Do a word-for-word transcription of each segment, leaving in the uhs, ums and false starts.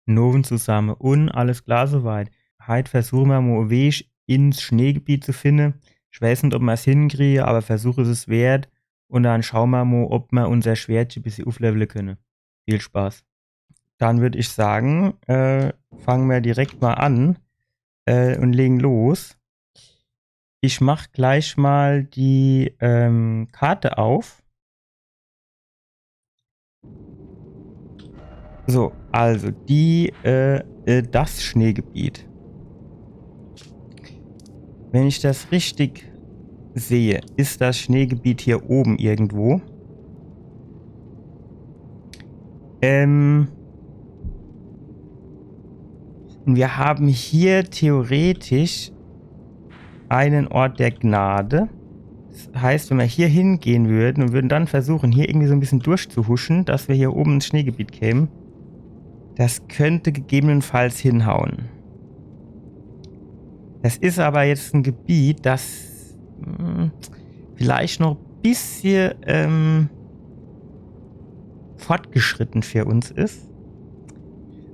Nowend zusamme. Un alles klar soweit. Heit versuche mer mo e Weg ins Schneegebiet zu finne. Ich weiß net, ob mer's hinkrie, awwer Versuch is es wert. Un dann schaue mer mo, ob mer unser Schwertche e bissje uflevele könne. Viel Spaß. Dann würd ich sage, äh, fange mer direkt mo an, äh, un legen los. Ich mach gleich mo die, ähm, Karte auf. So, also die, äh, äh, das Schneegebiet. Wenn ich das richtig sehe, is das Schneegebiet hier owe irgendwo. Ähm, un mir hän hier theoretisch en Ort der Gnade. Das heißt, wenn mer hier hingehe würde un würde dann versuche, hier irgendwie so e bissje durchzuhusche, dass mer hier owe ins Schneegebiet käme, das könnt gegebenenfalls hinhaue. Das is awwer jetzt e Gebiet, das, hm, vielleicht noch e bissje, ähm, fortgeschritte für uns is.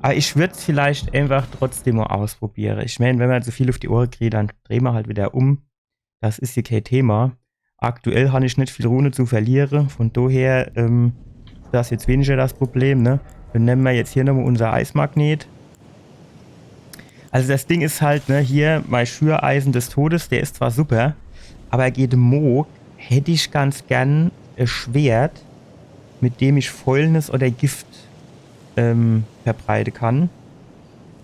Awwer ich würd's vielleicht einfach trotzdem mo ausprobiere. Ich mein, wenn mer zu viel uf die Ohre kriet, dann drehe mer halt wieder um. Das is hier kee Thema. Aktuell han ich net viel Rune zu verliere. Vun doher, ähm, is das jetzt weniger das Problem, ne? Dann nemme mer jetzt hier nomo unser Eismagnet. Also das Ding is halt, ne, hier mei Schüreisen des Todes, der is zwar super, awwer gege Mohg hätt ich ganz gern e Schwert, mit dem ich Fäulnis oder Gift, ähm, verbreite kann.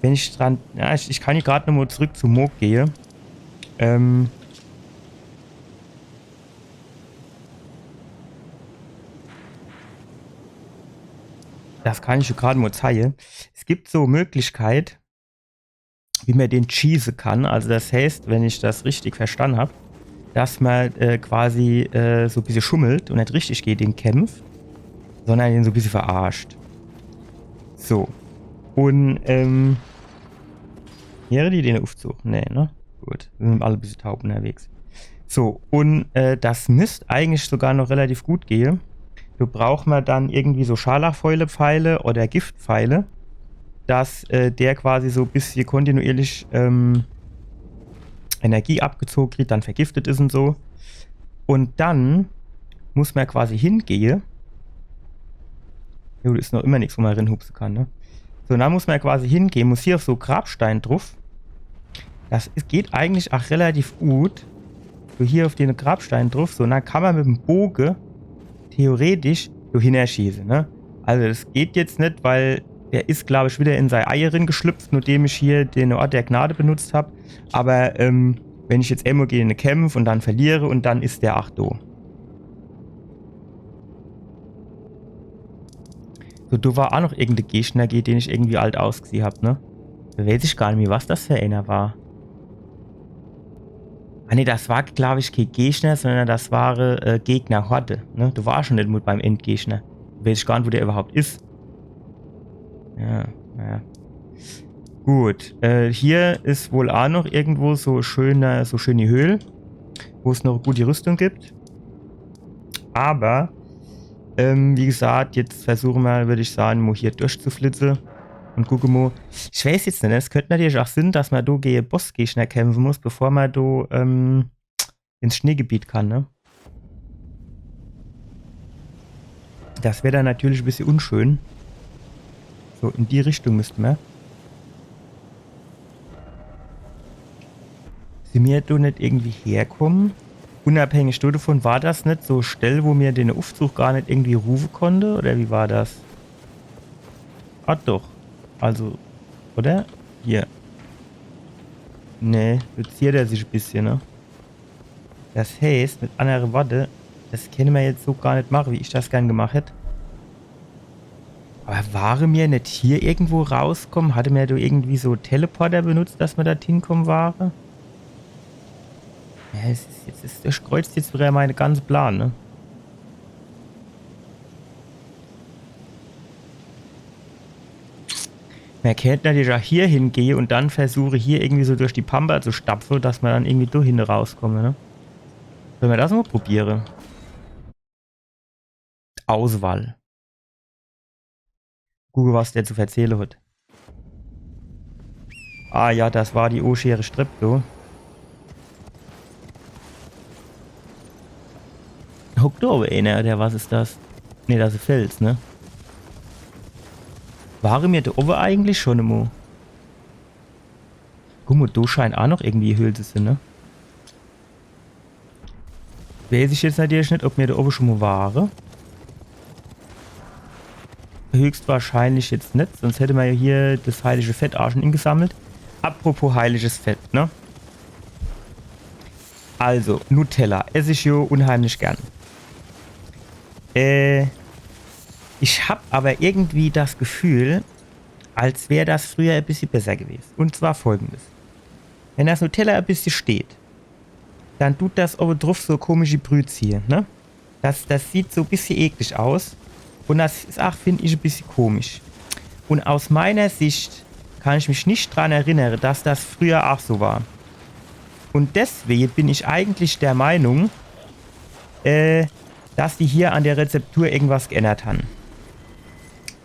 Wenn ich dran, ja, ich, ich kann hier grad nomo zurück zu Mohg gehe. Ähm, das kann ich jo grad mo zeige. Es gibt so Möglichkeit, wie mer den cheese kann. Also das heißt, wenn ich das richtig verstanne hab, dass mer, äh, quasi, äh, so e bissje schummelt un net richtig gege den kämpft, sondern den so e bissje verarscht. So. Un, ähm, hier die den Ufzug. Nee, ne? Gut, mir sin alle e bissje taub unnerwegs. So, un, äh, das müsst eigentlich sogar noch relativ gut gehe. Do brauch mer dann irgendwie so Scharlachfäule-Pfeile oder Giftpfeile, dass, äh, der quasi so e bissje kontinuierlich, ähm, Energie abgezoge kriet, dann vergiftet is un so. Un dann muss mer quasi hingehe. Jo, do is noch immer nix, wo mer rinhupse kann, ne? So, un dann muss mer quasi hingehe, muss hier uf so Grabstein druf. Das is, geht eigentlich ach relativ gut. So, hier uf den Grabstein druf. So, un dann kann mer mit em Boge theoretisch do hinnerschieße, ne? Also das geht jetzt net, weil der is, glaab ich, wieder in sei Eier ringeschlüpft, nodem ich hier den Ort der Gnade benutzt hab. Awwer, ähm, wenn ich jetzt emol gege ne kämpf un dann verliere un dann is der ach do. So, do war ach noch irgend e Gegner, gege den ich irgendwie alt ausgesieh hab, ne? Do weiß ich gar net mehr, was das für ener war. Ah nee, das war, glaab ich, kee Gegner, sondern das ware, äh, Gegnerhorde, ne? Do war ich schun net mol beim Endgegner. Do weiß ich gar net, wo der iwwerhaupt is. Ja, naja. Gut, äh, hier is wohl ach noch irgendwo so schöne, so schöne Höhl, wo's noch gute Rüstung gibt. Awwer, ähm, wie gesagt, jetzt versuche mer, würd ich sage, mo hier durchzuflitze un gucke mo. Ich weiß jetzt net, es könnt natürlich ach sin, dass mer do gege Bossgegner kämpfe muss, bevor mer do, ähm, ins Schneegebiet kann, ne? Das wär dann natürlich e bissje unschön. So, in die Richtung müsste mer. Sin mer do net irgendwie herkomme? Unabhängig dodevun, war das net so Stell, wo mer den Ufzug gar net irgendwie rufe konnte? Oder wie war das? Ah, doch. Also, oder? Hier. Nee, do ziert er sich e bissje, ne? Das heißt, mit annere Worte, das kenne mer jetzt so gar net mache, wie ich das gern gemacht hätt. Awwer ware mer net hier irgendwo rauskomme? Hatte mer do irgendwie so Teleporter benutzt, dass mer do hinkomme ware? Ja, es is, jetzt is, das kreuzt jetzt wieder mei ganze Plan, ne? Mer kennt natürlich ach hier hingehe un dann versuche, hier irgendwie so durch die Pampa zu stapfe, dass mer dann irgendwie do hinne rauskomme, ne? Solle mer das mo probiere? Auswahl. Gucke, was der zu verzähle hat. Ah ja, das war die oschere Strepp, du. Hockt do owwe eener, oder was is das? Nee, das is Fels, ne? Ware mir do owwe eigentlich schun emol? Guck mol, do scheint aa noch irgendwie Höhl zu sin, ne? Weeß ich jetzt natürlich net, ob mir do owwe schun mol ware. Höchstwahrscheinlich jetzt net, sonscht hätte mer jo hier das heilige Fett aa schun ingesammelt. Apropos heiliges Fett, ne? Also, Nutella ess ich jo unheimlich gern. Äh, ich hab awwer irgendwie das Gefühl, als wär das früher e bissje besser gewese. Un zwar folgendes. Wenn das Nutella e bissje steht, dann dut das owwe druff so komische Brüh ziehe, ne? Das, das sieht so e bissje eklig aus. Un das is aa, find ich, e bissje komisch. Un aus meiner Sicht kann ich mich net dran erinnere, dass das früher aa so war. Un deswege bin ich eigentlich der Meinung, äh, dass die hier an der Rezeptur irgendwas geännert han.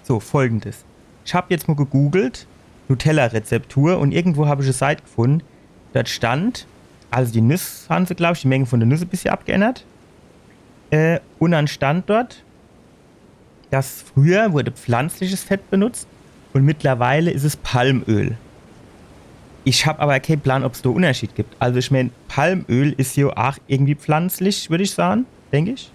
So, folgendes. Ich hab jetzt mol gegoogelt, Nutella-Rezeptur, un irgendwo hab ich e Seit gefunn, dort stand, also die Nüss han se, glaab ich, die Menge vun de Nüss e bissje abgeännert. Äh, un dann stand dort, dass früher wurde pflanzliches Fett benutzt un mittlerweile is es Palmöl. Ich hab awwer kee Plan, ob's do Unnerschied gibt. Also ich meen, Palmöl is jo aa irgendwie pflanzlich, würd ich saan, denk ich.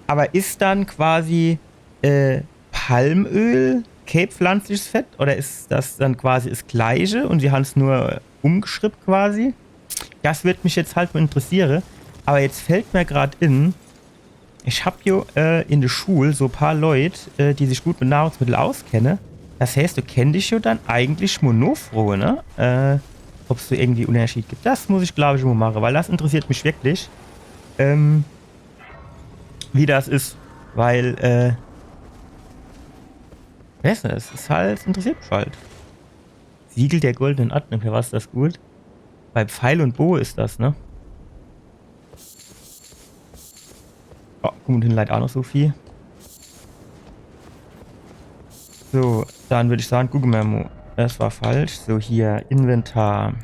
Awwer is dann quasi, äh, Palmöl kee pflanzliches Fett? Oder is das dann quasi das Gleiche un sie han's nur umgeschrieb quasi? Das würd mich jetzt halt mol interessiere. Awwer jetzt fallt mir grad in, ich hab jo, äh, in de Schul so paar Leut, äh, die sich gut mit Nahrungsmittel auskenne. Das heeßt, do kennt ich jo dann eigentlich mol nofroe, ne? Äh, ob's do irgendwie Unnerschied gibt. Das muss ich, glaab ich, mol mache, weil das interessiert mich wirklich, ähm, wie das is. Weil, äh, weeß net, es is halt, interessiert mich halt. Siegel der goldenen Ordnung, für was is das gut? Bei Pfeil un Boge is das, ne? Oh, guck mol, do hinne leit aa noch so viel. So, dann würd ich saan, gucke mer mol. Das war falsch. So, hier, Inventar.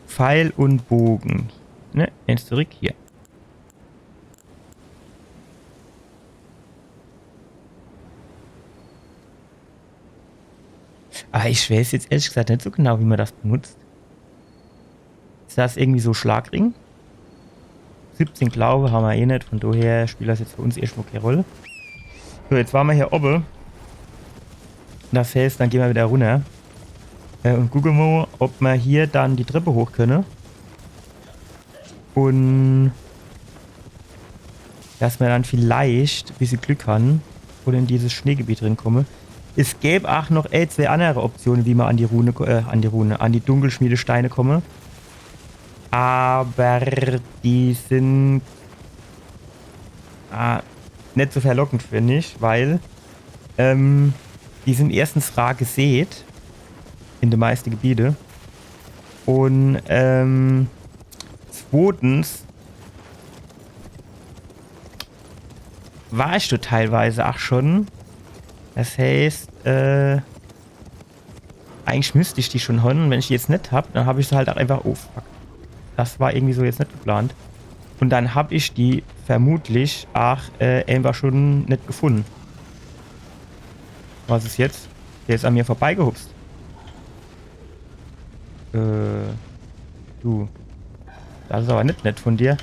Pfeil un Boge. Ne, eens zurick, hier. Awwer ich weeß jetzt ehrlich gesaat net so genau, wie mer das benutzt. Is das irgendwie so Schlagring? Siebzehn Glaube han mer eh net, vun doher spielt das jetzt für uns erschtmol kee Roll. So, jetzt ware mer hier owwe. Das heeßt, dann gehn mer widder runner. Äh, un gucke mol, ob mer hier dann die Trepp hoch kenne. Un dass mer dann vielleicht e bissje Glück han un in dieses Schneegebiet drin komme. Es gäb aa noch, äh, zwee annere Optione, wie mer an die Rune, ko- äh, an die Rune, an die Dunkelschmiedesteine komme. Awwer die sin, ah, net so verlockend, find ich, weil, ähm, die sin erschtens rar gesät in de meiste Gebiete. Un, ähm, zwotens war ich do teilweise aa schun. Das heeßt, äh, eigentlich müsst ich die schun han. Wenn ich die jetzt net hab, dann hab ich se halt aa einfach, oh fuck. Das war irgendwie so jetzt net geplant. Un dann hab ich die vermutlich aa, äh, einfach schun net gefunne. Was is jetzt? Der is an mir vorbeigehupst. Äh, du. Das is awwer net nett vun dir.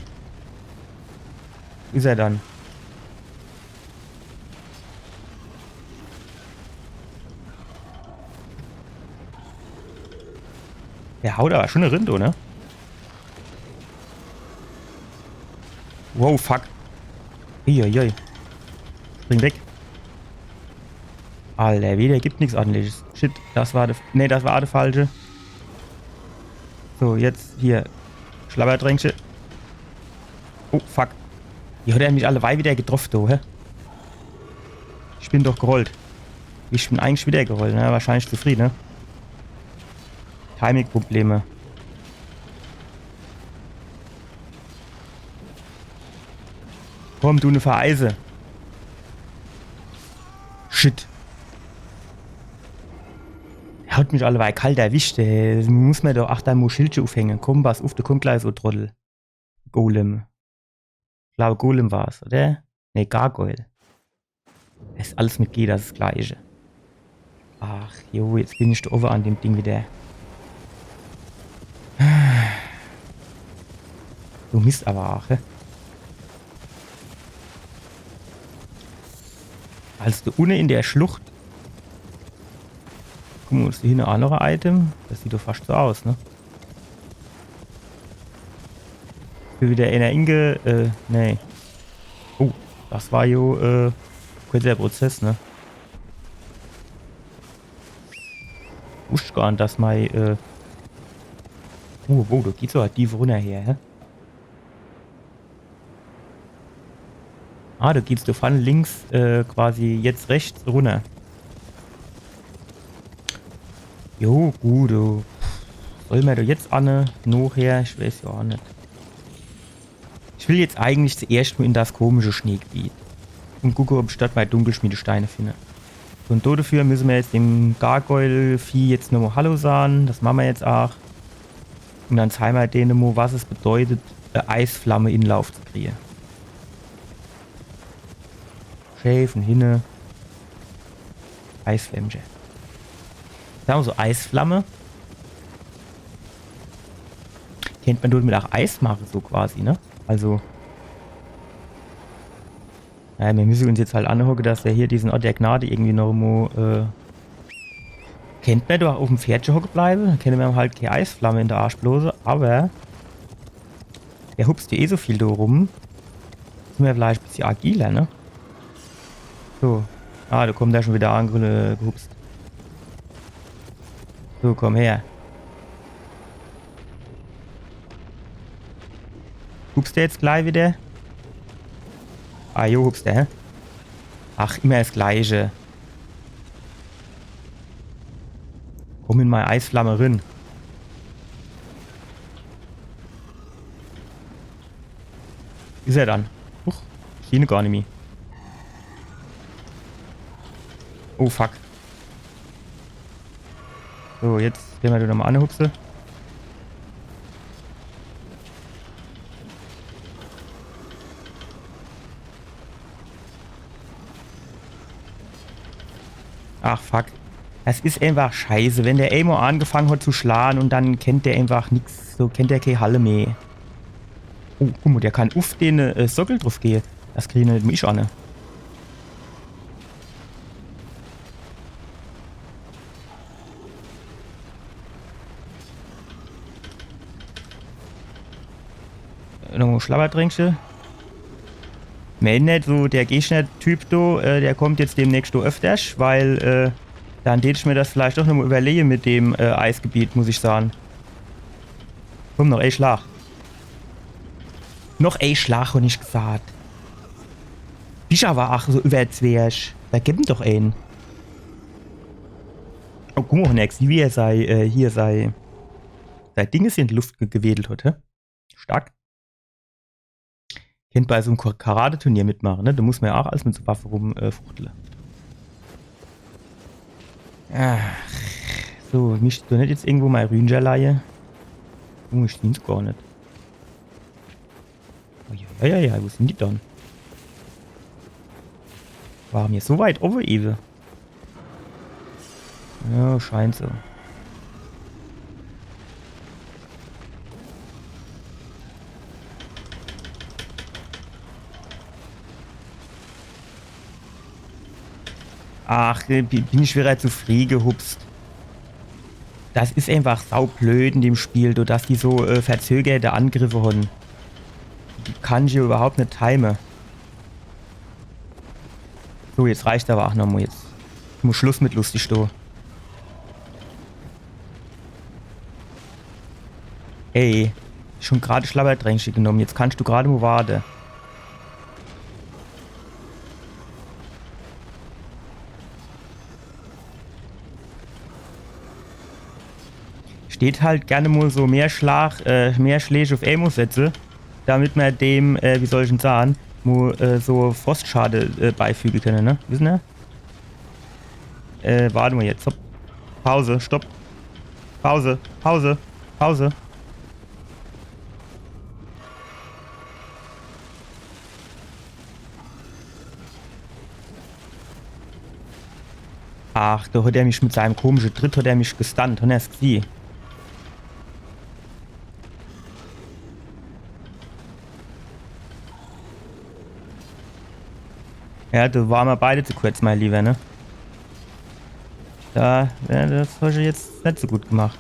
Wo is er dann? Der haut awwer schun e Rind, oder? Wow, fuck. Uiuiui. Spring weg. Alter, wieder gibt nix Ordentliches. Shit, das war de, nee, das war de falsche. So, jetzt hier. Schlabberdränkche. Oh, fuck. Die hat er mich alleweil wieder getroff, du, hä? Ich bin doch gerollt. Ich bin eigentlich wieder gerollt, ne? Wahrscheinlich zu frieh, ne? Timing-Probleme. Komm, du ne Vereise. Shit. Ja, Hat mich alleweil kalt erwischt, ey. Muss mer doch, ach, do mo Schildche ufhänge. Komm, pass uf, do kommt gleich so Trottel. Golem. Ich glaab, Golem war's, oder? Nee, Gargoyle. Is alles mit G, das is das Gleiche. Ach, jo, jetzt bin ich do owwe an dem Ding wieder. Du Mist awwer ach, hä? Also do unne in der Schlucht. Guck mo, is do hinne ach noch e Item? Das sieht doch fascht so aus, ne? Für wieder eener inge-, äh, nee. Oh, das war jo, äh, kurzer Prozess, ne? Wusst gar net, dass mei, äh, oh, wow, do geht's awwer tief runner her, hä? Ah, do geht's do vorne links, äh, quasi jetzt rechts runner. Jo, gut, du. Soll mer do jetzt anne, nochher? Ich weeß jo ach net. Ich will jetzt eigentlich zuerscht mo in das komische Schneegebiet un gucke, ob ich dort mei Dunkelschmiedesteine finde. Un dodefür müsse mer jetzt dem Gargoyle-Vieh jetzt nomo Hallo sahn. Das mache mer jetzt ach. Un dann zeige mer dene mo, was es bedeutet, e Eisflamme in Lauf zu kriege. Schää vun hinne. Eisflämmche. Sahn mer so, Eisflamme. Kennt mer domit ach Eis mache, so quasi, ne? Also. Naja, mer müsse uns jetzt halt anhocke, dass der hier diesen Ort der Gnade irgendwie noch mo, äh, kennt mer doch ufm Pferdche hocke bleibe, dann kenne mer halt kee Eisflamme in de Arsch blose, awwer der hupst jo eh so viel do rum. Sin mer vielleicht e bissje agiler, ne? So. Ah, do kommt der schun wieder ange-, gehupst. So, komm her. Hupst der jetzt gleich wieder? Ah, jo, hupst der, hä? Ach, immer das Gleiche. Komm in mei Eisflamme rin. Is er dann? Huch, ich sieh ne gar nimmi. Oh, fuck. So, jetzt gehn mer do nomo anhupse. Ach, fuck. Das is einfach scheiße, wenn der emol angefange hat zu schlage un dann kennt der einfach nix. So kennt der kee Halle meh. Oh, guck mo, der kann uf den, äh, Sockel druf gehe. Das krieg ich net mo anne. Nomo Schlabbertränkche. Wenn net so der Gegner-Typ do, äh, der kommt jetzt demnächst do öfters, weil, äh, dann tät ich mer das vielleicht doch nomo überlehe mit dem, äh, Eisgebiet, muss ich sahn. Komm, noch ee Schlag. Noch ee Schlag, hab ich gesaht. Bisch awwer ach so iwwerzwerch. Do geb em doch een. Oh, guck mo, Nex, wie er sei, äh, hier sei, sei Dinges in de Luft ge-, gewedelt hat, hä? Stark. Kennt bei so em Ka-, Karate-Turnier mitmache, ne? Do muss mer jo ach alles mit so Waffe rum, äh, fuchtle. Ach, so, misst do net jetzt irgendwo mei Rünscherleie? Junge, ich sieh's gar net. Oh, ja, ja, ja, ja, wo sin die dann? Ware mer so weit owwe ewe? Ja, scheint so. Ach, äh, bi-, bin ich wieder zu frieh gehupst. Das is einfach saublöd in dem Spiel, do, dass die so, äh, verzögerte Angriffe hon. Die kann ich jo iwwerhaupt net time. So, jetzt reicht's awwer ach nomo jetzt. Mo Schluss mit lustig, do. Ey, schun grad Schlabbertränkche genomm. Jetzt kannst du grad mo warte. Ich tät halt gern mo so mehr Schlag, äh, mehr Schläg uf emol setze, damit mer dem, äh, wie soll ich'n sahn, mo, äh, so Frostschade, äh, beifüge kenne, ne? Wisse er? Äh, warte mo jetzt. Hopp. Pause, stopp. Pause, Pause, Pause. Ach, do hat er mich mit seinem komischen Tritt, hat er mich gestunt, hat er's gesieh. Ja, do ware mer beide zu kurz, mein Lieber, ne? Da, ja, das hast du jetzt net so gut gemacht.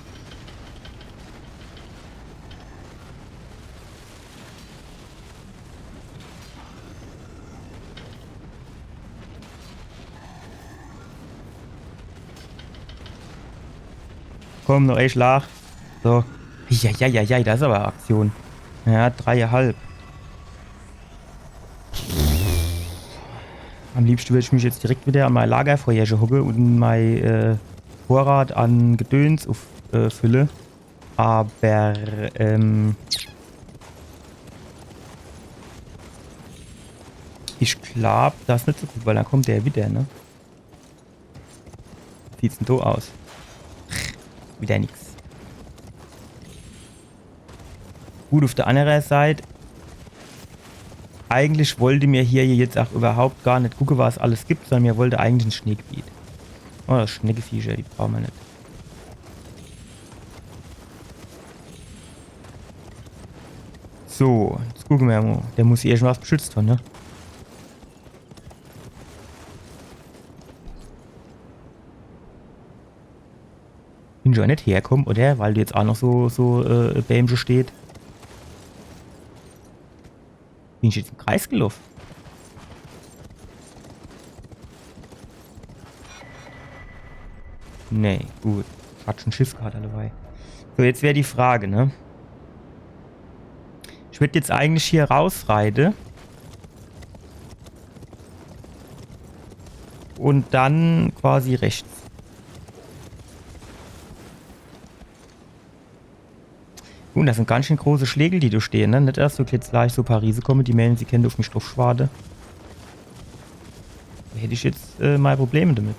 Komm, noch ein Schlag. So. Ja, ja, ja, ja, das is aber Aktion. Ja, dreieinhalb. Am liebsten würd ich mich jetzt direkt wieder an mein Lagerfeuerche hocke und mein äh, Vorrat an Gedöns uff, äh, fülle. Aber ähm, ich glaub, das is net so gut, weil dann kommt der wieder, ne? Sieht's denn so aus? Wieder nix. Gut, auf der anderen Seite, eigentlich wollte mir hier jetzt auch überhaupt gar net gucke, was alles gibt, sondern mir wollte eigentlich ins Schneegebiet. Oh, das Schneckeviecher, die brauche mer net. So, jetzt gucke mer mal. Der muss hier irgendwas beschützt haben, ne? Bin ich aber net herkomme, oder? Weil jetzt auch noch so, so äh, Bämche steht. Bin ich jetzt im Kreis gelaufen? Nee, gut. Hat schon Schiss gehabt, alle drei. So, jetzt wär die Frage, ne? Ich würd jetzt eigentlich hier rausreite. Und dann quasi rechts. Uh, das sind ganz schön große Schlägel, die do stehen, ne? Net, dass do jetzt gleich so paar Riese kommen, die meinen, sie kennen auf mich drauf schwade. Do hätt ich jetzt äh, mei Probleme damit.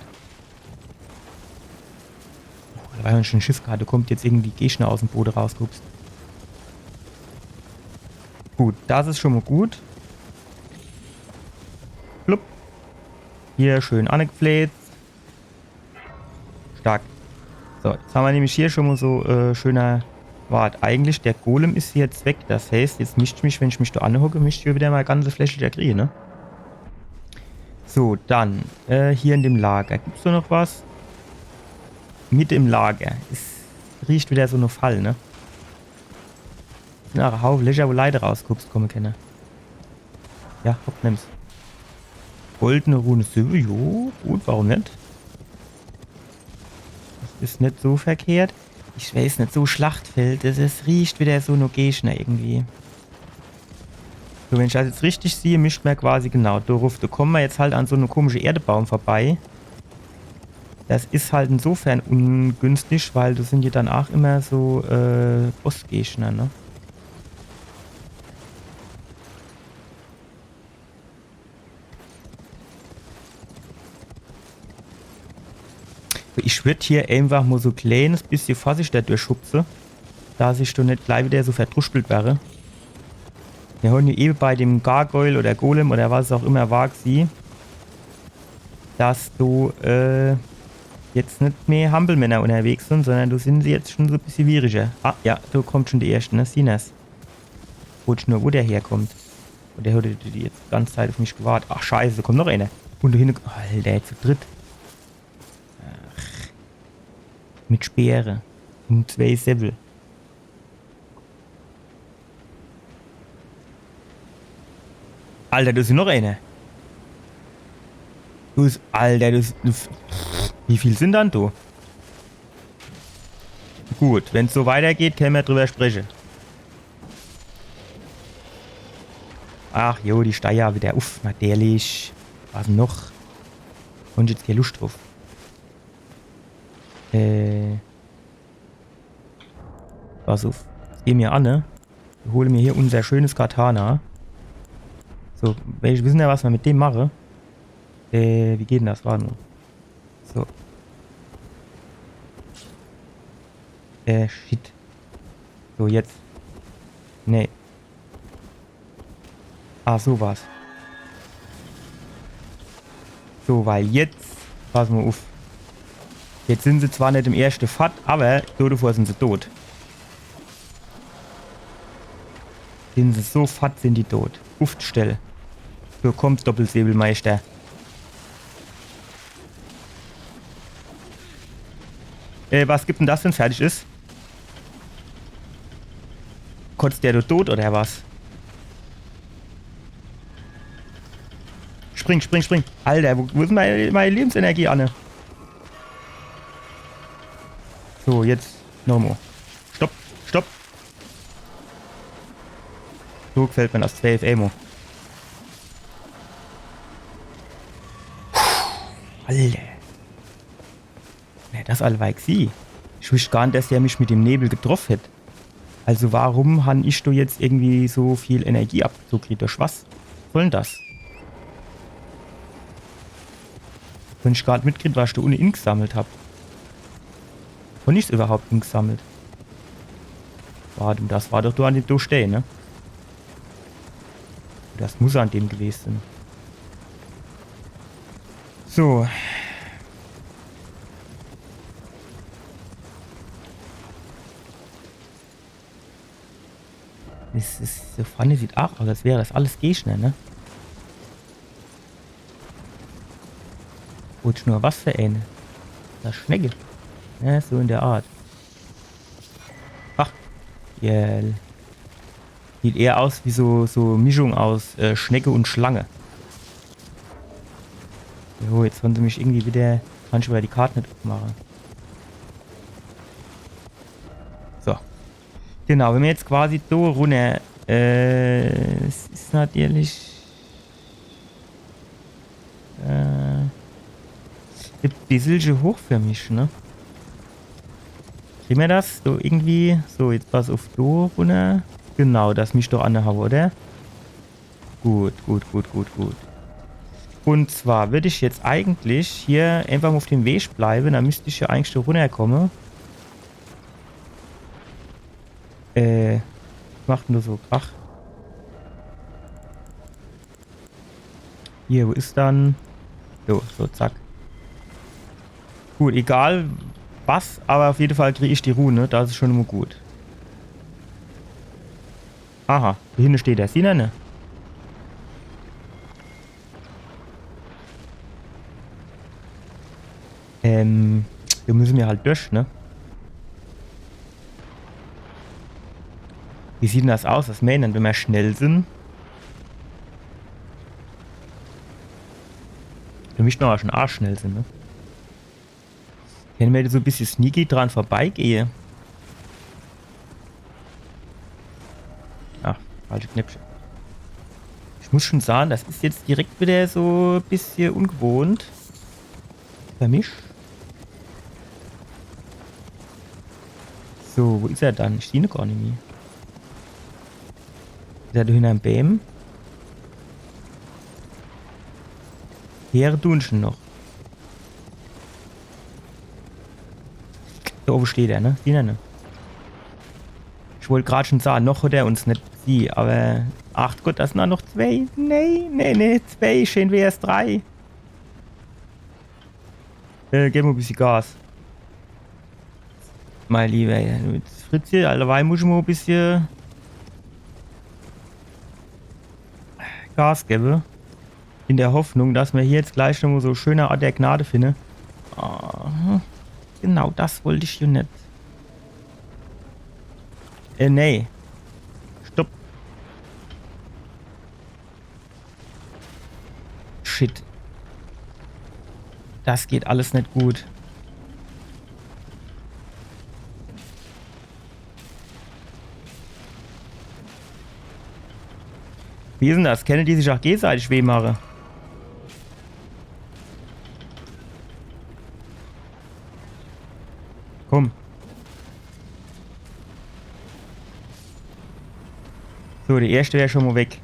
Oh, da war ja schon Schiss gerade, kommt jetzt irgendwie Gegner aus dem Boden rausgehupst. Gut, das is schon mal gut. Plupp. Hier schön angepflegt. Stark. So, jetzt haben wir nämlich hier schon mal so äh, schöner. Wart, eigentlich der Golem is jetzt weg. Das heißt, jetzt mischt ich mich, wenn ich mich da anhocke, mischt ich hier wieder mal ganze Fläche der kriege, ne? So, dann äh, hier in dem Lager. Gibt's da noch was? Mitte im Lager. Es riecht wieder so ne Fall, ne? Sind auch ein Haufe Löcher, wo Leiter rausgehupst kommen können. Ja, hopp, nimm's. Goldene Rune Silber, jo, gut, warum net? Das is net so verkehrt. Ich weiß net, so Schlachtfeld, das is, riecht wieder so no Gegner irgendwie. So, wenn ich das jetzt richtig sehe, mischt mer quasi genau do ruff. Do kommen mer jetzt halt an so ne komische Erdebaum vorbei. Das is halt insofern ungünstig, weil das sind ja dann auch immer so äh, Bossgegner, ne? Ich würd hier einfach mal so e kleines bisschen vorsichtiger durchhupse, dass ich do net gleich wieder so verdruspelt werde. Wir haben ja eben bei dem Gargoyle oder Golem oder was es auch immer war, gesieh, dass do äh, jetzt net mehr Hampelmänner unterwegs sind, sondern do sind sie jetzt schon so e bisschen schwieriger. Ah, ja, do kommt schon die erste, ne? Siehn er's. Wo ich nur, wo der herkommt. Und der hat die jetzt die ganze Zeit auf mich gewartet. Ach, scheiße, da kommt noch einer. Und da hinten, Alter, zu dritt. Ach. Mit Speere. Und zwei Säbel. Alter, da is noch einer. Da is, Alter, da is, wie viel sind dann da? Gut, wenn's so weitergeht, können wir drüber sprechen. Ach jo, die Steier wieder. Uff, natürlich. Was noch? Und jetzt keine Lust drauf. Äh. Pass auf. Geh mir an, ne? Wir holen mir hier unser schönes Katana. So, wir wissen ja, was wir mit dem machen. Äh, wie geht denn das? Warte mal. So. Äh, shit. So, jetzt. Nee. Ah, so war's. So, weil jetzt, pass mo uff. Jetzt sin se zwar net im erschte Fatt, awwer do devor sin se dot. Sin se so fatt, sin die dot. Uff die Stell. So, komm, Doppelsäbelmeister. Äh, was gibt denn das, wenn's fertig is? Kotzt der do dot oder was? Spring, spring, spring. Alter, wo, wo is mei, mei Lebensenergie, Anne? So, jetzt nomo. Stopp, stopp. So gefällt mer das. Zwölf Ammo. Alter. Nee, das allweil gsieh. Ich wusst gar net, dass der mich mit dem Nebel getroff hätt. Also warum han ich do jetzt irgendwie so viel Energie abgezoo kriet? Durch was soll denn das? Wenn ich gar net mitkriet, was ich do unne ingesammelt hab. Wann ich's überhaupt ingesammelt? Wart, das war doch do an dem do steh, ne? Das muss an dem gewest sin. So. Das is, so vorne sieht ach aus, als wär das alles Gegner, ne? Oder nur was für eine? Das Schnecke. Ja, so in der Art. Ach, gell. Sieht eher aus wie so, so Mischung aus, äh, Schnecke und Schlange. Jo, jetzt han se mich irgendwie wieder, kann ich wieder die Kart net uffmache. So. Genau, wenn mer jetzt quasi do runner, äh, es is natürlich, äh, e bisselche hoch für mich, ne? Krieh mer das so irgendwie? So, jetzt pass uff, do runner. Genau, das misst doch anhaue, oder? Gut, gut, gut, gut, gut. Und zwar würd ich jetzt eigentlich hier einfach mo uff dem Weg bleibe, dann misst ich jo eigentlich do runnerkomme. Äh, macht nur so Krach. Hier, wo is dann? So, so, zack. Gut, egal was, aber auf jeden Fall krieg ich die Ruh, ne? Das is schon mo gut. Aha, do hinne steht der Sinne, ne? Ähm, do müsse mer halt durch, ne? Wie sieht denn das aus? Was meenen, wenn mer schnell sin? Für mich noch mal schon arschschnell sin, ne? Kenne mer so e bissje sneaky dran vorbeigehe? Ach, falsche Knöpfche. Ich muss schon sage, das is jetzt direkt wieder so e bissje ungewohnt. Für mich. So, wo is er dann? Ich sieh ne gar nimmi. Is er do hinnerm Bääm? Hier dunschen noch. Do owwe steht er, ne? Siehn er, ne? Ich wollt grad schon sage, noch hat er uns net gesieh, aber ach Gott, das sin noch zwei. Nee, nee, nee, zwei, schön wär's, drei. Äh, geb mo e bissje Gas. Mein Lieber, ey, mit Fritz hier, alleweil muss ich mo e bissje Gas gebe. In der Hoffnung, dass mer hier jetzt gleich noch mo so schöner Ort der Gnade finde. Ah, genau das wollt ich hier net. Äh, nee. Stopp. Shit. Das geht alles net gut. Wie is denn das? Kenne die sich ach gegeseitig weh mache? Komm. So, die erschte wär schon mo weg.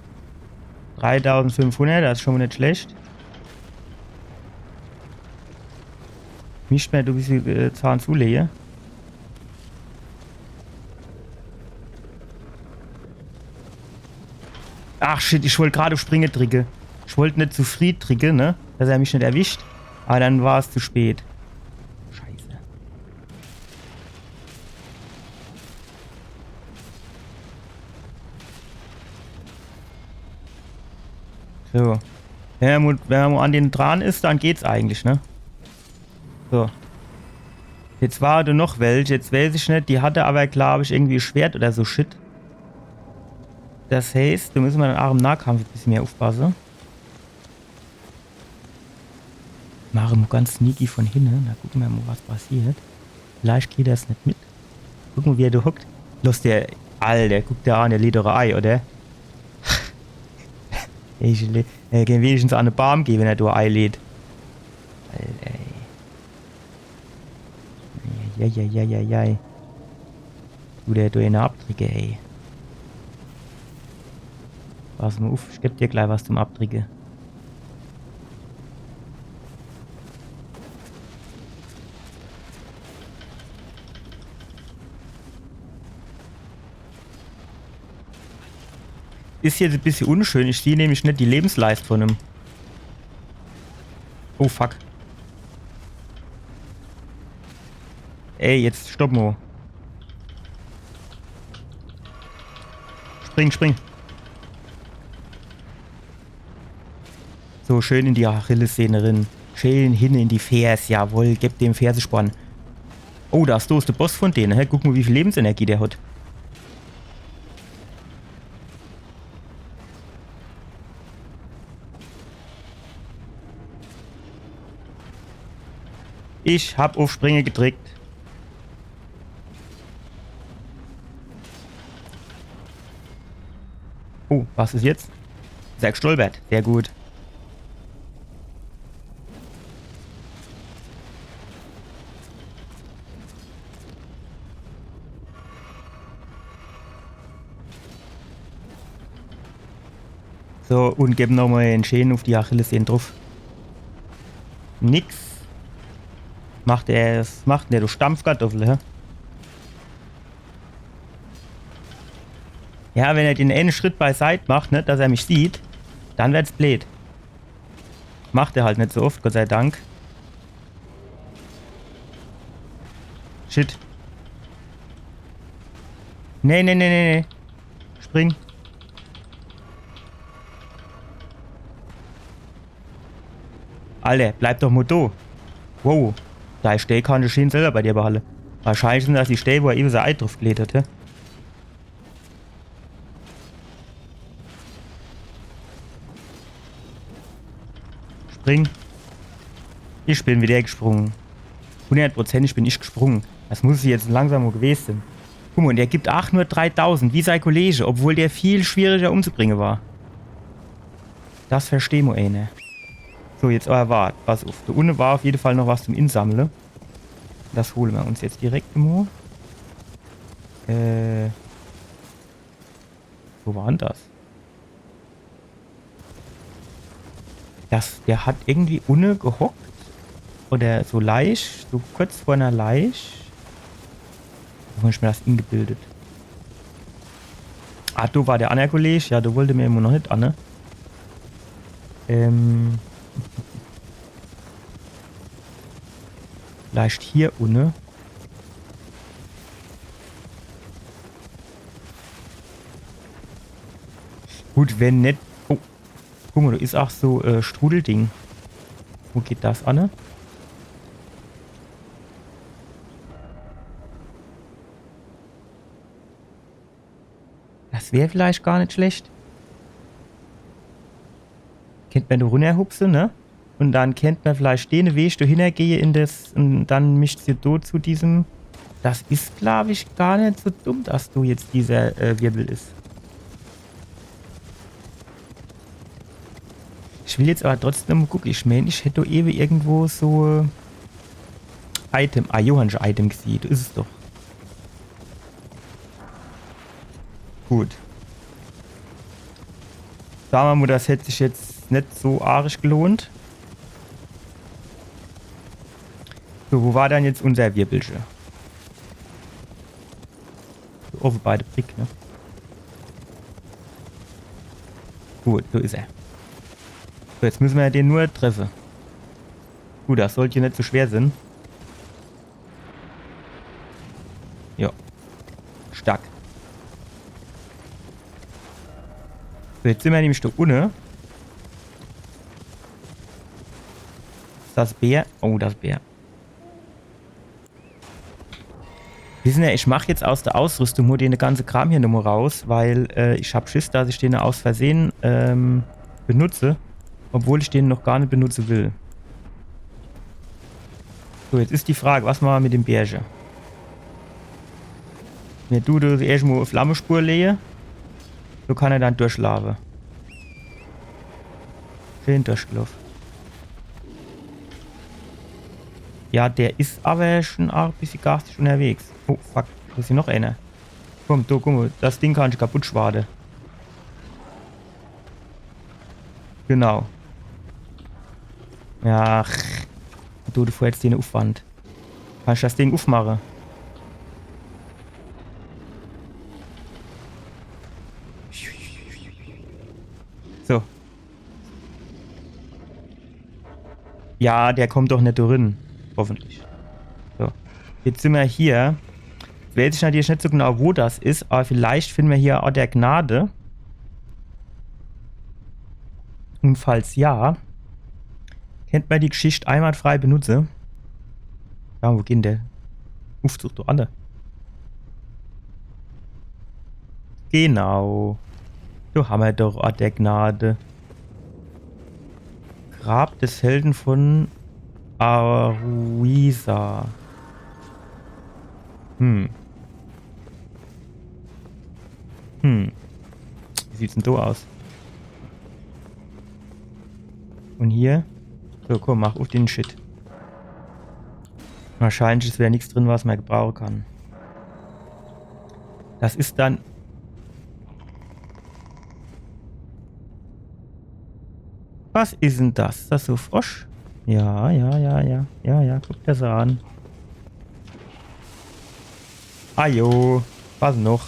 Dreitausendfünfhundert, das is schon mo net schlecht. Misst mer do e bissje, äh, Zahn zulege. Ach shit, ich wollt grad uff Springe dricke. Ich wollt net zu frieh dricke, ne? Dass er mich net erwischt. Awwer dann war's zu spät. Scheiße. So. Wenn mer mo, wenn mer mo an den dran is, dann geht's eigentlich, ne? So. Jetzt war do noch welch, jetzt weiß ich net, die hatte awwer, glaab ich, irgendwie Schwert oder so Shit. Das heißt, do misse mer dann aach im Nahkampf e bissje mehr uffpasse. Mache mo ganz sneaky von hinne. Na, gucke mer mo, was passiert. Vielleicht kriet er's net mit. Guck mo, wie er do hockt. Los, der, Alter, guck der an, der lädt doch e Ei, oder? Ich le-, er kann wenigstens an de Baam gehe, wenn er do e Ei lädt. Alter, ey. Eieieiei. Du, der do ene abdricke, ey. Pass mo uff, ich geb dir glei was zum Abdricke. Is jetzt e bissje unschön. Ich sieh nämlich net die Lebensleist von em. Oh, fuck. Ey, jetzt stopp mo. Spring, spring. So, schön in die Achillessehne rin. Schön hinne in die Fers, jawohl, geb dem Fersesporn. Oh, das do is de Boss von dene, hä? Guck mo, wie viel Lebensenergie der hat. Ich hab uff Springe gedrickt. Oh, was is jetzt? Is er gestolpert. Sehr gut. So, un geb nochmo en schön uff die Achillessehne druff. Nix. Macht er, was macht denn der, du Stampfkartoffel, hä? Ja, wenn er den ene Schritt beiseit macht, ne, dass er mich sieht, dann werd's bleed. Macht er halt net so oft, Gott sei Dank. Shit. Nee, nee, nee, nee, nee. Spring. Alter, bleib doch mo do. Wow. Dei Stää kann de schun selwer bei dir behalle. Wahrscheinlich sin das die Stää, wo er ewe sei Ei druff geleet hat, hä? Spring. Ich bin wieder gesprunge. Hundertprozentig bin ich gesprunge. Das muss jetzt langsam mo gewese sin. Guck mo, un der gibt aach nur dreitausend, wie sei Kollege, obwohl der viel schwieriger umzubringe war. Das versteh mo eener. So, jetzt awwer wart, pass uff. Do unne war uff jede Fall noch was zum Insammle. Das hole mer uns jetzt direkt mo. Äh. Wo war denn das? Das, der hat irgendwie unne gehockt. Oder so Leich, so kurz vor ner Leich. Wo hab ich mer das ingebildet? Ah, do war der anner Kolleg. Ja, do wollt mer immer noch net anne. Ähm. Vielleicht hier unne. Gut, wenn net. Oh. Guck mo, do is aach so, äh, Strudelding. Wo geht das anne? Das wär vielleicht gar net schlecht. Kennt mer do runnerhupse, ne? Un dann kennt mer vielleicht dene Weg do hinnergehe in das, un dann mischt se do zu diesem. Das is, glaab ich, gar net so dumm, dass do jetzt dieser, äh, Wirbel is. Ich will jetzt awwer trotzdem mo gucke. Ich meen, ich hätt do ewe irgendwo so, äh, Item. Ah, Johann, Item gesiehn. Do is es doch. Gut. Sage mer mo, das hätt sich jetzt net so arisch gelohnt. So, wo war dann jetzt unser Wirbelche? So, owwe bei de Brick, ne? Gut, so is er. So, jetzt müsse mer den nur treffe. Gut, das sollt jo net so schwer sin. Jo. Stark. So, jetzt sin mer nämlich do unne. Is das Bär? Oh, das Bär. Wisse er, ich mach jetzt aus der Ausrüstung nur den ganze Kram hier nochmo raus, weil äh, ich hab Schiss, dass ich den aus Versehe ähm, benutze, obwohl ich den noch gar net benutze will. So, jetzt is die Frage, was mache mer mit dem Bärche? Mir dun do erschtmo Flammespur lehe. So kann er dann durchlaafe. Schön durchgeloff. Ja, der is awwer schon aach e bissje garstig unterwegs. Oh, fuck. Do is jo noch eener. Komm, do, guck mo. Das Ding kann ich kaputt schwade. Genau. Ach. Du, du vor jetzt den Uffwand. Kann ich das Ding uffmache? So. Ja, der kommt doch net do rin. Hoffentlich. So. Jetzt sin mer hier. Jetzt weiß ich natürlich net so genau, wo das is, awwer vielleicht finne mer hier Ort der Gnade. Un falls ja, kennt mer die Geschicht einwandfrei benutze. Ja, wo geht'n der Uffzug do anne? Genau. Do hammer doch Ort der Gnade. Grab des Helden von Aruisa. Hm. Hm. Wie sieht's denn do aus? Un hier? So, komm, mach uff den Shit. Wahrscheinlich is widder nix drin, was mer gebrauche kann. Das is dann... Was is denn das? Is das so Frosch? Ja, ja, ja, ja. Ja, ja, guck der das an. Ajo, was noch?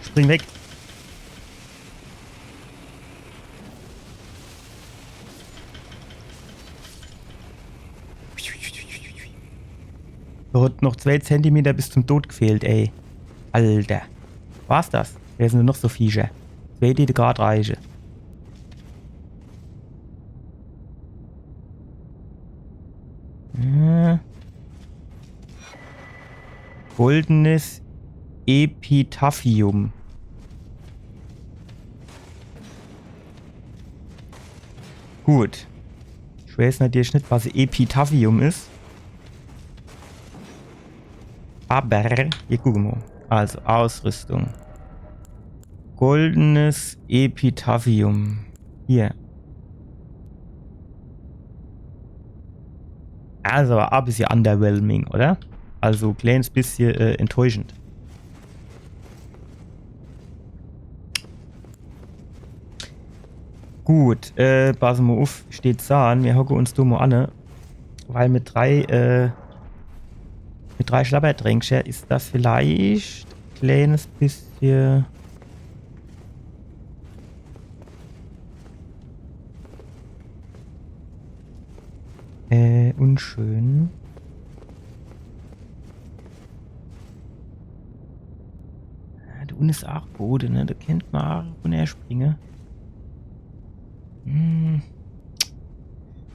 Spring weg. Do hat noch zwei Zentimeter bis zum Tod gefehlt, ey. Alter. War's das? Wer sin denn noch so Viecher? Zwei, die grad reiche. Äh. Goldenes Epitaphium. Gut. Ich weiß natürlich net, was Epitaphium is. Awwer, hier gucke mer. Also, Ausrüstung. Goldenes Epitaphium. Hier. Also, awwer e bissje underwhelming, oder? Also, kleines bissje äh, enttäuschend. Gut, äh, passe mer uff, steht Zahn. Mir hocke uns do mo anne, ne? Weil mit drei, äh, mit drei Schlabbertränkcher is das vielleicht e kleines bissje äh, unschön. Ja, do unne is aach Bode, ne? Do kennt mer aach runnerspringe. Hm.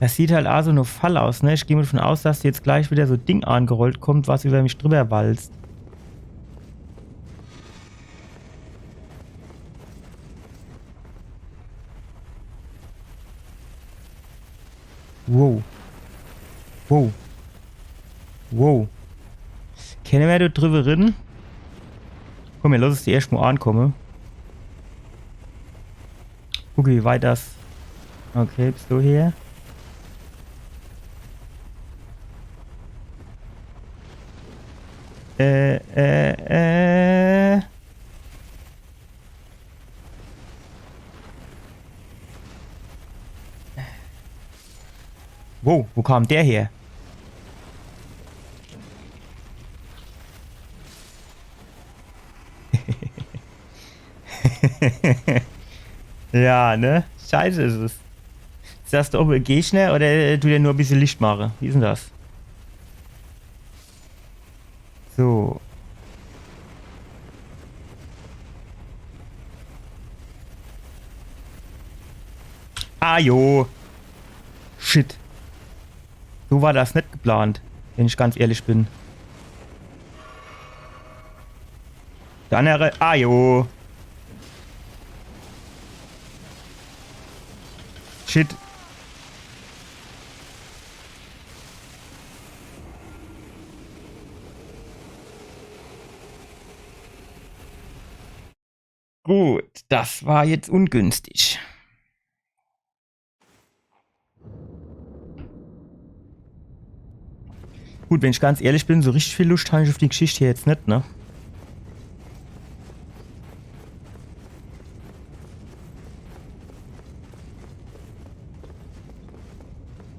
Das sieht halt aach so no Fall aus, ne? Ich geh mo davon aus, dass jetzt gleich widder so e Ding angerollt kommt, was iwwer mich driwwer walzt. Wow. Wow. Wow. Kenne mer do driwwer redde? Komm, mir losse es die erscht mo ankomme. Gucke, wie weit das. Okay, bis do her. Äh, äh, äh. Wow, wo kam der her? Ja, ne? Scheiße is es. Is das do owwe e Gegner oder dut der nur e bissel Licht mache? Wie is dann das? So. Ah, jo. Shit. So war das net geplant, wenn ich ganz ehrlich bin. Der annere, ah, jo. Shit. Gut, das war jetzt ungünstig. Gut, wenn ich ganz ehrlich bin, so richtig viel Luscht hab ich uf die Geschicht hier jetzt net, ne?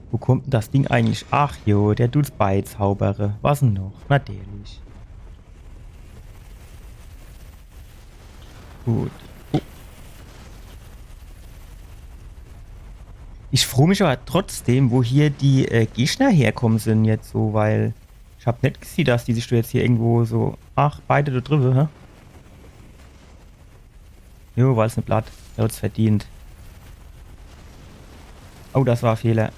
Wo kommt dann das Ding eigentlich? Ach jo, der dut's beizaubere. Was dann noch? Natürlich. Gut. Oh. Ich froo mich awwer trotzdem, wo hier die, äh, Gegner herkomme sin jetzt so, weil ich hab net gesieh, dass die sich do jetzt hier irgendwo so. Ach, beide do driwwe, hä? Jo, weil's net platt. Der hat's verdient. Oh, das war e Fehler.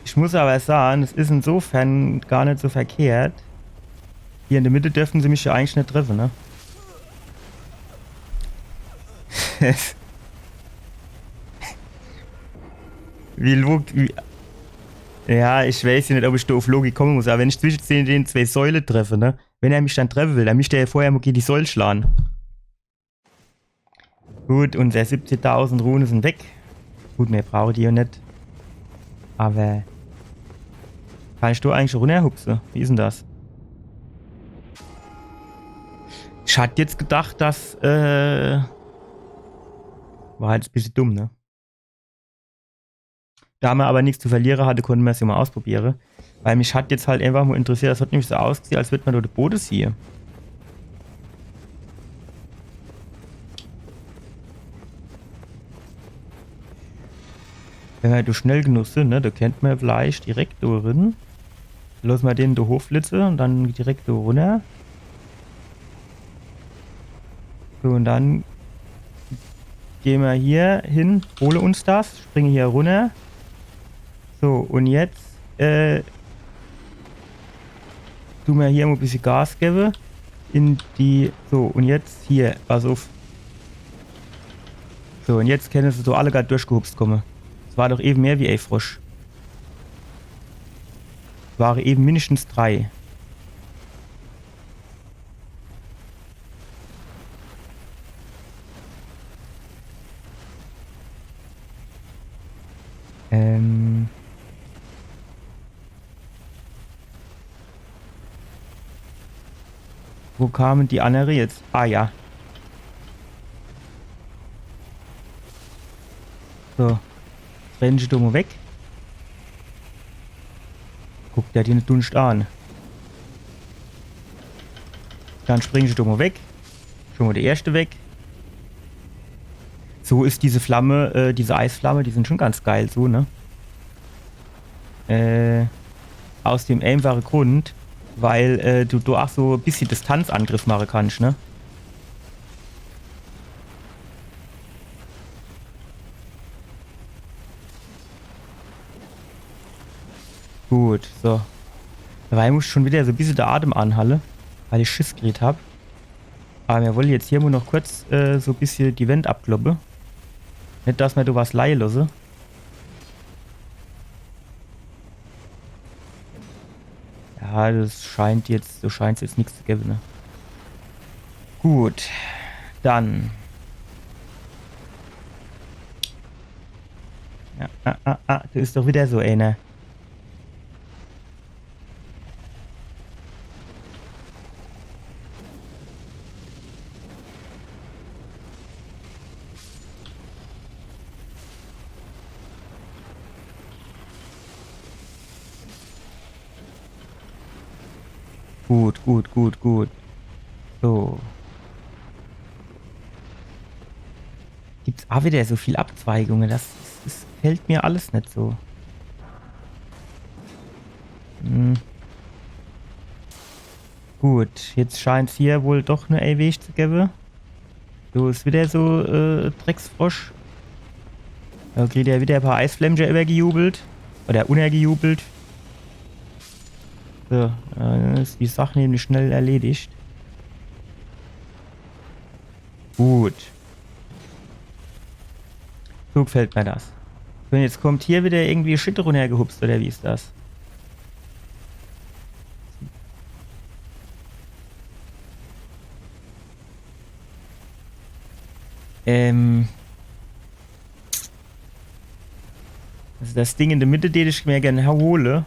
Ich muss awwer sage, es is insofern gar net so verkehrt. Hier in de Mitt derfte se mich jo eigentlich net treffe, ne? Wie Log-, wie, ja, ich weiß jo net, ob ich do uf Logik komme muss, awwer wenn ich zwische denne zwee Säule treffe, ne? Wenn er mich dann treffe will, dann misst er jo vorher mol gege die Säul schlage. Gut, unser siebzigtausend Rune sin weg. Gut, mer brauche die jo net. Awwer kann ich do eigentlich runnerhupse? Wie is dann das? Ich hat jetzt gedacht, das, äh, war halt e bissel dumm, ne? Da mer awwer nix zu verliere hatte, konnte mer's jo mol ausprobiere. Weil mich hat jetzt halt einfach mol interessiert, das hat nämlich so ausgesieh, als würd mer do de Bode siehe. Wenn mer do schnell genug sin, ne, do kennt mer vielleicht direkt do rin. Losse mer den do hochflitze un dann direkt do runner. So, un dann gehn mer hier hin, hole uns das, springe hier runner. So, un jetzt, äh, du mer hier mol e bissel Gas gewwe. In die, so, un jetzt hier, pass uff. So, un jetzt kenne se so alle grad durchgehupst komme. Es war doch ewe mehr wie e Frosch. Ware ewe mindestens drei. Ähm. Wo kamen die annere jetzt? Ah ja. So. Renne se do mol weg. Guck der den Dunscht an. Dann springe se do mol weg. Schon mol de erschte weg. So is diese Flamme, äh, diese Eisflamme, die sin schon ganz geil, so, ne? Äh, aus dem einfache Grund, weil, äh, du, du ach so e bissel Distanzangriff mache kannsch, ne? Gut, so. Dabei muss ich schon wieder so e bissel de Atem anhalle, weil ich Schiss gekriet hab. Awwer mir wolle jetzt hier nur noch kurz, äh, so e bissel die Wänd abkloppe. Net, dass mer do was leie losse. Ja, das scheint jetzt, so scheint's jetzt nix zu gewwe, ne? Gut, dann. Ja, ah, ah, ah, do is doch wieder so ener. Gut, gut, gut, gut. So. Gibt's aa wieder so viel Abzweigunge. Das, das, das gefällt mir alles net so. Hm. Gut, jetzt scheint's hier wohl doch nur e Weg zu gewwe. Do is wieder so, äh, Drecksfrosch. Do kriegt er wieder e paar Eisflämmche iwwergejubelt. Oder unnergejubelt. So, äh, is die Sach nämlich schnell erledigt. Gut. So gefällt mir das. So, jetzt kommt hier wieder irgendwie Shit runnergehupst, oder wie is das? Ähm. Also das Ding in de Mitte, den ich mir gern hole.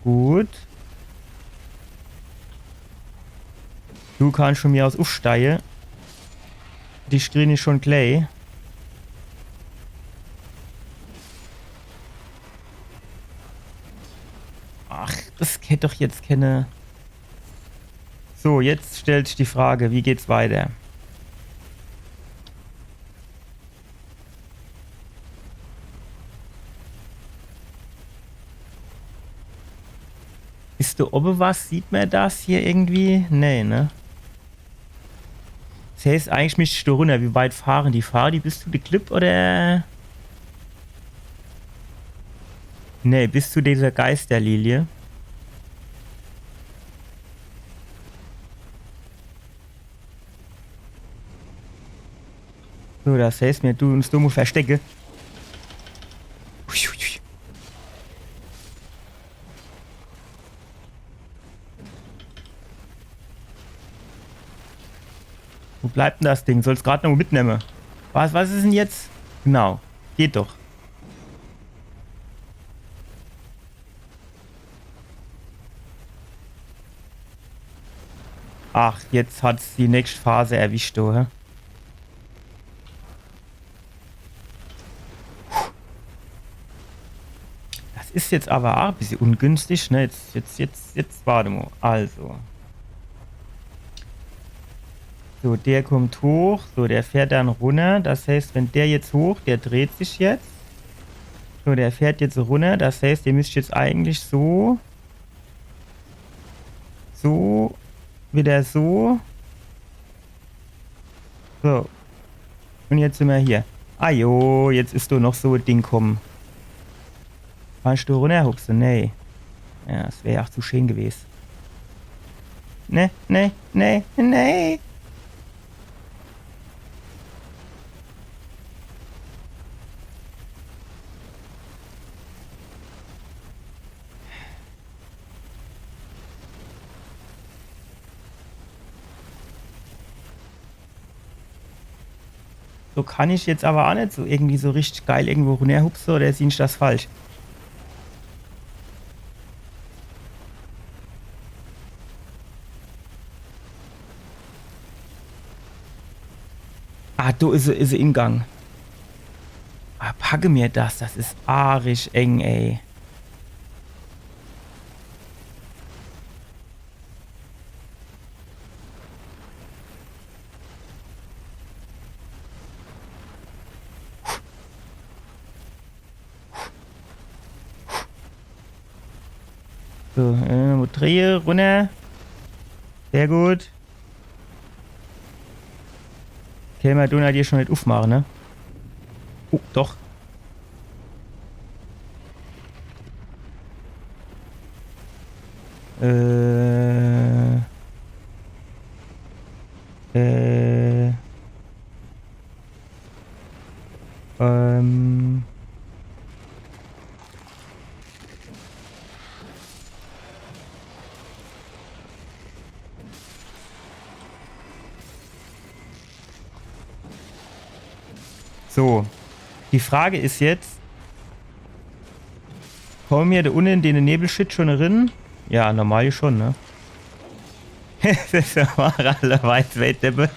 Gut. Du kannst von mir aus uffsteie. Die Screen is schon clay. Ach, das kennt doch jetzt keine. So, jetzt stellt sich die Frage, wie geht's weiter? Is do owwe was? Sieht mer das hier irgendwie? Nee, ne? Das heißt, eigentlich misst ich do runner. Wie weit fahre die? Fahre die bis zu de Klipp oder? Nee, bis zu dieser Geisterlilie. So, das heißt, mir dun uns do mo verstecke. Ui, ui, ui. Wo bleibt denn das Ding? Soll's grad noch mitnemme. Was, was is denn jetzt? Genau. Geht doch. Ach, jetzt hat's die nächste Phase erwischt, du, hä? Das is jetzt awwer aa e bissje ungünstig, ne? Jetzt, jetzt, jetzt, jetzt, wart mo. Also. So, der kommt hoch. So, der fährt dann runner. Das heißt, wenn der jetzt hoch, der dreht sich jetzt. So, der fährt jetzt runner. Das heißt, der misst jetzt eigentlich so. So. Wieder so. So. Un jetzt sin mer hier. Ah jo, jetzt is do noch so e Ding kumme. Kannst du runnerhupse? Nee. Ja, das wär jo aa zu schee gewes. Nee, nee, nee, nee. So kann ich jetzt awwer aa net so irgendwie so richtig geil irgendwo runnerhupse, oder sieh ich das falsch? Ah, do is, is Ingang. Ah, packe mir das. Das is arisch eng, ey. So, äh, wo drehe, runner. Sehr gut. Kenne mer do halt hier schon net uffmache, ne? Oh, doch. Äh. Äh. Ähm. So. Die Frage is jetzt, komme mir do unne in de Nebelshit schon rin? Ja, normal schon, ne? Das war allerweil Weltdeppe.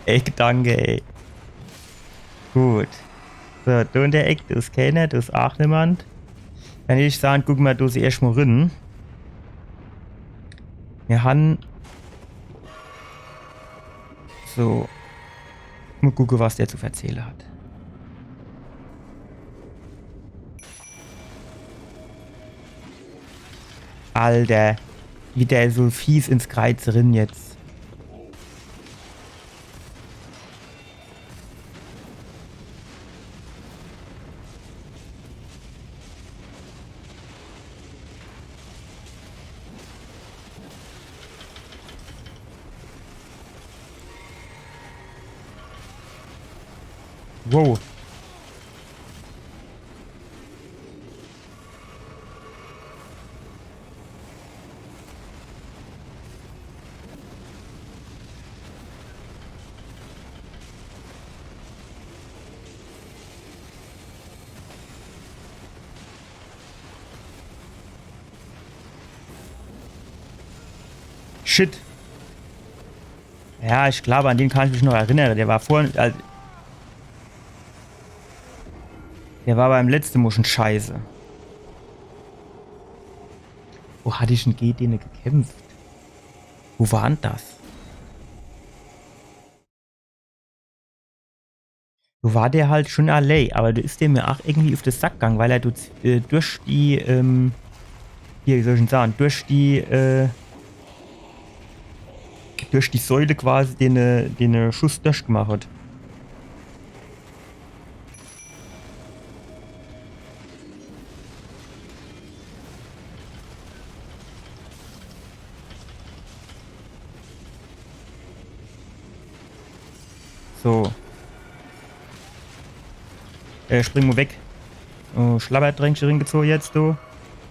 Ey, danke, ey. Gut. So, do in der Eck, do is kenner, do is aach niemand. Dann hätt ich gsaat, gucke mer do erscht mo rin. Mir han So. Mol gucke, was der zu verzähle hat. Alter. Wie der so fies ins Kreiz rin jetzt. Wow. Shit. Ja, ich glaab, an den kann ich mich noch erinnere. Der war vorhin, äh, der war beim letzte Mol schun scheiße. Wo hat ich dann gege dene gekämpft? Wo war dann das? Do war der halt schun allee, awwer do is der mir aach irgendwie uff de Sack gang, weil er do, äh, durch die, ähm, hier, wie soll ich dann sage, durch die, äh, durch die Säule quasi dene, dene Schuss durchgemacht hat. So. Äh, spring mo weg. Oh, Schlabbertränkche ringezoge jetzt, du.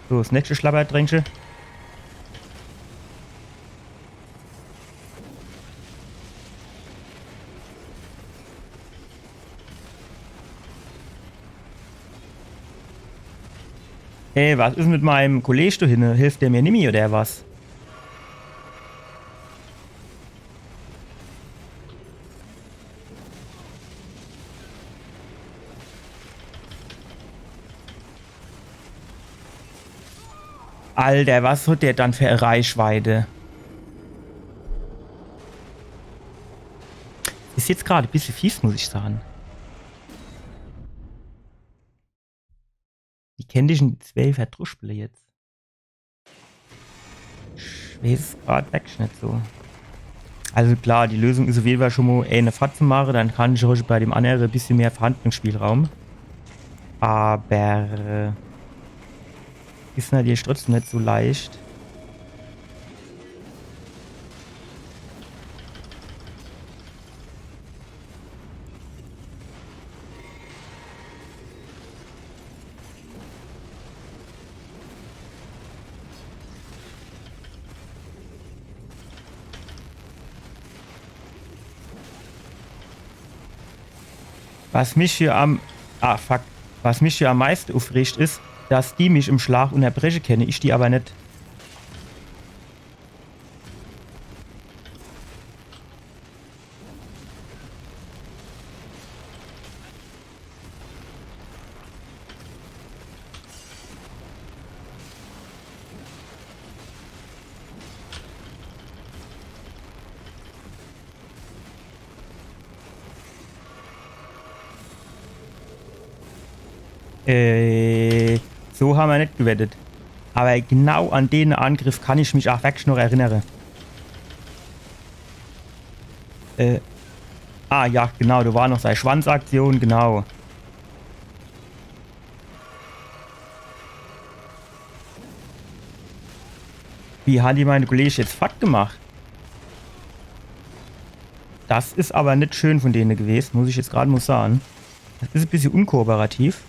So, das nächste Schlabbertränkche. Ey, was is mit meinem Kolleg do hinne? Hilft der mir nimmi oder was? Alter, was hat der dann für e Reichweite? Is jetzt grad e bissje fies, muss ich sage. Wie kennt ich dann die zwee verdruschpele jetzt? Ich weeß es grad wirklich net so. Also klar, die Lösung is uff jede Fall schun mo, ey, e Fatt zu mache, dann kann ich eich bei dem annere e bissje mehr Verhandlungsspielraum. Awwer, äh, is natürlich trotzdem net so leicht. Was mich hier am, ah, fuck. Was mich hier am meiste uffregt is, dass die mich im Schlag unnerbreche kenne, ich die awwer net. Äh, so ha mer net gewettet. Awwer genau an dene Angriff kann ich mich aach wirklich noch erinnere. Äh, ah ja, genau, do war noch sei Schwanzaktion, genau. Wie han die meine Kollege jetzt fatt gemacht? Das is awwer net schön vun dene gewest, muss ich jetzt grad mo sage. Das is e bissje unkooperativ.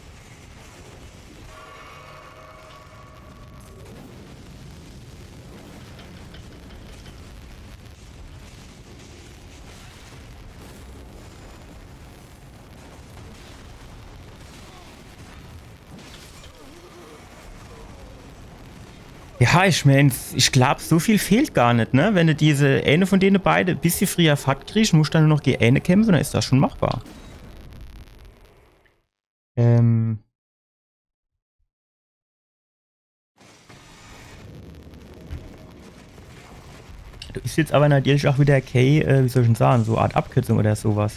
Ja, ich mein, ich glaab, so viel fehlt gar net, ne? Wenn de diese eene vun dene beide e bissje frieher fatt kriegsch, musch dann nur noch gege eene kämpfe, dann is das schun machbar. Ähm. Is jetzt awwer natürlich ach widder kee, äh, wie soll ich'n sahn, so Art Abkürzung oder so was.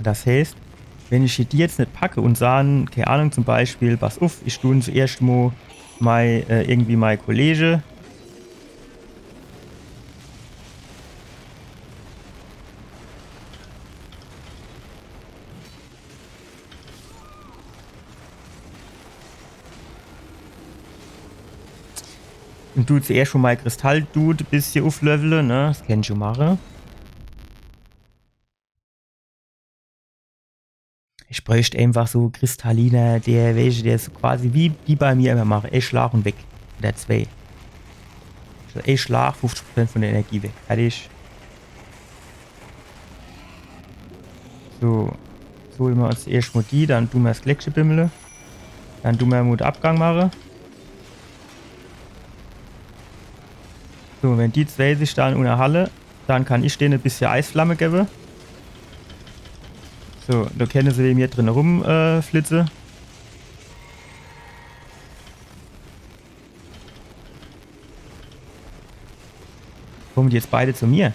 Das heeßt, wenn ich die jetzt net packe un sahn, kee Ahnung, zum Beispiel, pass uff, ich dun zuerscht mo mei, äh, irgendwie mei Kollege Un du zuerscht schon mol Kristall-Dude bissje uflevele, ne? Das kann ich schon mache. Ich bräucht einfach so Kristalliner, der, welche, der is so quasi wie die bei mir immer mache. Ee Schlag un weg. Oder zwee. So, ee Schlag, fuffzich Prozent von der Energie weg. Fertig. So. So, hole mer uns erscht mol die, dann du mer das Gleckche bimmele. Dann du mer mol de Abgang mache. So, wenn die zwee sich dann unnerhalle, dann kann ich dene e bissje Eisflamme gewwe. So, do kenne se wege mir drin rum, äh, flitze. Komme die jetzt beide zu mir?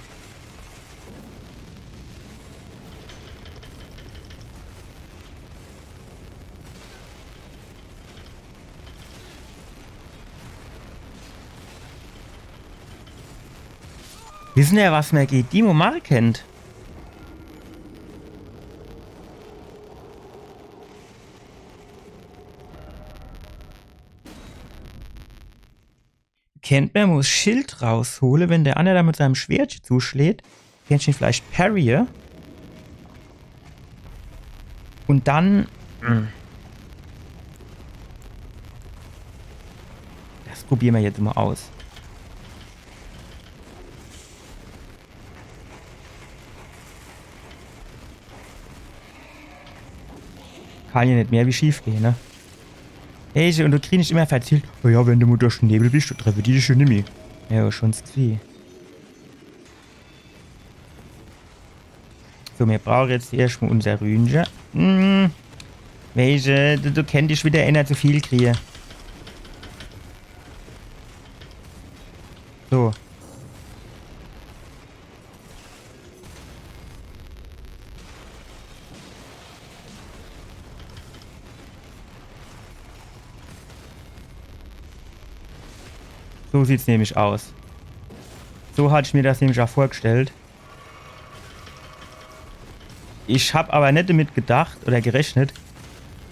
Wisse er, was mer gege die mo mache kennt? Kennt mer mo das Schild raushole, wenn der anner do mit seinem Schwert zuschläht? Kennt ich en vielleicht parrye? Un dann. Hm. Das probiere mer jetzt mo aus. Kann jo net mehr wie schief gehe, ne? Ey, un do krieg ich immer verzählt, oh ja, wenn du mo durch de Nebel bisch, do treffe die dich schon nimmi. Ja, schon sie. So, mir brauche jetzt erscht mo unser Rünche. Hm. Welche? Du, du kennt ich widder eener zu viel kriege. So. So sieht's nämlich aus. So hat ich mir das nämlich ach vorgestellt. Ich hab awwer net damit gedacht oder gerechnet,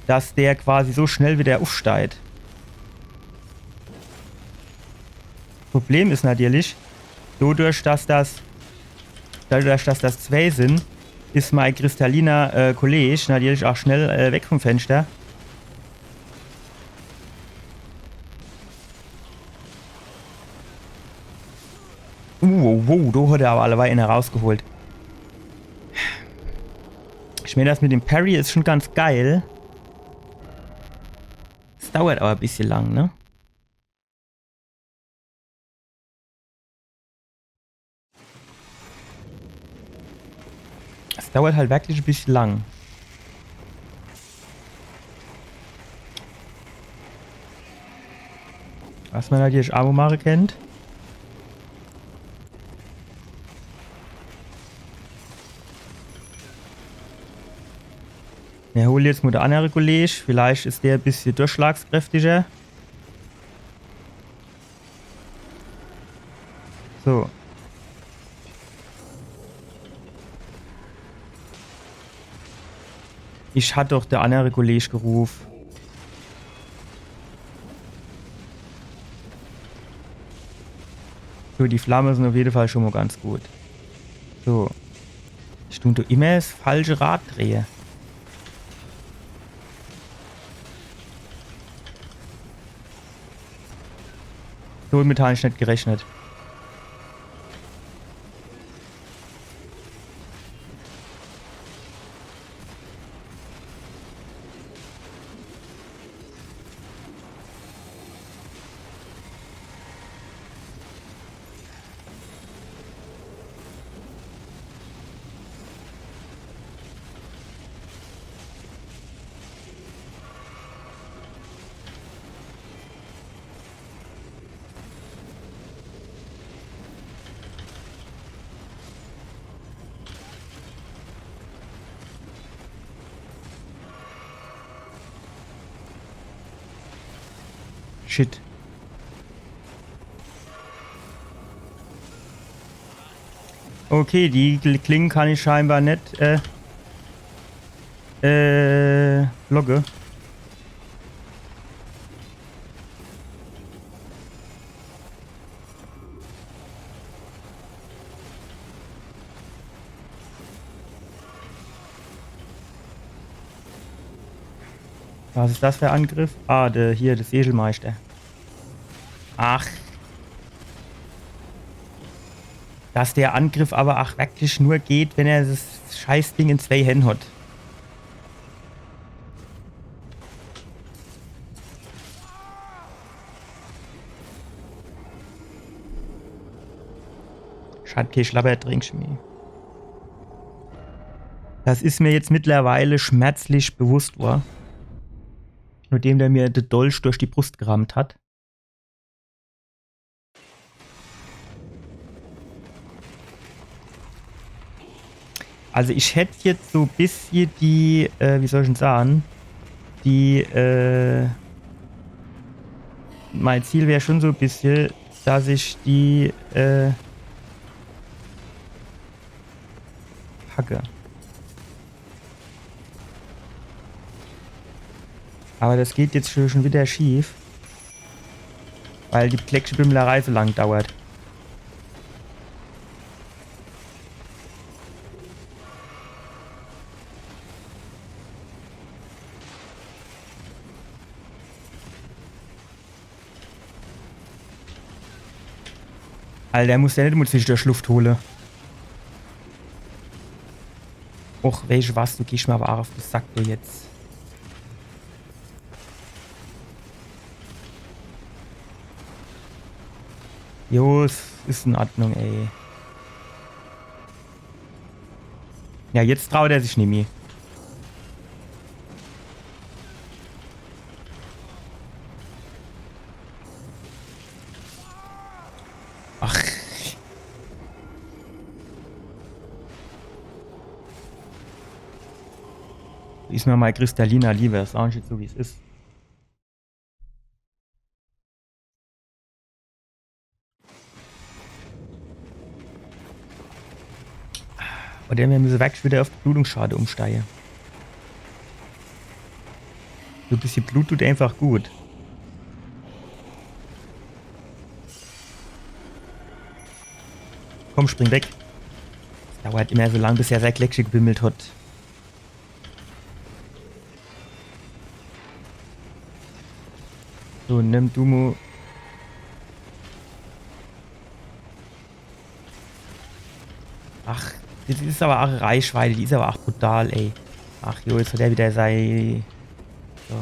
dass der quasi so schnell widder ufsteiht. Problem is natürlich, dodurch, dass das, dodurch, dass das zwee sin, is mei kristalliner, äh, Kolleg natürlich ach schnell, äh, weg vom Fenster. Uh, wow, wow, do hat er awwer alleweil eener rausgeholt. Ich mään, das mit dem Parry is schon ganz geil. Es dauert awwer e bissje lang, ne? Es dauert halt wirklich e bissje lang. Was mer natürlich ach mo mache kennt. Mir hole jetzt mo de annere Kolleg. Vielleicht is der e bissje durchschlagskräftiger. So. Ich hat doch de annere Kolleg gerufe. So, die Flamme sin uf jede Fall schon mo ganz gut. So. Ich du do immer es falsche Rad drehe. So, mit han ich net gerechnet. Shit. Okay, die Kl- Klinge kann ich scheinbar net, äh, äh, blocke. Was is das für Angriff? Ah, der hier, der Segelmeister. Ach. Dass der Angriff aber ach wirklich nur geht, wenn er das Scheißding in zwei Hände hat. Schad, kee Schlabber trinksch meh. Das is mir jetzt mittlerweile schmerzlich bewusst wor. Nachdem der mir de Dolch durch die Brust gerammt hat. Also ich hätt jetzt so bissje die, äh, wie soll ich denn sagen, die, äh, mein Ziel wär schon so bissje, dass ich die, äh, packe. Aber das geht jetzt schon, schon wieder schief. Weil die Kleckschebimmelerei so lang dauert. Alter, muss der net mol zwischendurch Luft hole. Och, weesche was, du gehsch mir aber ach auf de Sack, du jetzt. Jo, es is in Ordnung, ey. Ja, jetzt traut er sich nimmi. Ach. Is mir mei Kristallina lieber, sag ich jetzt so, wie's is. Oder mir müsse wirklich wieder auf Blutungsschade umsteige. So bissje Blut tut einfach gut. Komm, spring weg. Es dauert immer so lang, bis er sei Kleckche gebimmelt hat. So, nimm du mo. Ach, das is aber ach Reichweite, die is aber ach brutal, ey. Ach jo, jetzt hat er wieder sei. So.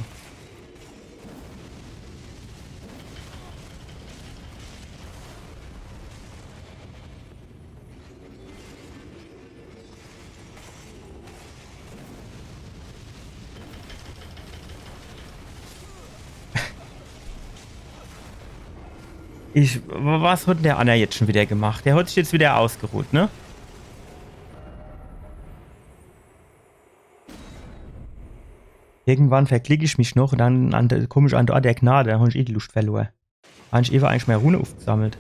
Ich, wa-, was hat der Anner jetzt schon wieder gemacht? Der hat sich jetzt wieder ausgeruht, ne? Irgendwann verklick ich mich noch und dann an der, komm ich an der Ort der Gnade, dann hab ich eh die Lust verlor. Hann ich ewe eigentlich mei Rune ufgesammelt?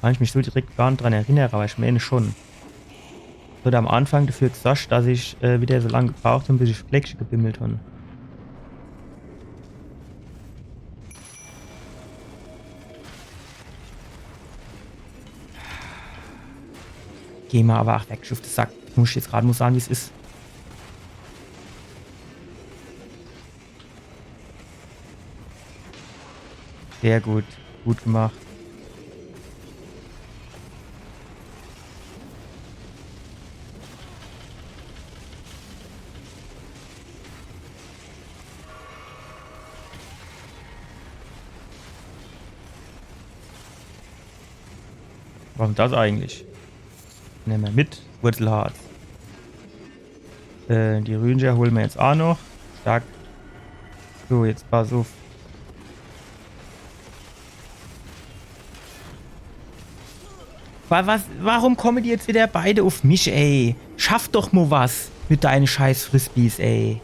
Kann ich mich so direkt gar net dran erinnere, aber ich meen schon. Das hat am Anfang dafür gesorgt, dass ich, äh, wieder so lang gebraucht hab, bis ich Fleckche gebimmelt hab. Geh ma aber ach weg, Schuft, Sack. Ich muss jetzt grad mo sage, wie's is. Sehr gut. Gut gemacht. Was is denn das eigentlich? Nemme mer mit. Wurzelharz. Äh, die Rünscher hole mer jetzt ach noch. Stark. So, jetzt pass uff. Wa-, was, warum komme die jetzt wieder beide uff mich, ey? Schaff doch mo was mit deine scheiß Frisbees, ey.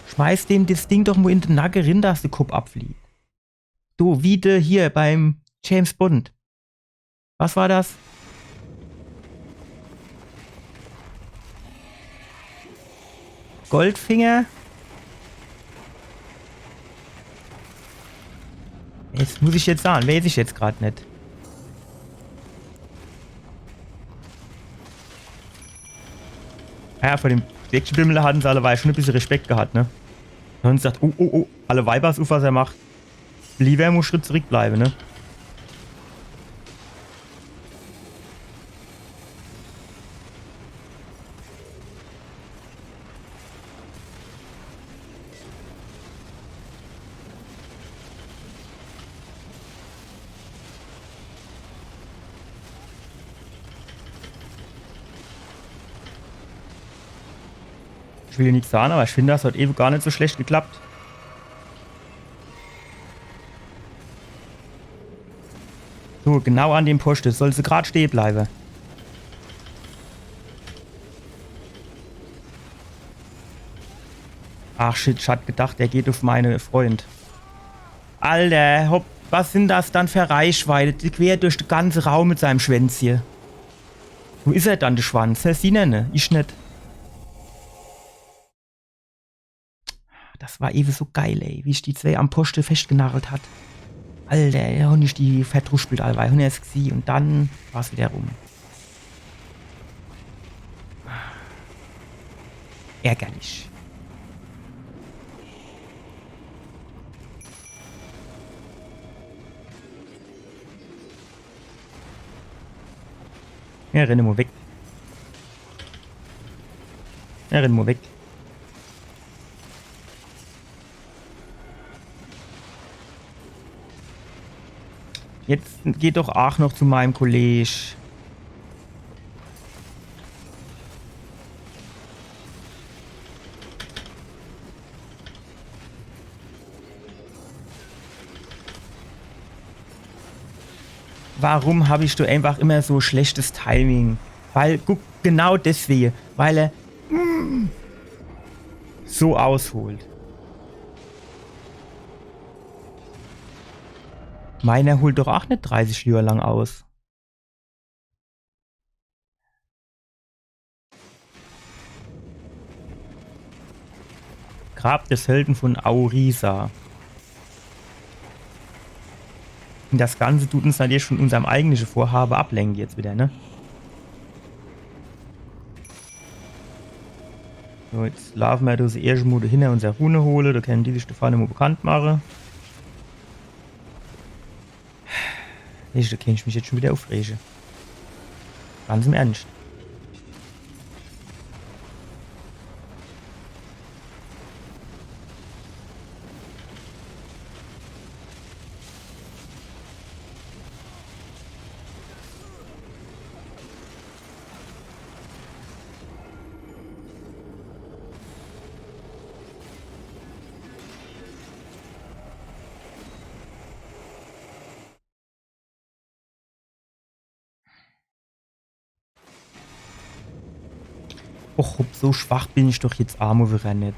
Sch-, Schmeiß dem das Ding doch mo in de Nacke rin, dass de Kopp abfliegt. Du, wie de hier beim James Bond. Was war das? Goldfinger? Das muss ich jetzt sage, weiß ich jetzt grad net. Ja, vor dem Säckchebimmel hatten se alleweil schon e bissel Respekt gehat, ne? Un sagt, oh, oh, oh, alle Weibers uf, was er macht. Liewer mo Schritt zurückbleibe, ne? Ich will hier nix sage, awwer ich find, das hat ewe gar net so schlecht geklappt. So, genau an dem Poste. Soll se grad stehe bleibe. Ach shit, ich hat gedacht, der geht uf meine Freund. Alter, hopp, was sin das dann für Reichweite? Die quer durch de ganze Raum mit seinem Schwänzche. Wo is er dann, de Schwanz? Hä, sie nenne, ich net. Das war ewe so geil, ey, wie ich die zwee am Poste festgenagelt hat. Alter, do hun ich die verdruspelt, allweil. Hun er's gesieh un dann war's wieder rum. Ärgerlich. Ja, renne mo weg. Ja, renne mo weg. Jetzt geh doch aach noch zu meinem Kolleg. Warum hab ich do einfach immer so schlechtes Timing? Weil, guck, genau deswege. Weil er, mm, so ausholt. Meiner holt doch aach net dreißig Johr lang aus. Grab des Helden von Auriza. Un das Ganze tut uns natürlich von unserm eigentliche Vorhabe ablenke jetzt wieder, ne? So, jetzt laafe mer do erscht mo hinner unser Rune hole, do kennen die sich do vorne mo bekannt mache. Mensch, do kennt ich mich jetzt schon wieder ufrege. Ganz im Ernst. Och, hopp, so schwach bin ich doch jetzt aa mo wieder net.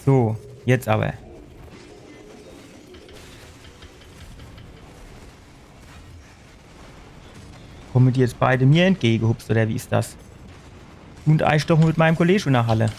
So, jetzt awwer. Komme die jetzt beide mir entgegehupst, oder wie is das? Un eich doch mit meinem Kolleg unnerhalle.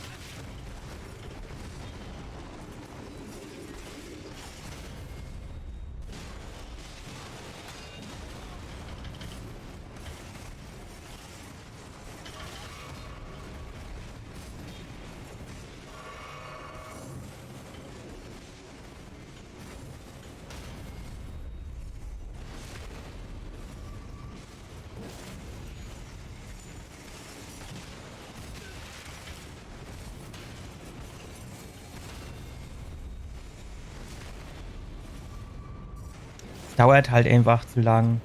Dauert halt einfach zu lang.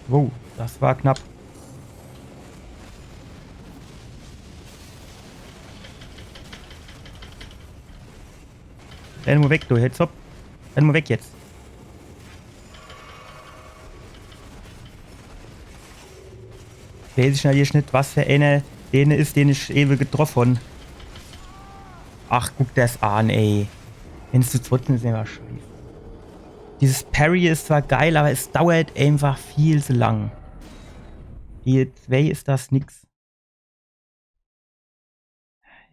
Wow, das war knapp. Renn mo weg, du, jetzt hopp. Renn mo weg jetzt. Weiß ich natürlich net, was für eener dene is, den ich ewe getroff hon. Ach, guck das an, ey. Wenn's zu zwett is, is immer scheiße. Dieses Parry is zwar geil, aber es dauert einfach viel zu lang. Hier zwei is das nix.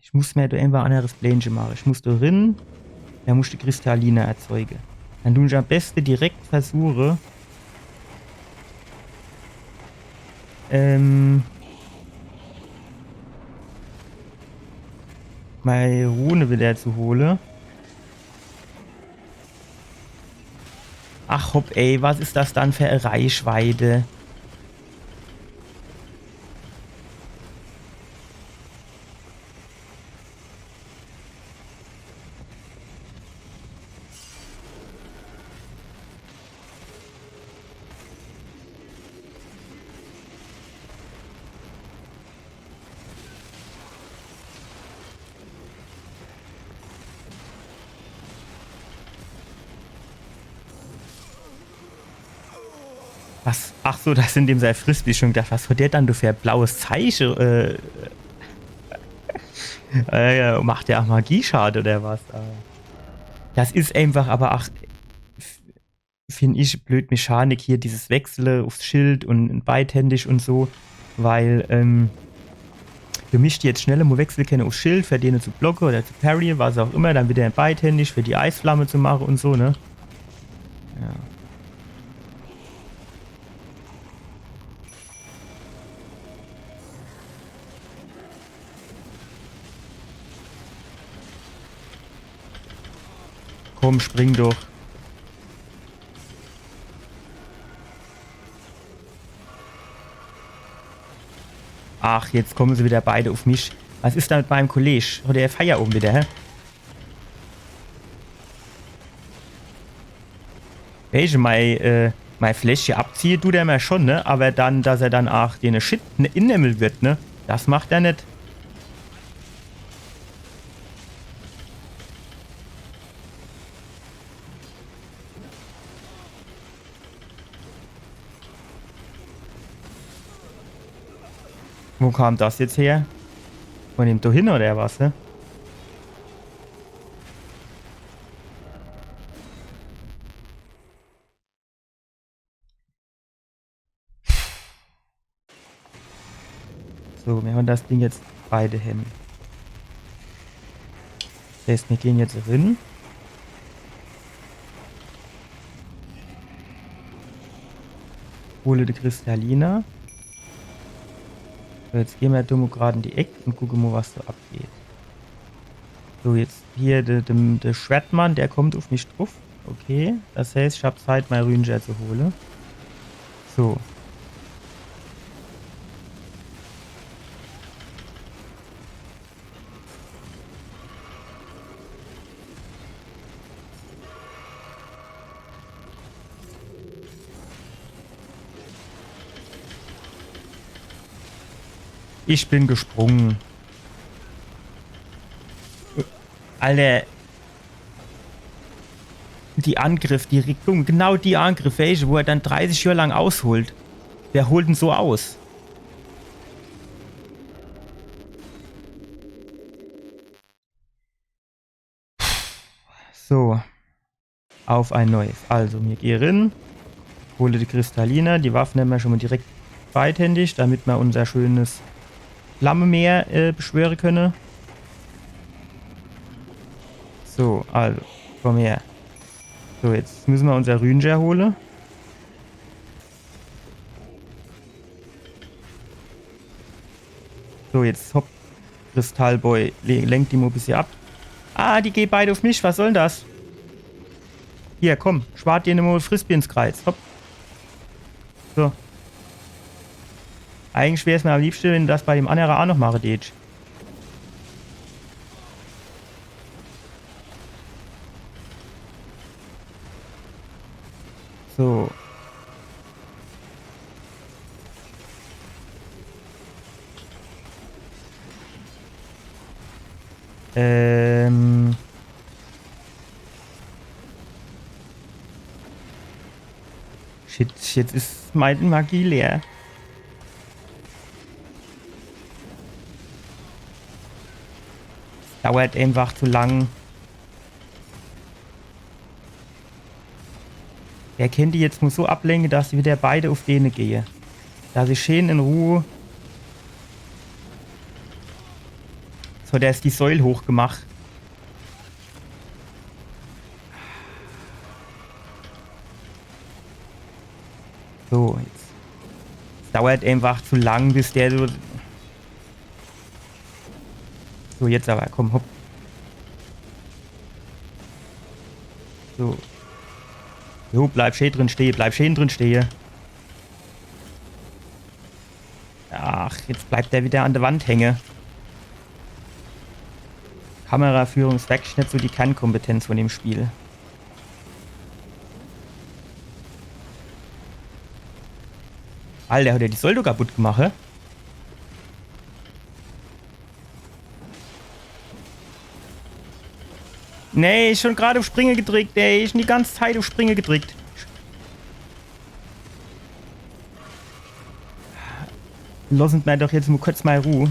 Ich muss mer do einfach anneres Plänche mache. Ich muss do rin. Do muss ich die Kristalliner erzeuge. Dann tun ich am beste direkt versuche, ähm, mei Rune wieder zu hole. Ach hopp, ey, was is das dann für e Reichweite? Was? Ach so, das in dem sei Frisbee schon gedacht. Was hat der dann do für e blaues Zeiche? Äh, äh, macht der auch Magieschade oder was? Äh, das is einfach, aber ach, find ich, blöd Mechanik hier, dieses Wechsle aufs Schild und, und beidhändig und so, weil, ähm, du misst jetzt schneller mo wechsle kenne aufs Schild, für dene zu blocke oder zu parry, was auch immer, dann wieder beidhändig für die Eisflamme zu mache und so, ne? Ja. Komm, spring doch. Ach, jetzt kommen se wieder beide auf mich. Was is da mit meinem Kollege? Hat der Feierabend wieder, hä? Welche, mei, äh, mei Fläschche abziehe dut er mer schon, ne? Aber dann, dass er dann ach den Shit ne, innemmel wird, ne? Das macht er net. Wo kam das jetzt her? Von dem do hin oder was, ne? So, mir hon das Ding jetzt beide hin. Das heißt, mir gehen jetzt rin. Hole die Kristalliner. So, jetzt gehen mir dumm grad in die Eck und gucke mo, was so abgeht. So, jetzt hier der, der, der Schwertmann, der kommt auf mich drauf. Okay, das heißt, ich hab Zeit, mein Rünscher zu hole. So. Ich bin gesprungen. Alter. Die Angriff, die Richtung, genau die Angriff, welche, wo er dann dreißig Jahre lang ausholt. Wer holt denn so aus? So. Auf ein Neues. Also, mir gehen rin. Hole die Kristalliner. Die Waffen nehmen wir schon mal direkt beidhändig, damit wir unser schönes Flammemeer, äh, beschwören können. So, also, komm her. So, jetzt müssen wir unser Rünscher holen. So, jetzt hopp. Kristallboy, le- lenk die mo bissje ab. Ah, die gehen beide auf mich. Was soll denn das? Hier, komm. Schwart dir mo Frisbee ins Kreuz. Hopp. So. Eigentlich wär's mir am liebsten, wenn das bei dem anderen auch noch mache tät. So. Ähm. Shit, jetzt is mei Magie leer. Dauert einfach zu lang. Der kennt die jetzt nur so ablenke, dass sie wieder beide uf dene gehe. Dass ich schön in Ruhe. So, der is die Säul hochgemacht. So, jetzt. Es dauert einfach zu lang, bis der so. So, jetzt aber, komm, hopp. So. Jo, bleib schön drin stehe, bleib schön drin stehe. Ach, jetzt bleibt der wieder an der Wand hänge. Kameraführung is wirklich net so die Kernkompetenz von dem Spiel. Alter, hat er die Soldo kaputt gemacht, hä? Nee, ich schon grad uf Springe gedrickt, ey. Ich schon die ganze Zeit uf Springe gedrickt. Lossen mir doch jetzt nur kurz mal Ruhe.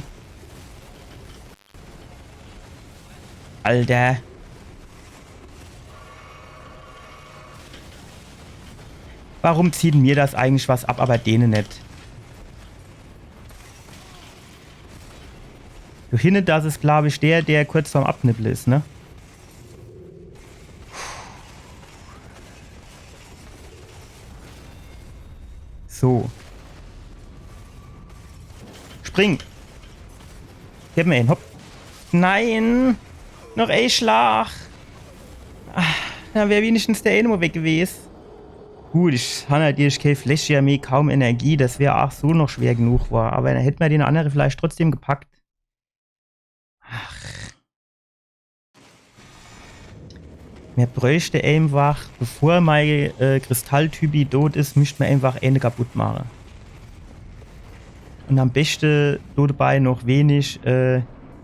Alter. Warum zieht mir das eigentlich was ab, aber dene net? Do hinne, das is, glaub ich, der, der kurz vorm Abnippel is, ne? So. Spring! Gib mir en, hopp. Nein! Noch e Schlag! Ah, dann wär wenigstens der ene mol weg gewes. Gut, ich han halt, ich kee Fläschje mehr, kaum Energie. Das wär ach so noch schwer genug war. Aber dann hätt mer den annere vielleicht trotzdem gepackt. Ach. Mer bräuchte einfach, bevor mei, äh, Kristalltypi tot is, misst mer einfach ene kaputt mache. Und am beschte do dabei noch wenig, äh,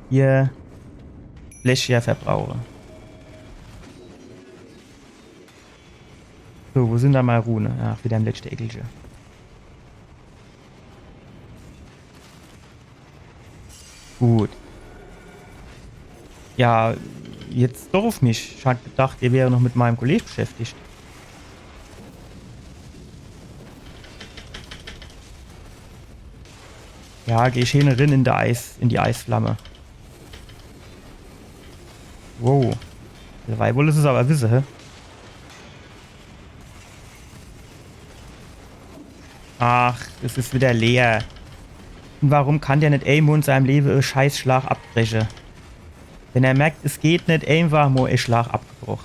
hier Fläschje verbrauche. So, wo sin do mei Rune? Ach, wieder im letschte Eckelche. Gut. Ja, jetzt doch uf mich. Ich hat gedacht, ihr wäre noch mit meinem Kollege beschäftigt. Ja, geh ich hin, rin in der Eis, in die Eisflamme. Wow. Derweil wolle es aber wisse, hä? Ach, es is wieder leer. Und warum kann der net emol in seinem Lewe e Scheißschlag abbreche? Wenn er merkt, es geht net, einfach mol e Schlag abgebroch.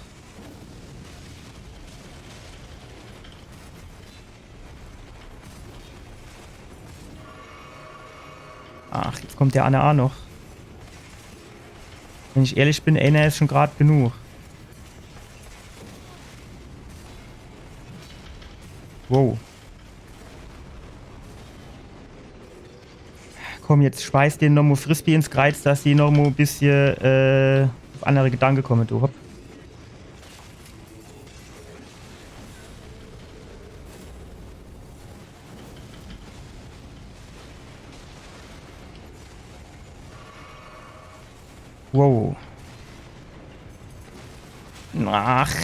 Ach, jetzt kommt der anner ach noch. Wenn ich ehrlich bin, eener is schon grad genug. Wow. Komm, jetzt schmeiß den nochmo Frisbee ins Kreiz, dass die nochmo e bissje, äh, uf annere Gedanke komme, du. Hopp. Wow. Ach.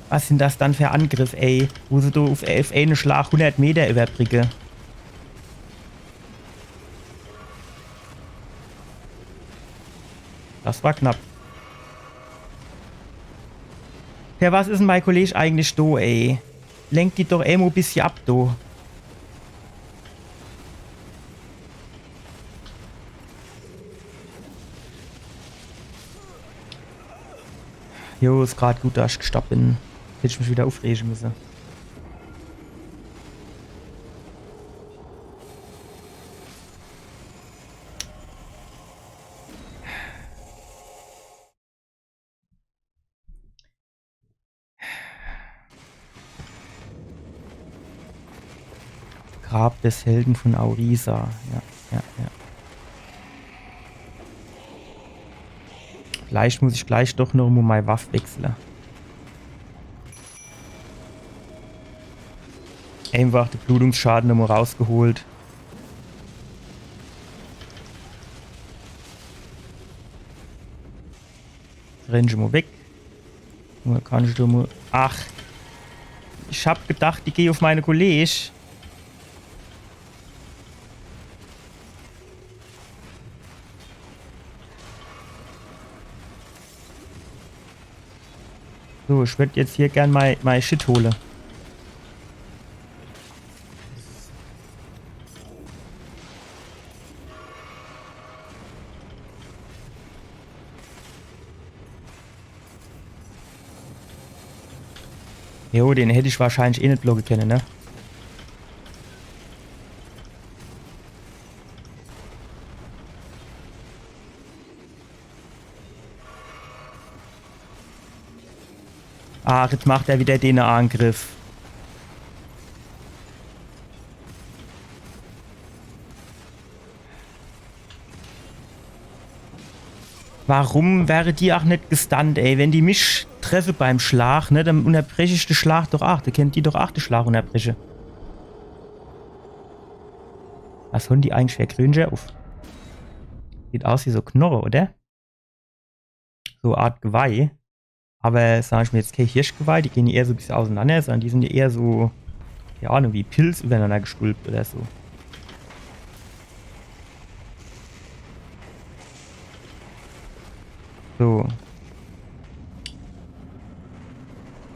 Was sin das dann für Angriff, ey? Wo se do uf, uf eene Schlag hundert Meter überbricke. Das war knapp. Ja, was is denn mei Kollege eigentlich do, ey? Lenkt die doch emol e bissje ab, do. Jo, is grad gut, dass ich gestorb bin. Hätt ich mich wieder ufrege müsse. Grab des Helden von Aurisa. Ja, ja, ja. Vielleicht muss ich gleich doch noch mo mei Waff wechsle. Einfach de Blutungsschade nomo rausgeholt. Renn ich mo weg. Mo kann ich do mo. Ach. Ich hab gedacht, die geh uff meine Kollege. So, ich würd jetzt hier gern mei, mei Shit hole. Jo, den hätt ich wahrscheinlich eh net blocke kenne, ne? Ah, jetzt macht er wieder den Angriff. Warum wäre die ach net gestunt, ey? Wenn die mich treffe beim Schlag, ne, dann unterbrech ich de Schlag doch ach. Do kennt die doch ach de Schlag unterbreche. Was hon die eigentlich für Krönscher uff? Sieht aus wie so Knorre, oder? So Art Geweih. Aber sag ich mir jetzt, okay, Hirschgeweih, die gehen eher so e bissje auseinander, sondern die sind eher so, keine Ahnung, wie Pilz übereinander gestülpt oder so. So.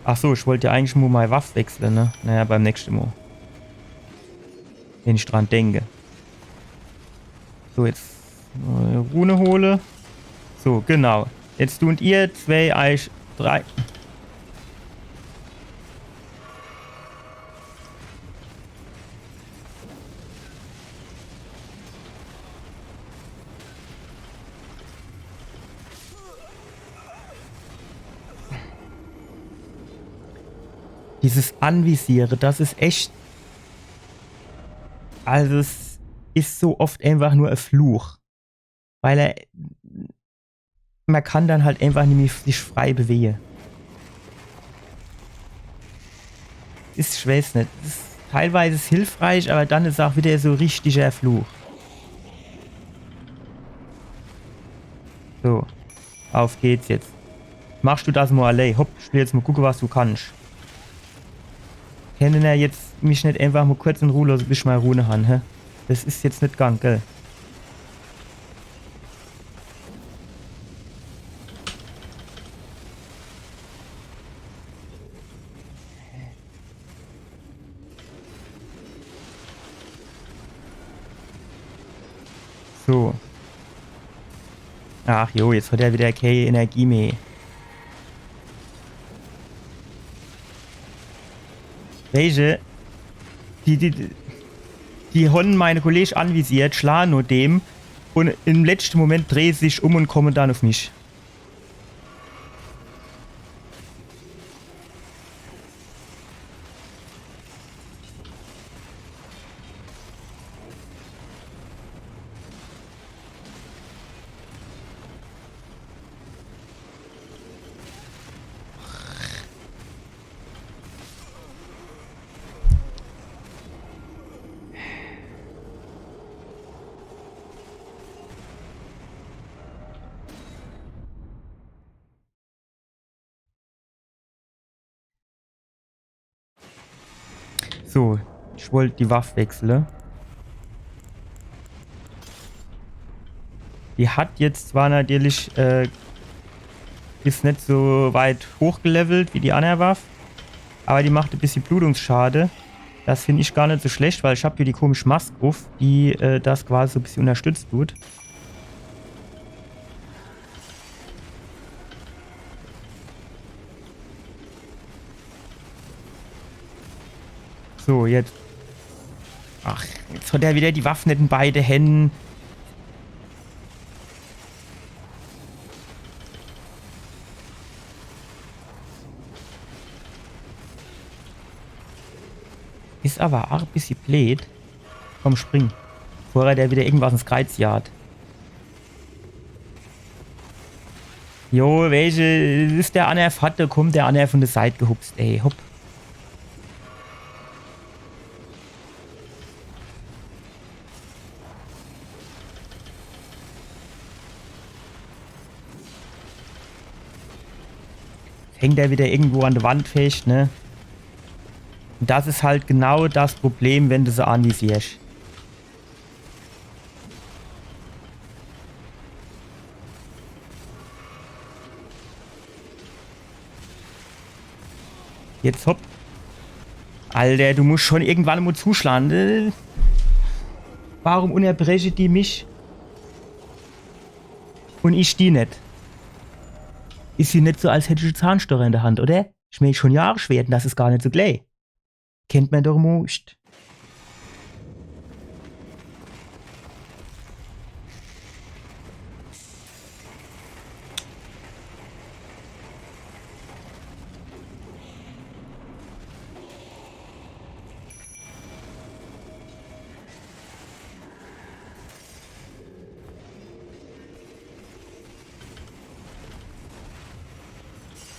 Ach so, ich wollt ja eigentlich mo mei Waff wechsle, ne? Naja, beim nächschte Mo. Wenn ich dran denke. So, jetzt äh, Rune hole. So, genau. Jetzt tun ihr zwei, eich drei. Dieses Anvisiere, das is echt. Also es is so oft einfach nur e Fluch. Weil er. Mer kann dann halt einfach nimmi sich frei bewege. Is, ich weiß net. Is, teilweise is hilfreich, aber dann is ach wieder so richtiger Fluch. So. Auf geht's jetzt. Machsch du das mo allei. Hopp, ich will jetzt mo gucke, was du kannsch. Kennt er jetzt mich net einfach mo kurz in Ruh losse, bis ich mei Rune han, hä? Das is jetzt net gang, gell? So. Ach jo, jetzt hat er wieder kee Energie mehr. Welche? Die, die, die, die hon meine Kollege anvisiert, schlagen nur dem und im letzten Moment drehen sie sich um und kommen dann auf mich. So, ich wollt die Waff wechsle. Die hat jetzt zwar natürlich, äh, is net so weit hochgelevelt wie die anner Waff, aber die macht e bissje Blutungsschade. Das find ich gar net so schlecht, weil ich hab hier die komisch Mask uff, die äh, das quasi so e bissje unterstützt tut. So, jetzt. Ach, jetzt hat er wieder die Waff net in beide Hände. Is aber ach e bissje bleed. Komm, spring. Bevor er der wieder irgendwas ins Kreiz jagt. Jo, welche, is der anner fort, do kummt der anner vun de Seit gehupst, ey, hopp. Hängt er wieder irgendwo an de Wand fescht, ne? Un das is halt genau das Problem, wenn de se anvisiersch. Jetzt hopp. Alter, du musch schon irgendwann mo zuschlan. Äh, warum unnerbreche die mich? Un ich die net. Is jo net so, als hätt ich e Zahnstocher in de Hand, oder? Ich mään, schon Jahre schwert, un das is gar net so klää. Kennt mer doch mo.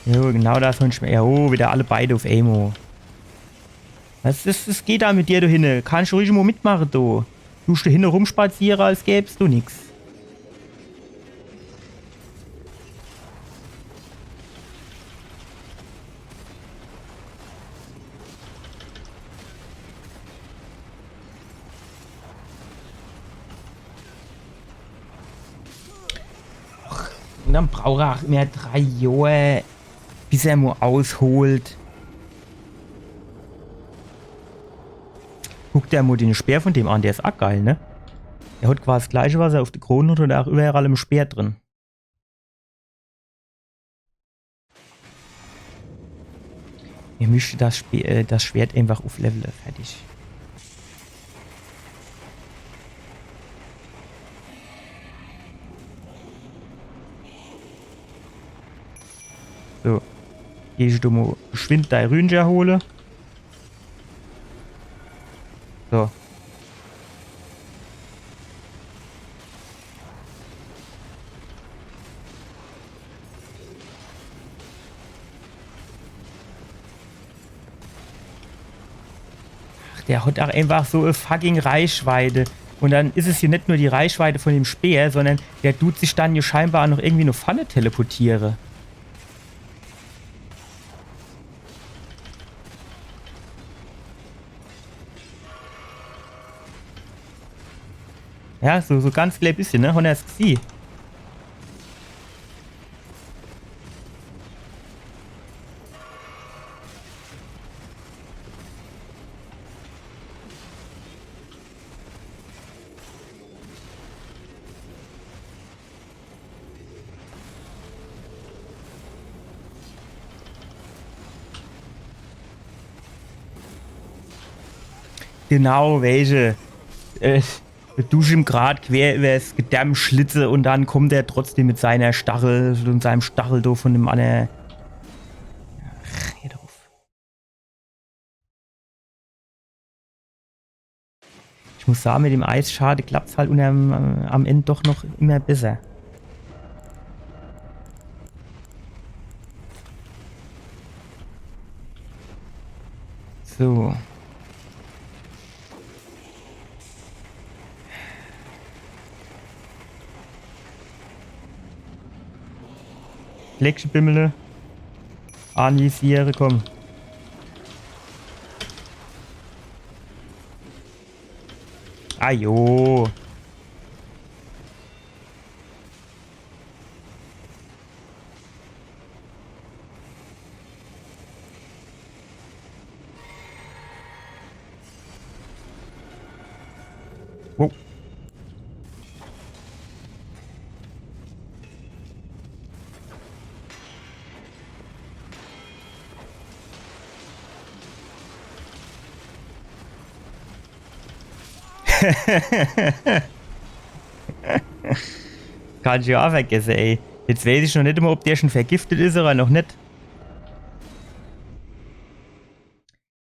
Jo, genau das wünsch ich mer. Jo, wieder alle beide uff emol. Was is, was geht do mit dir do hinne? Kannscht ruhig mo mitmache, du. Du stößt do hinne rumspaziere, als gäb's do nix. Och, un dann braucht er ach immer drei Johr, bis er mo ausholt. Guck der mo den Speer vun dem an, der is ach geil, ne? Er hot quasi das gleiche, was er uff de Krone hot, hot er ach iwwerall im Speer drin. Mir misste das Spe-, äh, das Schwert einfach ufflevele. Fertig. So. Geh ich do mo geschwind dei Rünscher hole. So. Ach, der hot ach einfach so e fucking Reichweite. Un dann is es jo net nur die Reichweite vun dem Speer, sondern der dut sich dann jo scheinbar noch irgendwie no vorne teleportiere. Ja, so, so ganz klää bissche, ne? Hon er's gesieh. Genau, welche. Äh, du dusch im grad quer iwwers Gedärm schlitze un dann kommt er trotzdem mit seiner Stachel, mit seinem Stachel do vun dem anner. Ach, hör doch uff. Ich muss sage, mit dem Eisschade klappt's halt unterm, äh, am End doch noch immer besser. So. Fleckche bimmele. Anvisiere, komm. Ajo. Wow. Kann ich jo ach vergesse, ey. Jetzt weeß ich noch net immer, ob der schon vergiftet is oder noch net.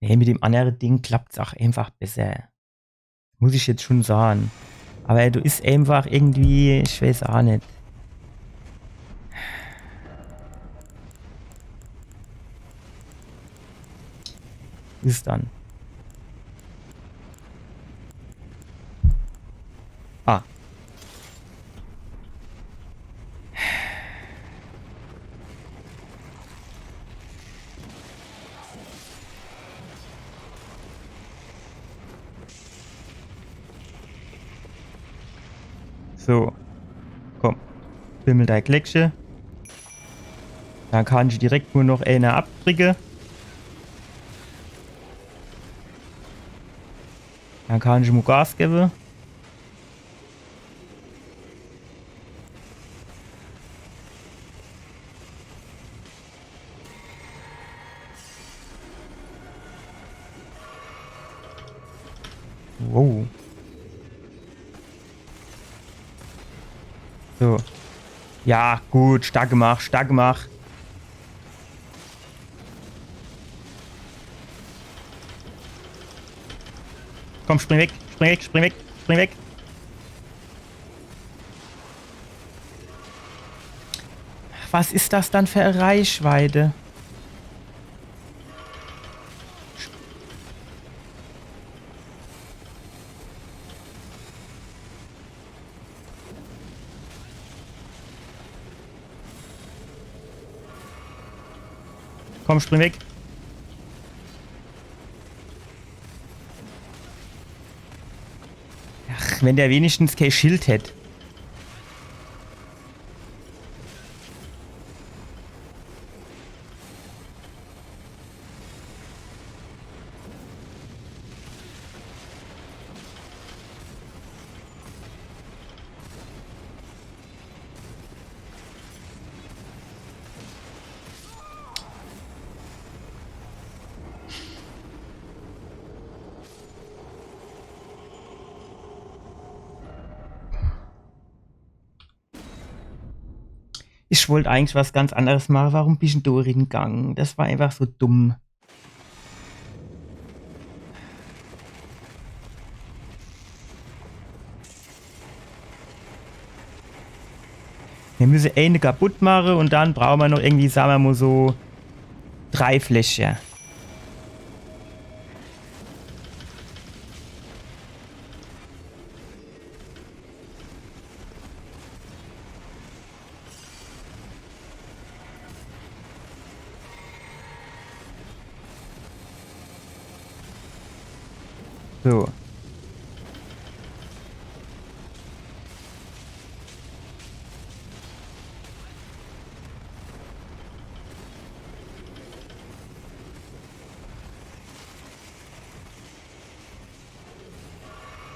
Nee, mit dem annere Ding klappt's ach einfach besser. Muss ich jetzt schon sage. Awwer du is einfach irgendwie, ich weeß ach net. Bis dann. Ah. So. Komm. Bimmel dei Gleckche. Dann kann ich direkt nur noch eener abdricke. Dann kann ich mo Gas gewwe. Wow. So. Ja, gut, stark gemacht, stark gemacht. Komm, spring weg, spring weg, spring weg, spring weg. Was is das dann für e Reichweite? Komm, spring weg. Ach, wenn der wenigstens kee Schild hätt. Ich wollt eigentlich was ganz anderes mache. Warum bin ich dann do ringange? Das war einfach so dumm. Mir müsse eene kaputt mache un dann brauche mer noch irgendwie, sage mer mo so, drei Fläschcher. So.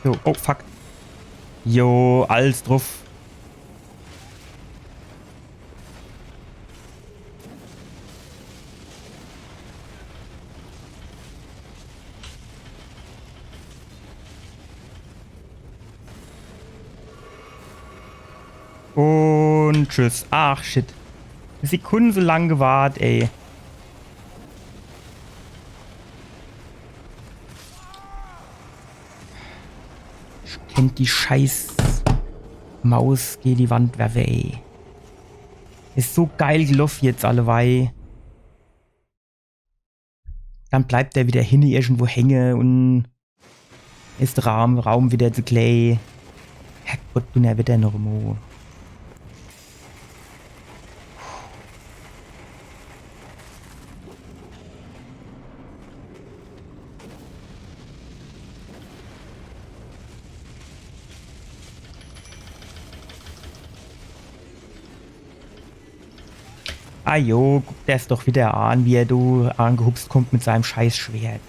So, oh fuck. Jo, alles druff. Un tschüss. Ach, shit. Sekunde so lang gewart, ey. Ich kennt die scheiß Maus gege die Wand werfe, ey. Is so geil geloff jetzt allewei. Dann bleibt er wieder hinne irgendwo hänge un is de Raum, Raum wieder zu klä. Herrgott, Dunnerwetter noch mo. Ah jo, guck der's doch wieder an, wie er do angehupst kommt mit seinem Scheißschwert.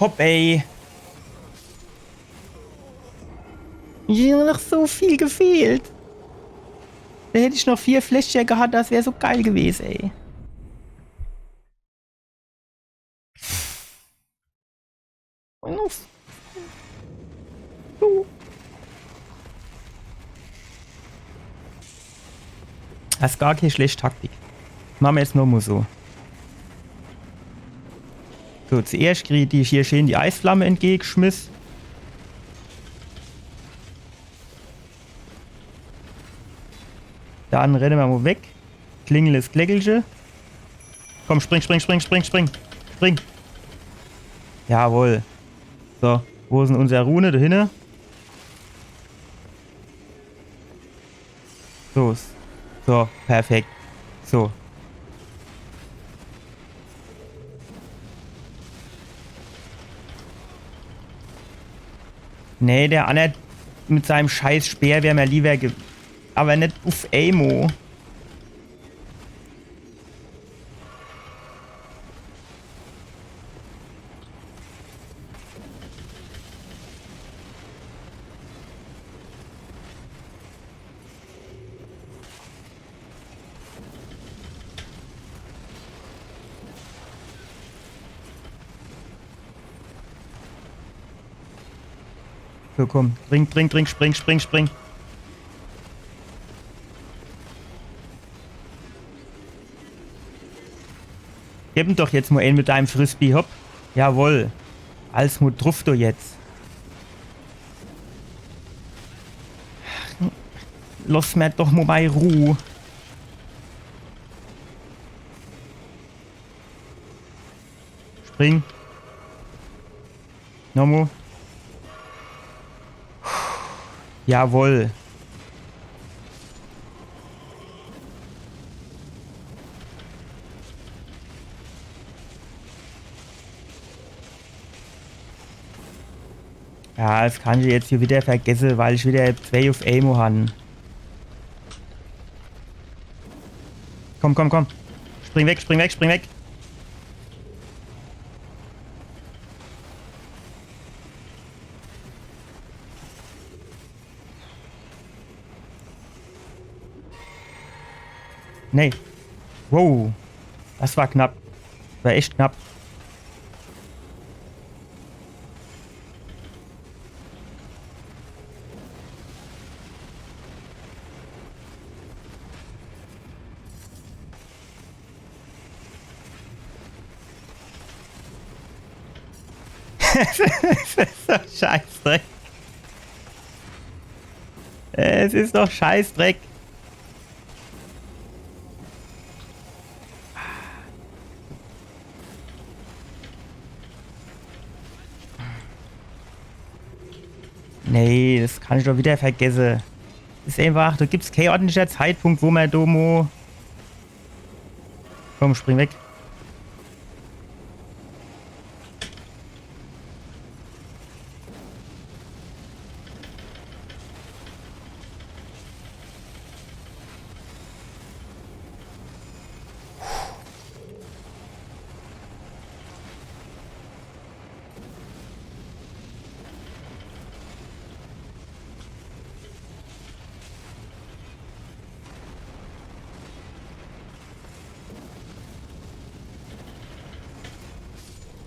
Hopp, ey. Mir hot noch so viel gefehlt. Do hätt ich noch vier Fläschcher gehat, das wär so geil gewes, ey. Das is gar kee schlecht Taktik. Mache mer jetzt nochmo so. So, zuerscht kriet die hier schee die Eisflamme entgegeschmiss. Dann renne mer mo weg. Klingeles Kleckelche. Komm, spring, spring, spring, spring, spring. Spring. Jawohl. So, wo is dann unser Rune? Do hinne. So, so, perfekt. So. Nee, der anner mit seinem scheiß Speer wär mer liewer ge-, awwer net uff emol. So, komm. Trink, trink, trink, spring, spring, spring. Geb em doch jetzt mo een mit deinem Frisbee, hopp. Jawohl. Als mo druff do jetzt. Loss mer doch mo mei Ruh. Spring. Nochmo. Jawohl. Ja, das kann ich jetzt hier wieder vergesse, weil ich wieder zwei uff emol han. Komm, komm, komm. Spring weg, spring weg, spring weg. Nee. Wow. Das war knapp. War echt knapp. Es is doch Scheißdreck. Es is doch Scheißdreck. Nee, das kann ich doch wieder vergesse. Is einfach, do gibt's kee ordentlicher Zeitpunkt, wo mer do mo Komm, spring weg.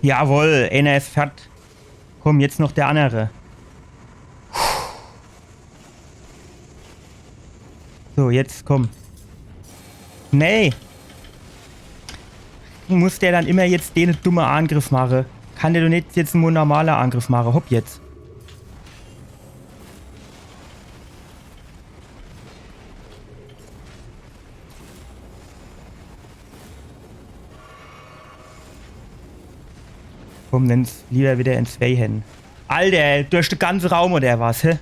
Jawohl, eener is fett. Komm, jetzt noch der annere. So, jetzt komm. Nee. Muss der dann immer jetzt dene dumme Angriff mache? Kann der doch net jetzt en normaler Angriff mache? Hopp jetzt. Komm, nenn's lieber wieder in zwei Hänn. Alter, durch de ganze Raum oder was, hä?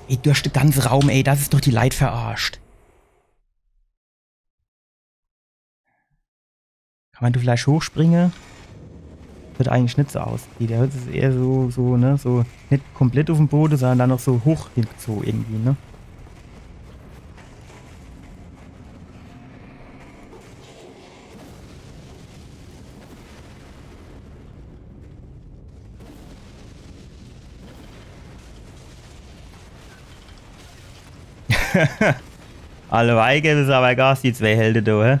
Ey, durch de ganze Raum, ey, das is doch die Leit verarscht. Kann man do vielleicht hochspringe? Wird eigentlich net so aus. Der is eher so, so, ne, so net komplett uff em Bode, sondern dann noch so hochgezoge irgendwie, ne? Alleweil gewwe se awwer Gas, die zwee Helde do, hä?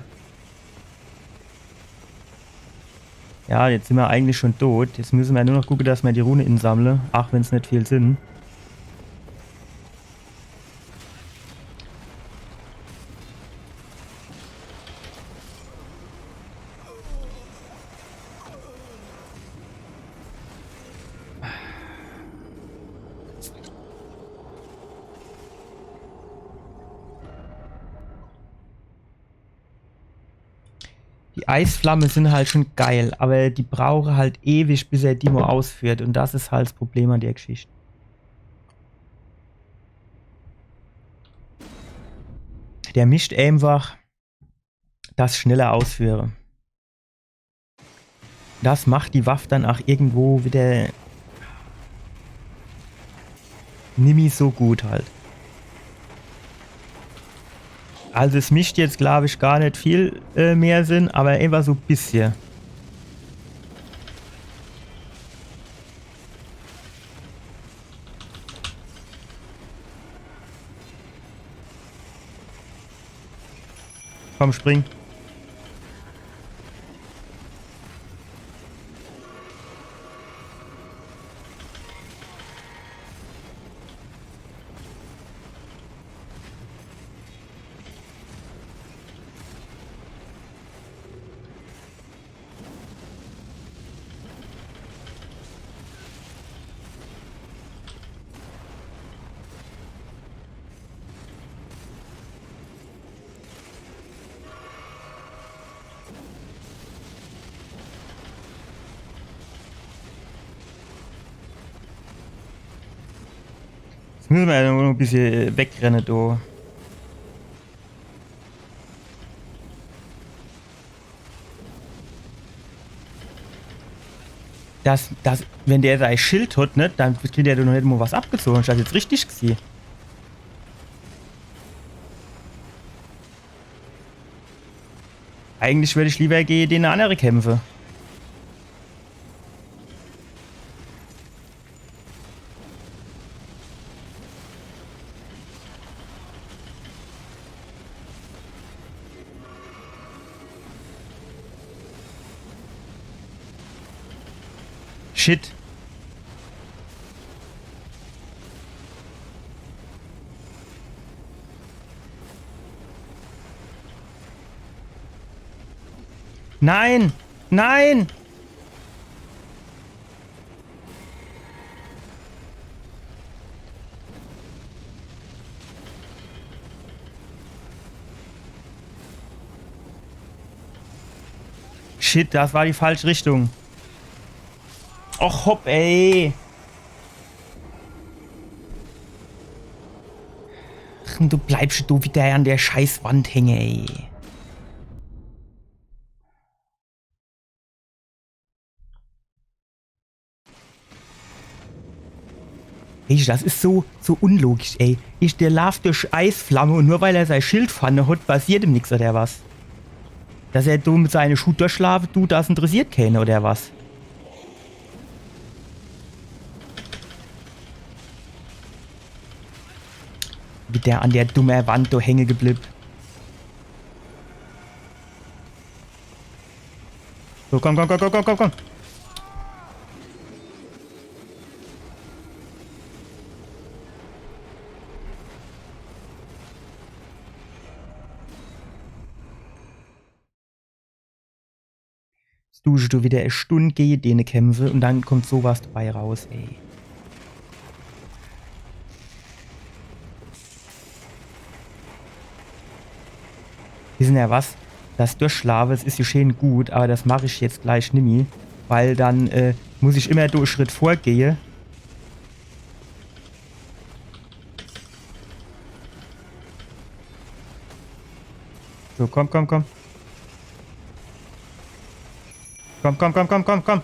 Ja, jetzt sin mer eigentlich schon tot. Jetzt müsse mer nur noch gucke, dass mer die Rune insammle, ach wenn's net viel sin. Die Eisflamme sin halt schon geil, awwer die brauche halt ewig, bis er die mo ausführt. Un das is halt das Problem an der Geschicht. Der mischt einfach das schneller ausführe. Das macht die Waff dann ach irgendwo wieder nimmi so gut halt. Also es mischt jetzt, glaub ich, gar net viel, äh, mehr Sinn, awwer einfach so bissje. Komm, spring. Jetzt müsse mer jo noch e bissje wegrenne, do. Das, das, wenn der sei Schild hat, ne, dann kriegt der doch noch net mo was abgezoge. Hab ich das jetzt richtig gesieh? Eigentlich würd ich lieber gege den annere kämpfe. Shit. Nein! Nein! Shit, das war die falsche Richtung. Och, hopp, ey. Ach, du bleibst do wieder an der scheiß Wand hänge, ey. Ey, das is so, so unlogisch, ey. Ich, der laaft durch Eisflamme un nur weil er sei Schild vorne hat, passiert ihm nix, oder was? Dass er do mit seine Schuh durchlaafe tut, das interessiert keene, oder was? Wieder an der dummer Wand do hänge geblieb. So, komm, komm, komm. Jetzt du schon wieder e Stund gege dene kämpfe un dann kommt so was dabei raus, ey. Wissen er was? Das Durchschlafe, das is jo schön gut, aber das mach ich jetzt gleich nimmi, weil dann, äh, muss ich immer do e Schritt vorgehe. So, komm, komm, komm. Komm, komm, komm, komm, komm, komm.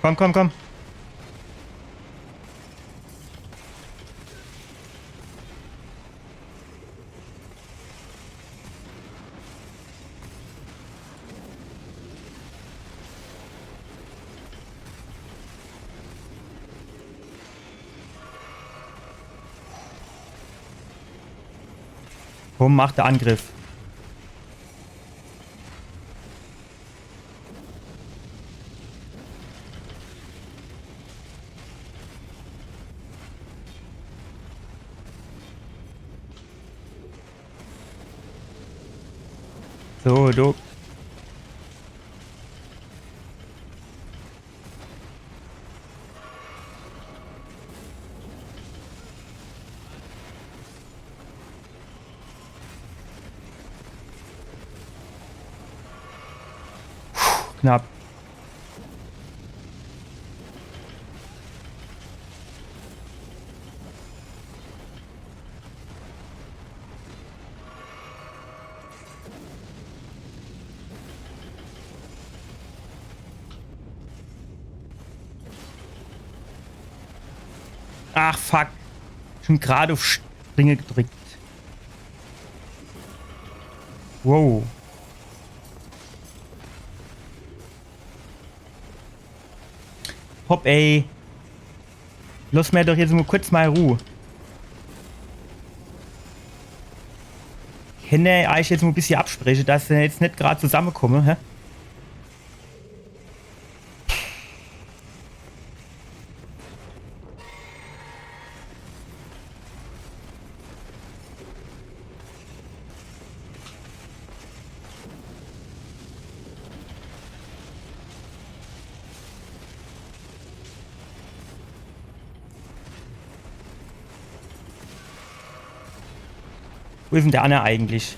Komm, komm, komm. Komm, mach de Angriff. So, du. Puh, knapp. Ach, fuck. Schon grad uff Springe gedrickt. Wow. Hopp, ey. Loss mer doch jetzt mo kurz mei Ruh. Kann er eich jetzt mo e bissje abspreche, dass er jetzt net grad zusammekomme, hä? Wo is denn der anner eigentlich?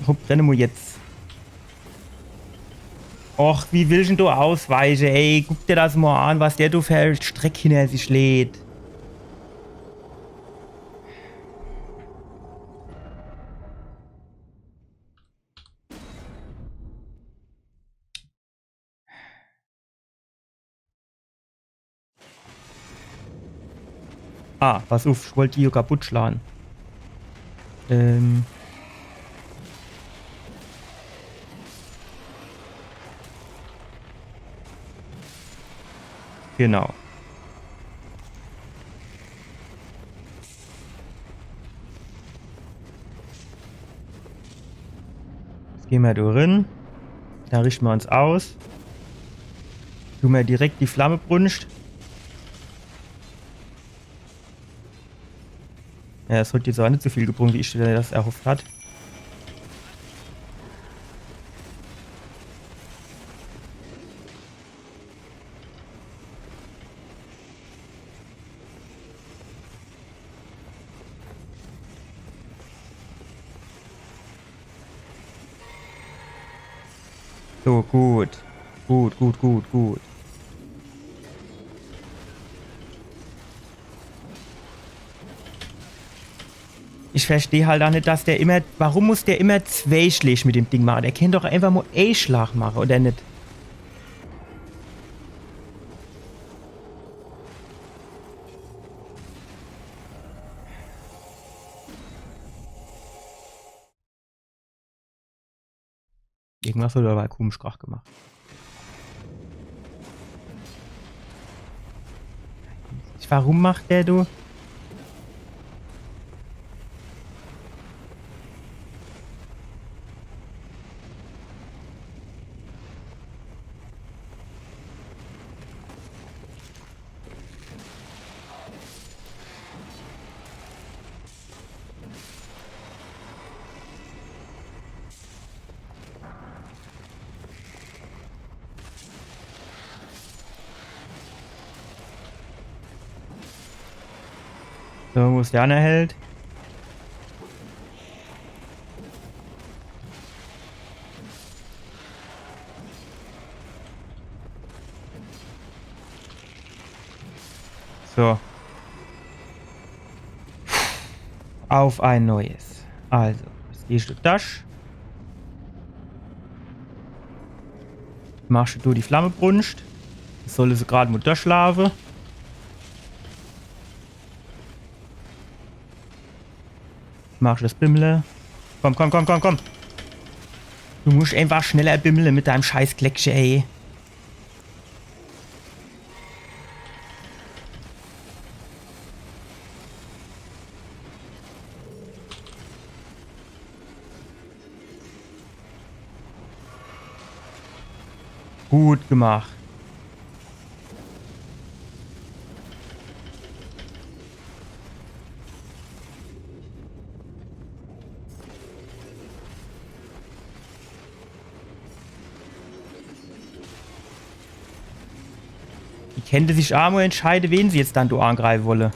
Hopp, renne mo jetzt. Och, wie will ich denn do ausweiche, ey? Guck der das mo an, was der do fer Streck hinner sich lädt. Ah, pass uff, ich wollt die hier kaputt schlage. Ähm. Genau. Jetzt gehn mer do rin. Do richte mer uns aus. Tun mer direkt die Flammebrunscht. Ja, es hat jetzt awwer net so viel gebrung, wie ich mir das erhofft hat. So, gut. Gut, gut, gut, gut. Ich versteh halt aa net, dass der immer, warum muss der immer zwee Schläg mit dem Ding mache? Der kann doch einfach mo ee Schlag mache, oder net? Irgendwas hat awwer komisch Krach gemacht. Warum macht der, du? So, wo is der anner Held? So. Auf ein Neues. Also, jetzt gehscht du Dash. Machscht du die Flammebrunscht. Solle se grad mol durchlaafe. Machscht das Bimmle. Komm, komm, komm, komm, komm. Du muscht einfach schneller bimmle mit deinem scheiß Gleckche, ey. Gut gemacht. Die kennte sich aa mol entscheide, wen se jetzt dann do angreife wolle.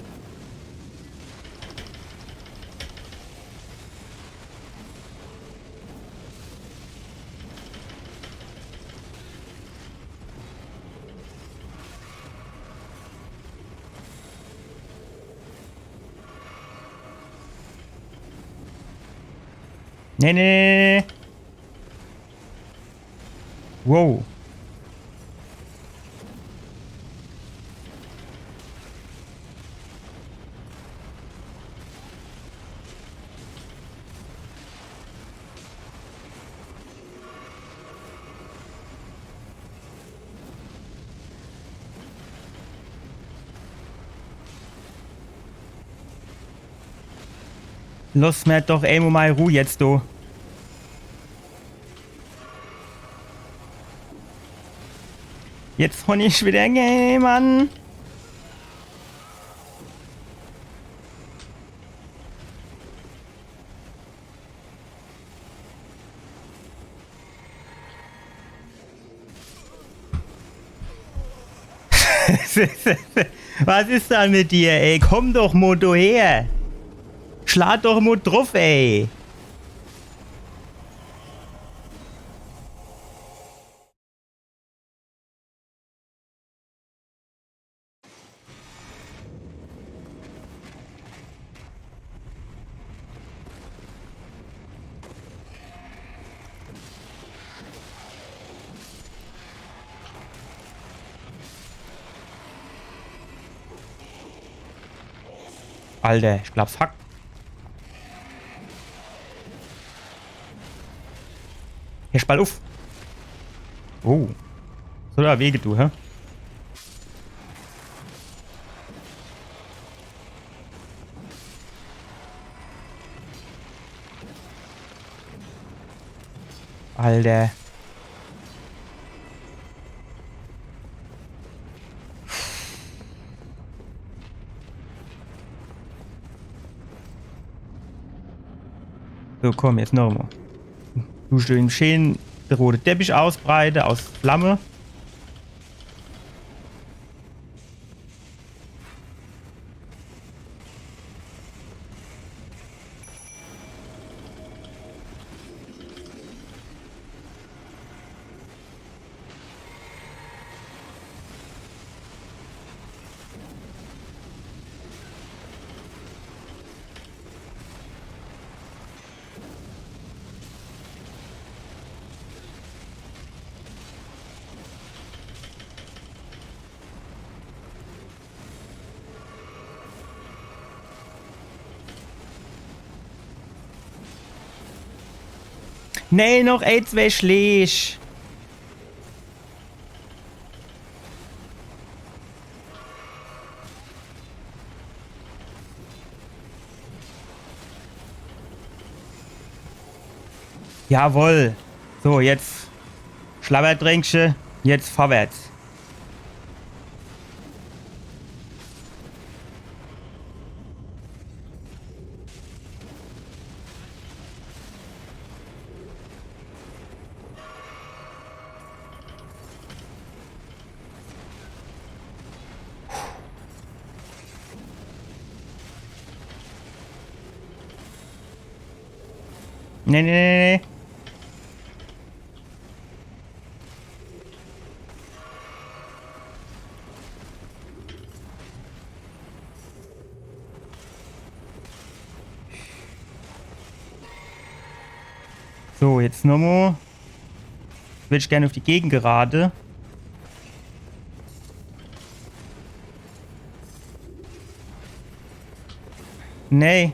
Nee, nee, nee, nee. Wow. Loss mer doch emol mei Ruh jetzt, du. Jetzt hon ich wieder, nee, Mann. Was is dann mit dir, ey? Komm doch mo do her. Schlag doch mo druff, ey. Alter, ich glaab's hackt. Hier, spalt uff. Oh. So, do Wege, du, hä? Alter. So, komm, jetzt nochmo. Du schön, schön de rote Teppich ausbreite aus Flamme. Nee, noch ää, zwää Schläg. Jawohl. So, jetzt Schlabbertränkche, jetzt vorwärts. Nee, nee, nee, nee. So, jetzt nochmal. Würd ich gern auf die Gegengerade. Nee.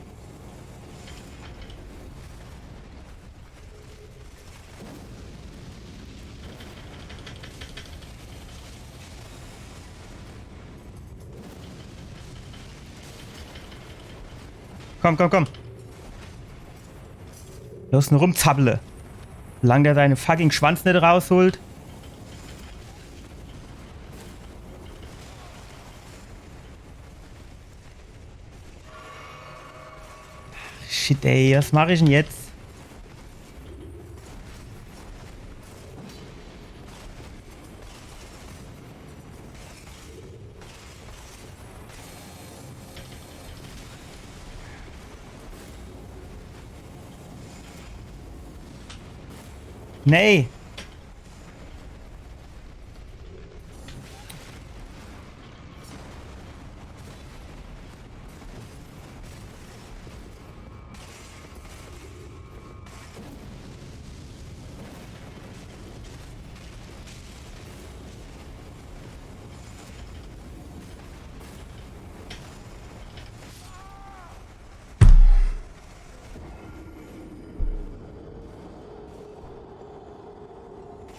Komm, komm, komm. Los, nur rumzappele. Solange der seine fucking Schwanz net rausholt. Shit, ey, was mach ich denn jetzt? Nee.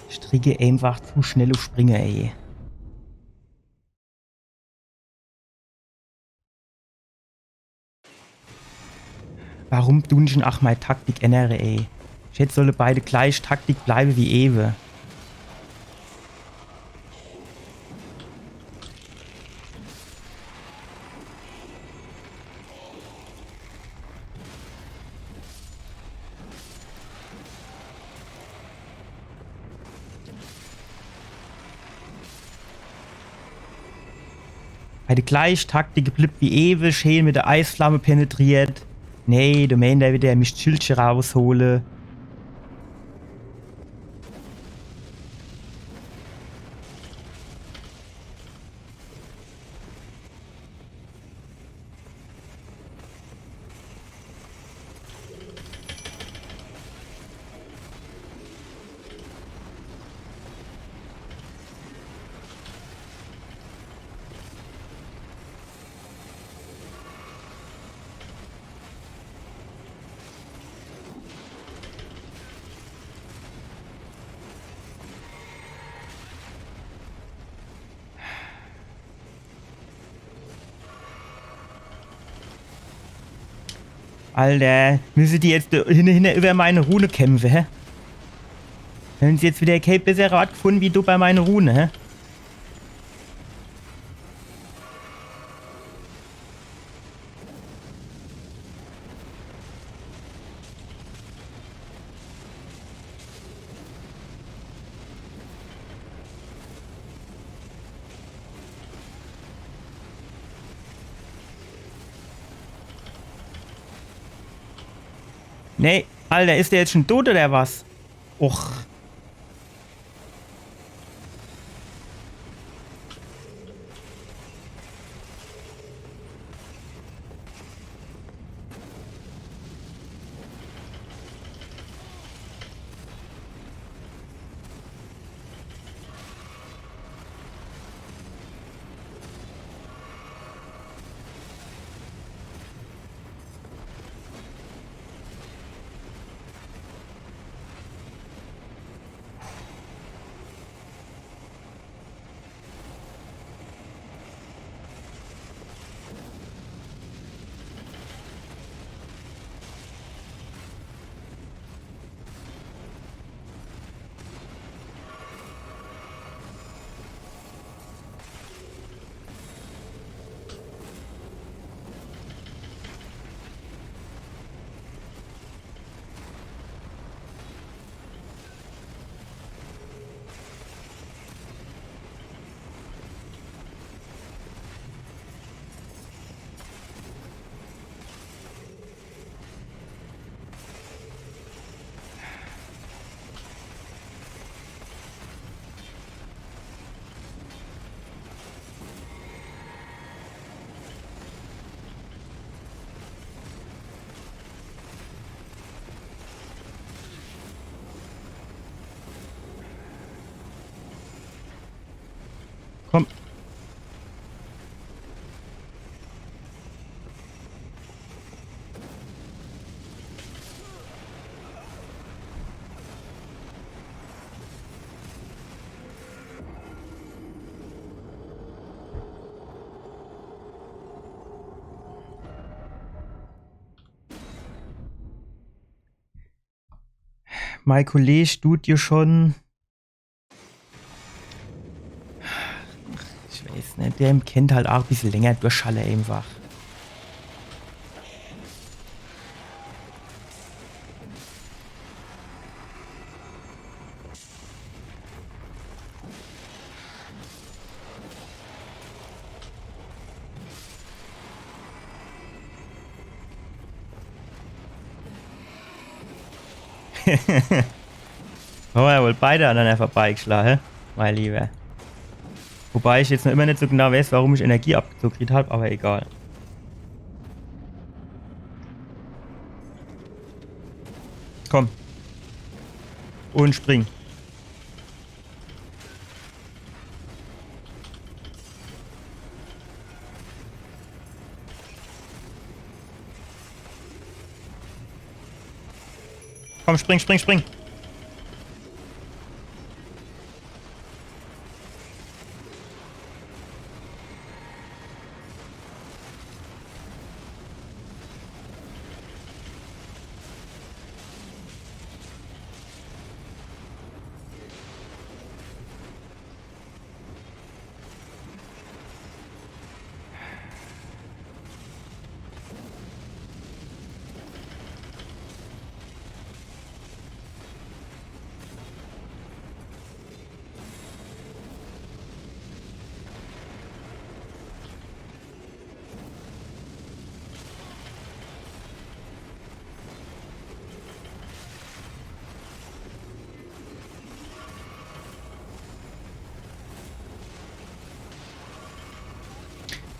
Ich dricke einfach zu schnell auf Springe, ey. Warum tun ich denn ach mei Taktik ännere, ey? Ich hätt solle bei de gleich Taktik bleibe wie ewe. Bei de gleich Taktik geblibb wie ewe, schee mit de Eisflamme penetriert. Nee, du meenst, der will mich Schildche raushole. Alter, müsse die jetzt hinner, hinner über meine Rune kämpfe, hä? Wenn se jetzt wieder kee bessere Ort gefunde wie du bei meine Rune, hä? Nee, Alter, is der jetzt schon tot oder was? Och. Mei Kolleg dut jo schon. Ich weeß net, der kennt halt aach e bissel länger durchhalle einfach. Hammer wohl beide aneinander vorbeigeschla, hä? Mei Liewer. Wobei ich jetzt noch immer net so genau weeß, warum ich Energie abgezoge kriet hab, awwer egal. Komm. Un spring. Komm, spring, spring, spring.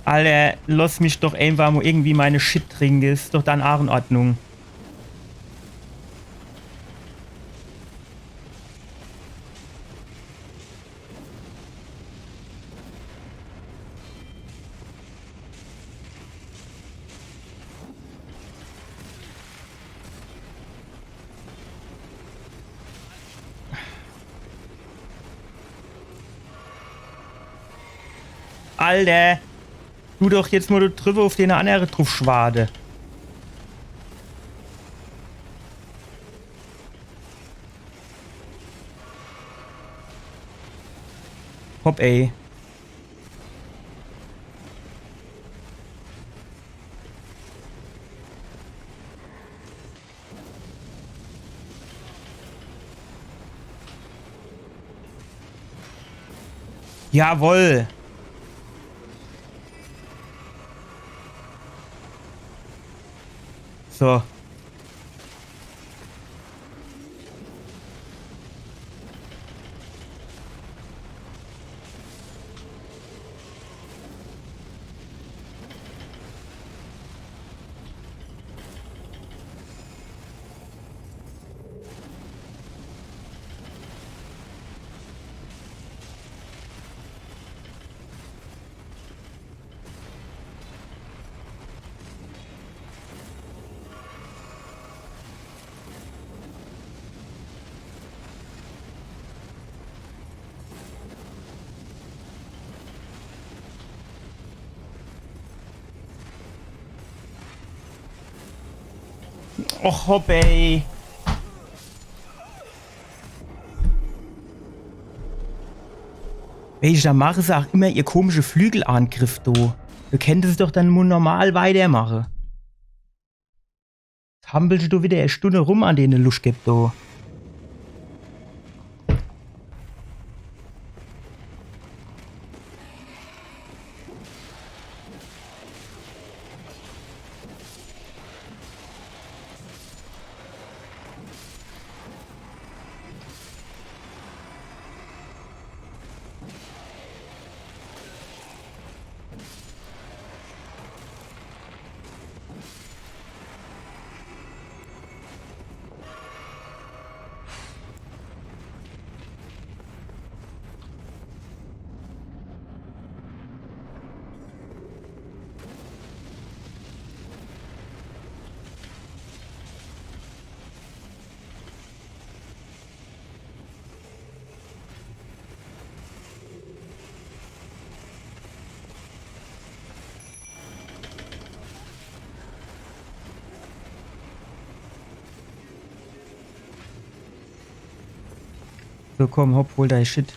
Alter, loss mich doch einfach mo irgendwie meine Shit trinke. Is doch dann aach in Ordnung. Alter! Du doch jetzt mo do driwwe uff den annere druff schwade. Hopp, ey. Jawohl. So. Och, hopp, ey. Weescht, do mache se aach immer ihr komische Flügelangriff, do. Do kennte se doch dann mo normal weitermache. Hampeln se do widder e Stunne rum an dene Luschkepp do. So, komm, hopp, hol dei Shit.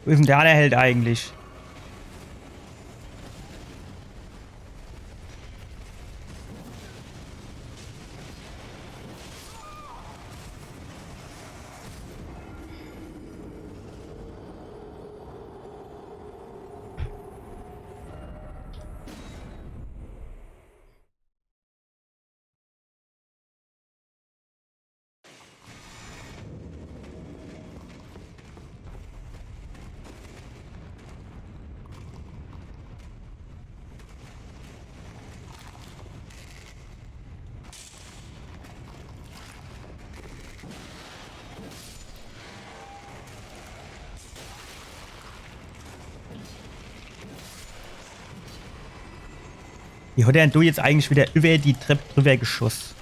Wo is denn der anner Held eigentlich? Wie hat er denn do jetzt eigentlich wieder über die Trepp drüber geschoss?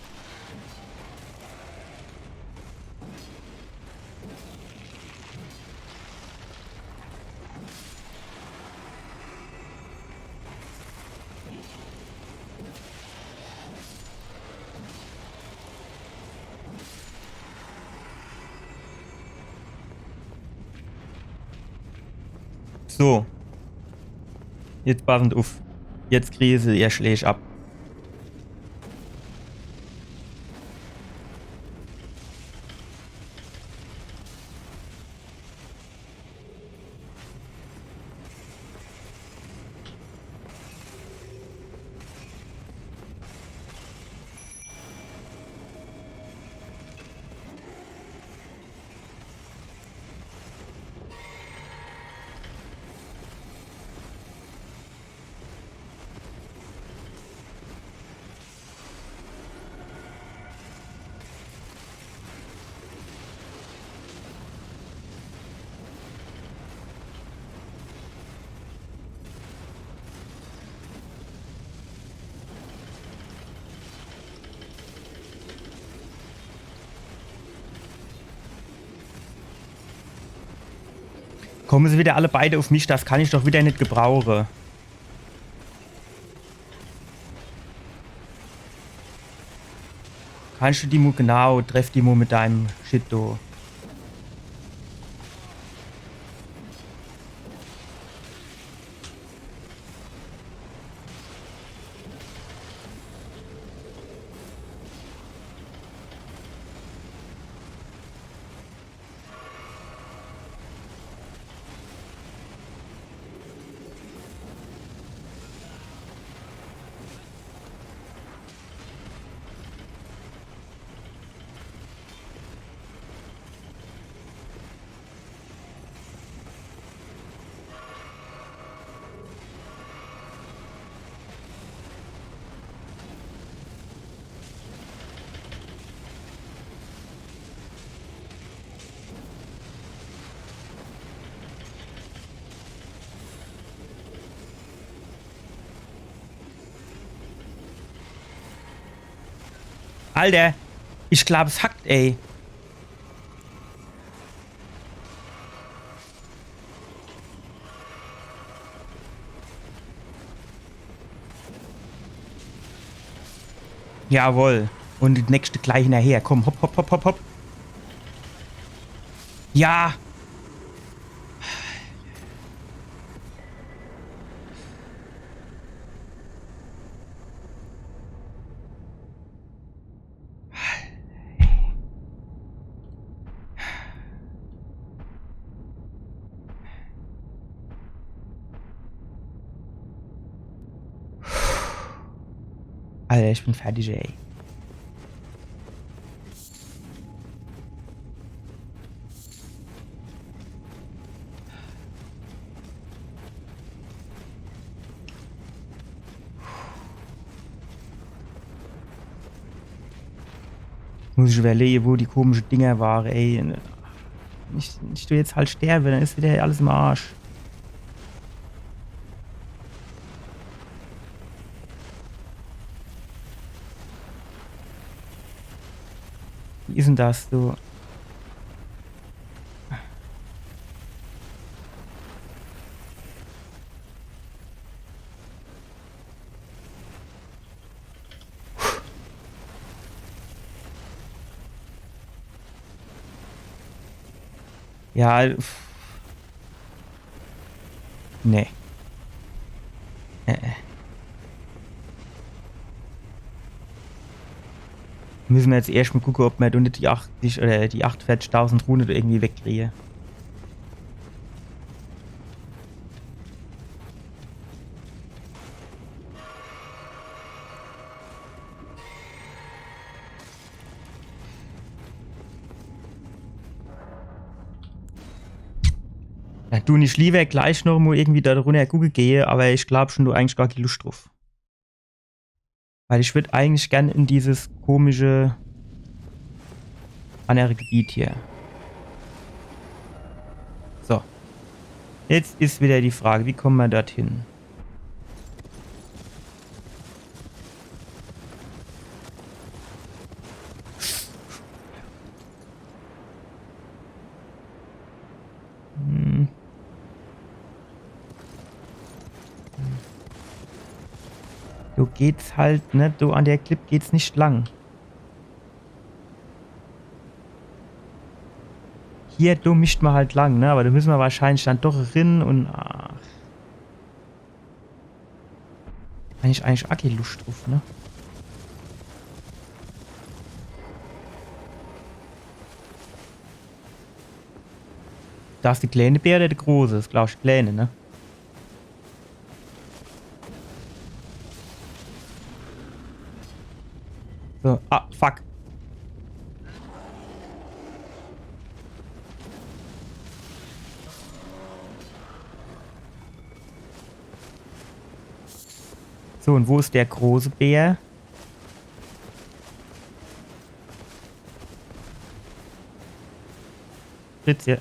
So. Jetzt passend uff. Jetzt kriege se ihr Schläg ab. Komme se wieder alle beide uff mich, das kann ich doch wieder nit gebrauche. Kannst du die mo, genau, treff die mo mit deinem Shit do. Alter, ich glaub, es hackt, ey. Jawohl. Und die nächste gleich hinterher. Komm, hopp, hopp, hopp, hopp, hopp. Ja! Alter, ich bin fertig, ey. Muss ich überlege, wo die komische Dinger ware, ey. Wenn ich, wenn ich do jetzt halt sterbe, dann is wieder alles im Arsch. Wie is denn das, du? Ja, pff. Nee. Äh, äh. Müsse mer jetzt erscht mal gucke, ob mer do net die achtzig oder die achtundvierzigtausend Rune do irgendwie wegkriege. Ja, du, ich lieber gleich noch mo irgendwie do runner gucke gehe, aber ich glaub schon, du eigentlich gar kee Luscht druff. Weil ich würd eigentlich gern in dieses komische annere Gebiet hier. So. Jetzt is wieder die Frage, wie komme mer dorthin? Hm. Do geht's halt, ne? Do an der Klipp geht's net lang. Hier, do misst mer halt lang, ne? Aber do müsse mer wahrscheinlich dann doch rin und, ach. Eigentlich, eigentlich ach kee Luscht druff, ne? Das de kleine Bär oder de große? Is, glaub ich, de kleine, ne? So, ah, fuck. So, und wo is der große Bär? Fritz hier.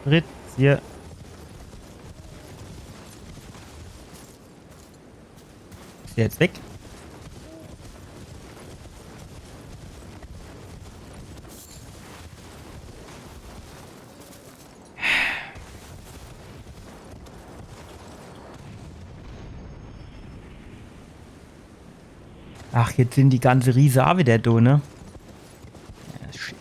Fritz hier. Is der jetzt weg? Ach, jetzt sin die ganze Riese ach wieder do, ne? Ja, shit.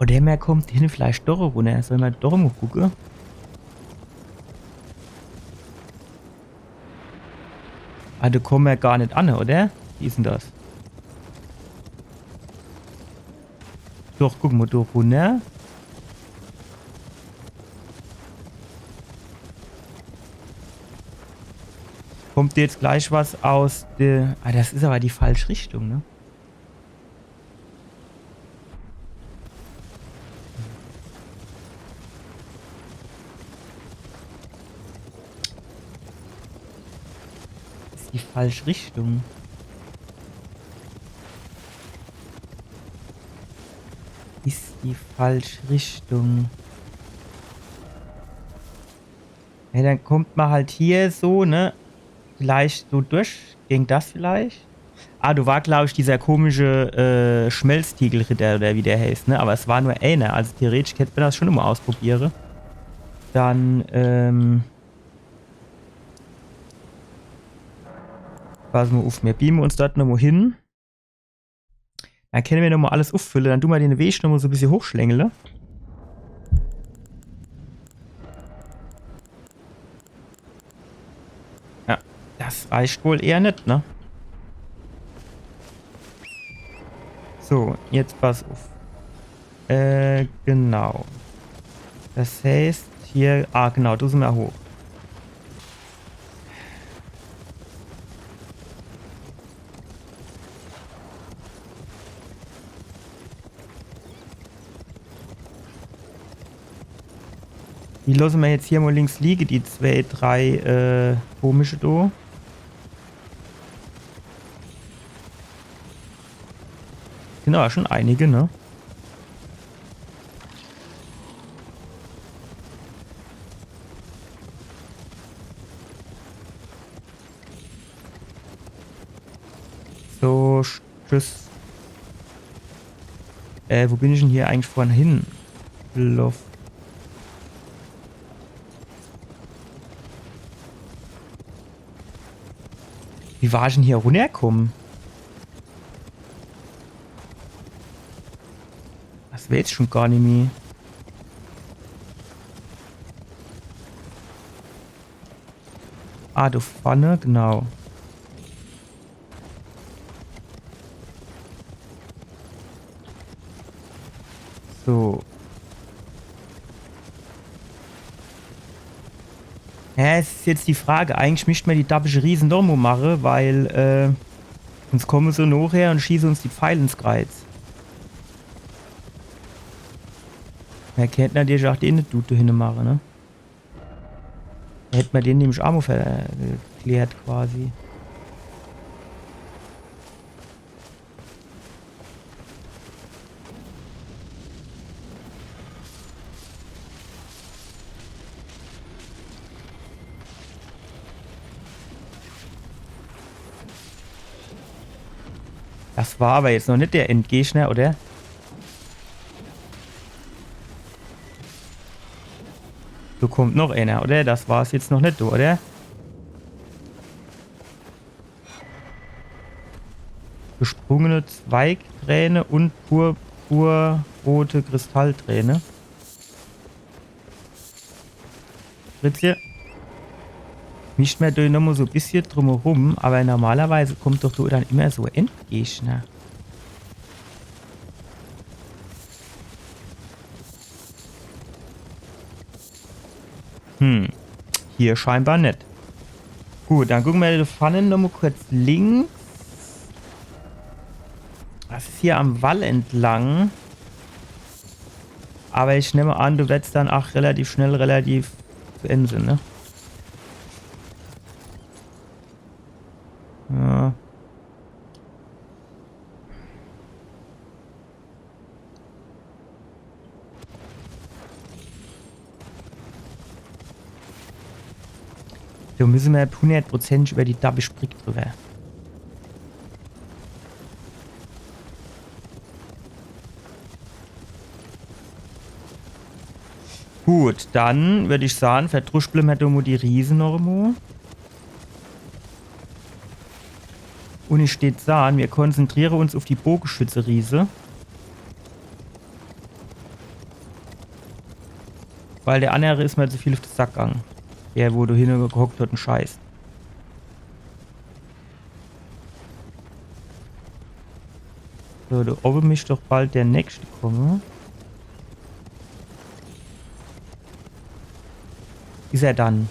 Oder mer kommt hin vielleicht doch runner. Soll mer doch mo gucke? Ah, do komme mer gar net an, oder? Wie is denn das? Doch, guck mo, do runner. Kommt jetzt gleich was aus de... Ah, das is aber die falsch Richtung, ne? Is die falsch Richtung. Is die falsch Richtung. Ja, dann kommt mer halt hier so, ne? Vielleicht so durch. Ging das vielleicht? Ah, do war, glaub ich, dieser komische, äh, Schmelztiegelritter oder wie der heißt, ne? Aber es war nur einer. Also theoretisch kennt mer das schon mo ausprobiere. Dann, ähm, Pass mo uff, mir beame uns dort nomo hin. Dann kenne mir nomo alles uffülle. Dann du mer den Weg nomo so e bissje hochschlängele. Ja, das reicht wohl eher net, ne? So, jetzt pass uff. Äh, genau. Das heißt, hier, ah, genau, do sin mer hoch. Die losse mer jetzt hier mo links liege, die zwee, drei, äh, komische do. Genau, schon einige, ne? So, tschüss. Äh, wo bin ich denn hier eigentlich vorhin hingelaufen? Wie war ich denn hier runnerkomme? Das weeß ich schon gar nimmi. Ah, do vorne, genau. So. Ja, es is jetzt die Frage, eigentlich misst mer die dabische Riese nomo mache, weil, äh, uns komme se nochher un schieße uns die Pfeile ins Kreiz. Mer kennt natürlich ach den Dude do hinne mache, ne? Hätt mer den nämlich ach mo verklärt quasi. Das war awwer jetzt noch net der Endgegner, oder? Do kommt noch ener, oder? Das war's jetzt noch net, oder? Gesprungene Zweigträne un purpurrote Kristallträne. Fritz hier. Misst mer do nomo so e bissje drumherum, awwer normalerweis kommt doch do dann immer so Endgegner. Hm. Hier scheinbar net. Gut, dann gucke mer do vorne nomo kurz links. Das is hier am Wall entlang. Awwer ich nemm an, do werd's dann ach relativ schnell, relativ zu Ende sin, ne? Ja. Do misse mer hunnertprozentig iwwer die dabbisch Brick driwwer. Gut, dann würd ich sage, verdruschble mer do mo die Riese noch emo. Un ich deet sage, mir konzentriere uns uff die Bogeschütze-Riese. Weil der annere is mer zu viel uff de Sack gange. Der, wo do hinne gehockt hat un scheißt. So, do owwe misst doch bald der nächste komme. Is er dann?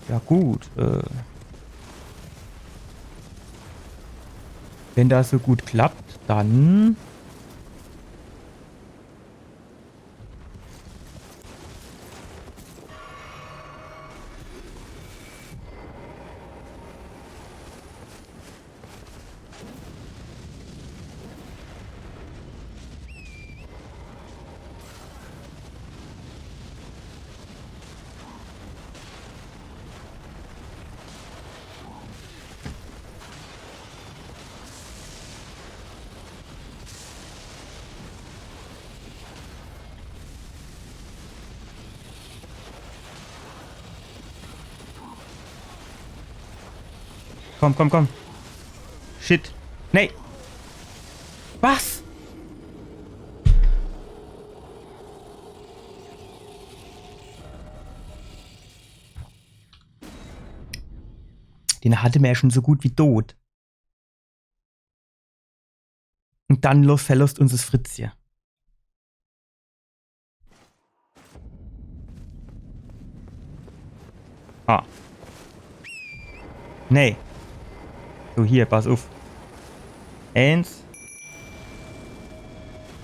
Ja gut, äh, wenn das so gut klappt, dann Komm, komm, komm. Shit. Nee. Was? Den hatte mer ja schon so gut wie tot. Und dann los, verlosst uns das Fritzje. Ah. Nee. So, hier, pass uff. Eins.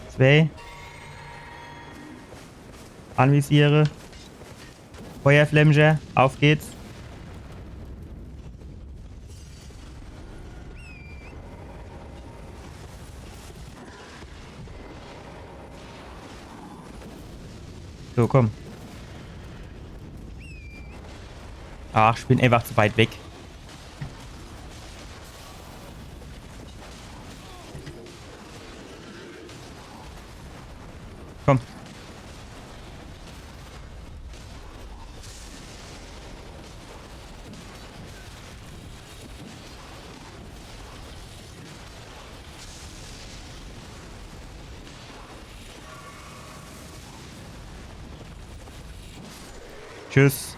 Zwei. Anvisiere. Feuerflämmche, auf geht's. So, komm. Ach, ich bin einfach zu weit weg. Komm. Tschüss.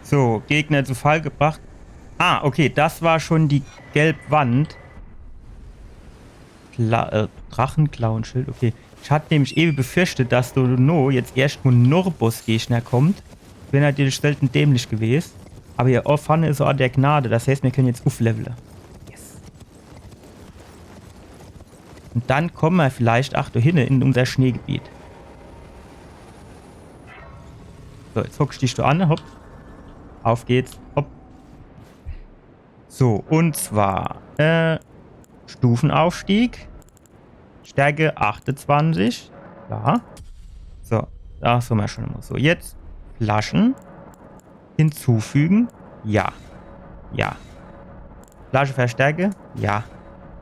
So, Gegner zu Fall gebracht. Ah, okay, das war schon die gelb Wand. Kla äh, Drachenklauenschild, okay. Ich hatte nämlich ewe befürchtet, dass do no jetzt erscht mo noch e Bossgegner kommt. Wär natürlich selten dämlich gewesen. Aber hier vorne is so Ort der Gnade, das heißt, mir können jetzt ufflevele. Yes. Und dann komme mer vielleicht, ach, do hinne in unser Schneegebiet. So, jetzt hockst dich do an, hopp. Auf geht's, hopp. So, und zwar, äh, Stufenaufstieg. Stärke achtundzwanzig. Ja. So, das haben wir schon mal. So, jetzt Flaschen hinzufügen. Ja. Ja. Flasche verstärke. Ja.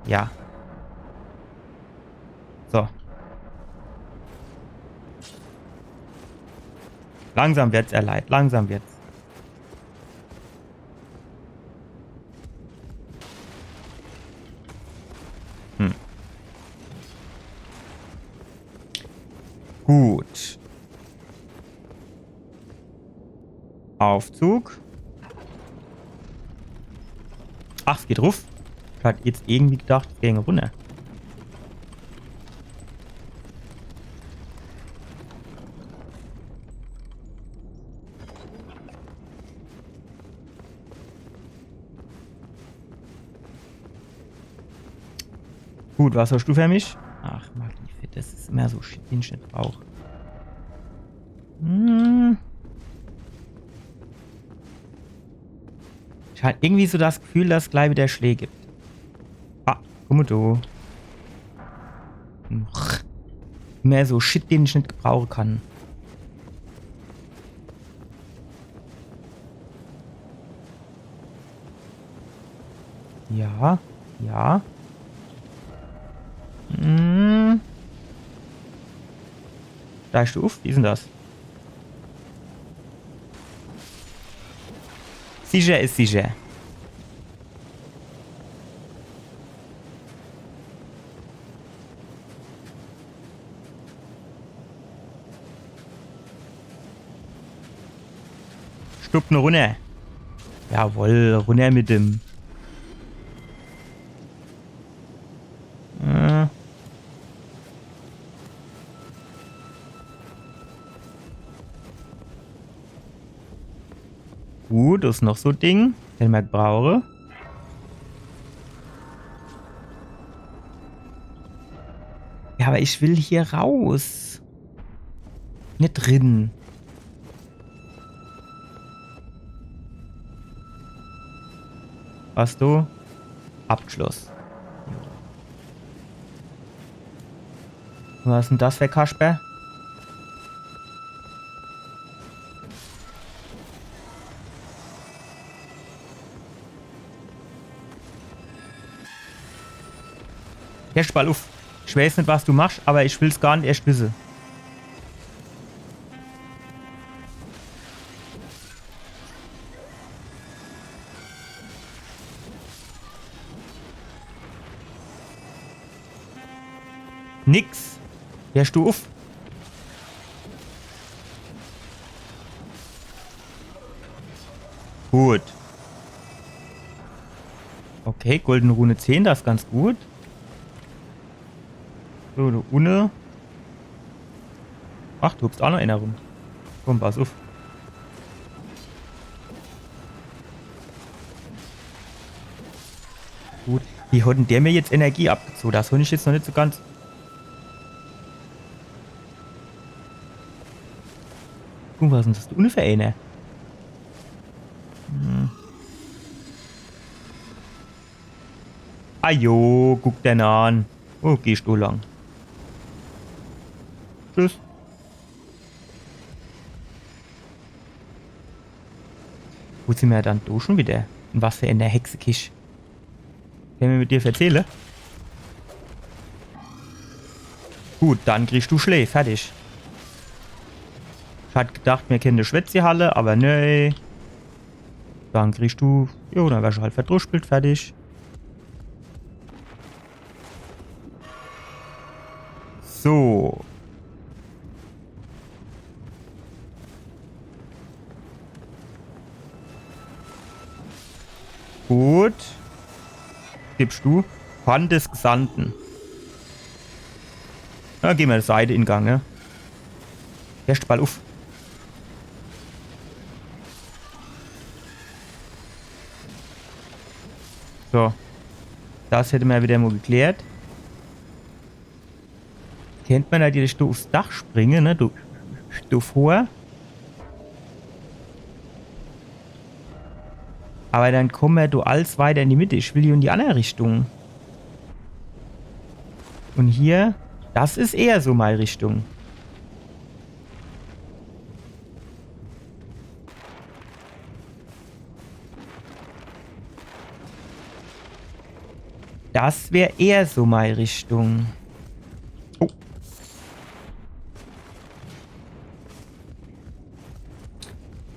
Ja. So. Langsam wird's, ihr Leit. Langsam wird's. Hm. Gut. Aufzug. Ach, es geht ruff. Ich hat jetzt irgendwie gedacht, es ginge runner. Gut, was hast du für mich? Ach, Magie, das is immer so Shit, den ich net brauch. Hm. Ich hat irgendwie so das Gefühl, dass es gleich wieder Schläge gibt. Ah, guck mo do. Ach. Mehr so Shit, den ich net gebrauche kann. Ja, ja. Hm. Steigst du uff? Wie is denn das? Sicher is sicher. Stupp ne runner. Jawoll, runner mit dem. Äh. Gut, das is noch so Ding, den mer brauche. Ja, aber ich will hier raus. Net drin. Was du? Abschluss. Was is denn das für Kasper? Jetzt ball uff. Ich weiß net, was du machst, aber ich will's gar net erscht wisse. Nix. Hörsch du uff? Gut. Okay, goldene Rune zehn, das is ganz gut. So, do unne. Ach, do hupst ach noch ener rum. Komm, pass uff. Gut. Wie hot dann der mir jetzt Energie abgezoge? Das hon ich jetzt noch net so ganz. Guck, was is dann das do unne für ener? Hm. Ajo, guck den an. Oh, gehsch du lang. Tschüss. Wo sin mir dann do schun widder? In was für ener Hexekisch? Kann mer mit dir verzähle? Gut, dann kriegsch du Schlää. Fertig. Ich hat gedacht, mir kenne Schwätzi halle, awwer nee. Dann kriegsch du, jo, dann wersch halt verdruspelt, fertig. So. Gut. Gibsch du? Horn des Gesandten. Na, geh mer Seiteingang, ne? Hörsch bald uff. So. Das hätte mer widder mo geklärt. Kennt mer natürlich do uffs Dach springe, ne? Do, do vor. Awwer dann komme mer do alles weiter in die Mitte. Ich will jo in die anner Richtung. Un hier, das is eher so mei Richtung. Das wär eher so mei Richtung. Oh.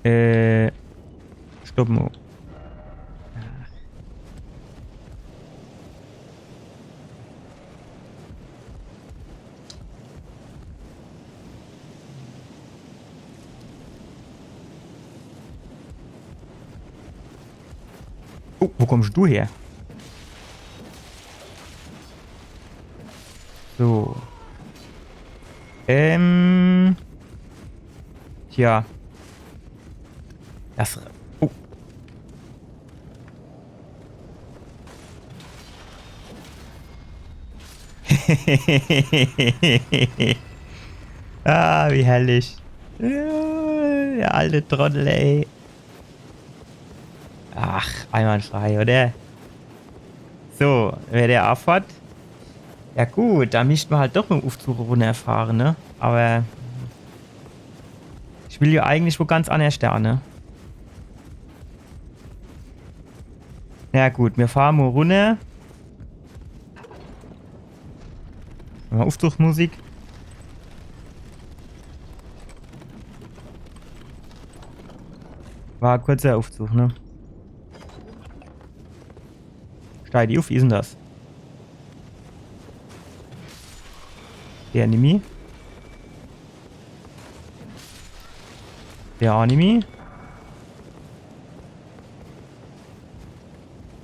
Äh, stopp mo. Oh, wo kommsch du her? So. Ähm. Tja. Das. Oh. Ah, wie herrlich. Äh, der alte Trottel, ey. Ach, einwandfrei, oder? So, wär der aa fort? Ja gut, do misst mer halt doch mit dem Uffzug runnerfahre, ne? Awwer ich will jo eigentlich wo ganz annerscht do, ne? Ja gut, mir fahre mo runner. Mol Uffzugsmusik. War e kurzer Uffzug, ne? Steig die uff, wie is dann das? Der nimmi. Der aa nimmi.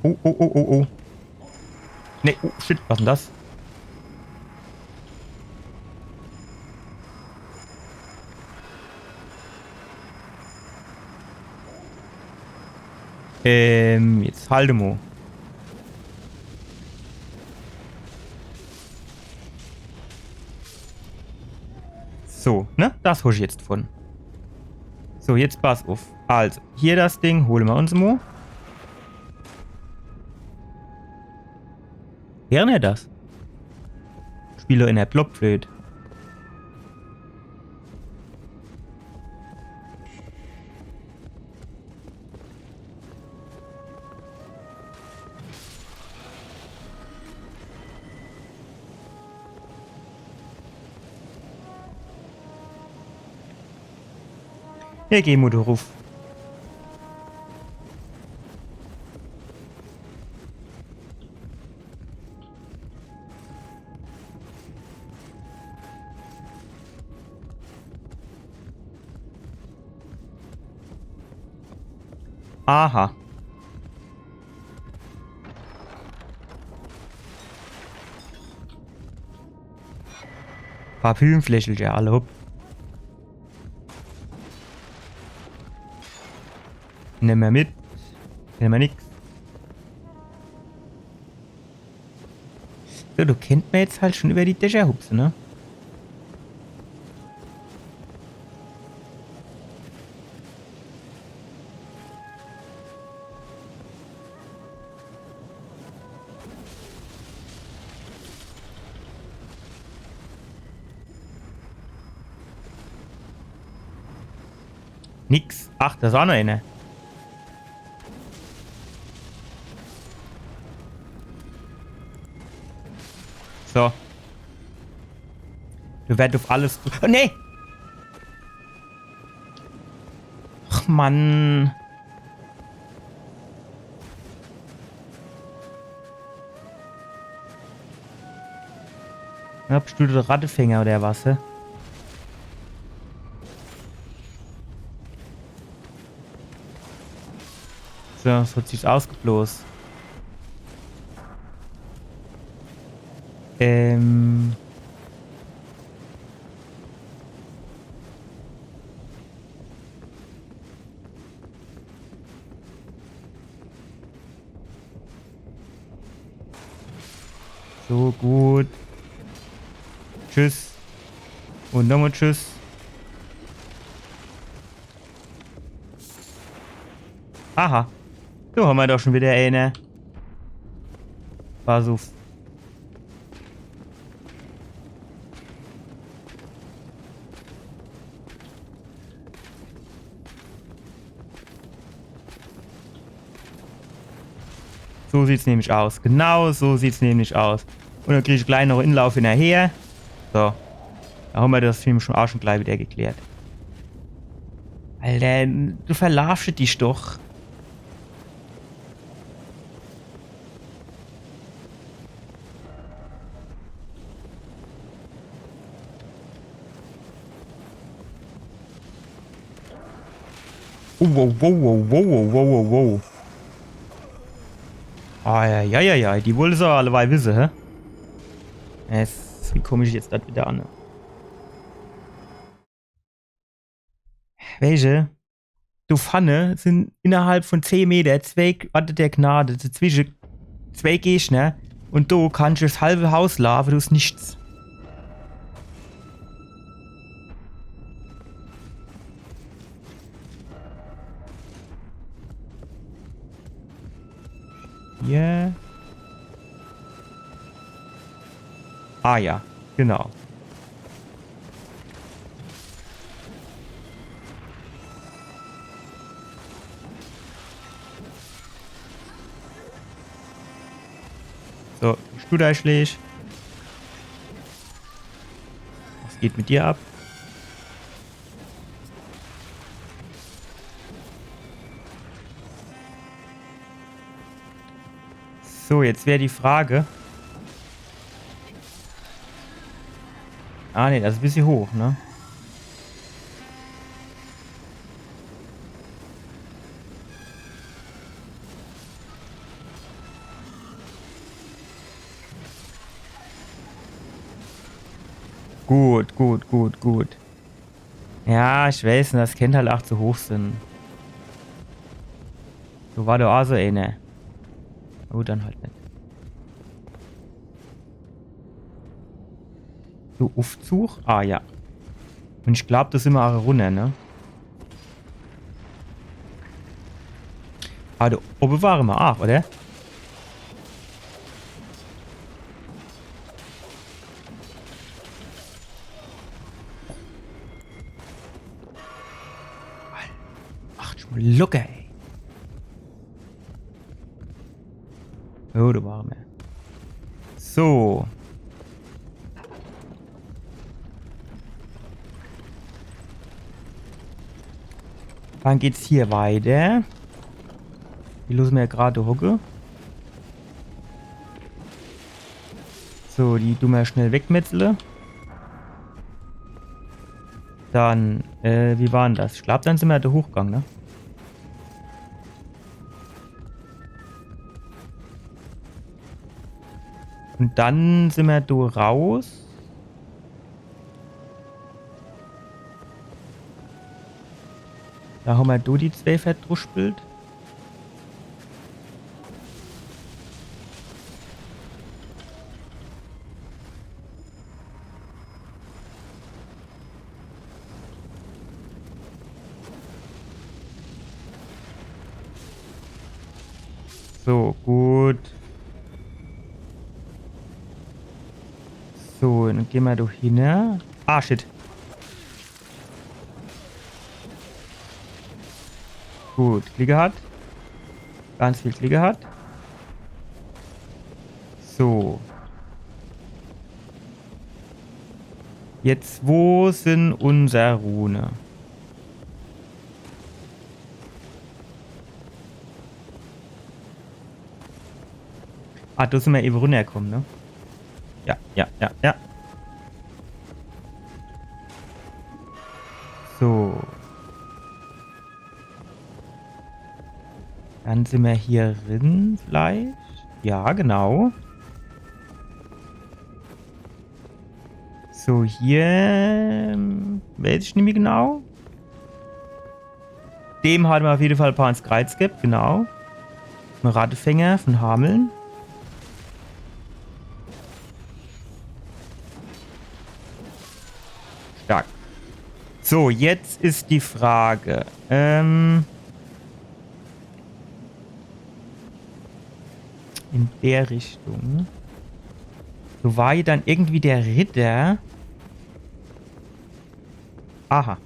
Oh, oh, oh, oh, oh. Nee, oh, shit, was dann das? Ähm, jetzt halt mo. So, ne? Das hol ich jetzt davon. So, jetzt pass uff. Also, hier das Ding, hole mer uns mo. Wäre er das? Spiel doch in der Blockflöte. Hier geh mo do ruff. Aha. Parfümfläschelcher, alle hopp. Nemme mer mit. Nemme mer nix. So, do kennt mer jetzt halt schun iwwer die Dächer hupse, ne? Nix. Ach, do is aa noch eener. So. Do werd uff alles. Oh, nee! Ach, Mann. Ja, bist du de Rattefänger oder was, hä? So, so hot sich's ausgeblos. Ähm. So, gut. Tschüss. Un nochmol tschüss. Aha. Do hammer doch schun widder eener. Pass uff. So sieht's nämlich aus. Genau so sieht's nämlich aus. Un dann krieg ich glei noch Inlauf hinnerher. So. Do hammer das Thema schun aa schun glei widder geklärt. Alter, du verlaafsch dich doch. Oh, wow, wow, wow, wow, wow, wow, wow, wow. Eieieiei, die wolle se alleweil wisse, hä? Es, wie komm ich jetzt do widder an? Weesche, do vorne sin innerhalb vun zeh Meter zwee Orte der Gnade, dezwische zwee Gegner. Un do kannsch es halwe Haus laafe, do is nix. Hier. Ah ja, genau. So, Studeischläg. Was geht mit dir ab? So, jetzt wär die Frage. Ah, nee, das is e bissje hoch, ne? Gut, gut, gut, gut. Ja, ich weiß, das kennt halt ach zu hoch sin. So war do ach so eener. Na gut, dann halt net. So, Uffzug? Ah, ja. Un ich glaab, do sin mer ach runner, ne? Ah, do owwe ware mer ach, oder? Ach, schun mol locker, ey. Oh, do ware mer. So. Dann geht's hier weiter. Die losse mer grad hocke. So, die du mer schnell wegmetzle. Dann, äh, wie war dann das? Ich glaab, dann sin mer do hochgang, ne? Un dann sin mer do raus. Do hammer do die zwee verdruspelt. So, gut. So, dann gehn mer doch hin, ne? Ah, shit. Gut, Glick gehat. Ganz viel Glick gehat. So. Jetzt, wo sin unser Rune? Ah, do sin mer ewe runnerkomme, ne? Ja, ja, ja, ja. So. Dann sin mer hier drin vielleicht. Ja, genau. So, hier, ähm, weiß ich nimmi genau. Dem hat mer uff jede Fall e paar ins Kreiz gebt, genau. En Rattefänger von Hameln. Stark. So, jetzt is die Frage. Ähm, in der Richtung. Do war jo dann irgendwie der Ritter. Aha.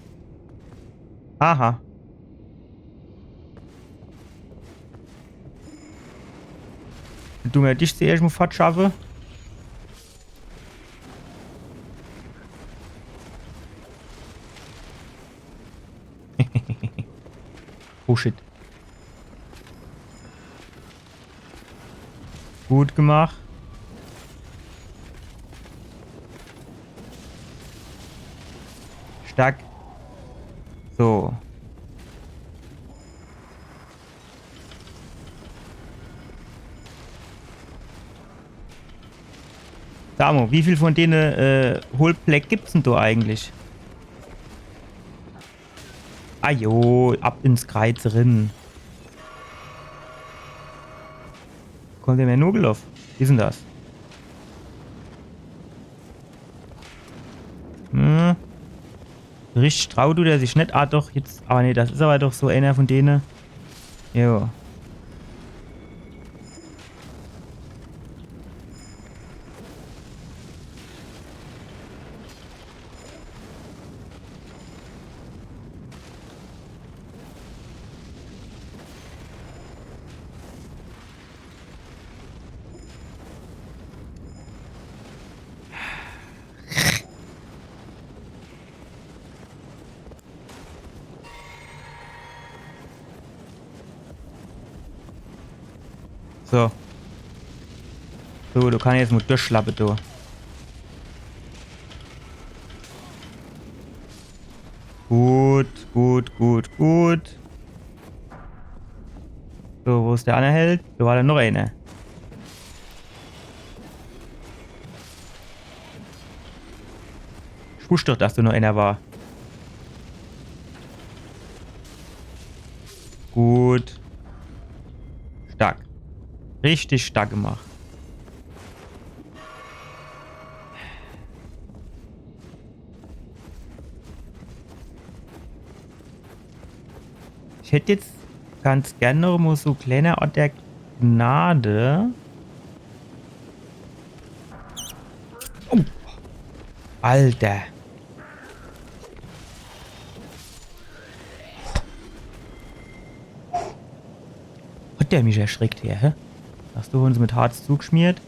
Aha. Du mer dich zuerscht mo fortschaffe. Oh shit. Gut gemacht. Stark. So. Sa mo, wie viel von dene, äh, Hohlbleck gibt's denn do eigentlich? Ah jo, ab ins Kreiz rin. Kommt der mer nur geloff? Wie is denn das? Hm. Richtig traut tut er sich net. Ah, doch, jetzt. Aber nee, das is aber doch so einer von dene. Jo. So. So, du kannsch jetzt mo durchschlappe, du. Gut, gut, gut, gut. So, wo is der anner Held? Do war do noch einer. Ich wusst doch, dass do noch einer war. Gut. Stark. Richtig stark gemacht. Ich hätt jetzt ganz gern noch mo so kleiner Ort der Gnade. Oh. Alter. Hat der mich erschreckt, her, hä? Hast du uns mit Harz zugeschmiert?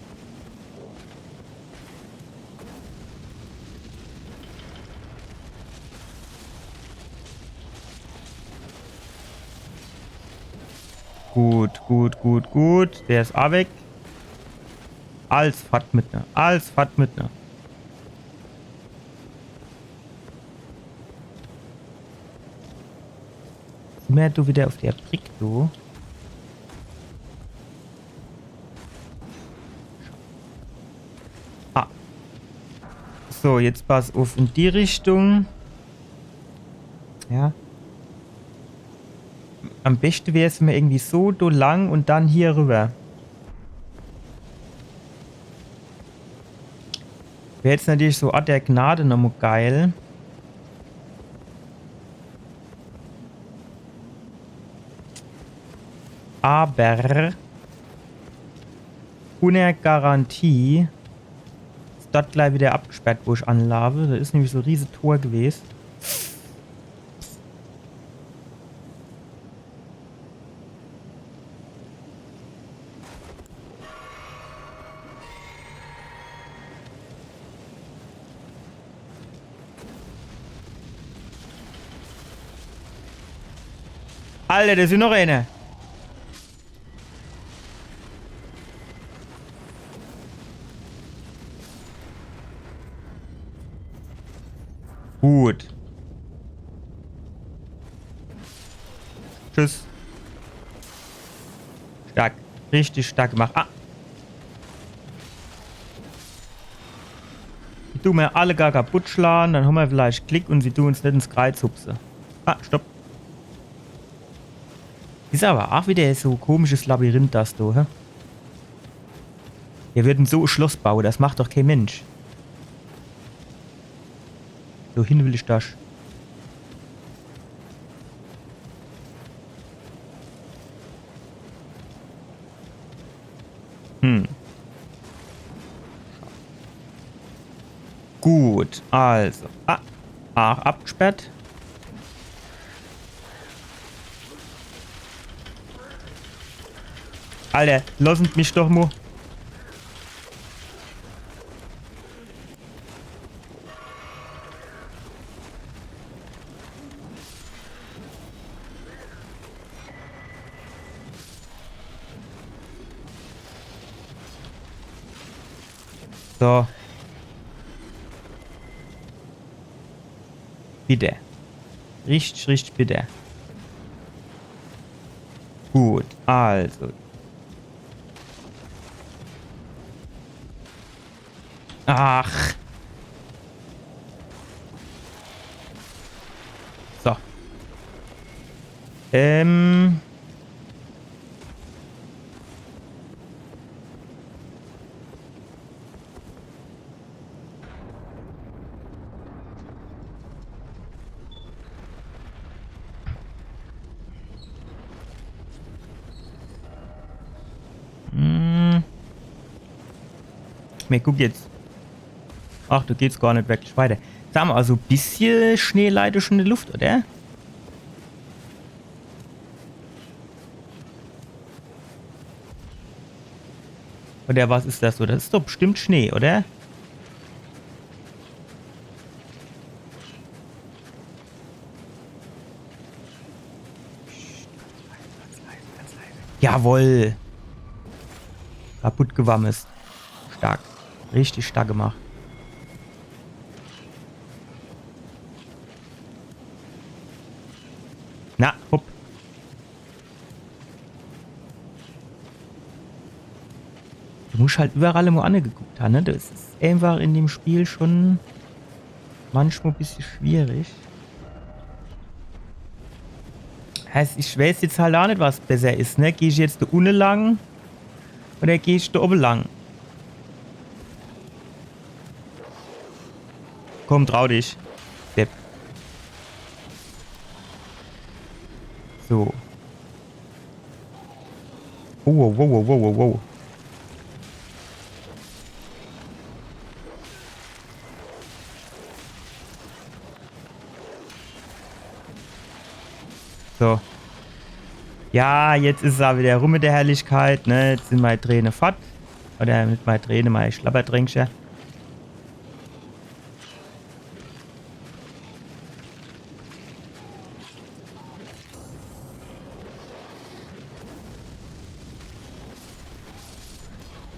Gut, gut, gut, gut. Der is a weg. Alles fort mit, ne? Alles fort mit, ne? Sin mer do wieder uff der Brick, du? So, jetzt pass uff, in die Richtung. Ja. Am beschte wär's, wenn mer irgendwie so do lang un dann hier rüber. Wär jetzt natürlich so Ort der Gnade nochmo geil. Aber ohne Garantie is dort gleich wieder abgesperrt, wo ich anlaafe. Do is nämlich so e riese Tor gewest. Alter, do is noch eener. Gut. Tschüss. Stark. Richtig stark gemacht. Ah. Die tun mer alle gar kaputt schlage, dann hommer vielleicht Glick un sie tun uns net ins Kreiz hupse. Ah, stopp. Is aber ach wieder so e komisches Labyrinth, das do, hä? Wer würd dann so e Schloss baue? Das macht doch kee Mensch. So, hin will ich das. Hm. Gut, also. Ah, ach, abgesperrt. Alter, lossen mich doch mo. So. Bitte. Richtig, richtig bitte. Gut, also. Ach. So. Ähm. Hm. Mir guck jetzt. Ach, do geht's gar net wirklich weiter. Sa mo, also e bissche Schnee leit schun in de Luft, oder? Oder was is das so? Das is doch bestimmt Schnee, oder? Jawoll. Kaputt gewammes. Stark. Richtig stark gemacht. Na, hopp. Du musch halt überall mo angeguckt han, ne? Das is einfach in dem Spiel schun manchmal e bissche schwierig. Heißt, ich weiß jetzt halt ach net, was besser is, ne? Geh ich jetzt do unne lang oder geh ich do owwe lang? Komm, trau dich. Depp. So. Oh, wow, wow, wow, wow, wow. So. Ja, jetzt is es awwer wieder rum mit der Herrlichkeit, ne? Jetzt sin mei Träne fort. Oder net mei Träne, mei Schlabberdränkche.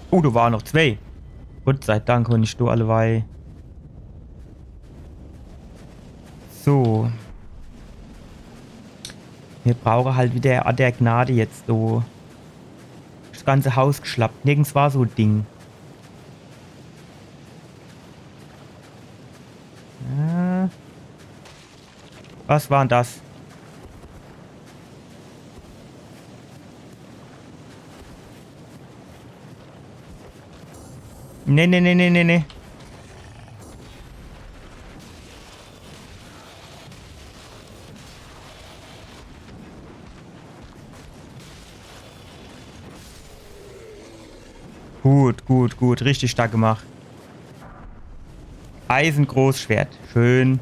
Oh, do ware noch zwee. Gott sei Dank, wenn ich do alleweil. So. Mir brauche halt wieder Ort der Gnade jetzt so. Das ganze Haus geschlappt. Nirgends war so e Ding. Was war denn das? Nee, nee, nee, nee, nee, nee. Gut, gut, gut. Richtig stark gemacht. Eisengroßschwert. Schön.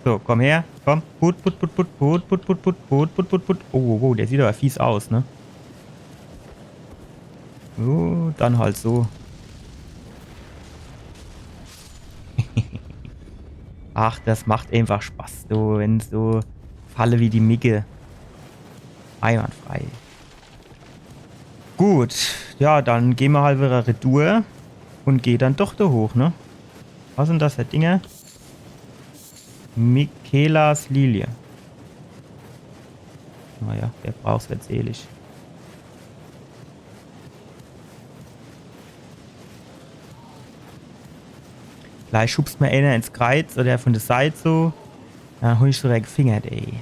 So, komm her. Komm. Put, put, put, put, put, put, put, put, put, put, put, put, put. Oh, oh, oh, der sieht aber fies aus, ne? So, dann halt so. Ach, das macht einfach Spaß, du, wenn so Falle wie die Micke. Einwandfrei. Gut, ja, dann gehn mer halt wieder retour und geh dann doch do hoch, ne? Was sind das für Dinger? Michelas Lilie. Naja, der braucht's jetzt eh net. Gleich schubst mer einer ins Kreiz oder von der Seit so. Dann hab ich so der gefingert, ey.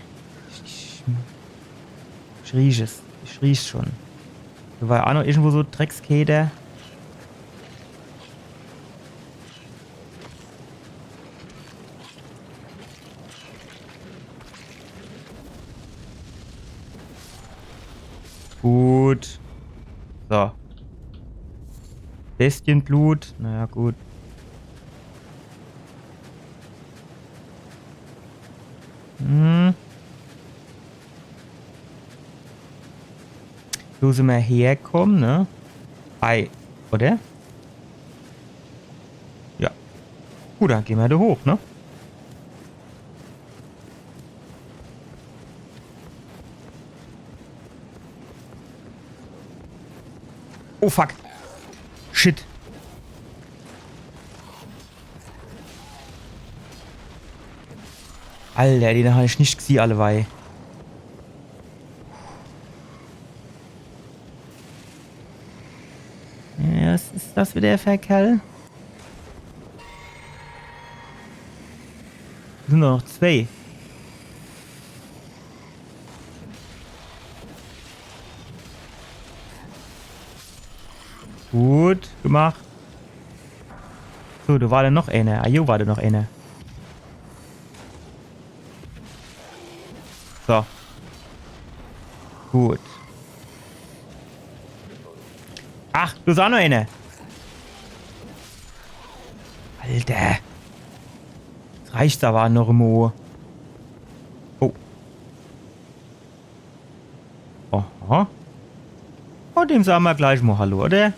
Ich, ich, ich riech es. Ich riech's schon. Do war auch noch irgendwo so Dreckskäter. Gut. So. Bestienblut. Naja, gut. Hm. Wo sin mer herkomme, ne? Ei, oder? Ja. Gut, dann gehn mer do hoch, ne? Oh fuck. Shit. Alter, den hab ich net gesieh, allewei. Ja, was is das wieder für e Kerl? Sin nur noch zwei. Gut gemacht. So, do war dann noch einer. Ah, jo, war do noch einer. So. Gut. Ach, do is auch noch einer. Alter. Jetzt reicht's aber noch mo. Oh. Aha. Oh, dem sage mer gleich mo Hallo, oder?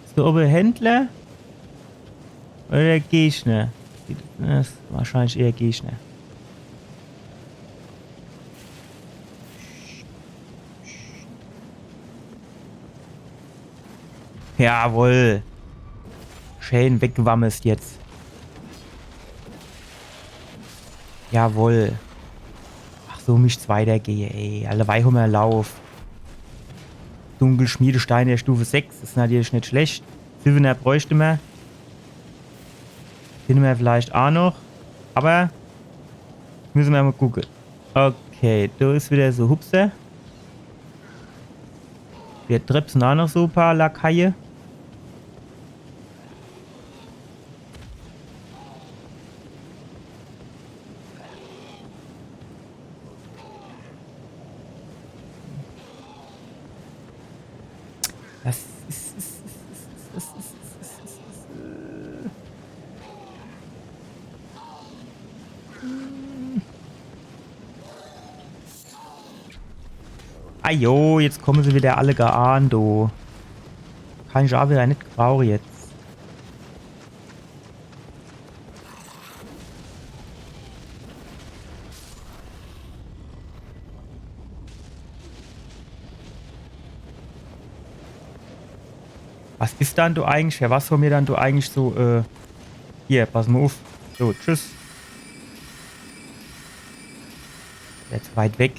Is do owwe Händler? Oder Gegner? Das is wahrscheinlich eher Gegner. Jawohl. Schön weggewammest jetzt. Jawohl. Ach, so misst's weitergehe, ey. Allewei hommer Lauf. Dunkelschmiedestein der Stufe sechs is natürlich net schlecht. Siwwener bräuchte mer. Finne mer vielleicht auch noch. Aber müsse mer mo gucke. Okay, do is wieder so Hupse. Mir trepse auch noch so paar Lakaie. Das is, is, is, Ah jo, jetzt komme se wieder alle geahnt, du. Kann ich auch wieder net gebrauche jetzt. Was is dann do eigentlich? Ja, was soll mir dann do eigentlich so, äh, hier, pass mo uff. So, tschüss. Jetzt weit weg.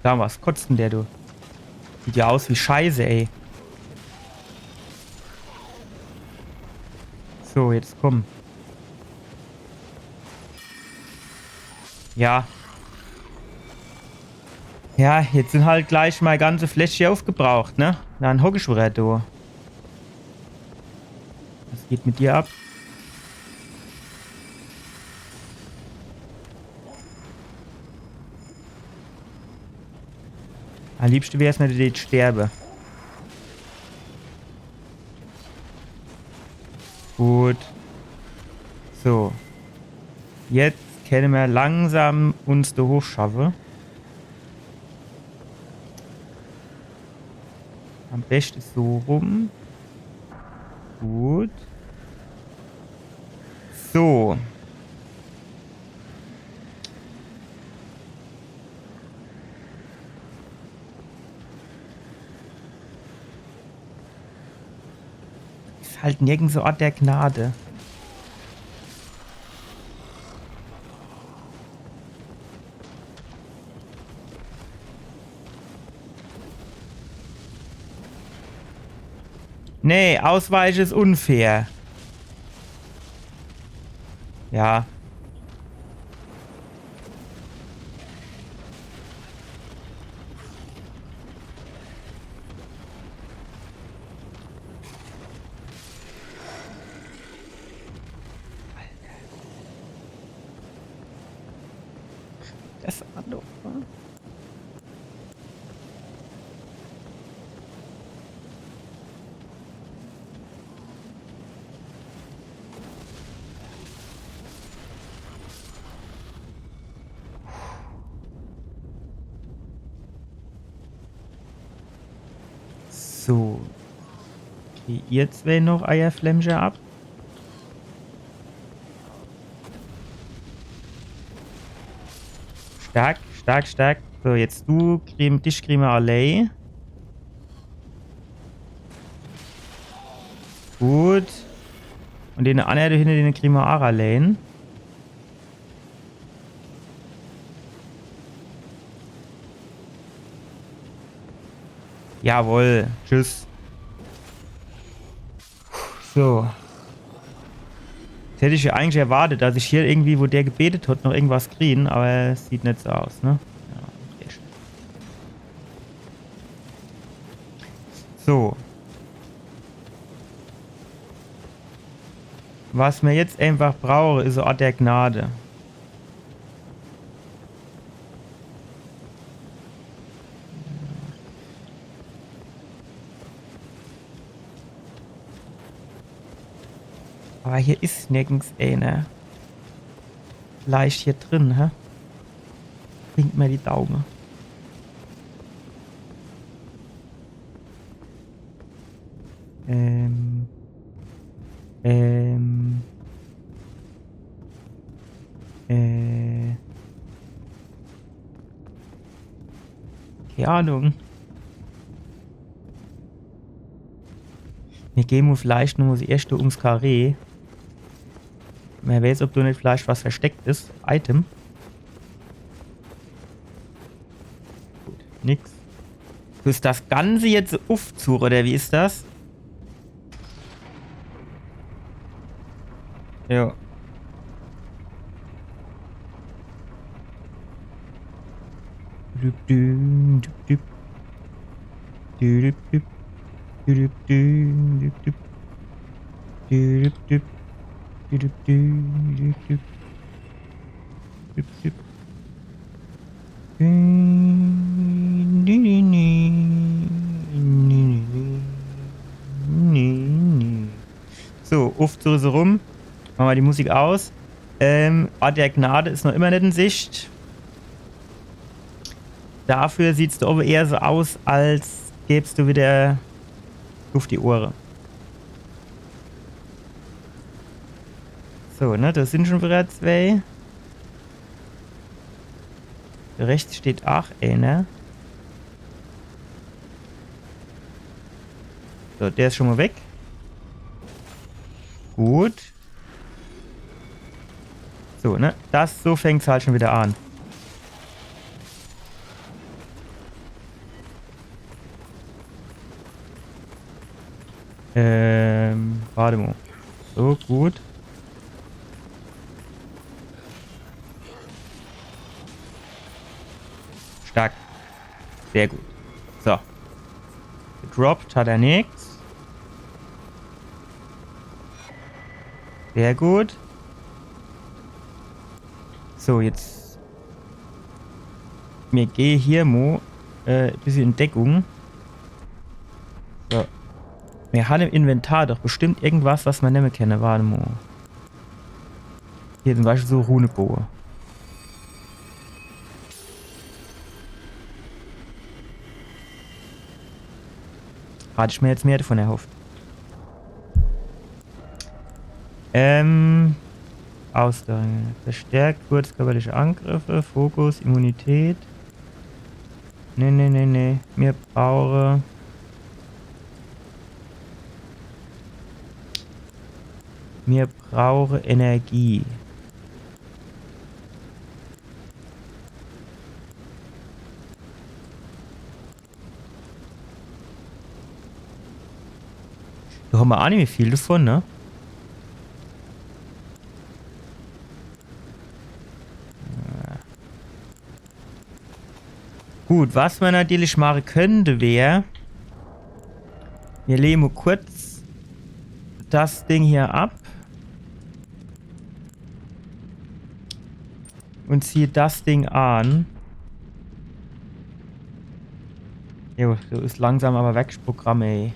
Sag mol, was kotzt denn der, du? Sieht jo aus wie Scheiße, ey. So, jetzt komm. Ja. Ja, jetzt sin halt gleich mei ganze Fläschche uffgebraucht, ne? Dann hock ich widder do. Was geht mit dir ab? Am liebschte wär's mir, du deetsch sterbe. Gut. So. Jetzt kenne mer langsam uns do hochschaffe. Am beschte so rum. Gut. So. Is halt nirgends so Ort der Gnade. Nee, ausweiche is unfair. Ja. Das war doof, wa? So. Okay, ihr zwee noch eier Flämmche ab. Stark, stark, stark. So, jetzt du, Creme, dich krieme mer allee. Gut. Un den annere do hinne, den krieme mer ach allee. Jawohl. Tschüss. So. Jetzt hätt ich jo eigentlich erwartet, dass ich hier irgendwie, wo der gebetet hat, noch irgendwas krien, awwer es sieht net so aus, ne? Ja, sehr schön. So. Was mer jetzt einfach brauche, is so e Ort der Gnade. Awwer hier is nirgends eener. Vielleicht hier drin, hä? Blinkt mer die Daume. Ähm. Ähm. Äh. Kee Ahnung. Mir gehn mol vielleicht nochmol das erschte ums Karree. Wer weiß, ob do net vielleicht was versteckt is. Item. Gut, nix. Is das Ganze jetzt Uffzug, oder wie is das? Ja. Düp, dü, düp, düp. Dü, düp, düp. Dü, düp, dü, düp, düp. Dü, düp, dü. Dü, düp, dü, düp, düp. Düp, düp. So, Uffzug is rum. Mache mer die Musik aus. Ähm, Ort der Gnade is noch immer net in Sicht. Dafür sieht's do owwe eher so aus, als gäb's do wieder Luft die Ohre. So, ne, do sin schon wieder zwee. Rechts steht ach eener. So, der is schon mol weg. Gut. So, ne? Das, so fängt's halt schon wieder an. Ähm, warte mo. So, gut. Stark. Sehr gut. So. Gedroppt hat er nix. Sehr gut. So, jetzt. Mir gehe hier mo, äh, bissje in Deckung. So. Mir han im Inventar doch bestimmt irgendwas, was mer nemme kenne. Warte mo. Hier zum Beispiel so Runeboge. Hat ich mir jetzt mehr davon erhofft. Ähm. Ausdauer. Verstärkt kurzkörperliche Angriffe, Fokus, Immunität. Nee, nee, nee, nee. Mir brauche. Mir brauche Energie. Do hammer aa nimmi viel davon, ne? Gut, was mer natürlich mache könnt, wär, mir lege mo kurz das Ding hier ab. Und ziehe das Ding an. Jo, so is langsam awwer weg, das Programm, ey.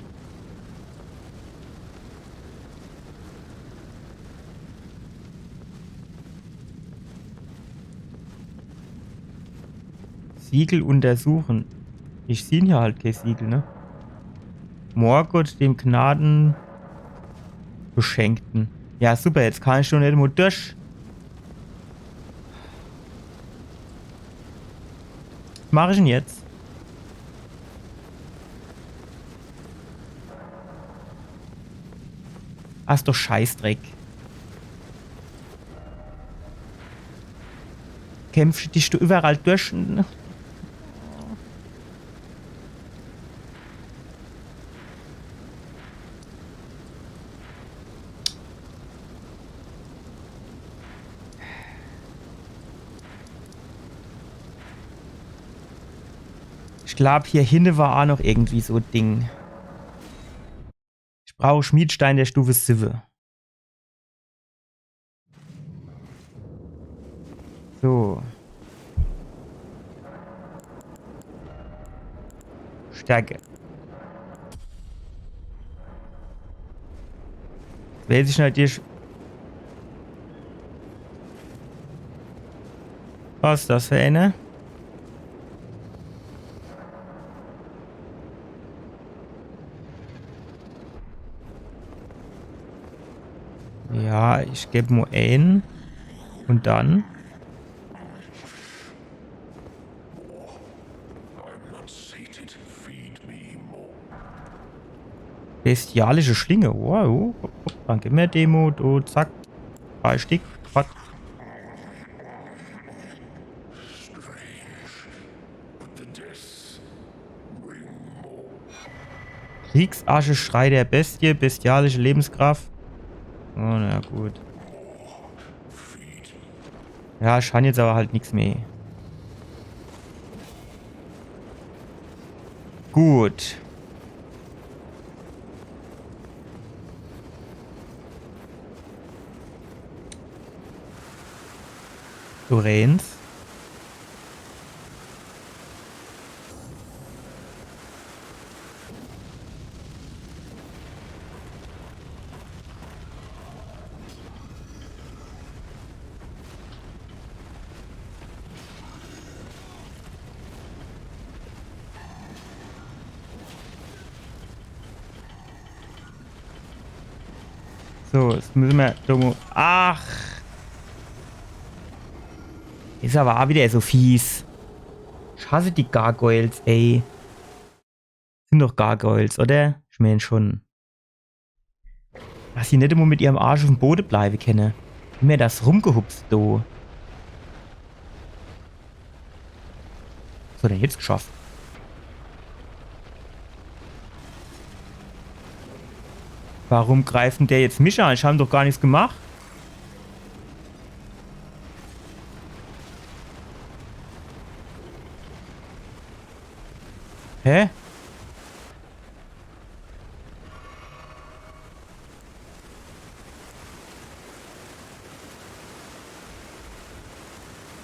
Siegel untersuchen. Ich sieh hier halt kee Siegel, ne? Morgott, dem Gnadenbeschenkten. Ja, super, jetzt kann ich schon net mo durch. Was mach ich denn jetzt? Ach, is doch Scheißdreck. Kämpfsch dich do überall durch. Ich glaub, hier hinne war aa noch irgendwie so e Ding. Ich brauch Schmiedstein der Stufe siwwe. So. Stärke. Jetzt weiß ich natürlich. Was is das für eine? Ja, ich geb mo en. Und dann? Bestialische Schlinge. Wow. Dann gib mir Demo, du, zack. Drei Stick. Zack. Kriegsasche, Schrei der Bestie, bestialische Lebenskraft. Oh, na gut. Ja, ich han jetzt awwer halt nix mehr. Gut. Lorenz. So, jetzt müsse mer do mo. Ach! Is awwer aa widder so fies. Ich hasse die Gargoyles, ey. Sin doch Gargoyles, oder? Ich meen schon. Dass se net emol mit ihrem Arsch uffm Bode bleiwe kenne. Immer das Rumgehupse do. Was hat er jetzt geschafft? Warum greift dann der jetzt mich an? Ich hab doch gar nix gemacht. Hä?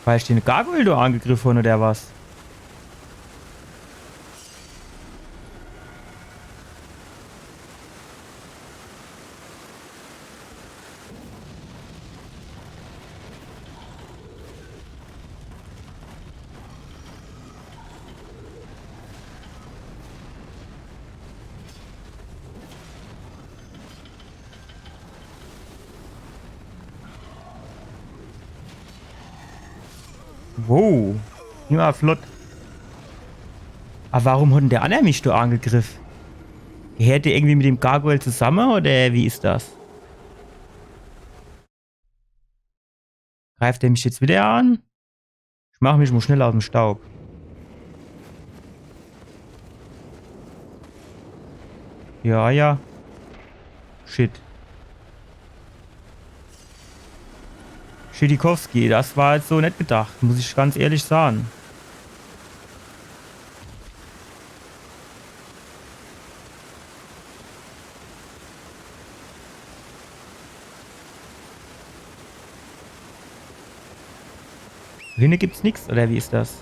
Weil ich den Gargoyle do angegriff hab, oder was? Wow. Ja, flott. Awwer warum hot dann der anner mich do angegriff? Gehört der irgendwie mit dem Gargoyle zusamme, oder wie is das? Greift der mich jetzt wieder an? Ich mach mich mo schnell aus'm Staub. Ja, ja. Shit. Schiedikowski, das war jetzt so net gedacht, muss ich ganz ehrlich sage. Hinne gibt's nix, oder wie is das?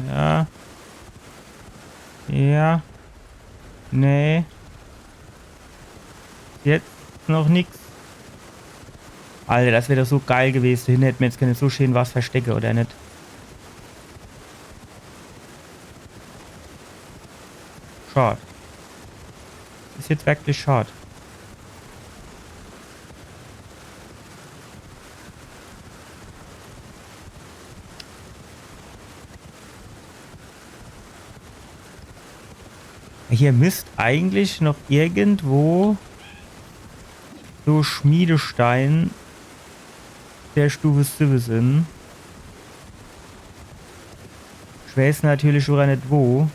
Ja. Ja. Nee. Jetzt noch nix. Alter, das wär doch so geil gewese. Do hinne hätt mer jetzt kenne so schön was verstecke, oder net? Schad. Is jetzt wirklich schad. Hier misst eigentlich noch irgendwo so Schmiedestein der Stufe siwwe sin. Ich weiß natürlich aa net wo.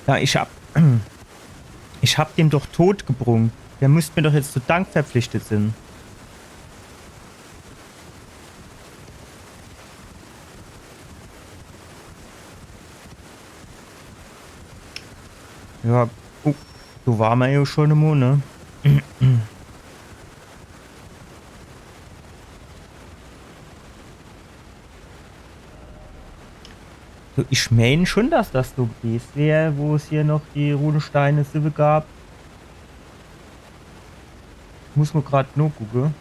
Ja, ich hab, ich hab dem doch Tod gebrung. Der müsst mir doch jetzt zu Dank verpflichtet sin. Ja, oh, do ware mer jo schon emo, ne? So, ich mein schon, dass das so gewes wär, wo's hier noch die Runesteine siwwe gab. Muss mer grad nogucke.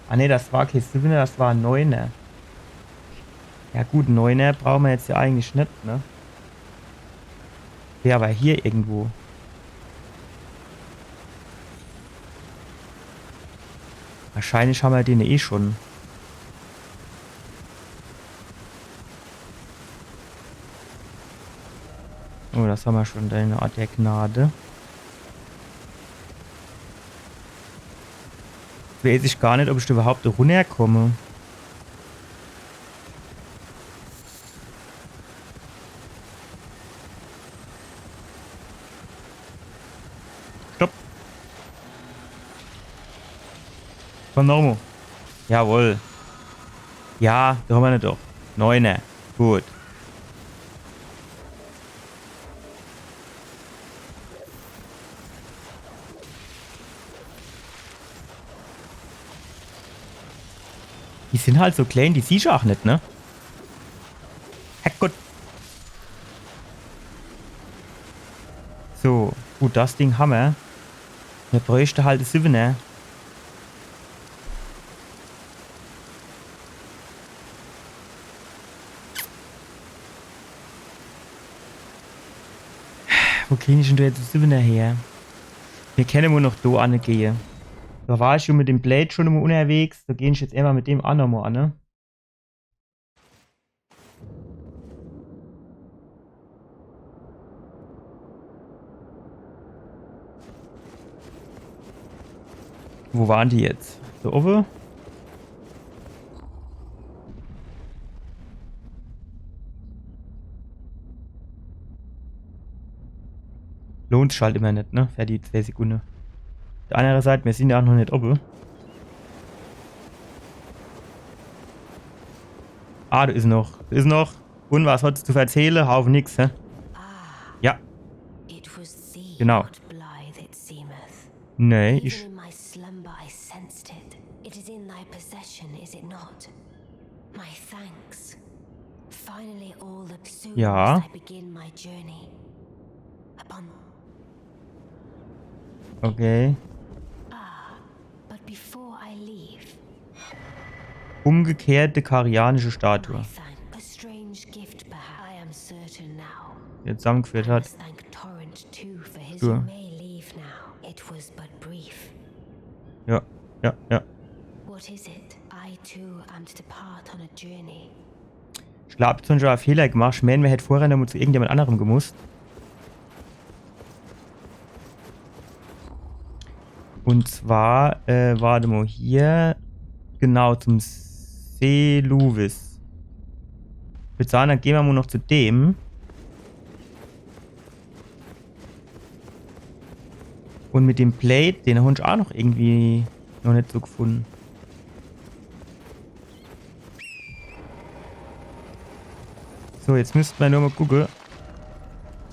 Ah ne, das war kee Siwwener, das war e Neuner. Ja gut, Neuner brauche mer jetzt jo eigentlich net, ne? Wär awwer hier irgendwo. Wahrscheinlich ha mer den eh schon. Oh, das ha mer schon, den Ort der Gnade. Jetzt weiß ich gar net, ob ich do iwwerhaupt runnerkomm. Stopp. Komm noch emo. Jawohl. Ja, do ha mer en doch. Neuner. Gut. Die sin halt so klein, die siehsch ach net, ne? Herrgott. So, gut, das Ding ha mer. Mer bräuchte halt e Siwwener. Wo krieg ich dann do jetzt e Siwwener her? Mir kenne nur noch do anne gehe. Do war ich jo mit dem Blade schon immer unnerwegs. Do geh ich jetzt emol mit dem aa nochemol an, ne? Wo waren die jetzt? Do owwe? Lohnt sich halt immer net, ne? Für die zwee Sekunde. Uff der annere Seit, mir sin jo aa noch net owwe. Ah, do is noch. Do is noch. Un was hot's zu verzähle? Haufe nix, hä? Ja. It was thee, genau. Not blithe it seemeth. Nee, ich. Even in my slumber I sensed it. It is in thy possession, is it not? My thanks. Finally, all the soon, ja, must I begin my journey. Upon. Okay. Ah, but before I leave. Umgekehrte karianische Statue. I thank. A strange gift, perhaps. I am certain now. Jetzt zusammengeführt hat. I must thank Torrent too for his. Sure. You may leave now. It was but brief. Ja, ja, ja. What is it? I too am to depart on a journey. Ich glaab, jetzt hab ich e Fehler gemacht. Ich mään, mer hätt vorher nochemol zu irgendjemand annerem gemusst. Un zwar, äh, wart emol, hier. Genau, zum Seluvis. Ich würd sage, dann gehn mer mol noch zu dem. Un mit dem Blade, den hab ich aa noch irgendwie noch net so gefunn. So, jetzt müsst mer nur mol gucke.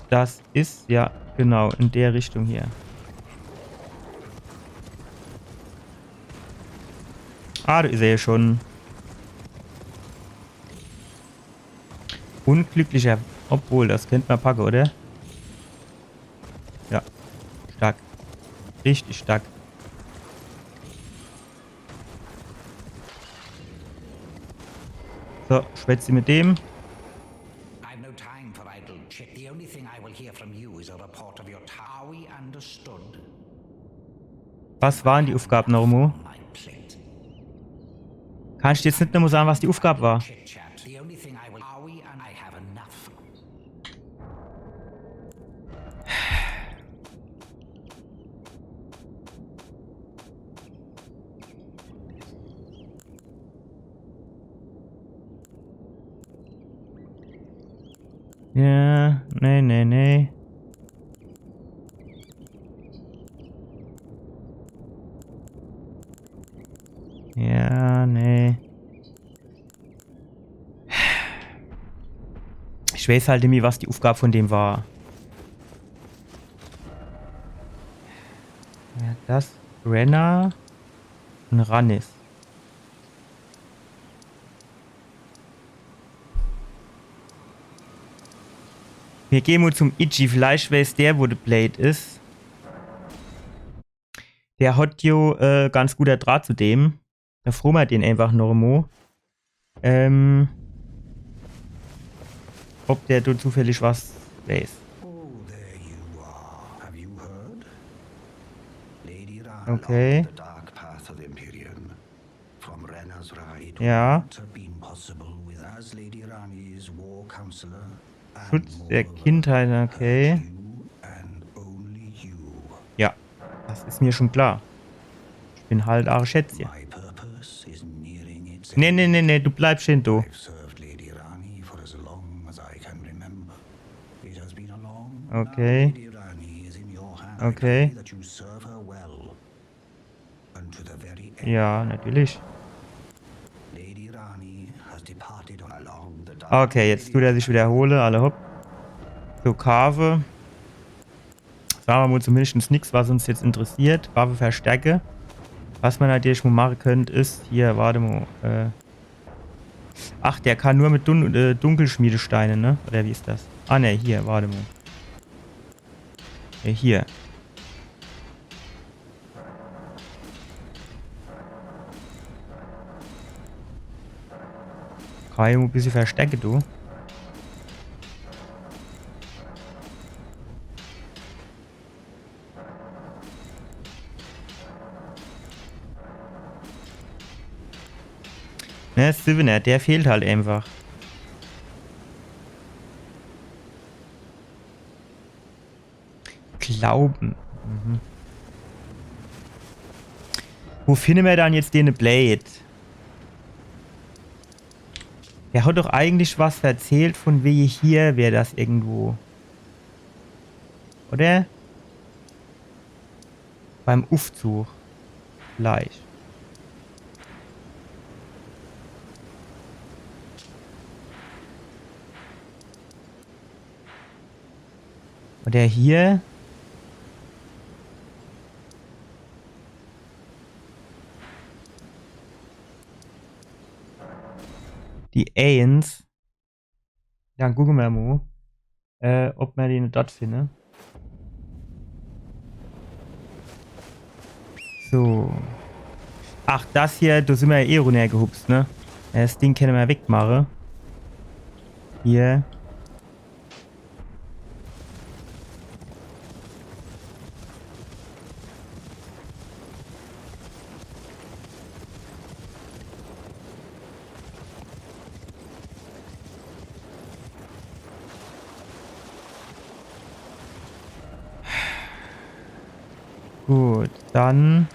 Das is, ja, genau, in der Richtung hier. Ah, do is er jo schon. Unglücklicher. Obwohl, das kennt mer packe, oder? Ja. Stark. Richtig stark. So, schwätze mit dem. I've no time for idle chat. The only thing I will hear from you is a report of your ta-, are we understood? Was waren die Uffgab nochemol? Kannst du jetzt net nochemol sage, was die Uffgab war? Chit-chat. The only thing I will, are we, and I have enough. Ja, nee, nee, nee. Ja, nee. Ich weiß halt nimmi, was die Uffgab von dem war. Ja, das. Renna un Rannis. Mir gehn mol zum Iji, vielleicht weiß der, wo de Blade is. Der hat jo, äh, ganz guter Draht zu dem. Do froge mer den einfach noch emol. Ähm, ob der do zufällig was weiß. Oh, there you are. Have you heard? Lady Ra, okay, along the dark path of Empyrean. From Renna's Ra, it, ja, wouldn't have been possible with, as Lady Ranni's war counselor, Schutz der Kindheit, okay. Ja, das is mir schon klar. Ich bin halt aa Schätzche. Nee, nee, nee, nee, du bleibst schön do. Okay. Okay. Ja, natürlich. Okay, jetzt tut er sich wiederhole, alla hopp. So, Kaawe. Sage mer mol zumindest nix, was uns jetzt interessiert. Waffe verstärke. Was mer natürlich mol mache könnt, is hier, wart mol, äh, ach, der kann nur mit Dun-, äh, Dunkelschmiedesteine, ne? Oder wie is das? Ah, ne, hier, wart mol. Ja, hier. Kann ich mol e bissje verstärke, du? Ne, Siebener, der fehlt halt einfach. Glauben. Mhm. Wo finde mer dann jetzt dene Blade? Der hat doch eigentlich was verzählt von wege hier wär das irgendwo. Oder? Beim Uffzug. Vielleicht. Oder hier. Die Eins. Dann gucke mer mo, äh, ob mer den dort finde. So. Ach, das hier, do simmer ja eh runnergehupst, ne? Ja, das Ding kenne mer wegmache. Hier. Gut, dann.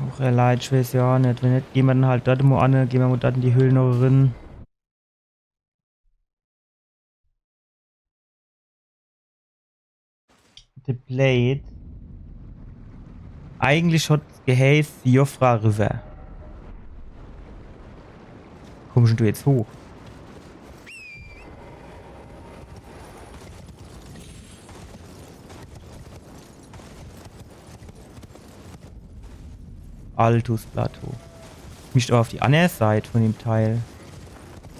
Och, ehr Leit, ich weeß jo aa net. Wenn net, gehn mer dann halt dort mo anne, gehn mer mo dort in die Höhl noch rin. The Blade. Eigentlich hat's geheiß Siofra River. Kommsch dann du jetzt hoch? Altus Plateau. Mischt awwer uff die anner Seit vun dem Teil.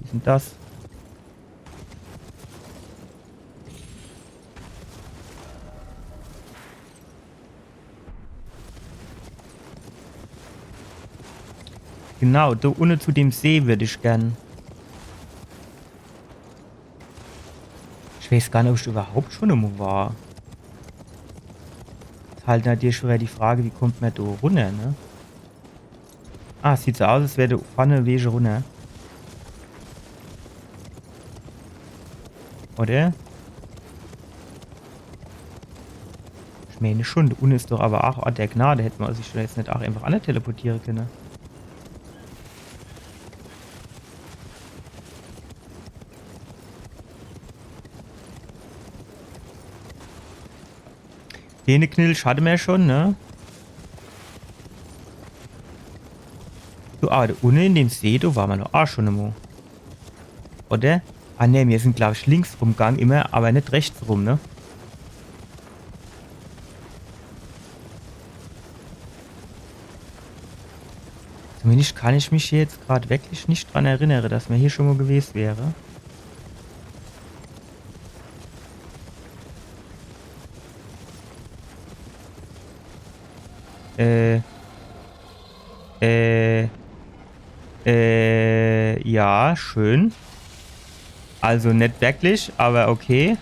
Wie is dann das? Genau, do unne zu dem See würd ich gern. Ich weeß gar net, ob ich do üwwerhaupt schun emol war. Is halt natürlich schun widder die Frage, wie kommt mer do runner, ne? Ah, sieht so aus, als wär do vorne e Weg runner. Oder? Ich mään schun, do unne is doch awwer aach Ort der Gnade. Hätt mer sich do jetzt net aach einfach anne teleportiere kenne? Dene Knilch hatte mer schun, ne? So, awwer do unne in dem See, do ware mer doch aach schun emol. Oder? Ah, ne, mir sin, glaab ich, links rumgang immer, awwer net rechts rum, ne? Zumindest kann ich mich do jetzt grad wirklich net dran erinnere, dass mer do schun mol gewest wäre. Äh. Äh. Äh, ja, schön. Also net wirklich, awwer okay.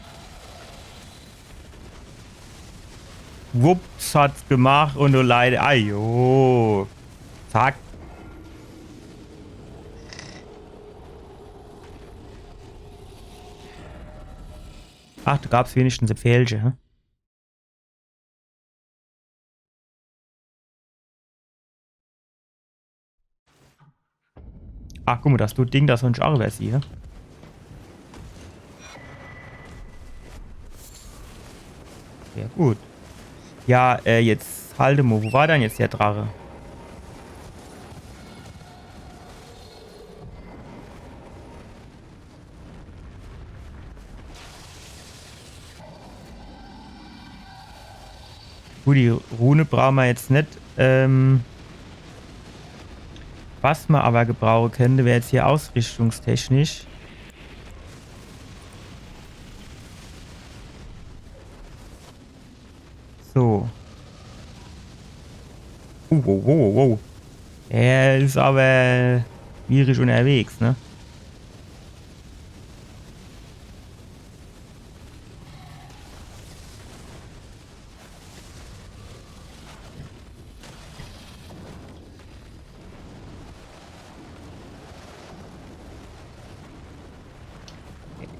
Wups, hat's gemacht un du Leide. Ajo. Zack. Ach, do gab's wenigstens e Pfählche, hä? Ach, guck mol, das do Ding, das hon ich aach iwwersieh. Sehr gut. Ja, äh, jetzt halt mol. Wo war dann jetzt der Drache? Gut, die Rune brauche mer jetzt net. Ähm, was mer awwer gebrauche kennte, wär jetzt do ausrichtungstechnisch. So. Uh, wow, wow, wow. Er is awwer schwierig unnerwegs, ne?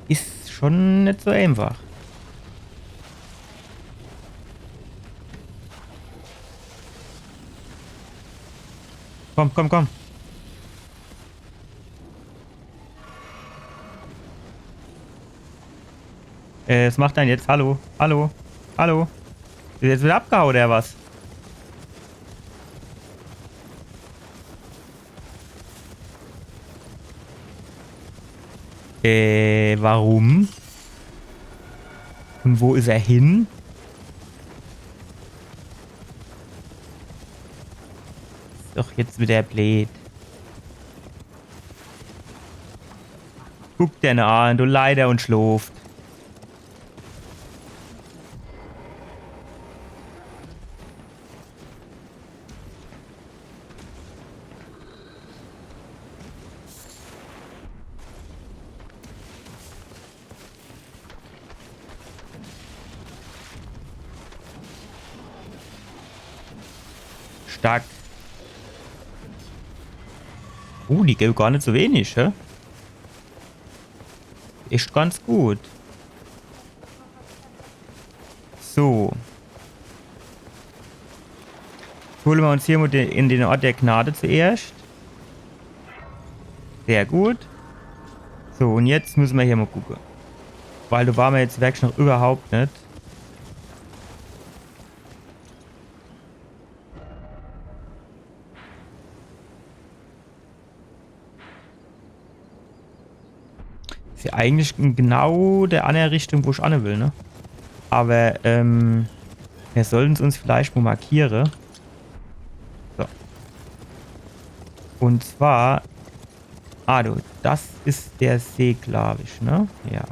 is schon net so einfach. Komm, komm, komm. Äh, was macht er dann jetzt? Hallo? Hallo? Hallo? Is er jetzt wieder abgehauen oder was? Äh, warum? Und wo is er hin? Is doch jetzt wieder bleed. Guck der ne an, do leider und schlooft. Stark. Uh, die gebe gar net so wenig, hä? Echt ganz gut. So. Hole mer uns hier mal de-, in den Ort der Gnade zuerscht. Sehr gut. So, und jetzt müsse mer hier mal gucke. Weil do ware mer jetzt wirklich noch überhaupt net. Is ja eigentlich in genau der anner Richtung, wo ich anne will, ne? Aber, ähm, mir sollen's uns vielleicht mal markiere. So. Und zwar, ah, du, das is der See, glaub ich, ne? Ja.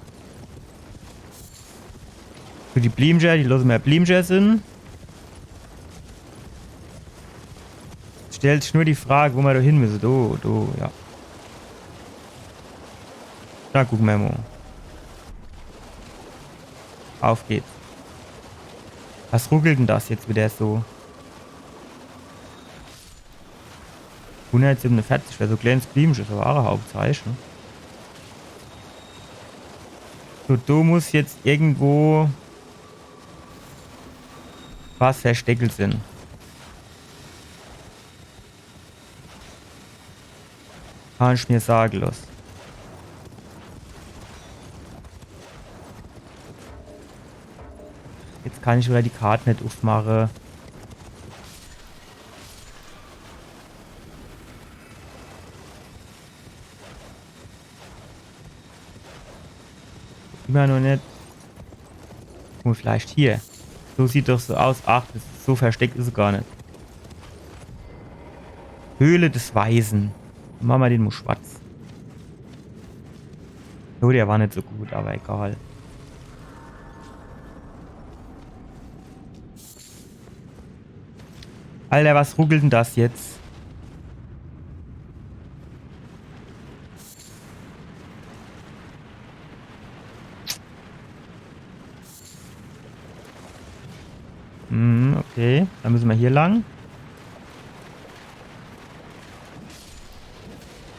Für die Bliemcher, die losse mer Bliemcher sin. Stellt sich nur die Frage, wo mer do hin müsse. Do, do, ja. Da gucke mer mal. Auf geht's. Was ruckelt denn das jetzt wieder so? Hundertsiebenundvierzig, wär so e kleines Bliemche, is aber auch e Hauptzeiche. So, do muss jetzt irgendwo was versteckelt sin. Kann ich mir sage losse. Jetzt kann ich wieder die Kart net uffmache. Immer noch net. Guck mal, vielleicht hier. So sieht doch so aus. Ach, das is, so versteckt is se gar net. Höhle des Weisen. Mache mer den mal schwarz. Oh, der war net so gut, aber egal. Alter, was ruckelt denn das jetzt? Hm, okay. Dann müsse mer hier lang.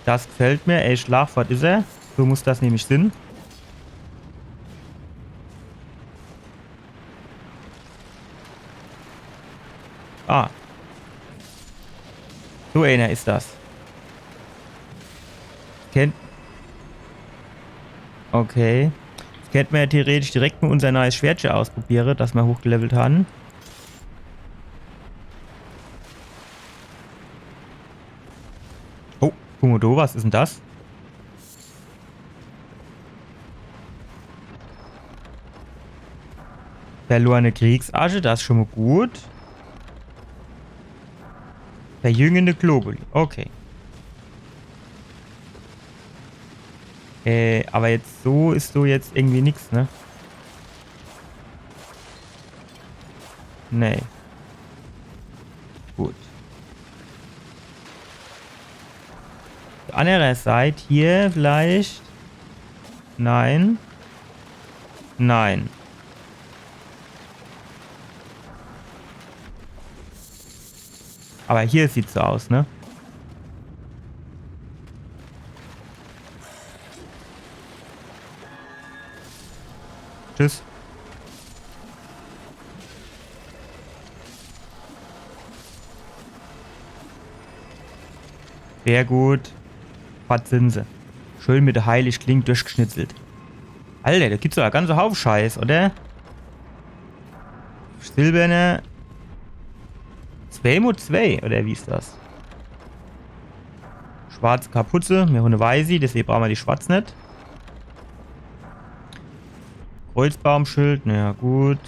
Das gefällt mir. Ey, Schlagwort is er. So muss das nämlich sin. Ah. So einer is das. Kennt. Okay. Jetzt kennt mer ja theoretisch direkt mal unser neues Schwertche ausprobiere, das mer hochgelevelt han. Oh, guck mal do, was is denn das? Verlorene Kriegsasche, das is schon mal gut. Verjüngende Globuli, okay. Äh, aber jetzt so is so jetzt irgendwie nix, ne? Nee. Gut. Die andere Seit hier vielleicht. Nein. Nein. Aber hier sieht's so aus, ne? Tschüss. Sehr gut. Was sin se? Schön mit der heilig Kling durchgeschnitzelt. Alter, do gibt's doch e ganze Haufe Scheiß, oder? Silberne. Zwei mo zwei, oder wie is das? Schwarze Kapuze, mir hunne weißi, deswege brauche mer die schwarz net. Kreuzbaumschild, naja, gut.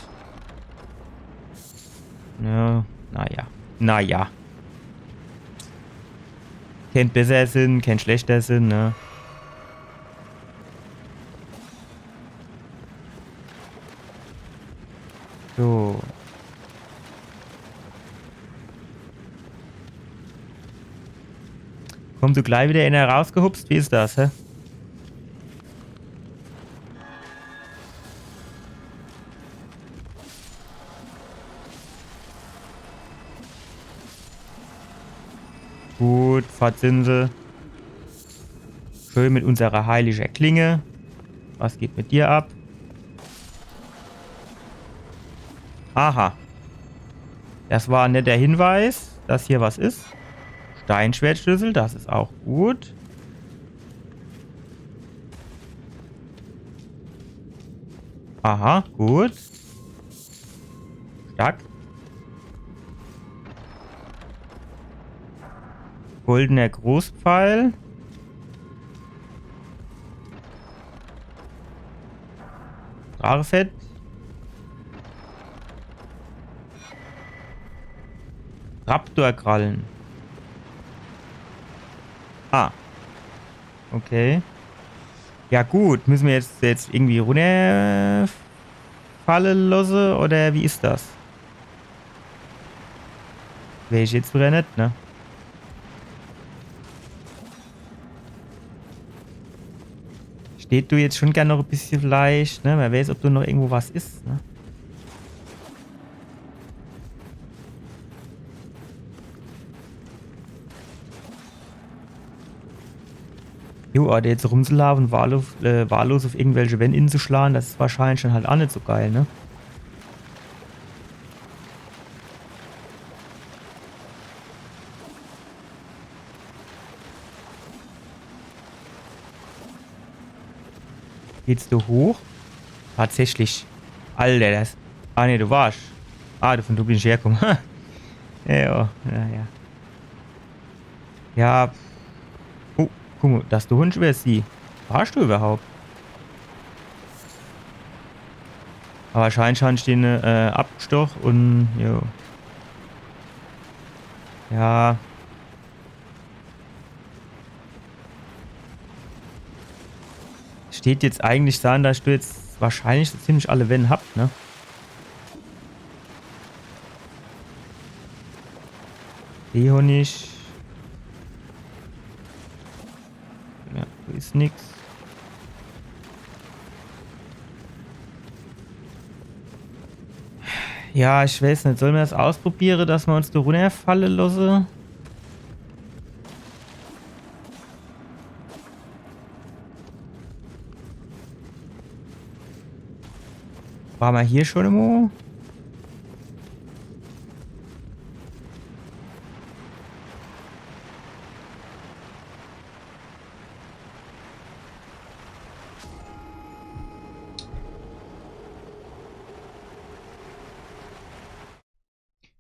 Ja, naja. Naja. Kennt besser sin, kennt schlechter sin, ne? So. Kommt do gleich wieder ener rausgehupst? Wie is das, hä? Gut, fort sin se. Schön mit unserer heiliger Klinge. Was geht mit dir ab? Aha. Das war e netter Hinweis, dass hier was is. Steinschwertschlüssel, das is auch gut. Aha, gut. Stark. Goldener Großpfeil. Drachefett. Raptorkrallen. Ah. Okay. Ja gut, müsse mer jetzt, jetzt irgendwie runnerfalle losse, oder wie is das? Weeß ich jetzt wieder net, ne? Steht do jetzt schon gern noch e bissje Fleisch, ne? Wer weeß, ob do noch irgendwo was is, ne? Jo, aber jetzt rumzulaufen, wahllos, äh, wahllos auf irgendwelche Wände inzuschlagen, das is wahrscheinlich dann halt auch net so geil, ne? Geht's do hoch? Tatsächlich. Alter, das. Ah, nee, du warst. Ah, du, von do bin ich herkomme. Ja, ja, ja. Ja. Oh, guck mo, das do Hund, wer is die? Warst du überhaupt? Aber wahrscheinlich han ich den, äh, abgestoch und, jo. Ja. Steht jetzt eigentlich dran, dass ich do jetzt wahrscheinlich so ziemlich alle Wände hab, ne? Seehonig. Ja, do is nix. Ja, ich weiß net, solle mer das ausprobiere, dass mer uns do runnerfalle losse? War mer hier schon emo?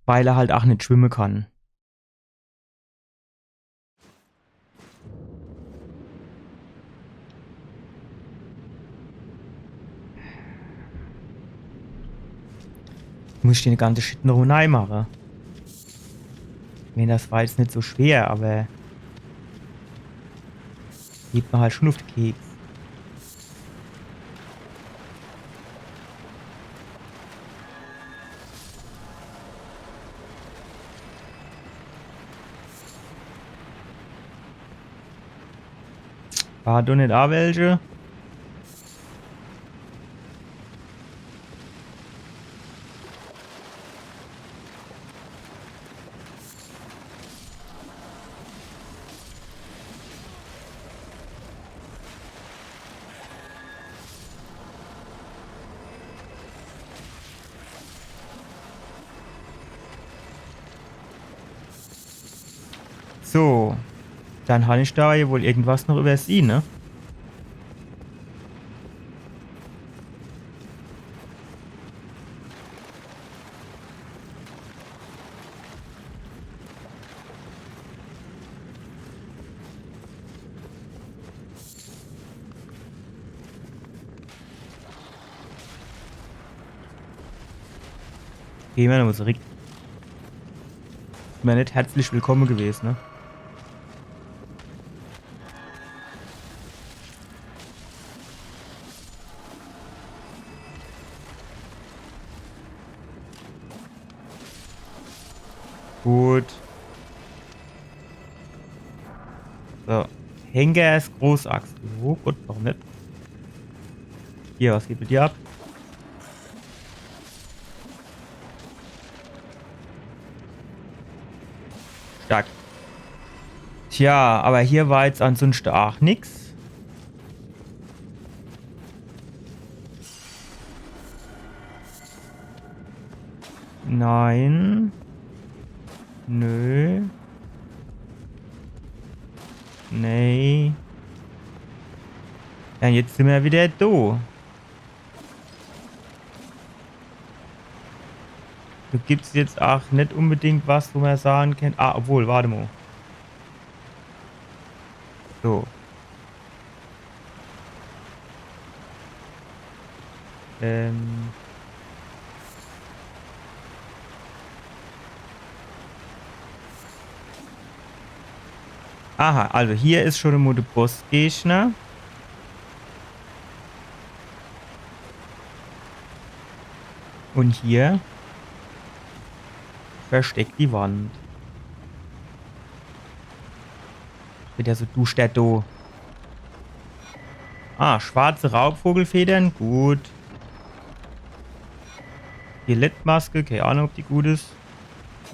Weil er halt ach net schwimme kann. Muss ich den ganze Shit noch nei mache? Ich mein, das war jetzt net so schwer, aber geht mer halt schon auf de Keks. War do net a welche? So. Dann han ich do jo wohl irgendwas noch iwwersieh, ne? Geh mer nochmol zurick. Wär net herzlich willkomme gewese, ne? Gut. So. Henkers Großaxt. Oh Gott, warum net? Hier, was geht mit dir ab? Stark. Tja, awwer hier war jetzt ansunschte aach nix. Nein. Nö. Nee. Ja, jetzt sin mer widder do. Do gibt's jetzt aach net unbedingt was, wo mer sage kennt. Ah, obwohl, wart emol. So. Ähm. Aha, also hier is schun emol de Bossgegner. Un hier versteckt die Wand. Widder so duschter do. Ah, schwarze Raubvogelfedern, gut. Skelettmaske, kee Ahnung, ob die gut is.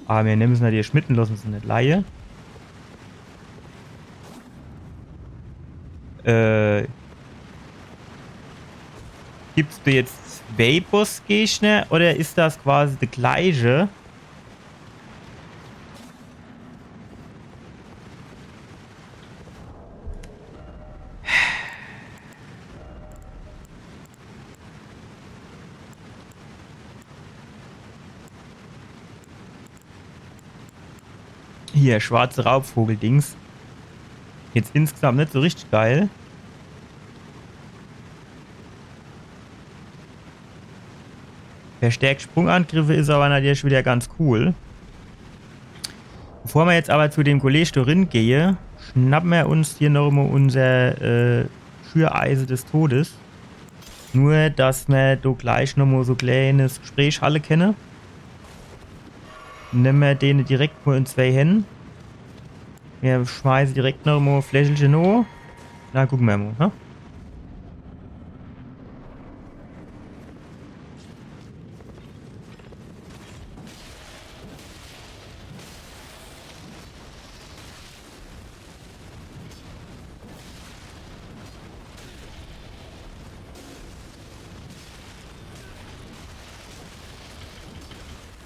Awwer mir nemme se nadierlich mit un losse se net leie. Äh, gibt's do jetzt zwee Bossgegner oder is das quasi de gleiche? Hier, schwarze Raubvogel-Dings. Jetzt insgesamt net so richtig geil. Verstärkt Sprungangriffe is awwer nadierlich widder ganz cool. Bevor mer jetzt awwer zu dem Kolleg do rin gehe, schnappe mer uns hier nochmol unser, äh, Schüreise des Todes. Nur, dass mer do gleich nochmol so e kleenes Gespräch halle kenne. Nemme mer dene direkt mol in zwee Hänn. Mir schmeiße direkt nochmol Fläschelche no. Na, gucke mer mol, ne?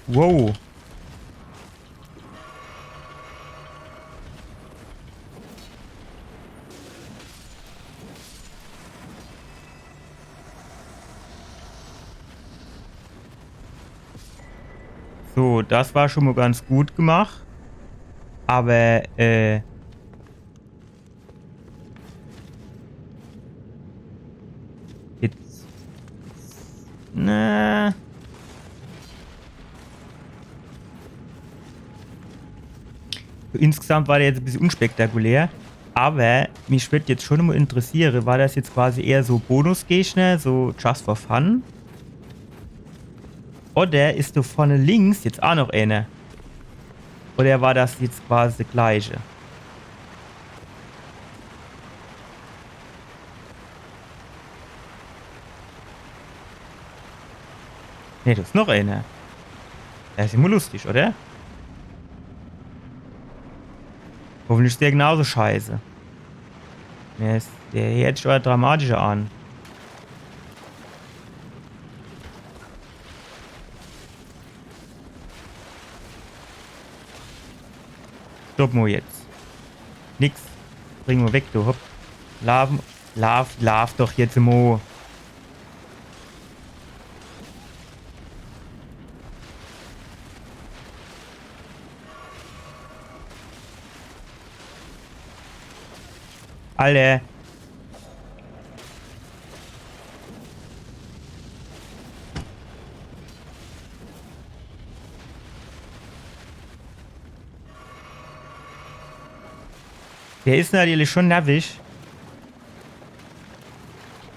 Wow. So, das war schun mol ganz gut gemach. Awwer, äh, jetzt. Na. So, insgesamt war der jetzt e bissel unspektakulär. Awwer mich würd jetzt schun mol interessiere, war das jetzt quasi eher so Bonusgegner, so just for fun? Oder is do vorne links jetzt aach noch eener? Oder war das jetzt quasi de gleiche? Nee, do is noch eener. Das is immer lustig, oder? Hoffentlich is der genauso scheiße. Der is, der heert sich awwer dramatischer an. Stopp mol jetzt. Nix. Spring mo weg, du, hopp. Laaf, laaf, laaf doch jetzt mo. Alter. Der is natürlich schon nervig.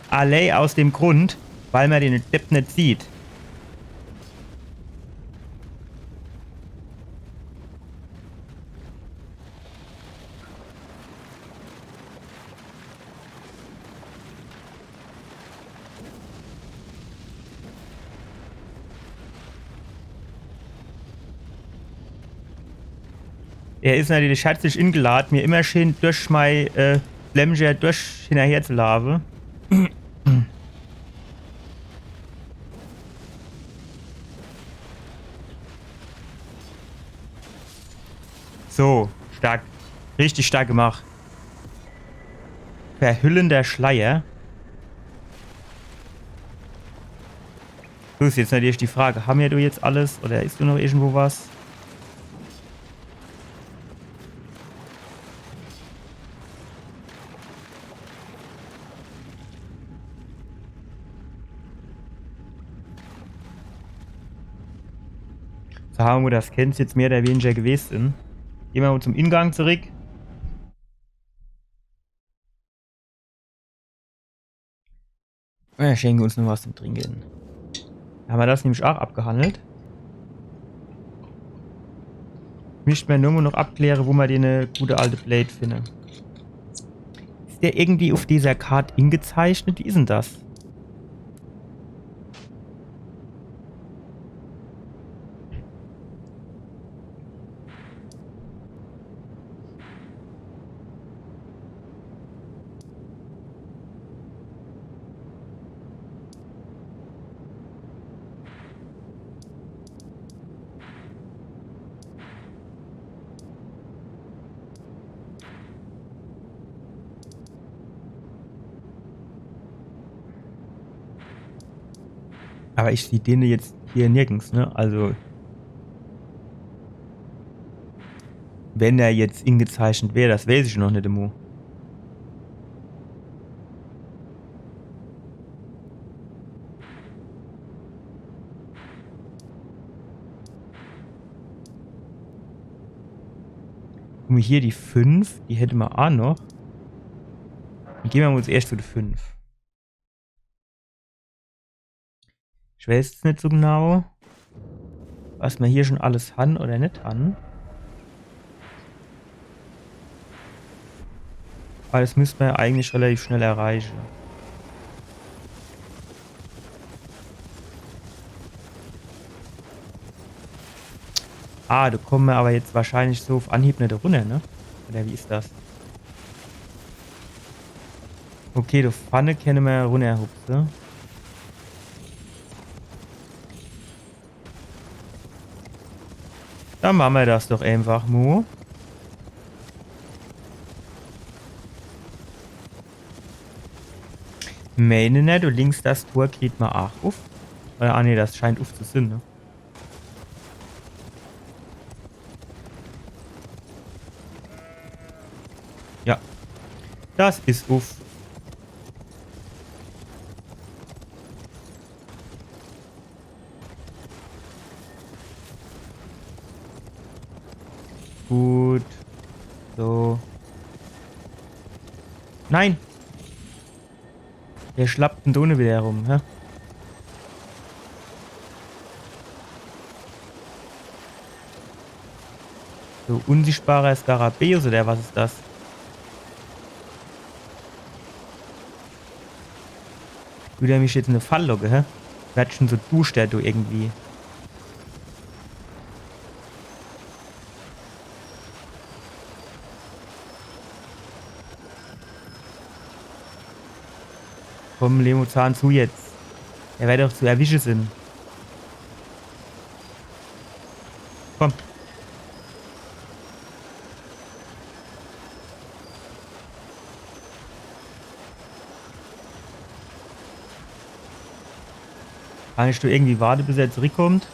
Allää aus dem Grund, weil mer den Depp net sieht. Er is natürlich herzlich ingelad, mir immer schee durch mei, äh, Flämmcher durch hinnerher zu laafe. So, stark. Richtig stark gemacht. Verhüllender Schleier. So, is jetzt natürlich die Frage, ha mer do jetzt alles oder is do noch irgendwo was? So, ha mer das Camp jetzt mehr oder weniger gewest. Gehn mer mo zum Ingang zurück. Ja, schenke uns noch was zum Trinke. Hämmer das nämlich aach abgehandelt. Misst mer nur noch abkläre, wo mer die, äh, gute alte Blade finne. Is der irgendwie uf dieser Kart ingezeichnet? Wie is dann das? Aber ich sieh den jetzt hier nirgends, ne? Also, wenn er jetzt ingezeichnet wär, das weiß ich noch net emol. Guck mo, hier die fünf, die hätte mer aach noch. Dann gehn mer mo zuerscht zu de fünf. Ich weiß jetzt net so genau, was mer hier schon alles han oder net han. Aber das müsst mer ja eigentlich relativ schnell erreiche. Ah, do komme mer aber jetzt wahrscheinlich so uf Anhieb net runner, ne? Oder wie is das? Okay, do vorne kenne mer runnerhupse. Dann mache mer das doch einfach mo. Meine, ne, do links das Tor kriet mer aach uf. Oder, ah, nee, das scheint uf zu sin, ne? Ja. Das is uf. Gut. So. Nein! Wer schlappt dann do nur wieder rum, hä? So, unsichtbarer Skarabäus, oder was is das? Will der mich jetzt in e Fall locke, hä? Werd schon so duschter, du, irgendwie. Komm, Lemozahn, zu jetzt. Er werd doch zu erwische sin. Komm. Kann ich do irgendwie warte, bis er zurückkommt?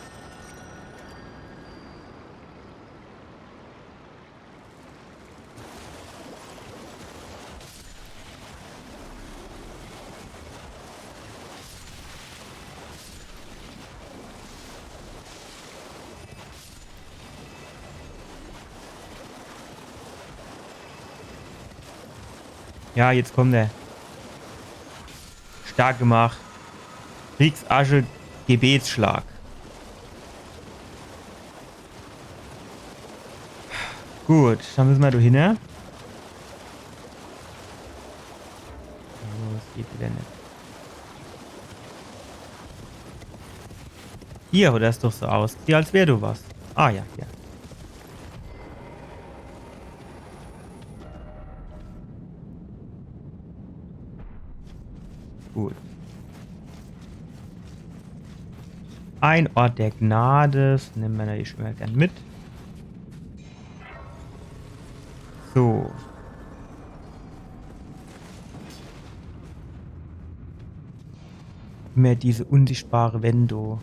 Ja, jetzt kommt er. Stark gemacht. Kriegsasche, Gebetsschlag. Gut, dann müssen wir do hin, ne? Oh, das geht wieder nicht. Hier, oder? Is doch so aus, wie als wär do was. Ah ja, hier. Gut. Ein Ort der Gnade, das nehmen wir natürlich immer gern mit. So. Mehr diese unsichtbare Wände.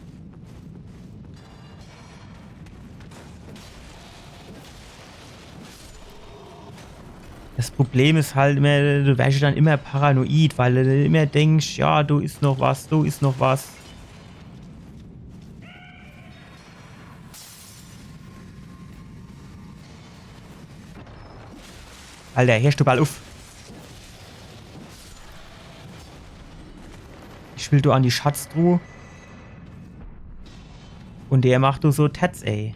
Das Problem is halt immer, du wirst dann immer paranoid, weil du immer denkst, ja, do is noch was, do is noch was. Alter, hörst du bald uff? Ich will do an die Schatztruhe. Und der macht do so Tats, ey.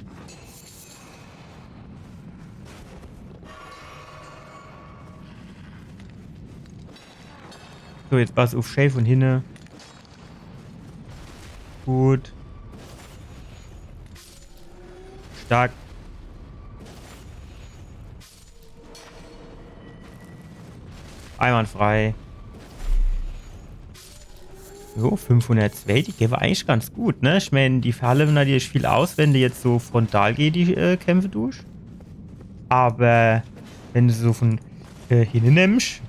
So, jetzt pass uff, schää vun hinne. Gut. Stark. Einwandfrei. So, fünfhundertzwee, die gehn eigentlich ganz gut, ne? Ich mein, die verhallen natürlich viel aus, wenn du jetzt so frontal gege die, äh, kämpfe duscht. Aber wenn du so vun, äh, hinne nimmst,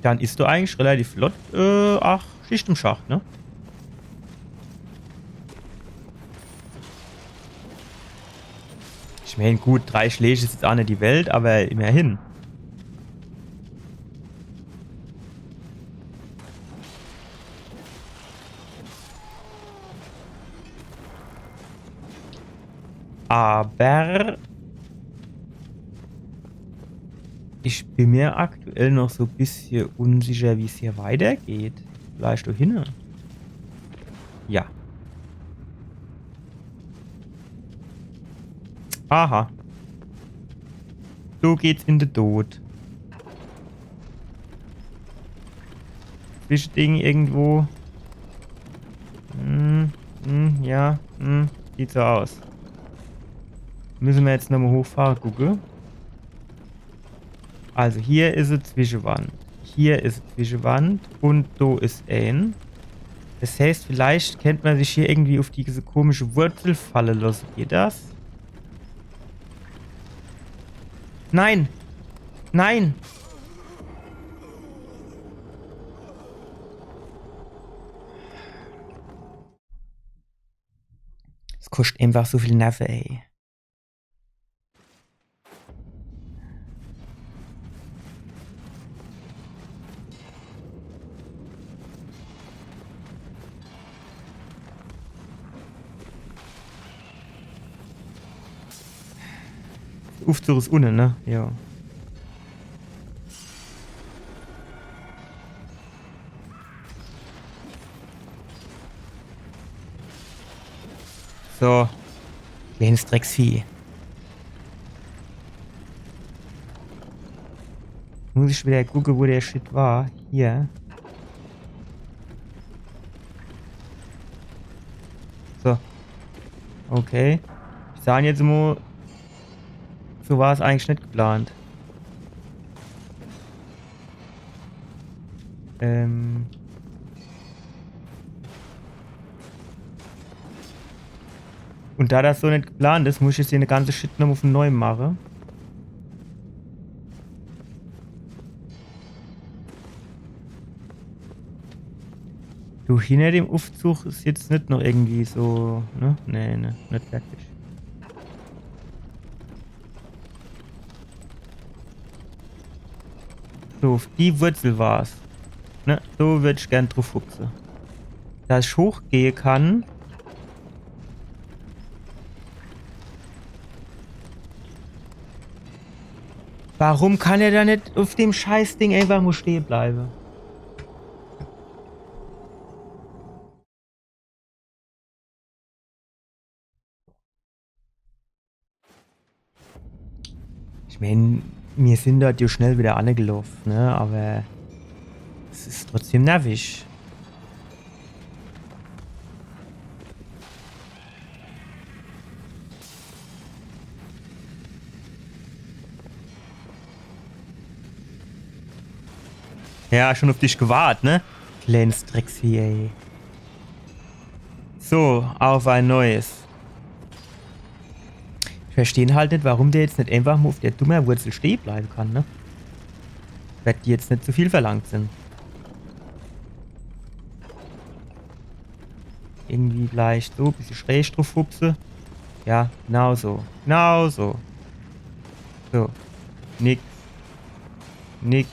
dann is do eigentlich relativ flott, äh, ach, Schicht im Schacht, ne? Ich mein, gut, drei Schläg is jetzt ach net die Welt, aber immerhin. Aber ich bin mir aktuell noch so e bissje unsicher, wie's hier weitergeht. Vielleicht do hinne. Ja. Aha. So geht's in de Tod. Zwischending irgendwo. Hm, hm, ja, hm, sieht so aus. Müsse mer jetzt nochmal hochfahre, gucke. Also hier is e Zwischewand. Hier is e Zwischewand. Und do is een. Das heißt, vielleicht kennt mer sich hier irgendwie uff diese komische Wurzel falle losse. Geht das? Nein! Nein! Es koscht einfach so viel Nerve, ey. Uffzug is unne, ne? Ja. So. Kleines Drecksvieh. Muss ich wieder gucke, wo der Shit war. Hier. So. Okay. Ich sag jetzt mo, so war's eigentlich net geplant. Ähm. Und da das so net geplant is, muss ich jetzt hier e ganze Shit nochmal von neuem mache. Du So hinner dem Uffzuch is jetzt net noch irgendwie so, ne? Nee, ne, net wirklich. So, uff die Wurzel war's. Ne, so würd ich gern druff hupse. Dass ich hochgehe kann. Warum kann er do net uff dem Scheißding einfach nur stehe bleibe? Ich mein, mir sin dort jo schnell wieder anegeloff, ne? Aber es is trotzdem nervig. Ja, schon uff dich gewart, ne? Kleines Drecksvieh, ey. So, auf ein Neues. Ich versteh halt net, warum der jetzt net einfach mo uff der dummer Wurzel stehe bleibe kann, ne? Werd die jetzt net zu viel verlangt sin. Irgendwie vielleicht so, bissje schräg druff hupse. Ja, genau so. Genau so. So. Nix. Nix.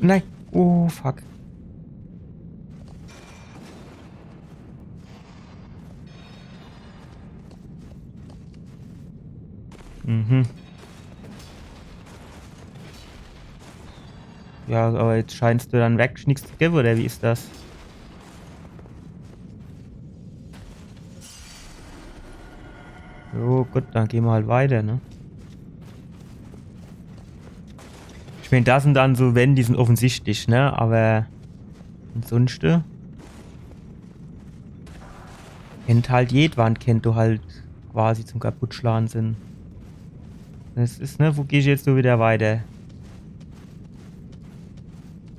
Nein. Oh, fuck. Mhm. Ja, aber jetzt scheinst du dann weg nix zu gewwe, oder wie is das? Jo, gut, dann gehn mer halt weiter, ne? Ich mein, das sin dann so Wänn, die sin offensichtlich, ne? Aber ansunschte kennt halt jed Wand, kennt do halt quasi zum Kaputtschlan sin. Das is, ne, wo geh ich jetzt so wieder weiter?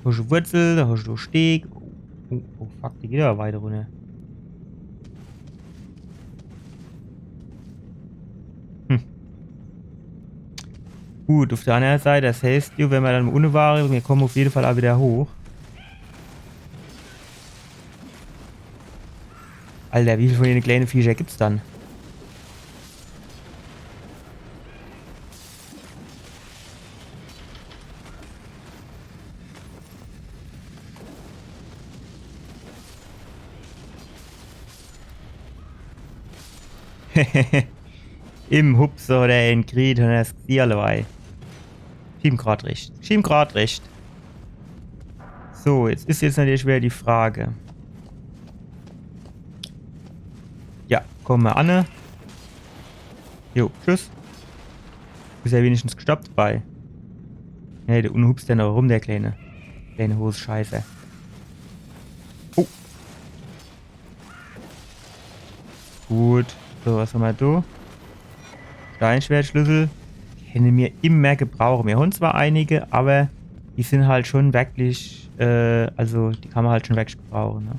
Do hosch Wurzel, do hosch Steg. Oh, oh fuck, die geht aber weiter runter. Hm. Gut, auf der anderen Seite, das heißt, jo, wenn mer dann unne ware, mir kommen auf jeden Fall auch wieder hoch. Alter, wie viel von den kleinen Viecher gibt's dann? Im Hupser oder in Kriet und das sie alle bei. Schieben grad recht. Schieben grad recht. So, jetzt is jetzt natürlich wieder die Frage. Ja, komm mal an. Jo, tschüss. Is ja wenigstens gestoppt bei. Hey, der unne hupst ja noch rum, der kleine. Kleine Hose Scheiße. Oh. Gut. So, was hammer do? Steinschwertschlüssel. Kenne mir immer gebrauche. Mir hon zwar einige, aber die sin halt schon wirklich, äh, also die kann mer halt schon wirklich gebrauche, ne?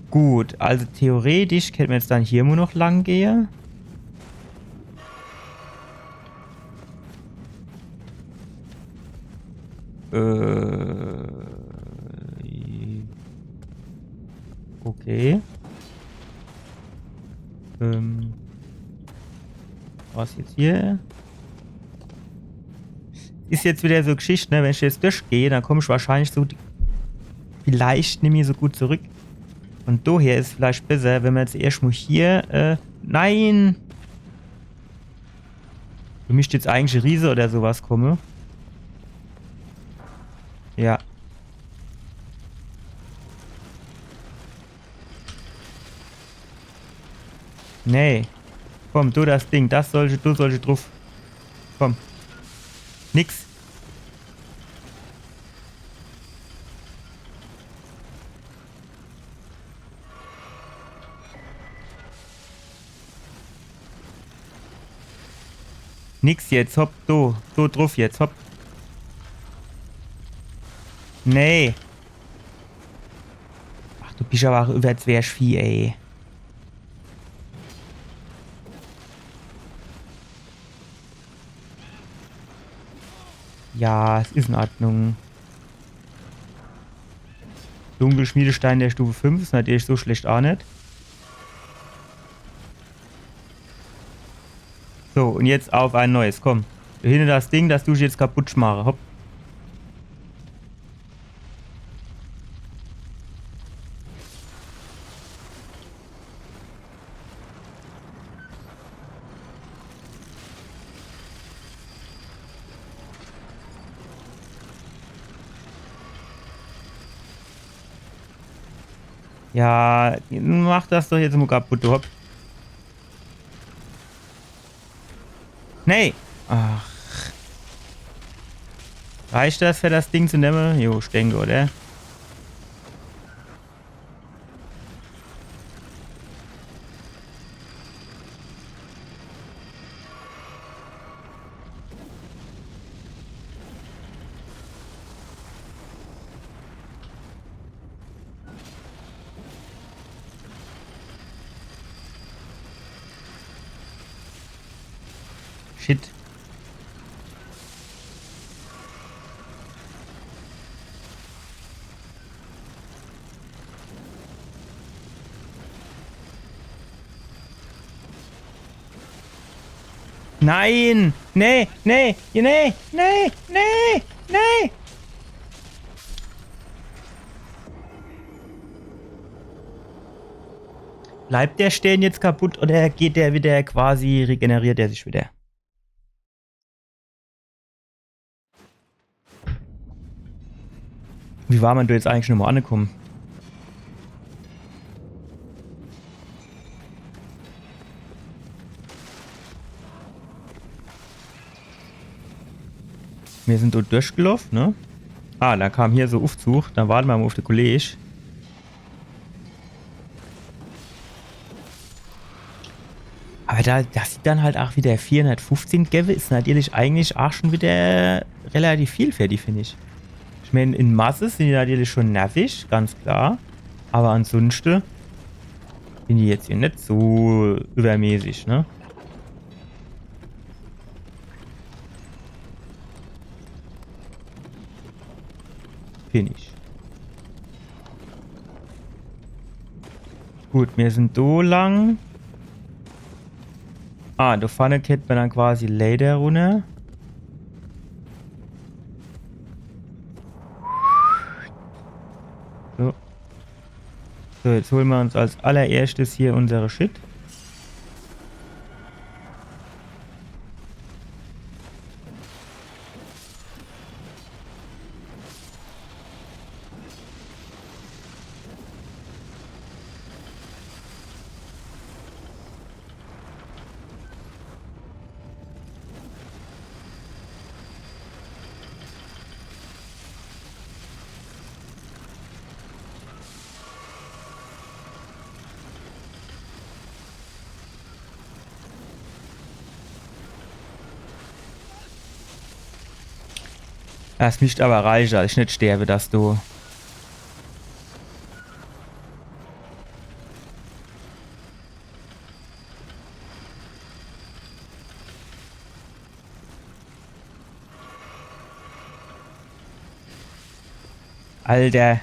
Gut, also theoretisch kennt mer jetzt dann hier nur noch lang gehe. Äh, okay. Ähm, was jetzt hier? Is jetzt wieder so Geschichte, ne? Wenn ich jetzt durchgehe, dann komm ich wahrscheinlich so die, vielleicht nimmi so gut zurück. Und daher is vielleicht besser, wenn mer jetzt erscht mo hier, äh, nein! Do misst jetzt eigentlich e Riese oder so was komme. Ja. Nee. Komm, du das Ding, das sollsche, du sollsche druff. Komm. Nix. Nix jetzt, hopp, do, do druff jetzt, hopp. Nee. Ach, du bisch aber auch üwwer Zwerchvieh, ey. Ja, es is in Ordnung. Dunkelschmiedestein der Stufe fünf is natürlich so schlecht aa net. So, un jetzt auf ein neues, komm. Hinne das Ding, das du ich jetzt kaputt schmare. Hopp. Ja, mach das doch jetzt mo kaputt, du Hopp. Nee. Ach. Reicht das, für das Ding zu nemme? Jo, ich denke, oder? Shit. Nein! Nee, nee, nee, nee, nee, nee! Bleibt der Stern jetzt kaputt oder geht der wieder quasi, regeneriert er sich wieder? Wie war man do jetzt eigentlich nochmo angekomme? Mir sin do durchgelaufe, ne? Ah, do kam hier so Uffzug. Dann warte mer mo uff de Kolleg. Aber do, das sieht dann halt auch wieder vierhundertfünfzehn gewwe, is natürlich eigentlich auch schon wieder relativ viel für die, find ich. Ich mein, in Masse sin die natürlich schon nervig, ganz klar. Aber ansonsten bin die jetzt hier net so übermäßig, ne? Finish. Gut, mir sin do lang. Ah, do vorne geht mer dann quasi Leiter runner. So. So, jetzt hole mer uns als allererschtes hier unsere Shit. Das misst aber reiche, dass ich net sterbe, dass du. Alter.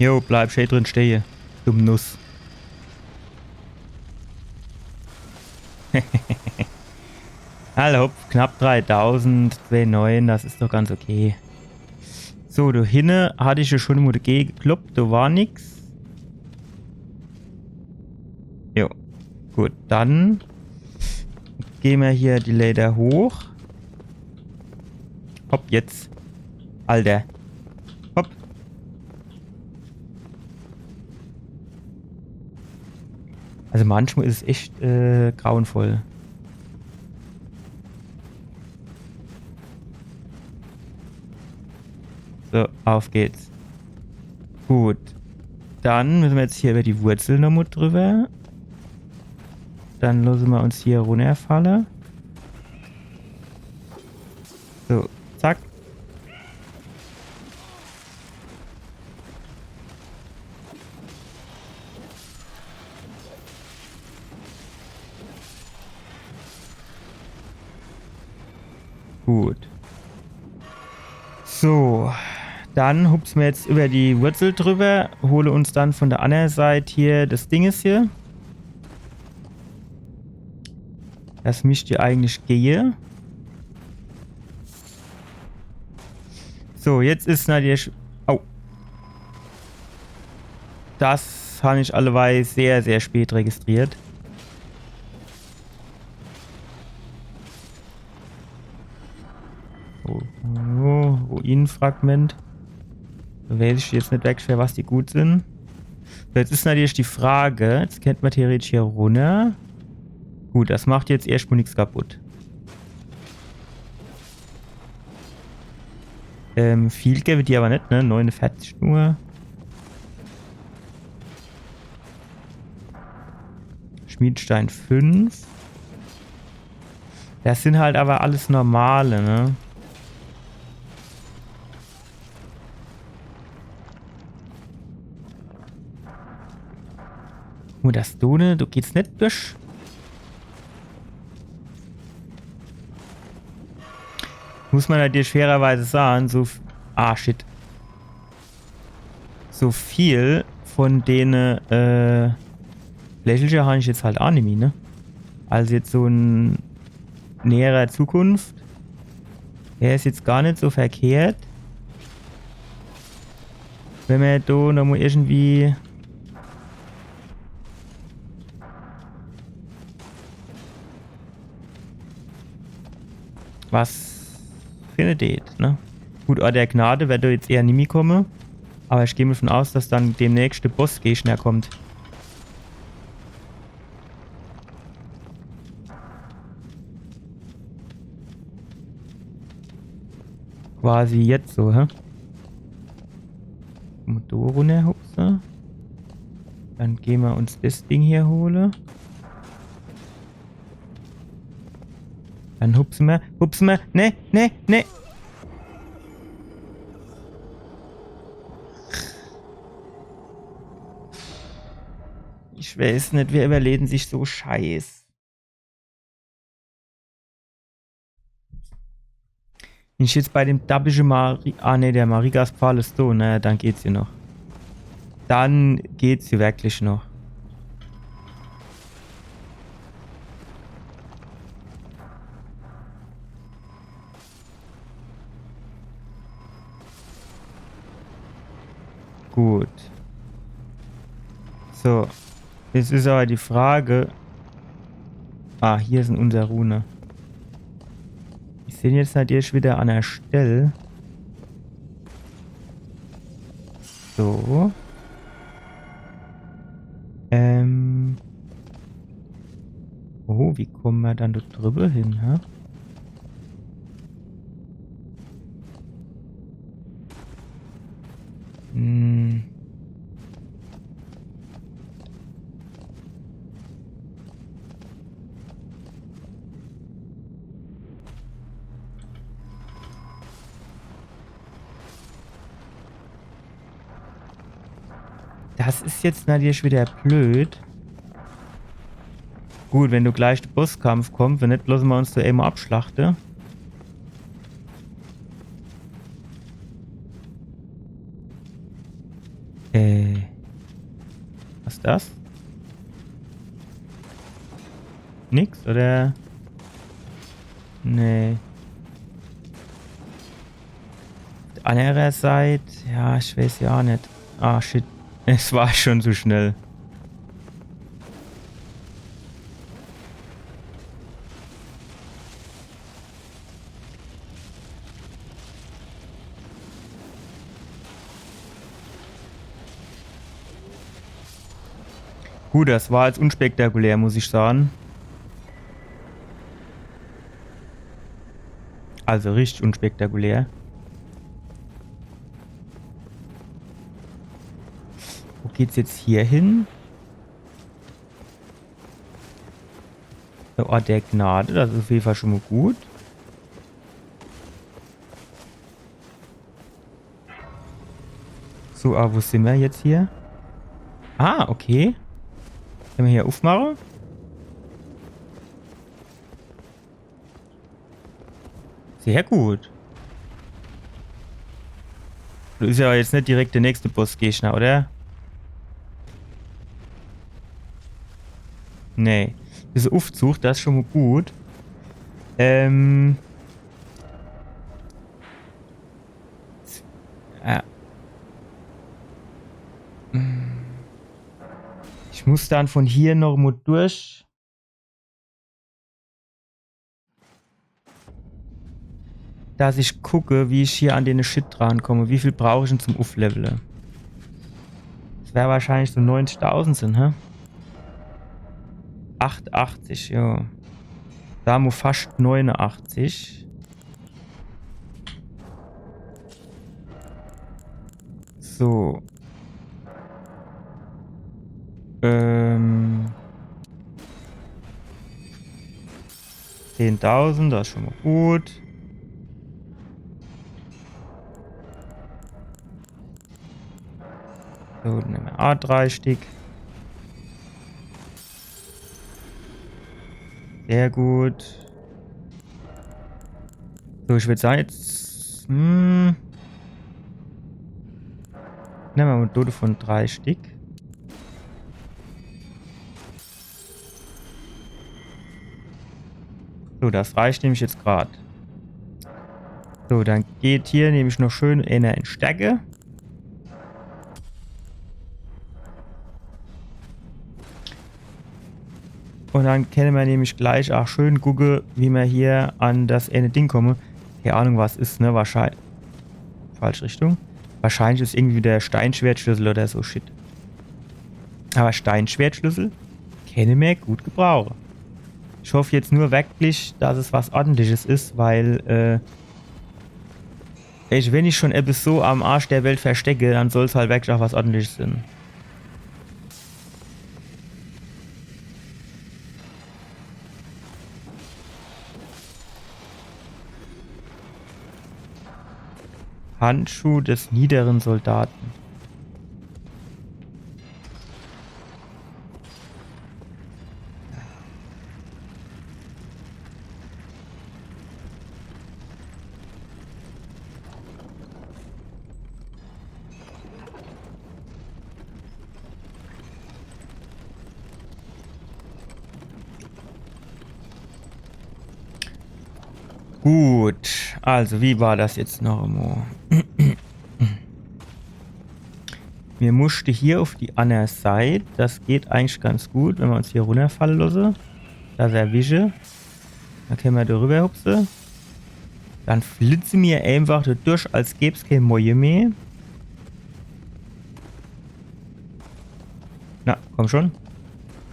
Jo, bleib schee drin stehe. Dumm Nuss. Alla hopp, knapp dreitausend, zwei neun, das is doch ganz okay. So, do hinne hatt ich jo schon mo dagege gekloppt, do war nix. Jo, gut, dann geh mer hier die Leiter hoch. Hopp, jetzt. Alter. Hopp. Also manchmal is es echt, äh, grauenvoll. So, auf geht's. Gut. Dann müsse mer jetzt hier über die Wurzel nomo drüber. Dann losse mer uns hier runnerfalle. So, zack. Gut. So, dann hupse mer jetzt über die Wurzel drüber, hole uns dann von der annere Seit hier das Dinges hier. Das misst jo eigentlich gehe. So, jetzt is natürlich... Au. Das han ich alleweil sehr, sehr spät registriert. Oh, oh, Ruinenfragment. Do weiß ich jetzt net wirklich, für was die gut sin. Jetzt is natürlich die Frage, jetzt kennt mer theoretisch hier runner. Gut, das macht jetzt erschtmol nix kaputt. Ähm, viel gewwe die awwer net, ne? Neununvierzig nur. Schmiedstein fünf. Das sin halt awwer alles normale, ne? Oh, das do, ne? Do geht's net durch. Muss mer natürlich fairerweise sage, so f-, ah, shit. So viel von dene, äh, Lächelcher han ich jetzt halt aa nimmi, ne? Also jetzt so in näherer Zukunft wär's jetzt gar net so verkehrt, wenn mer do nochmol irgendwie was findet, ne? Gut, Ort der Gnade werd do jetzt eher nimmi komme. Awwer ich geh mol davon aus, dass dann demnächst de Bossgegner kommt. Quasi jetzt so, hä? Mol do runnerhupse. Dann geh mer uns das Ding hier hole. Dann hupse mer, hupse mer. Ne, ne, ne. Ich weiß net, wer überleet sich so Scheiß. Wenn ich jetzt bei dem dabische Mari-, ah, ne, der Marigas Pfahl is do, ne, dann geht's hier noch. Dann geht's hier wirklich noch. Gut. So. Jetzt is awwer die Frage. Ah, hier sin unser Rune. Mir sin jetzt natürlich wieder an der Stell. So. Ähm. Oh, wie komme mer dann do drüber hin, hä? Hm. Das is jetzt natürlich wieder blöd. Gut, wenn do gleich de Bosskampf kommt, wenn net, losse mer uns do emol abschlachte. Äh. Was is das? Nix, oder? Nee. Uff der annere Seit, ja, ich weiß jo net. Ah, shit. Es war schon zu schnell. Gut, das war jetzt unspektakulär, muss ich sage. Also richtig unspektakulär. Wo geht's jetzt hier hin? Der Ort der Gnade, das is uff jeden Fall schon mol gut. So, awwer wo sin mer jetzt hier? Ah, okay. Kenne mer hier uffmache? Sehr gut. Das is jo jetzt net direkt de nächste Bossgegner, oder? Nee. Dieser Uffzug, das is schon mo gut. Ähm. Ja. Ich muss dann von hier noch mo durch. Dass ich gucke, wie ich hier an den Shit drankomme. Wie viel brauch ich denn zum Ufflevele? Das wär wahrscheinlich so neunzigtausend sin, hä? Achtachtzig, jo. Do mo fascht neunachtzig. So. Ähm. Zehntausend, das is schon mo gut. So, dann nemme mer A drei Stick. Sehr gut. So, ich würd sage, jetzt. Hm, nemme mer mo do devon drei Stick. So, das reicht nämlich jetzt grad. So, dann geht hier nämlich noch schön eener in Stärke. Und dann kenne mer nämlich gleich ach schön gucke, wie mer hier an das eene Ding komme. Keine Ahnung, was is, ne? Wahrscheinlich. Falsch Richtung. Wahrscheinlich is irgendwie der Steinschwertschlüssel oder so Shit. Aber Steinschwertschlüssel kenne mer gut gebrauche. Ich hoff jetzt nur wirklich, dass es was Ordentliches is, weil, äh, ich, wenn ich schon etwas so am Arsch der Welt verstecke, dann soll's halt wirklich ach was Ordentliches sin. Handschuh des niederen Soldaten. Gut, also wie war das jetzt noch emo? Mir muschte hier auf die anner Seit. Das geht eigentlich ganz gut, wenn mer uns hier runnerfalle losse. Das erwische. Dann kenne mer do rüber hupse. Dann flitze mir einfach do durch, als gäb's kee Moje mehr. Na, komm schon.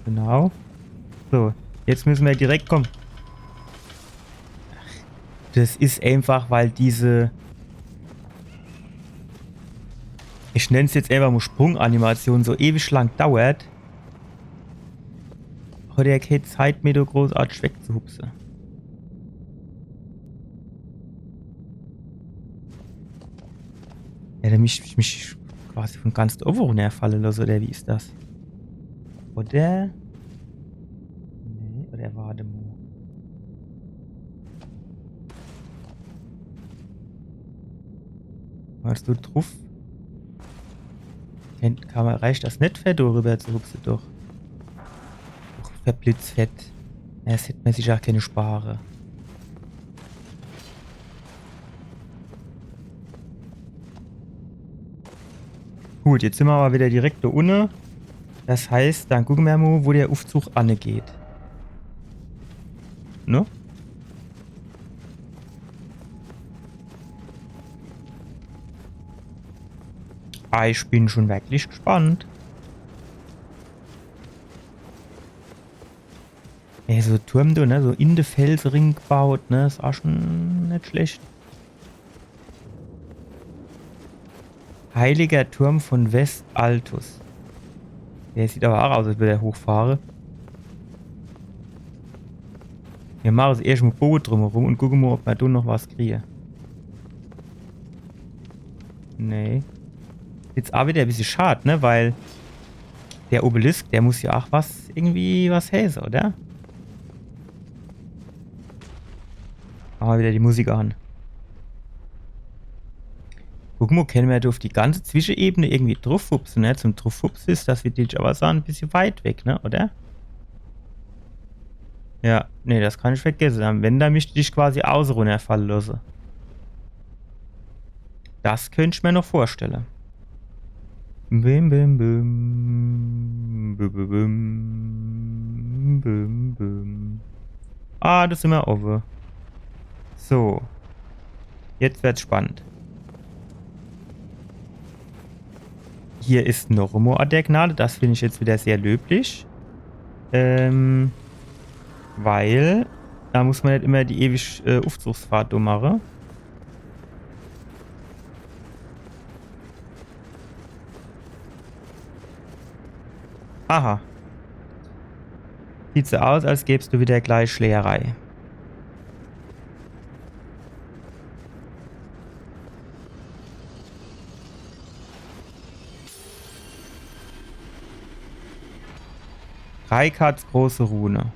Genau. So, jetzt müsse mer direkt kommen. Das is einfach, weil diese, ich nenn's jetzt einfach mo Sprunganimation, so ewig lang dauert. Hat er kee Zeit mehr, do großartig wegzuhupse. Ja, der mich, mich quasi von ganz owwe runnerfalle losse, oder wie is das? Oder? Nee, oder warte mo. Warst du druff? Kennt, kann mer, reicht das net, fer do rüber zu hupse, doch. Doch, fer Blitzfett. Ja, das hätt mer sich ach kenne spare. Gut, jetzt sin mer awwer wieder direkt do unne. Das heißt, dann gucke mer mo, wo der Uffzug anne geht. Ne? Ah, ich bin schon wirklich gespannt. Ey, so Turm do, ne? So in de Felsring gebaut, ne? Is ach schon net schlecht. Heiliger Turm von West Altus. Der sieht awwer ach aus, als würd er hochfahre. Mir mache uns erscht mo Boge drumherum und gucke mo, ob mer do noch was kriege. Nee. Jetzt ach wieder e bissje schad, ne? Weil der Obelisk, der muss ja ach was, irgendwie was heiße, oder? Mache mer wieder die Musik an. Guck mo, kenne mer do uff die ganze Zwischenebene irgendwie druffhupse, ne? Zum Druffhupse is das, würd ich awwer sage, e bissje weit weg, ne? Oder? Ja, nee, das kann ich vergesse. Dann, wenn, dann misst ich quasi auße runnerfalle losse. Das könnt ich mer noch vorstelle. Bim, bim, bim. Bim, bim, bim. Bim, bim. Ah, do simmer owwe. So. Jetzt werd's spannend. Hier is noch e Ort der Gnade. Das find ich jetzt widder sehr löblich. Ähm, weil do muss mer net immer die ewig, äh, Uffzugsfahrt do mache. Aha. Sieht so aus, als gäb's do widder gleich Schlägerei. Rykardts große Rune.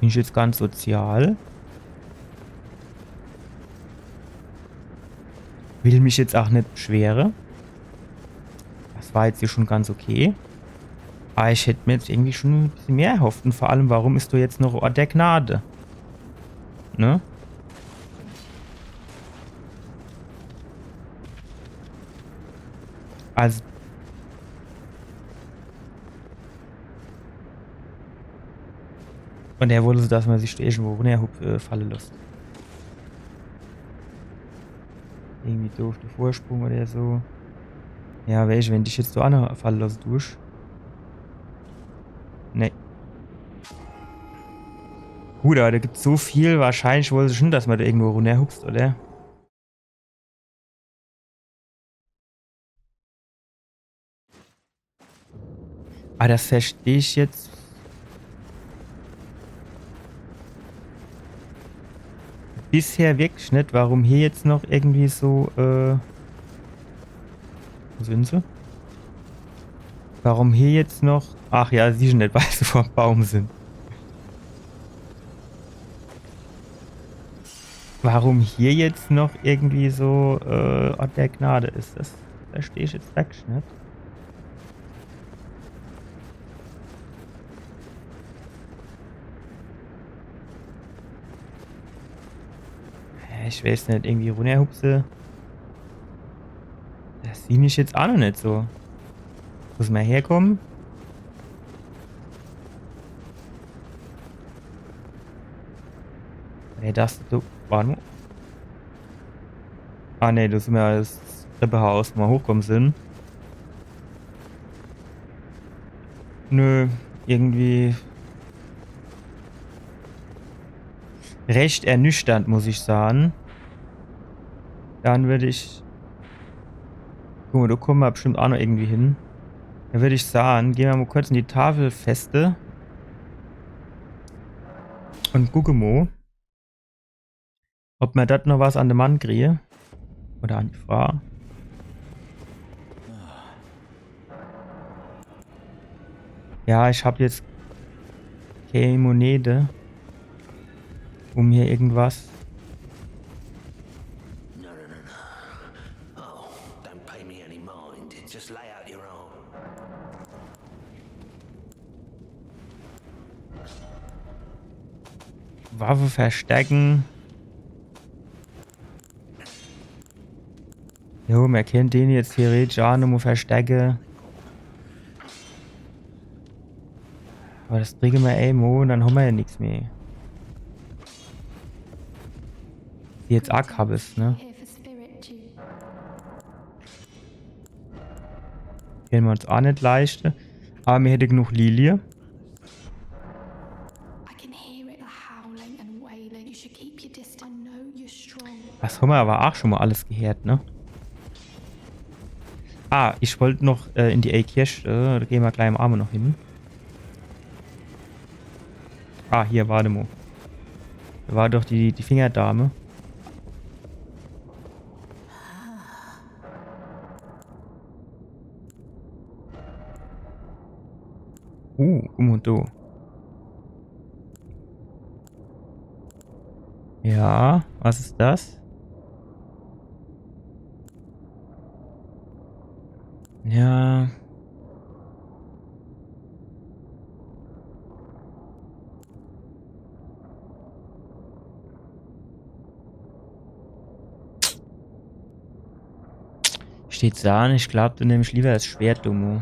Bin ich jetzt ganz sozial? Will mich jetzt ach net beschwere. Das war jetzt hier schon ganz okay. Awwer ich hätt mer jetzt irgendwie schon e bissje mehr erhofft. Un vor allem, warum is do jetzt noch Ort der Gnade? Ne? Also. Un er wollt so, dass mer sich do irgendwo runnerhup-, äh, falle losst. Irgendwie doof de Vorsprung oder so. Ja, weescht, wenn ich dich jetzt do anfalle losse dusch. Nee. Gut, awwer do gibt's so viel, wahrscheinlich wollt se schon, dass mer do irgendwo runnerhupst, oder? Awwer das versteh ich jetzt bisher wirklich net, warum hier jetzt noch irgendwie so, äh, wo sin se? Warum hier jetzt noch, ach ja, siehscht net, weil se vorm Baum sin. Warum hier jetzt noch irgendwie so, äh, Ort der Gnade is, das versteh ich jetzt wirklich net. Ja, ich weeß net, irgendwie runnerhupse. Das sieh ich jetzt ach noch net so. Muss mer herkomme. Nee, das, do, wart mo. Ah, nee, do sin mer als Treppehaus mo hochkomme sin. Nö, irgendwie recht ernüchternd, muss ich sage. Dann würd ich, guck mo, do komme mer bestimmt ach noch irgendwie hin. Dann würd ich sage, gehn mer mo kurz in die Tafelfeste un gucke mo, ob mer dort noch was an de Mann krien. Oder an die Frau. Ja, ich hab jetzt kee Monete, um hier irgendwas. No, no, no, no. Oh, don't pay me any mind. Just lay out your arm. Waffe verstärke. Jo, mer kennt den jetzt theoretisch ach nochmo verstärke. Awwer das bringe mer eh mo un dann hommer jo nix mehr. Jetzt Akabis, ne? Kenne mer uns ach net leischte. Awwer mer hätte genug Lilie. I can hear it howling and wailing. You should keep your distance. I know you're strong. Das hommer awwer ach schon mo alles gehört, ne? Ah, ich wollt noch, äh, in die Eikirch, äh, do gehn mer gleich am Abend noch hin. Ah, hier, wart mo. Do war doch die, die Fingerdame. Uh, guck mo do. Ja, was ist das? Ja. Steht da an, ich glaub, du nimmst lieber das Schwert, Dummo.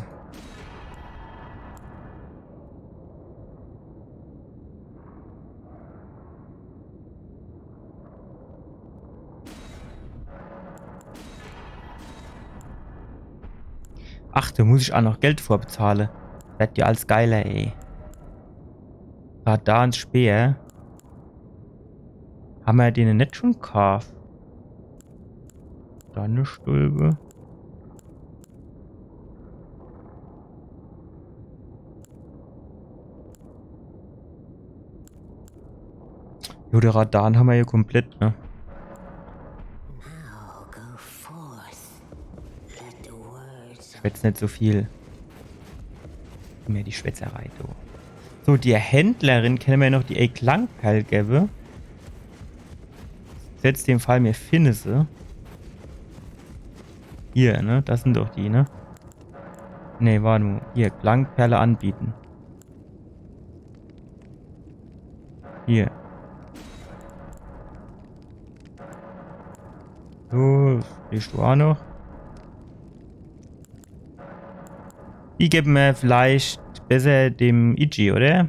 Ach, da muss ich auch noch Geld vorbezahle. Werd ja alles geiler, ey. Radans Speer. Hammer den net schon gekaaft? Dann e Stulpe. Jo, de Radan hammer jo komplett, ne? Now go forth. Let the words of Schwätz net so viel. Mehr die Schwätzerei, du. So, der Händlerin kenne mer jo noch die Klangperl gewwe. Setzt den Fall, mir finne se. Hier, ne? Das sind doch die, ne? Nee, warte mal. Hier, Klangperle anbieten. Hier. So, stehst du auch noch? Die gebe mer vielleicht besser dem Iji, oder?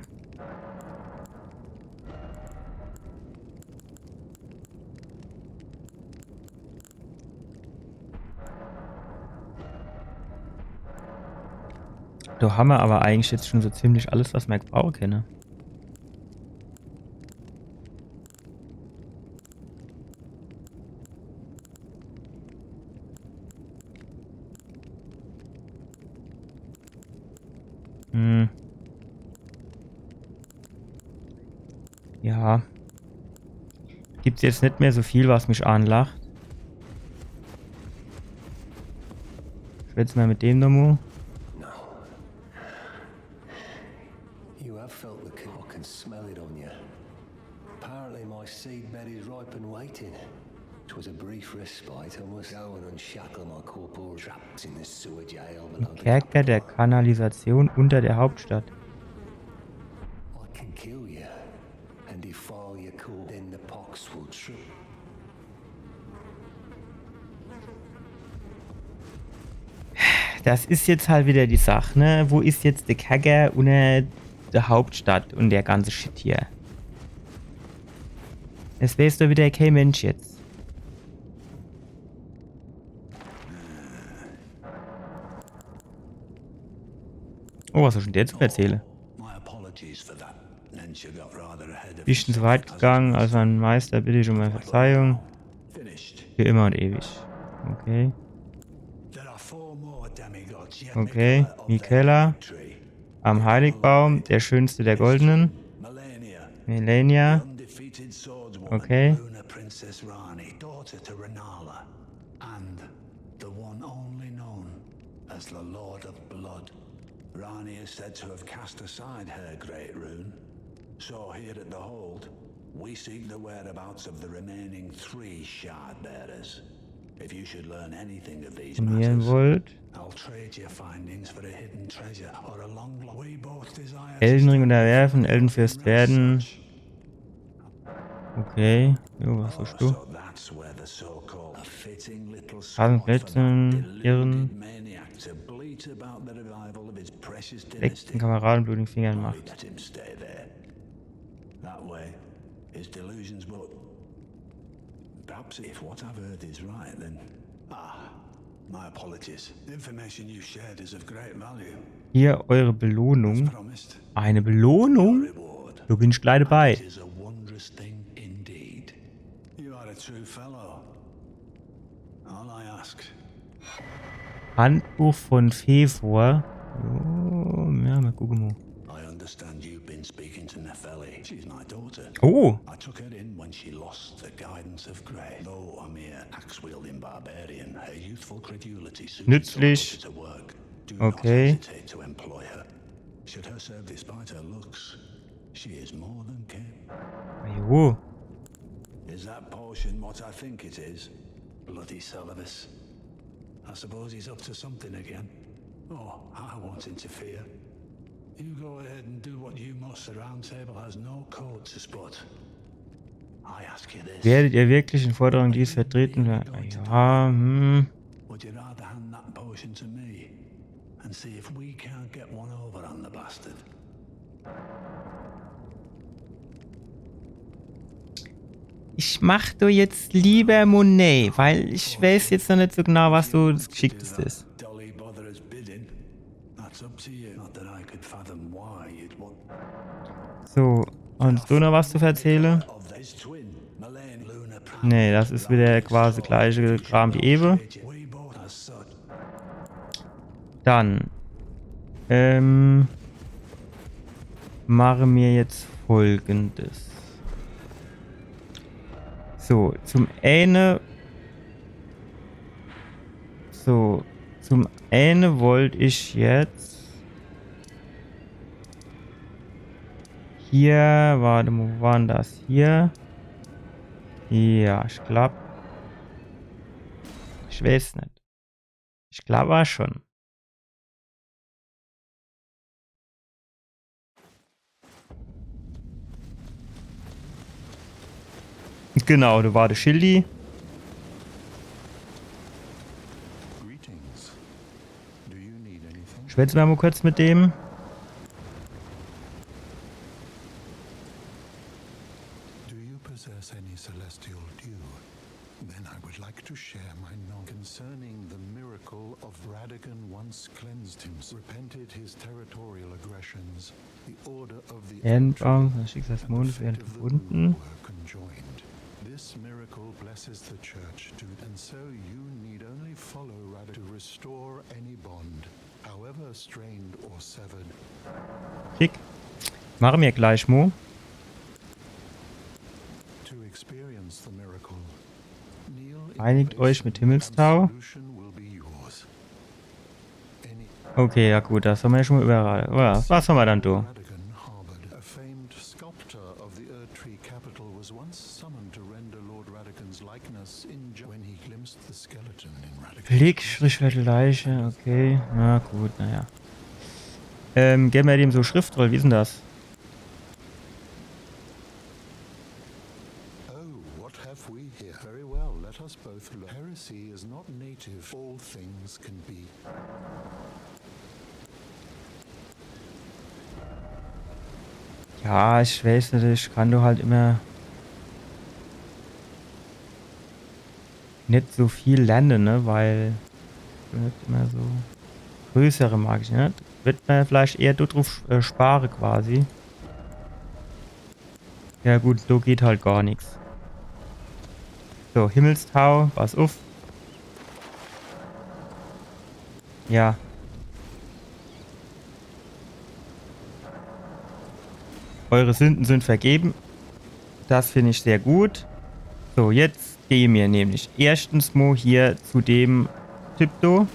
Do hammer aber eigentlich jetzt schon so ziemlich alles, was mer gebrauche kenne. Hm. Ja. Gibt's jetzt net mehr so viel, was mich anlacht. Schwätze mer mit dem nochmal. You have felt the cold. I can smell it on you. Apparently my seedbed is ripe and waiting. 'Twas a brief respite. I must go and unshackle my corporal trapped in this sewer jail below the Kerker der capital. Kanalisation unter der Hauptstadt. I can kill you and defile your corpse. Then the pox will trip. Das is jetzt halt wieder die Sach, ne? Wo is jetzt de Kerker unter der Hauptstadt und der ganze Shit hier? Es weiß doch wieder kee Mensch jetzt. Oh, was hast du denn der zu erzähle? My apologies for that. Nentia got rather ahead of Bisschen zu weit gegangen, also mein Meister, bitte ich um meine Verzeihung. Finished. Für immer und ewig. Okay. There are four more demigods yet. Okay, Miquella. Am Heiligbaum, der schönste der Goldenen. Malenia. Malenia. The undefeated swordswoman. Okay. Luna Princess Ranni, daughter to Rennala. And the one only known as the Lord of Blood. Ranni is said to have cast aside her great rune. So here at the Hold, we seek the whereabouts of the remaining three shard bearers. If you should learn anything of these matters, I'll trade your findings for a hidden treasure or a long lo-, we both desire to Elden Ring unterwerfen, Eldenfürst werden. Okay, jo, was sagst du? Tausend Blitzen, Irren, Blitzen, Kameraden, blutigen Fingern, Macht. That way, his delusions will. Perhaps if what I've heard is right, then. Ah, my apologies. The information you shared is of great value. Hier eure Belohnung. Promised. Eine Belohnung? Reward. Do bin ich gleich dabei. It is a wondrous thing indeed. You are a true fellow. All I ask. Handbuch von Fevor. Oh, ja, mal gucken. I understand you've been speaking to Nepheli. She's my daughter. Oh. I took her in when she lost the guidance of Grey. Though a mere axe-wielding barbarian, her youthful credulity soon put it to work. Nützlich. Do not hesitate to employ her. Okay. Should her serve despite her looks, she is more than capable. Jo. I think it is. Bloody Seluvis. I suppose he's up to something again. Oh, I won't interfere. You go ahead and do what you must. The round table has no code to spot. I ask you this. Werdet ihr wirklich in Forderungen dies vertreten? Ja, hm. Would you rather hand that potion to me and see if we can't get one over on the bastard? Ich mach do jetzt lieber Monet, weil ich weiß jetzt noch net so genau, was so das Geschickteste is. Dolly bother us bidding? That's up to you. Not that I could fathom why you'd want. So, hast du noch was zu verzählen? Of this twin, Malenia Luna Prime. Nee, das is wieder quasi gleiche Kram wie ewe. We both as such. Dann, ähm, mache mir jetzt Folgendes. So, zum eine, so, zum eine wollt ich jetzt hier, warte mal, wo war denn das? Hier. Ja, ich glaub, ich weiß net. Ich glaub aach schon. Genau, do war de Schildi. Greetings. Do you need anything? Schwätze mer mal kurz mit dem. Do you possess any celestial dew? Then I would like to share my knowledge concerning the miracle of Radagon once cleansed himself, repented his territorial aggressions. The order of the Erdenbaum, das Schicksal des Mondes werden verbunden. Were conjoined. This miracle blesses the church too, and so you need only follow Radagon to restore any bond, however strained or severed. Schick. Mache mer gleich mo. To experience the miracle, kneel in Einigt euch mit Himmelstau. Absolution will be yours. Any Okay, ja gut, das hammer ja schon mal überall. Oder was hammer dann do? Radagon harbored. A famed sculptor of the Erdtree capital was once summoned to render Lord Radagon's likeness in ju- when he glimpsed the skeleton in Radagon's Blick, Sprichwörter, Leiche, okay. Na gut, naja. Ähm, gebe mer dem so Schriftroll, wie is denn das? Oh, what have we here? Very well, let us both learn. Heresy is not native. All things can be. Ja, ich weiß net, ich kann do halt immer net so viel lerne, ne? Weil net immer so größere mag ich, ne? Werd mer vielleicht eher do druff, äh, spare quasi. Ja gut, do geht halt gar nix. So, Himmelstau, pass uff. Ja. Eure Sünden sind vergeben. Das find ich sehr gut. So, jetzt geh mir nämlich erschtens mo hier zu dem Typ do.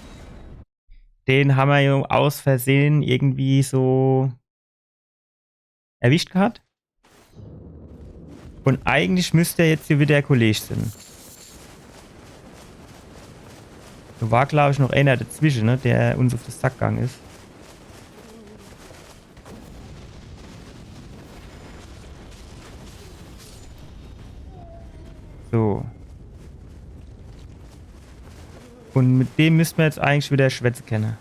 Den hammer jo aus Versehen irgendwie so erwischt gehat. Und eigentlich müsst er jetzt hier wieder Kolleg sin. Do war, glaub ich, noch eener dazwische, ne, der uns uff de Sack gang is. So. Und mit dem müsst mer jetzt eigentlich wieder schwätze kenne.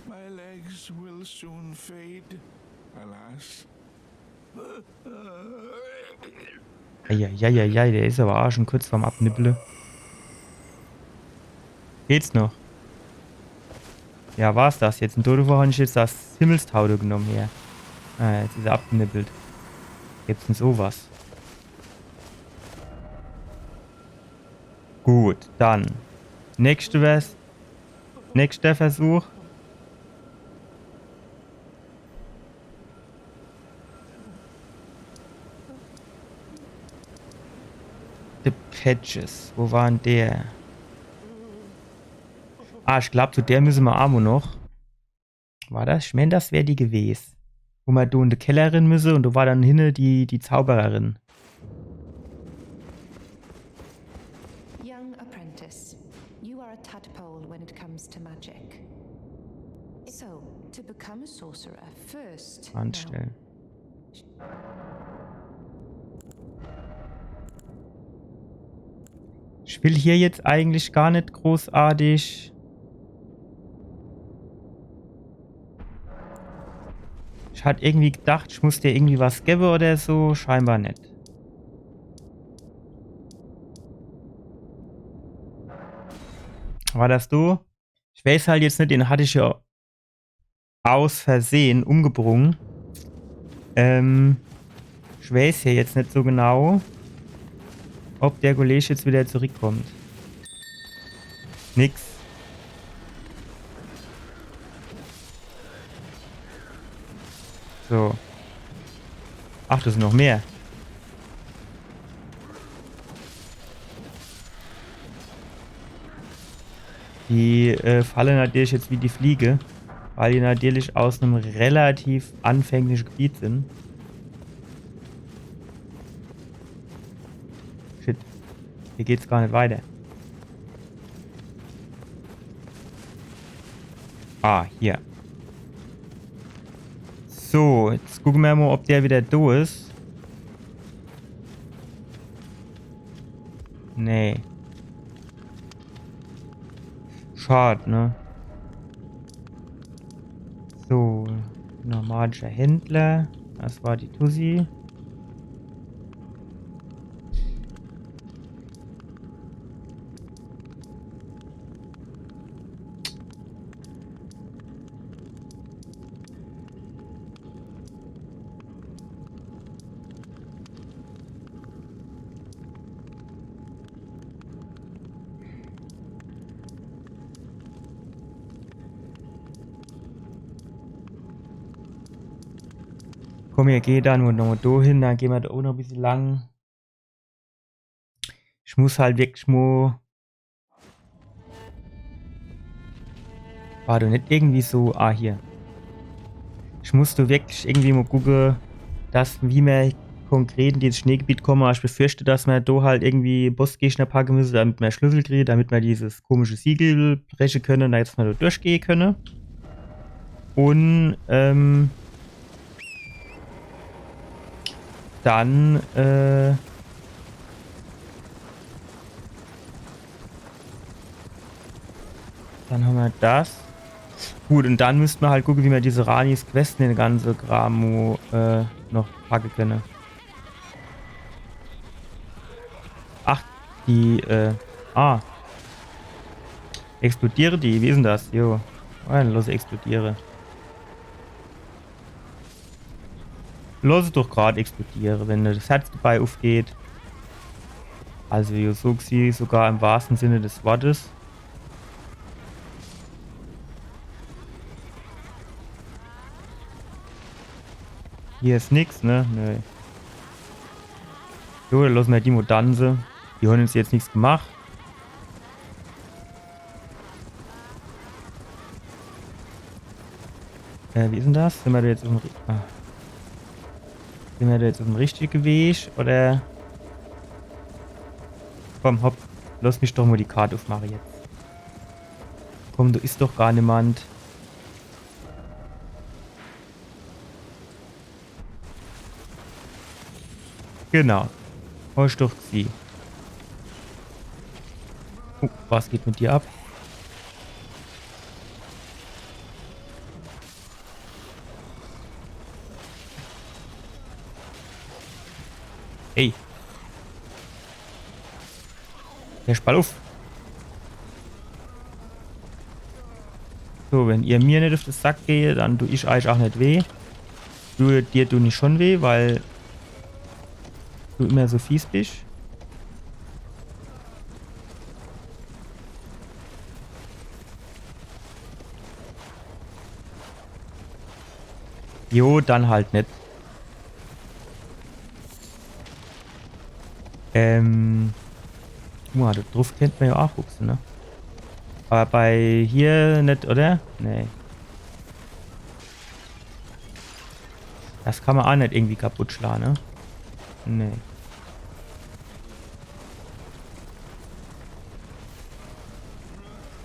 My legs will soon fade, alas. Eieieiei, der is aber auch schon kurz vorm Abnippele. Geht's noch? Ja, war's das jetzt? Im Todesfall hab ich jetzt das Himmelstau do genommen hier. Ah, jetzt is er abgenippelt. Gibt's denn sowas? Gut, dann. Nächste Vers-, nächster Versuch. The Patches. Wo war denn der? Ah, ich glaub, zu der müsse mer amo noch. War das? Ich mein, das wär die gewes. Wo mer do in de Keller rin müsse und do war dann hinne die, die Zaubererin. Young apprentice, you are a tadpole when it comes to magic. So, to become a sorcerer, first. Anstellen. Ich will hier jetzt eigentlich gar net großartig. Ich hat irgendwie gedacht, ich muss dir irgendwie was gebe oder so. Scheinbar net. War das du? Ich weiß halt jetzt net, den hat ich ja aus Versehen umgebrungen. Ähm, ich weiß ja jetzt net so genau, ob der Kollege jetzt wieder zurückkommt. Nix. So. Ach, das sind noch mehr. Die äh, falle natürlich jetzt wie die Fliege, weil die natürlich aus einem relativ anfänglichen Gebiet sind. Shit. Hier geht's gar net weiter. Ah, hier. So, jetzt gucke mer mal, ob der wieder do is. Nee. Schad, ne? So, nomadischer Händler. Das war die Tussi. Komm, mir gehn dann noch do hin, dann gehn mir do ach noch e bissel lang. Ich muss halt wirklich mo. War doch net irgendwie so. Ah, hier. Ich muss doch wirklich irgendwie mo gucke, dass, wie mir konkret in dieses Schneegebiet komme. Ich befürchte, dass mir do halt irgendwie Bossgegner packe müsse, damit mir Schlüssel kriege, damit mir dieses komische Siegel breche könne, dass mir do durchgehe könne. Und, ähm, dann, äh, dann hammer das. Gut, und dann müsste mer halt gucke, wie mer diese Ranis Questen, den ganze Kram, äh, noch packe könne. Ach, die, äh, ah. Explodiere die? Wie is denn das? Jo. Oh, dann loss explodiere. Loss es doch grad explodiere, wenn das Herz dabei ufgeht. Also, jo, so gesieh, sogar im wahrsten Sinne des Wortes. Hier is nix, ne? Nö. Jo, dann losse mer die mo danze. Die hon uns jetzt nix gemacht. Äh, wie is denn das? Sin mer do jetzt uf'm ri-, ah. Sin mer do jetzt uf'm richtige Weg, oder? Komm, hopp. Loss mich doch mo die Kart ufmache jetzt. Komm, do is doch gar niemand. Genau. Hol ich doch sie. Oh, was geht mit dir ab? Ey. Der Spalt uff. So, wenn ihr mir net uf de Sack geht, dann du ich eich ach net weh. Du, dir du ich schon weh, weil du immer so fies bist. Jo, dann halt net. Ähm. Guck mo, do druff kennt mer jo ach huckse, ne? Awwer bei hier net, oder? Nee. Das kann mer ach net irgendwie kaputt schlage, ne? Nee.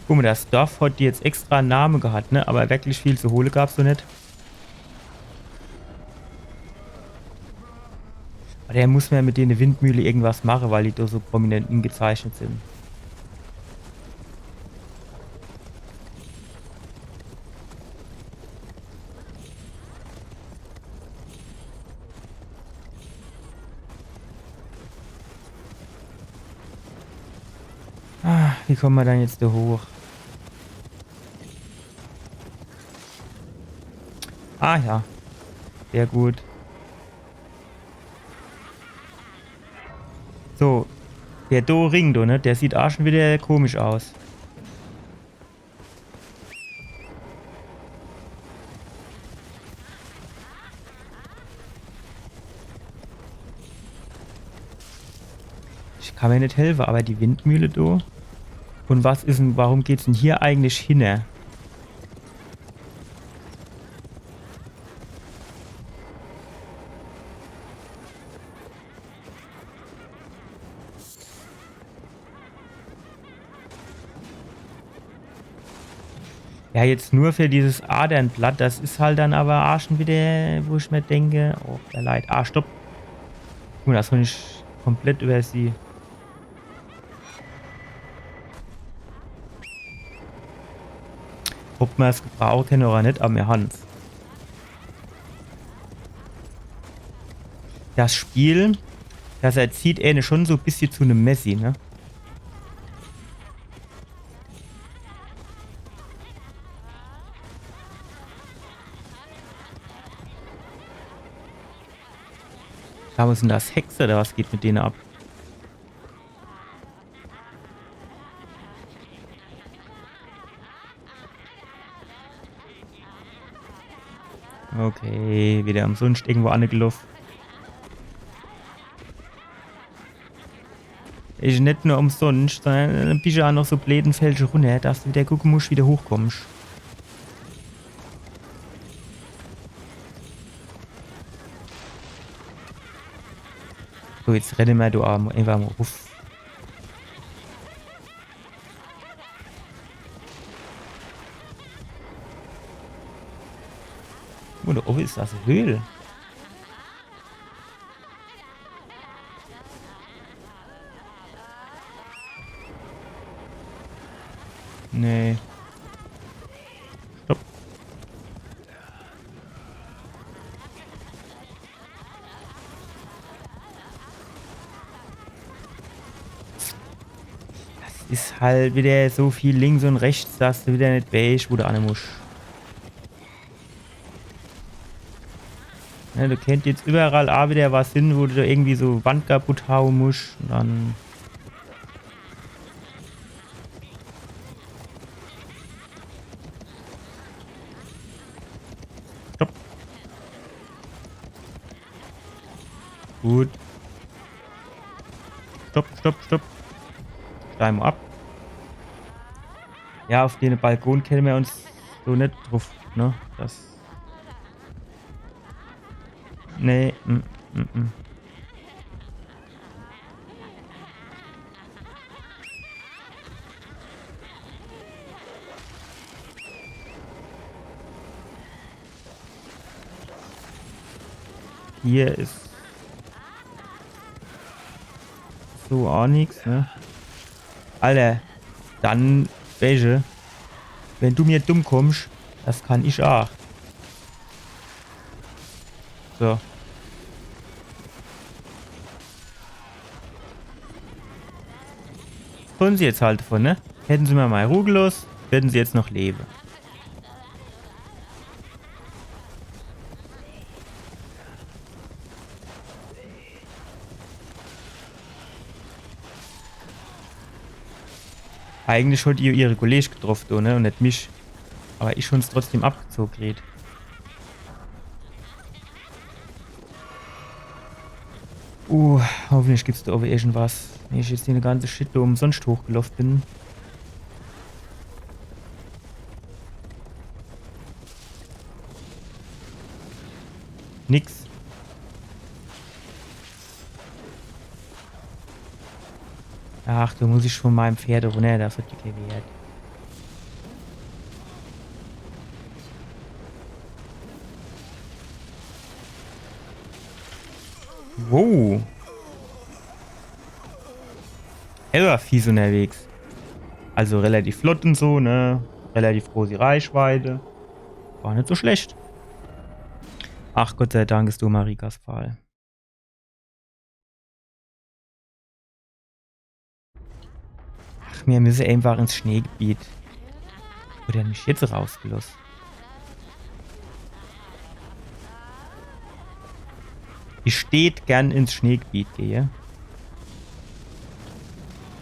Guck mo, das Dorf hat jetzt extra en Name gehat, ne? Awwer wirklich viel zu hole gab's do net. Awwer do muss mer jo mit dene Windmühle irgendwas mache, weil die do so prominent ingezeichnet sin. Ah, wie komme mer dann jetzt do hoch? Ah ja. Sehr gut. So. Der do Ring do, ne? Der sieht aa schun widder komisch aus. Ich kann mer net helfe, awwer die Windmühle do. Un was is en, warum geht's en hier eigentlich hinne? Ja, jetzt nur für dieses Adernblatt, das is halt dann awwer aa schun widder, wo ich mer denke, oh, der Leit. Ah, stopp. Guck mo, das hab ich komplett iwwersieh. Ob mer's gebrauche kenne oder net, awwer mir hann's. Das Spiel, das erzieht ääne schun so e bissje zu nem Messi, ne? Sag mo, sin das Hexe oder was geht mit dene ab? Okay, widder umsunscht irgendwo anegeloff. Is net nur umsunscht, sondern dann bisch du aa noch so bleed en Felsche runner, dass du widder gucke musch, wie du hochkommsch. So, jetzt renne mer do aa mo, äfach mo uff. Oh, do owwe is das e Höhl. Nee. Stopp. Das is halt widder so viel links un rechts, dass du widder net weesch, wo du ane musch. Ne, do kennt jetzt iwwerall aa widder was sin, wo du do irgendwie so Wand kaputt haue musch. Un dann. Stopp. Gut. Stopp, stopp, stopp. Steig mo ab. Ja, uff dene Balkon kenne mer uns so net druff, ne? Das. Nee, mm, mm, mm. Hier is so aa nix, ne? Alter, dann, weesche, wenn du mir dumm kommsch, das kann ich aa. So. Wolle se jetzt halt devun, ne? Hätte se mer mol Ruh geloss, würden se jetzt noch lewe. Eigentlich hot ihr ihre Kollege getroff, do, ne? Un net mich. Awwer ich hun's trotzdem abgezoge kriet. Uh, hoffentlich gibt's do owwe irgendwas. Wenn ich jetzt de ganze Shit do umsonscht hochgeloff bin. Nix. Ach, do muss ich vun meim Pferd runner, das hot jo kee Wert. Wow. Er war fies unterwegs. Also relativ flott und so, ne? Relativ große Reichweite. War net so schlecht. Ach, Gott sei Dank is do Marikas Pfahl. Ach, mir müsse einfach ins Schneegebiet. Wurde er mich jetzt rausgeloss? Ich tät gern ins Schneegebiet gehe.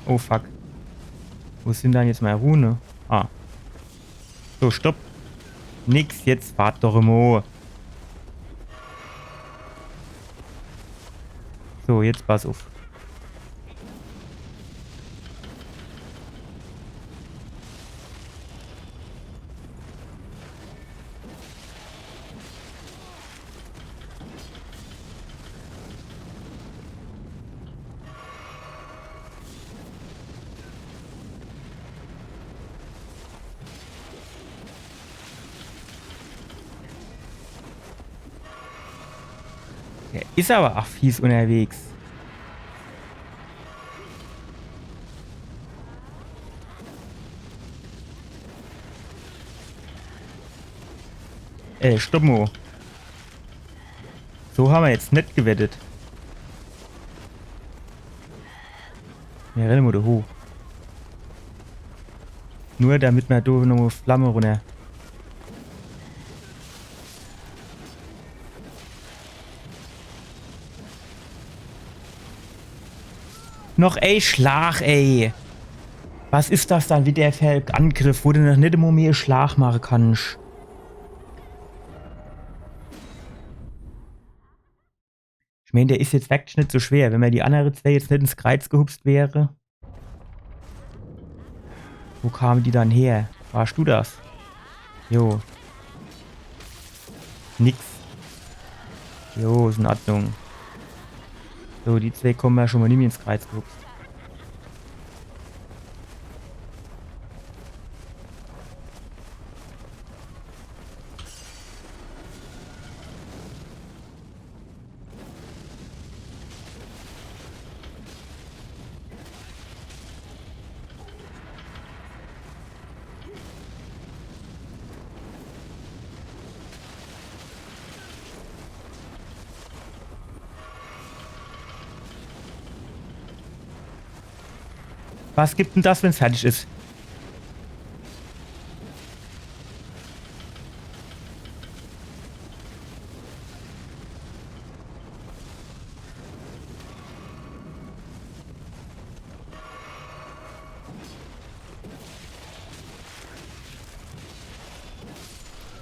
Oh fuck. Wo sin dann jetzt meine Rune? Ah. So, stopp. Nix, jetzt wart doch emol. So, jetzt pass uff. Der is aber ach fies unterwegs. Ey, stopp mo. So ha mer jetzt net gewettet. Mir renne mo do hoch. Nur damit mer do noch mo Flamme runner. Noch ei Schlag, ey. Was is das dann widder für e Angriff, wo du noch net emol mehr Schlag mache kannsch? Ich meen, der is jetzt wirklich net so schwer. Wenn mer die annere zwee jetzt net ins Kreiz gehupst wäre. Wo kamen die dann her? Warsch du das? Jo. Nix. Jo, is in Ordnung. So, die zwee kommen ja schon mo nimmi ins Kreiz gehupst. Was gibt denn das, wenn's fertig is?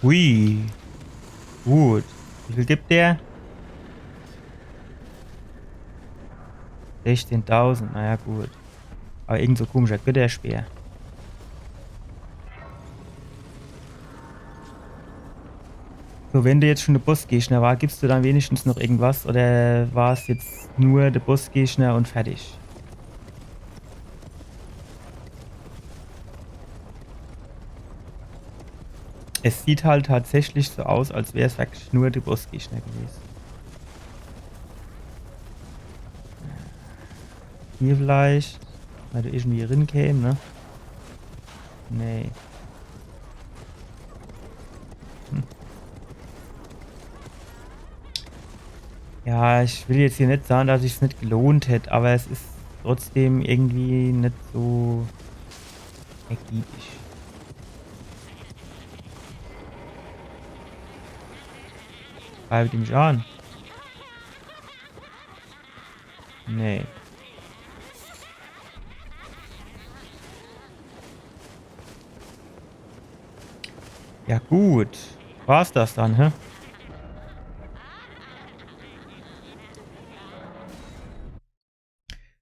Hui. Gut. Wie viel gibt der? Sechzehntausend, naja, gut. Aber irgend so komischer Götterspeer. So, wenn do jetzt schon de Bossgegner war, gibt's do dann wenigstens noch irgendwas? Oder war's jetzt nur de Bossgegner und fertig? Es sieht halt tatsächlich so aus, als wär's wirklich nur de Bossgegner gewesen. Hier vielleicht. Weil do irgendwie rinkäm, ne? Nee. Hm. Ja, ich will jetzt hier net sage, dass sich's net gelohnt hätt, aber es is trotzdem irgendwie net so ergiebig. Greift die mich an? Nee. Ja gut. War's das dann, hä?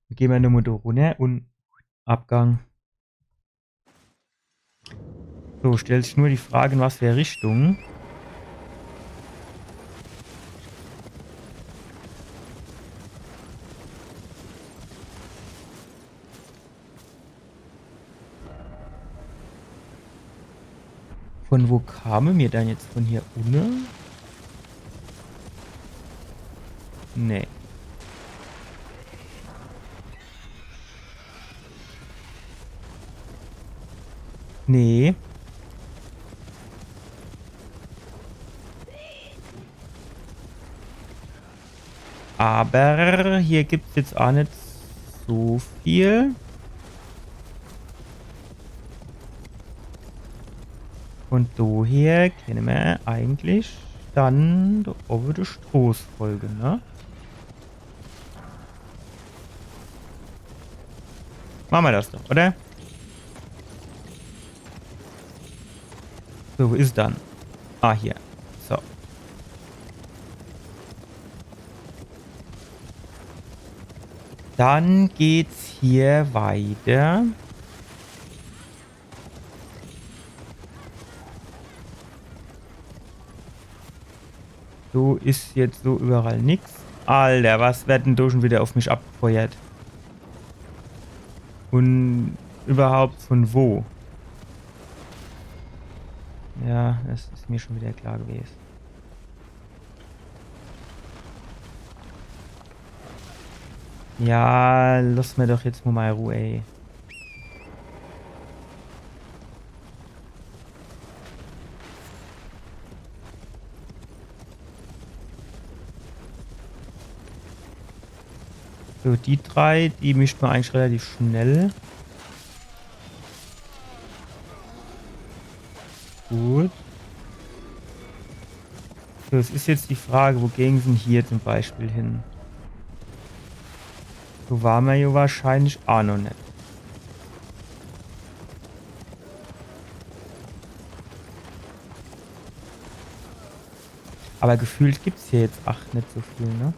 Gehn mer nochmo do runner und Abgang. So, stellt sich nur die Frage, in was für Richtung. Von wo kame mir dann jetzt? Von hier unne? Nee. Nee. Aber hier gibt's jetzt auch net so viel. Und daher kenne mer eigentlich dann do owwe de Stroß folge, ne? Mache mer das doch, oder? So, wo is es dann? Ah, hier. So. Dann geht's hier weiter. So is jetzt so überall nix. Alter, was werd denn do schon wieder auf mich abgefeuert? Und überhaupt von wo? Ja, das is mir schon wieder klar gewesen. Ja, lass mir doch jetzt nur mal Ruhe, ey. So, die drei, die mischt mer eigentlich relativ schnell. Gut. So, es is jetzt die Frage, wogegen sin hier zum Beispiel hin? So war mer ja wahrscheinlich auch noch net. Aber gefühlt gibt's hier jetzt ach net so viel, ne?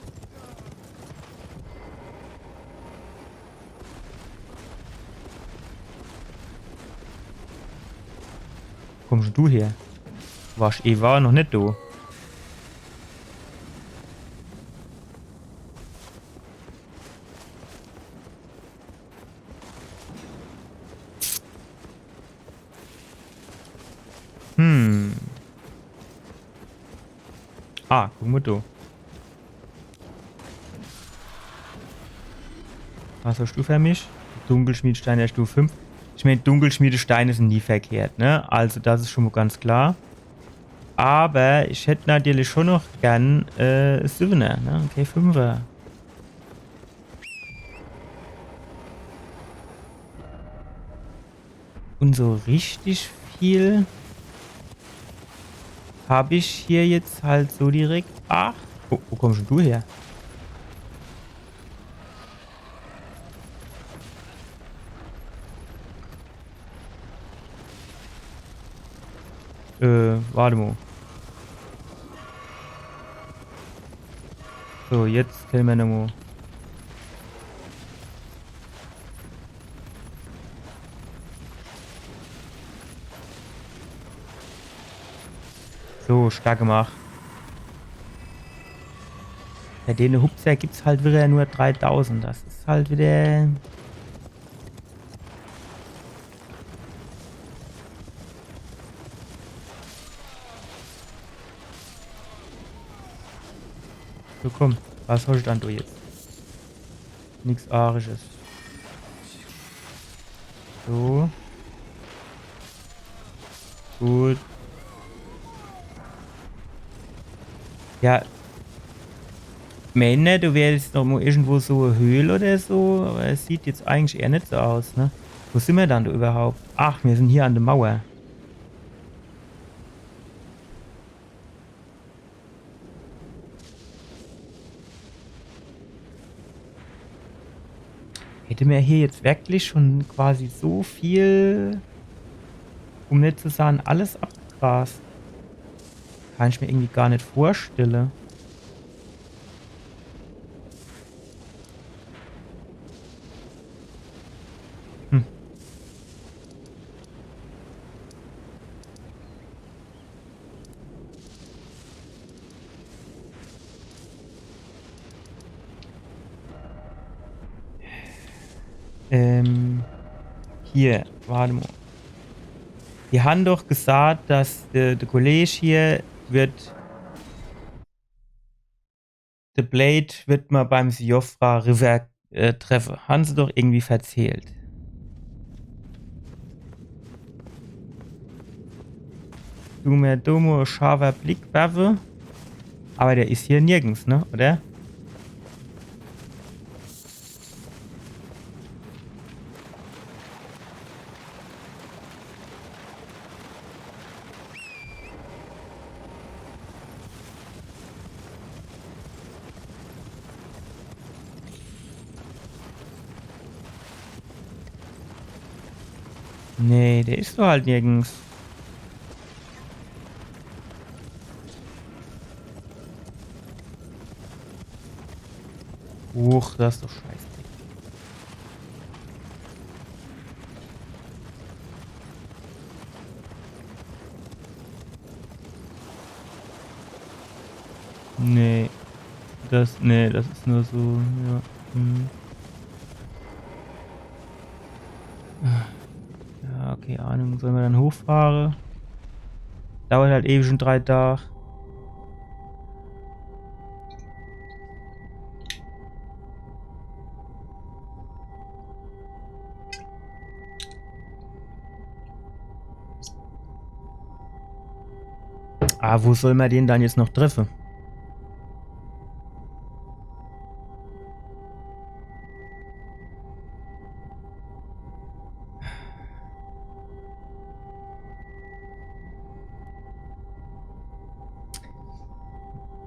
Kommst du her? Warst eh war noch net do. Hm. Ah, guck mal do. Was hast du für mich? Dunkelschmiedestein der Stufe fünf. Ich mein, Dunkelschmiedesteine sind nie verkehrt, ne? Also das is schon mal ganz klar. Aber ich hätt natürlich schon noch gern äh, Siebener, ne? Okay, Fünfer. Und so richtig viel hab ich hier jetzt halt so direkt. Ach, wo, wo kommst denn du her? Äh, warte mal. So, jetzt kenne mer nochmal. So, stark gemacht. Bei dene Hupser gibt's halt wieder nur dreitausend. Das is halt wieder. So, komm. Was hast du dann du jetzt? Nix Arisches. So. Gut. Ja. Männer, du wärst noch mal irgendwo so e Höhl oder so, aber es sieht jetzt eigentlich eher net so aus, ne? Wo sind wir dann da überhaupt? Ach, wir sind hier an der Mauer. Hätte mir hier jetzt wirklich schon quasi so viel, um net zu sagen, alles abgegrast. Kann ich mir irgendwie gar net vorstelle. Hm. Ähm, hier, warte mal. Die han doch gesagt, dass der, der Kollege hier wird The Blade wird ma beim Siofra River äh, treffe. Han se doch irgendwie verzählt. Du mer do mo e scharfer Blick werfe. Awwer der is hier nirgends, ne? Oder? Nee, der is doch halt nirgends. Huch, das is doch scheiße. Nee. Das, nee, das is nur so, ja. Hm. Ja, kee Ahnung. Solle mer dann hochfahre? Dauert halt ewig, schun drei Dag. Ah, wo solle mer den dann jetzt noch treffe?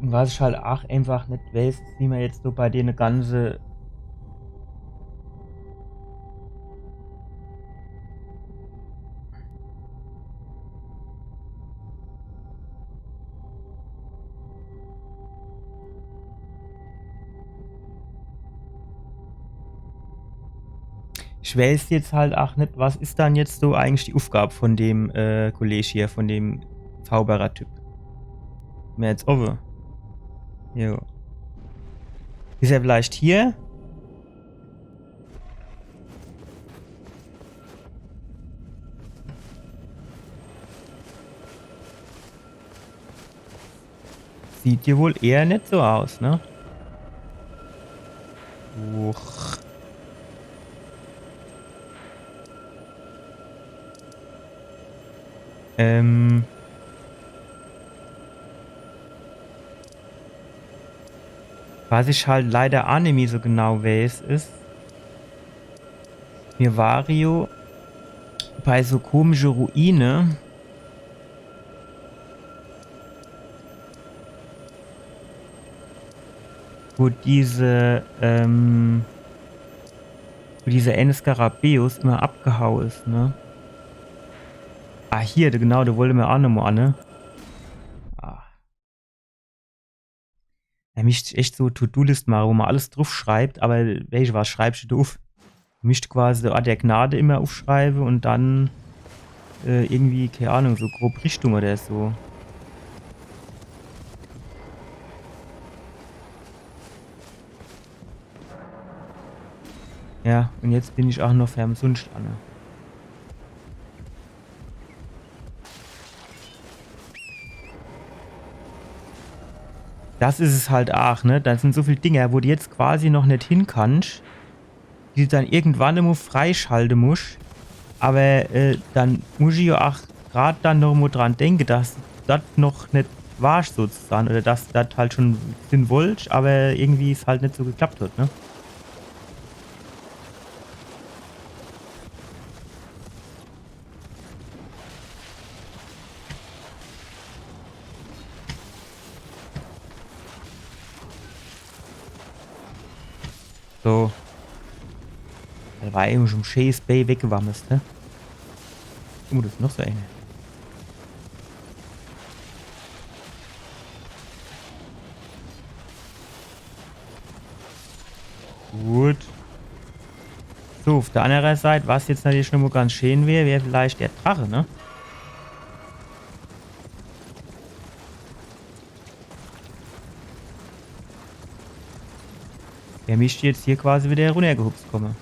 Un was ich halt aach eenfach net weeß, is, wie mer jetzt so bei dene ganze Ich weeß jetzt halt aach net, was is dann jetzt so eigentlich die Uffgab vun dem, äh, Kolleg hier, vun dem Zauberer-Typ? Mer jetzt owwe. Jo. Is er vielleicht hier? Sieht jo wohl eher net so aus, ne? Uch. Ähm. Was ich halt leider aach nimmi so genau weeß, is, mir ware jo bei so komische Ruine, wo diese, ähm, wo dieser ene Skarabäus immer abgehau is, ne? Ah, hier, genau, do wollte mer aach nochmo an, ne? Ah. Do misst echt so To-Do-List mache, wo mer alles druffschreibt, awwer weescht was, schreibscht du uff. Du misst quasi so Ort der Gnade immer uffschreibe un dann, äh, irgendwie, kee Ahnung, so grob Richtung oder so. Ja, un jetzt bin ich aach noch fer umsunscht anne. Das is es halt aach, ne? Do sin so viel Dinger, wo du jetzt quasi noch net hin kannsch, die du dann irgendwann emol freischalte musch. Awwer, äh, dann musch ich jo aach grad dann noch mo dran denke, dass das noch net war sozusagen, oder dass das halt schun sin wollt, awwer irgendwie es halt net so geklappt hat, ne? So. Das war ewe schun schee Spray weggewammelt, ne? Oh, das is noch so ene. Gut. So, uff der annere Seit, was jetzt natürlich nochmo ganz schee wär, wär vielleicht der Drache, ne? Der misst jetzt hier quasi wieder runnergehupst komme.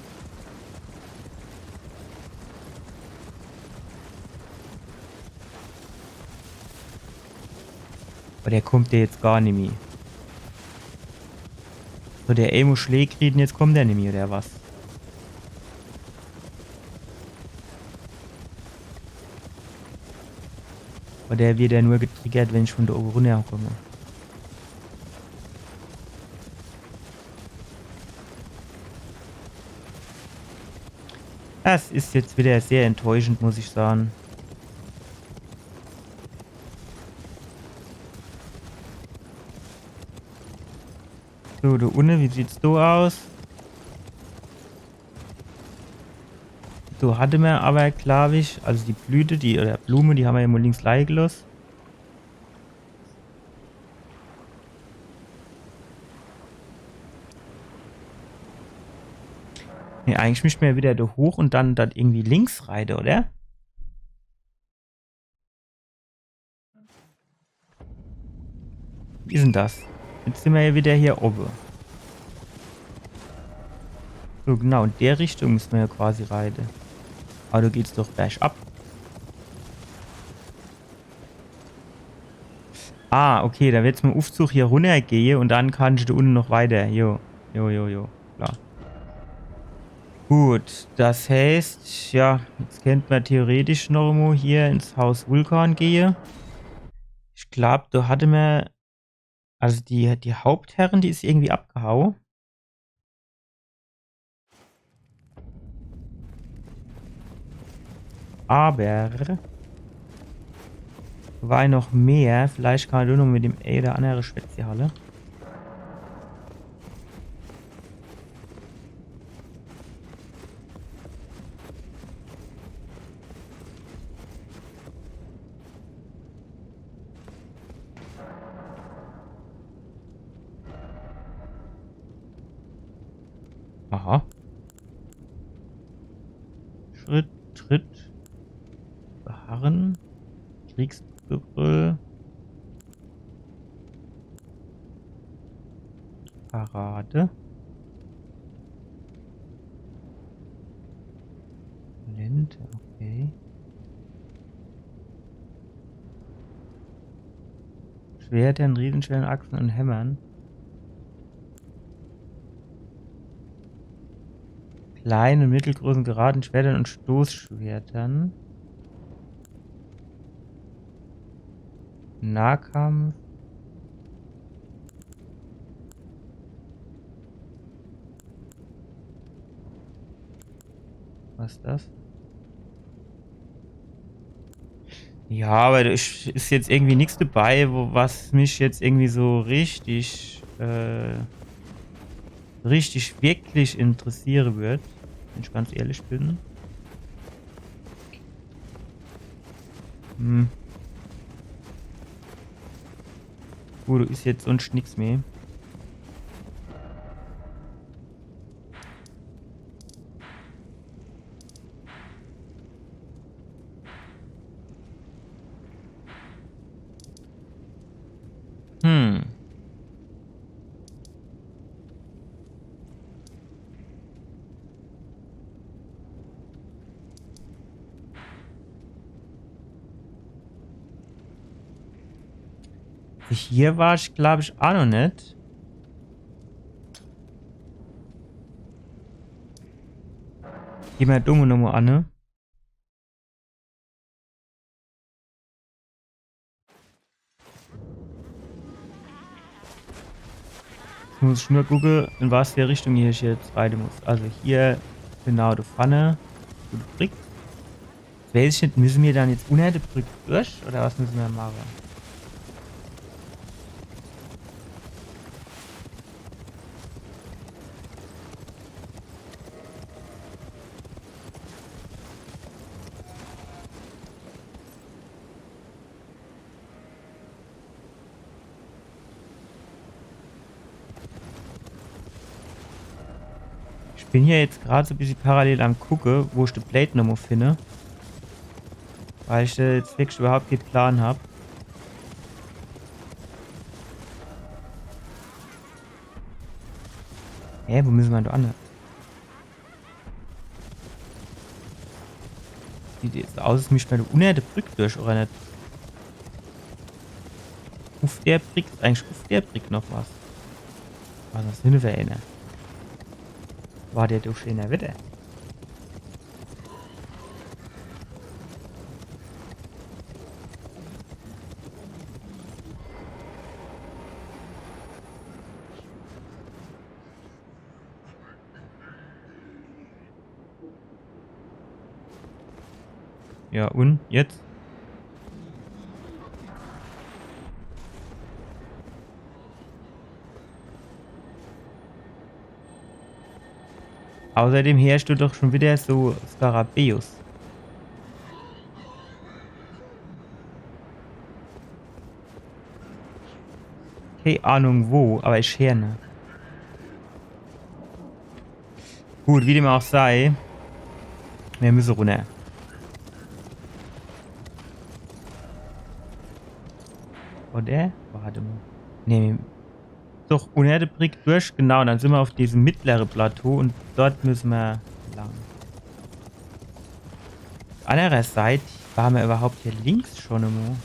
Awwer der kommt jo jetzt gar nimmi. So, der emol Schläg kriegt un jetzt kommt der nimmi, oder was? Oder wird er nur getriggert, wenn ich von do owwe runnerkomm? Das is jetzt wieder sehr enttäuschend, muss ich sage. So, do unne, wie sieht's do aus? So, hatte mer awwer, glaab ich, also die Blüte, die, oder Blume, die hammer jo mol links leie geloss. Nee, eigentlich misst mer jo wieder do hoch un dann do irgendwie links reite, oder? Wie is dann das? Jetzt sin mer jo wieder hier owwe. So, genau, in der Richtung misse mer jo quasi reite. Awwer do geht's doch bergab. Ah, okay, do werd's mit em Uffzug hier runnergehe un dann kann ich do unne noch weiter. Jo, jo, jo, jo. Klar. Gut, das heißt, ja, jetzt kennt mer theoretisch noch emol hier ins Haus Vulkan gehe. Ich glaab, do hatte mer, also die, die Hauptherrin, die is irgendwie abgehau. Awwer war noch mehr. Vielleicht kann mer do noch mit dem ää oder annere Schwätze halle. Aha. Schritt, Tritt. Beharren. Kriegsgebrüll. Parade. Lente, okay. Schwertern, Riesenschwertern, Axen und Hämmern. Kleinen und mittelgroßen geraden Schwertern und Stoßschwertern. Nahkampf. Was is das? Ja, awwer do is, is jetzt irgendwie nix dabei, wo, was mich jetzt irgendwie so richtig, äh, richtig wirklich interessiere würd, wenn ich ganz ehrlich bin. Hm. Gut, do is jetzt sunscht nix mehr. Hm. Hier war ich, glaub ich, aa noch net. Geh mer do nochmol an, ne? Jetzt muss ich nur gucke, in was für Richtung ich jetzt reite muss. Also hier, genau, do vorne. Gut, Brick. Jetzt weiß ich net, müsse mer dann jetzt unner de Brick durch? Oder was müsse mer mache? Ich bin hier jetzt grad so e bissje parallel am Gucke, wo ich de Blade nochmol finde. Weil ich, äh, jetzt wirklich überhaupt kee Plan hab. Hä, wo müsse mer do an? Sieht jetzt aus, als misst mer do unner de Brick durch, oder net? Uff de Brick, is eigentlich uff de Brick noch was? Was is das denn für eener? War der doch schöner Wetter? Ja, un jetzt? Außerdem heerscht du doch schon wieder so Skarabäus. Kee Ahnung wo, aber ich heer ne. Gut, wie dem auch sei. Mir müsse runner. Oder? Warte mal. Nee, doch, unner de Brick durch. Genau, dann sind wir auf diesem mittlere Plateau und dort müssen wir lang. Andererseits waren wir überhaupt hier links schon immer.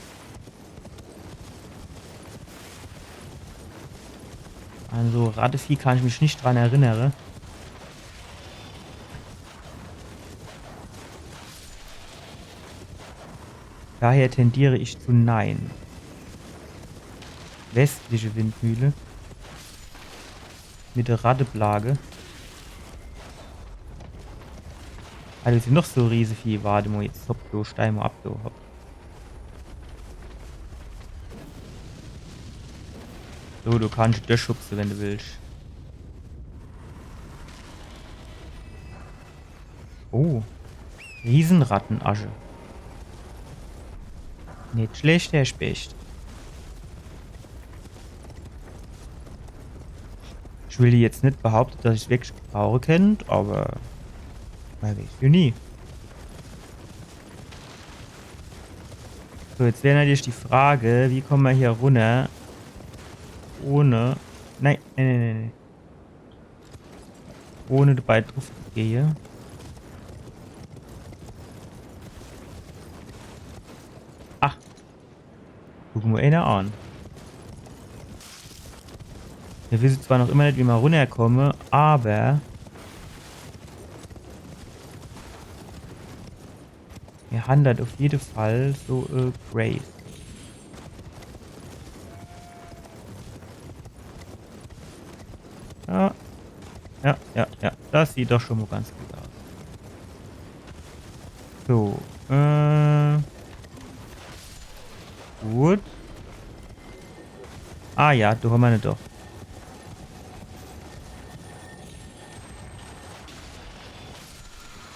An so Rattevieh kann ich mich nicht dran erinnere. Daher tendiere ich zu nein. Westliche Windmühle. Mit der Ratteplage. Ah, das sind noch so Riesevieh. Warte mal, jetzt hopp, du, steig mal ab, du, hopp. So, du kannst durchschubse, wenn du willst. Oh. Riesenrattenasche. Net schlecht, Herr Specht. Ich will jetzt net behaupte, dass ich's wirklich gebrauche kennt, aber man weiß ja nie. So, jetzt wäre natürlich die Frage, wie komme mer hier runner? Ohne. Nein, nein, nein, nein, nein. Ohne dabei drauf zu gehe. Ach. Guck mal einer an. Mir wisse zwar noch immer net, wie mer runnerkomme, aber mir han halt auf jede Fall so, äh, Grace. Ja. Ja, ja, ja. Das sieht doch schon mal ganz gut aus. So, äh. Gut. Ah ja, du hammer ne doch.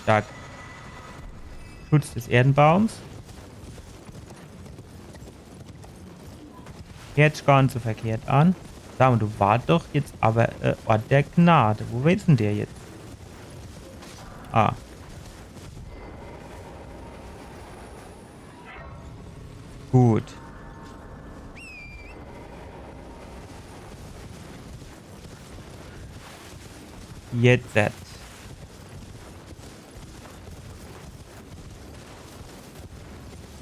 Stark. Schutz des Erdenbaums. Heert sich gar net so verkehrt an. Sag mal, du war doch jetzt aber, äh, Ort der Gnade. Wo is denn der jetzt? Ah. Gut. Jetzt.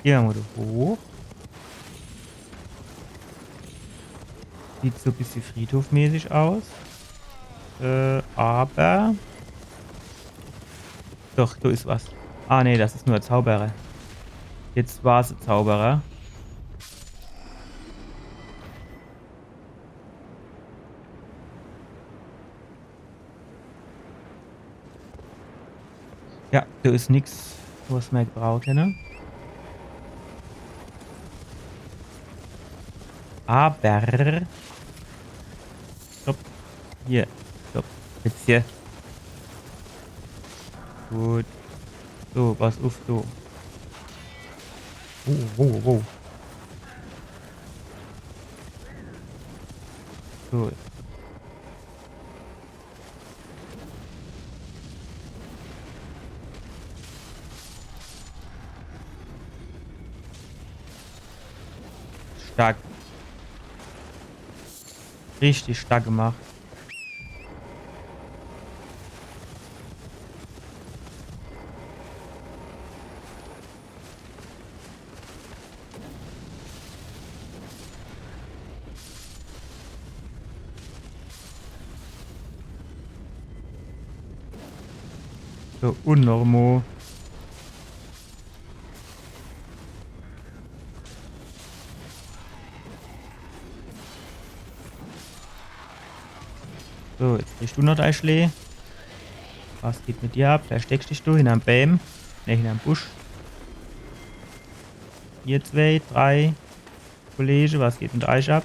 Geh mer mal do hoch. Sieht so e bissje friedhofmäßig aus. Äh, aber. Doch, do is was. Ah, nee, das is nur e Zauberer. Jetzt war's e Zauberer. Ja, do is nix, was mer gebrauche kenne. Aber. Stopp. Hier. Stopp. Jetzt hier. Gut. So, pass uff, so. Oh, oh, oh. So. Stark. Richtig stark gemacht. So, un nochmo. So, jetzt kriegst du noch dei Schlää. Was geht mit dir ab? Versteckst dich du hinnerm Bäm? Ne, hinnerm Busch. Ihr zwei, drei Kollege, was geht mit euch ab?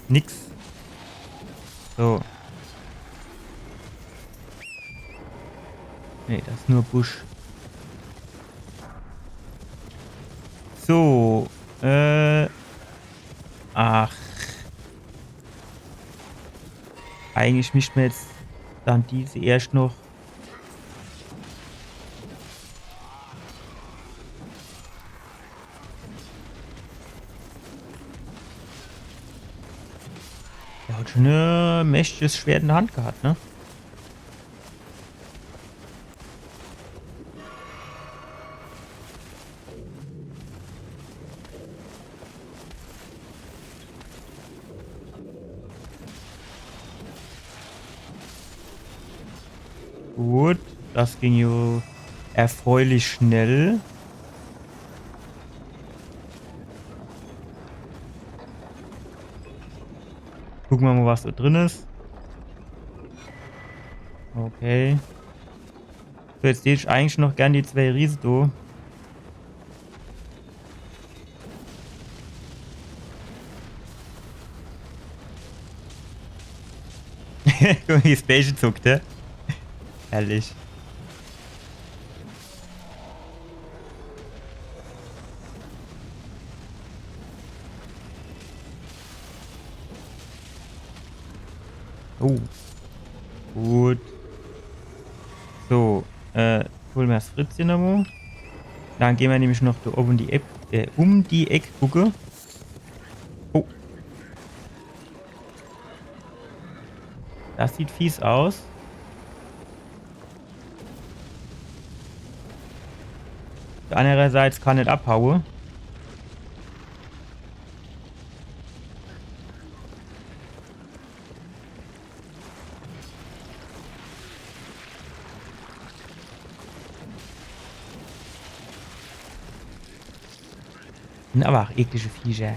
Nix. So. Nee, das is nur Busch. So, äh. Ach. Eigentlich misst mer jetzt dann diese erscht noch. Der hat schon e mächtiges Schwert in der Hand gehabt, ne? Gut, das ging jo erfreulich schnell. Gucke mer mol, was do drin is. Okay. So, jetzt hätt ich eigentlich noch gern die zwei Riese do. Guck, wie es Bällche zuckt, ne? Herrlich. Oh. Gut. So, äh, hole mer das Fritzche nochmol. Dann gehn mer nämlich noch do owwe um die Eck, äh, um die Eck gucke. Oh. Das sieht fies aus. Andererseits kann net abhaue. Sin awwer ach eklige Viecher.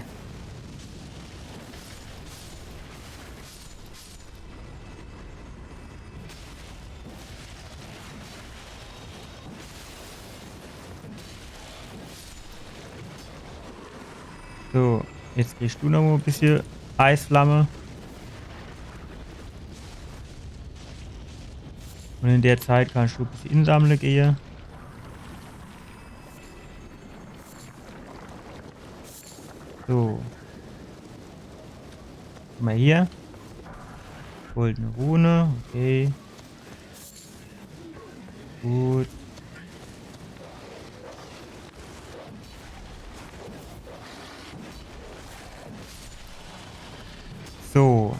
So, jetzt kriegst du noch e bissje Eisflamme. Un in der Zeit kannst du e bissje insammle gehe. So. Guck mol hier. Goldene Rune, okay. Gut. So.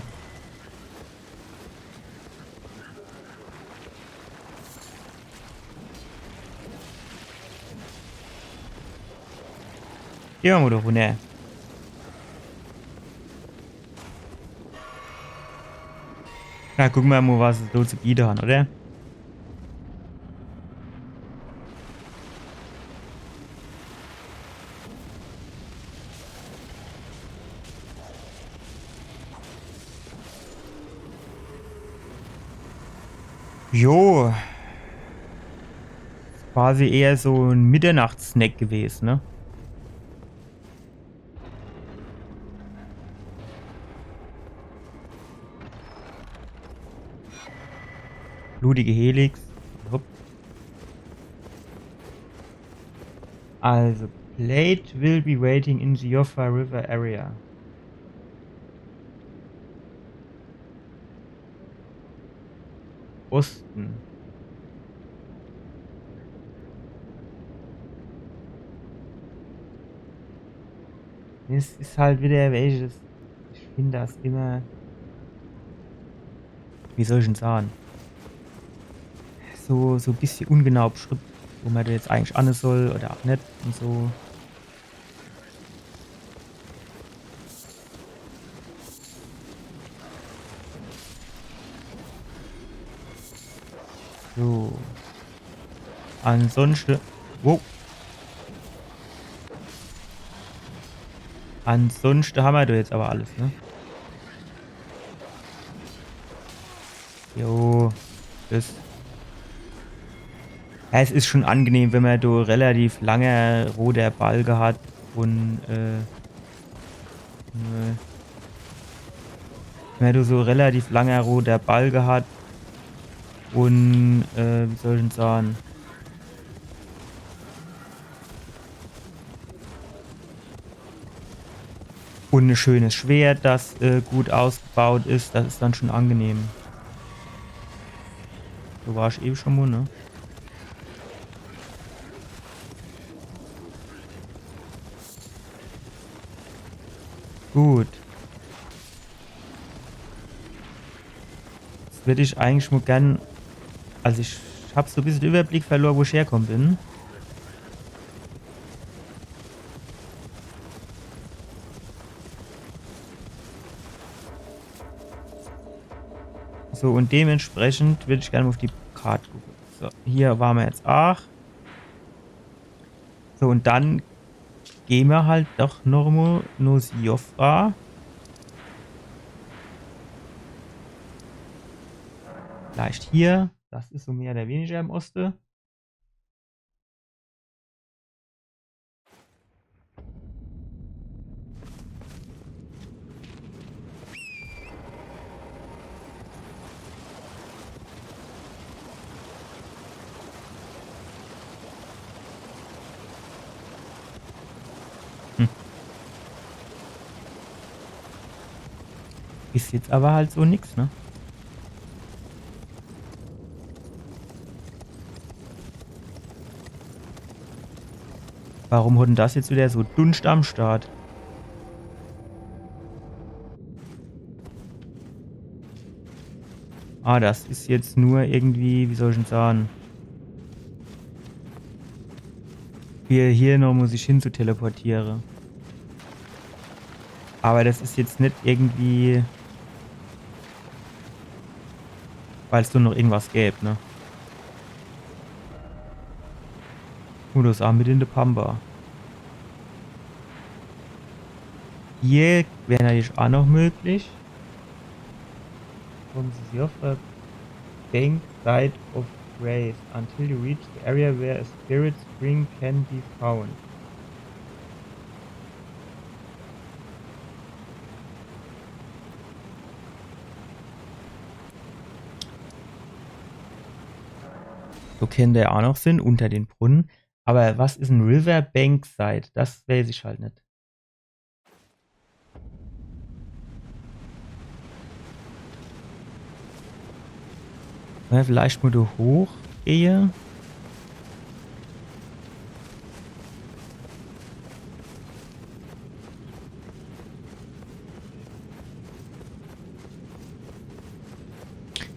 Gehn mer mol do runner. Na, gucke mer mol, was se so zu biete han, oder? Jo. Quasi eher so en Mitternachtssnack gewese, ne? Blutige Helix. Hopp. Also, Blade will be waiting in the Joffre River area. Osten. Es is halt wieder, welches, ich find das immer, wie soll ich denn sage? So, so e bissje ungenau beschrieb, wo mer do jetzt eigentlich anne soll oder ach net un so. So. Ansonschte. Wow. Ansonschte hammer do jetzt awwer alles, ne? Jo, das. Ja, es is schon angenehm, wenn mer do relativ lange roter Balke hat un, äh, äh, wenn mer do so relativ lange roter Balke hat un, äh, wie soll ich denn sage? Un e schönes Schwert, das, äh, gut ausgebaut is, das is dann schon angenehm. Do war ich ewe schon mo, ne? Gut. Jetzt würd ich eigentlich mo gern, also ich hab so e bissel de Überblick verlor, wo ich herkomme bin. So, un dementsprechend würd ich gern mo uff die Kart gucke. So, hier ware mer jetzt aach. So, un dann gehn mer halt doch noch mo no Siofra. Vielleicht hier. Das is so mehr oder weniger im Oste. Hm. Is jetzt awwer halt so nix, ne? Warum hot denn das jetzt wieder so Dunscht am Start? Ah, das is jetzt nur irgendwie, wie soll ich denn sage? Hier, hier noch mo sich hin zu teleportiere. Awwer das is jetzt net irgendwie, weil's do noch irgendwas gäb, ne? Gut, das is aach mit in de Pampa. Hier wär natürlich aach noch möglich. From the Siofra bank site of Grace until you reach the area where a spirit spring can be found. So kennt der aach noch sin, unter den Brunnen. Awwer was is en Riverbank Site? Das weeß ich halt net. Ja, vielleicht mo do hochgehe.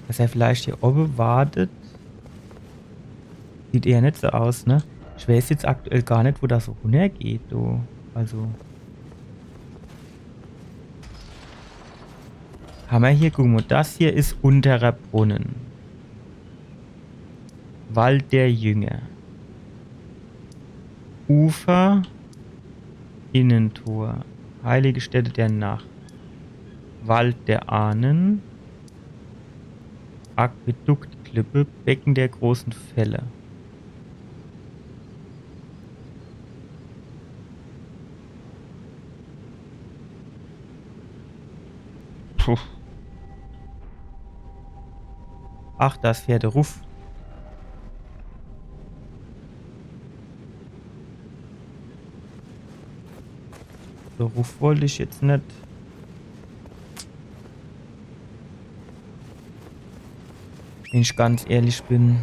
Dass er vielleicht hier owwe wartet. Sieht eher net so aus, ne? Ich weeß jetzt aktuell gar net, wo das so runnergeht, du. Also. Hammer hier, guck mo, das hier is Unterer Brunnen. Wald der Jünger. Ufer, Innentor, heilige Stätte der Nacht, Wald der Ahnen, Aquäduktklippe, Becken der großen Fälle. Puh. Ach, das fährt ruff. So ruff wollt ich jetzt net. Wenn ich ganz ehrlich bin.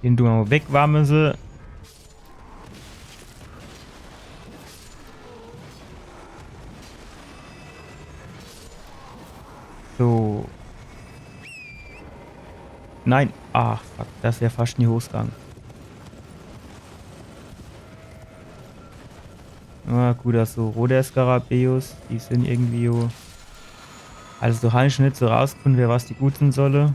Den du mo wegwarme se. So. Nein. Ach, fuck. Das wär fascht in die Hos gang. Na gut, also rote Skarabäus, die sin irgendwie jo. Also do hab ich net so rausgefunne, für was die gut sin solle.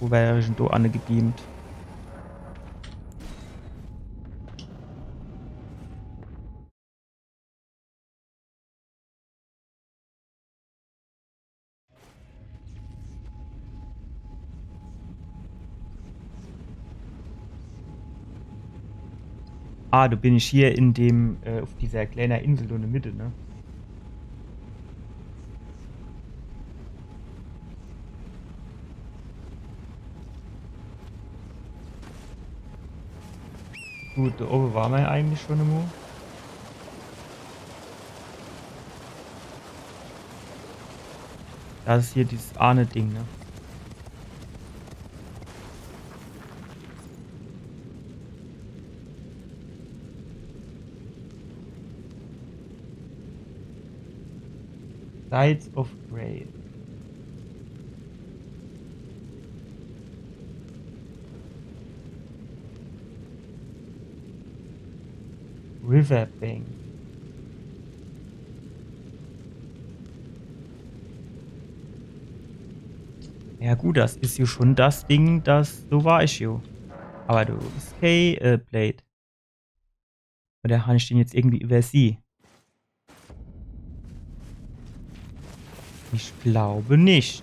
Wo wär ich dann do angebeamt? Ah, do bin ich hier in dem, äh, uff dieser kleiner Insel do in de Mitte, ne? Gut, do owwe ware mer eigentlich schon emol. Das is hier dieses Ahne-Ding, ne? Sides of Grail. Riverbank. Ja gut, das is jo schon das Ding, das, do war ich jo. Aber do is kee, äh, Blade. Oder hab ich den jetzt irgendwie übersieh? Ich glaube nicht.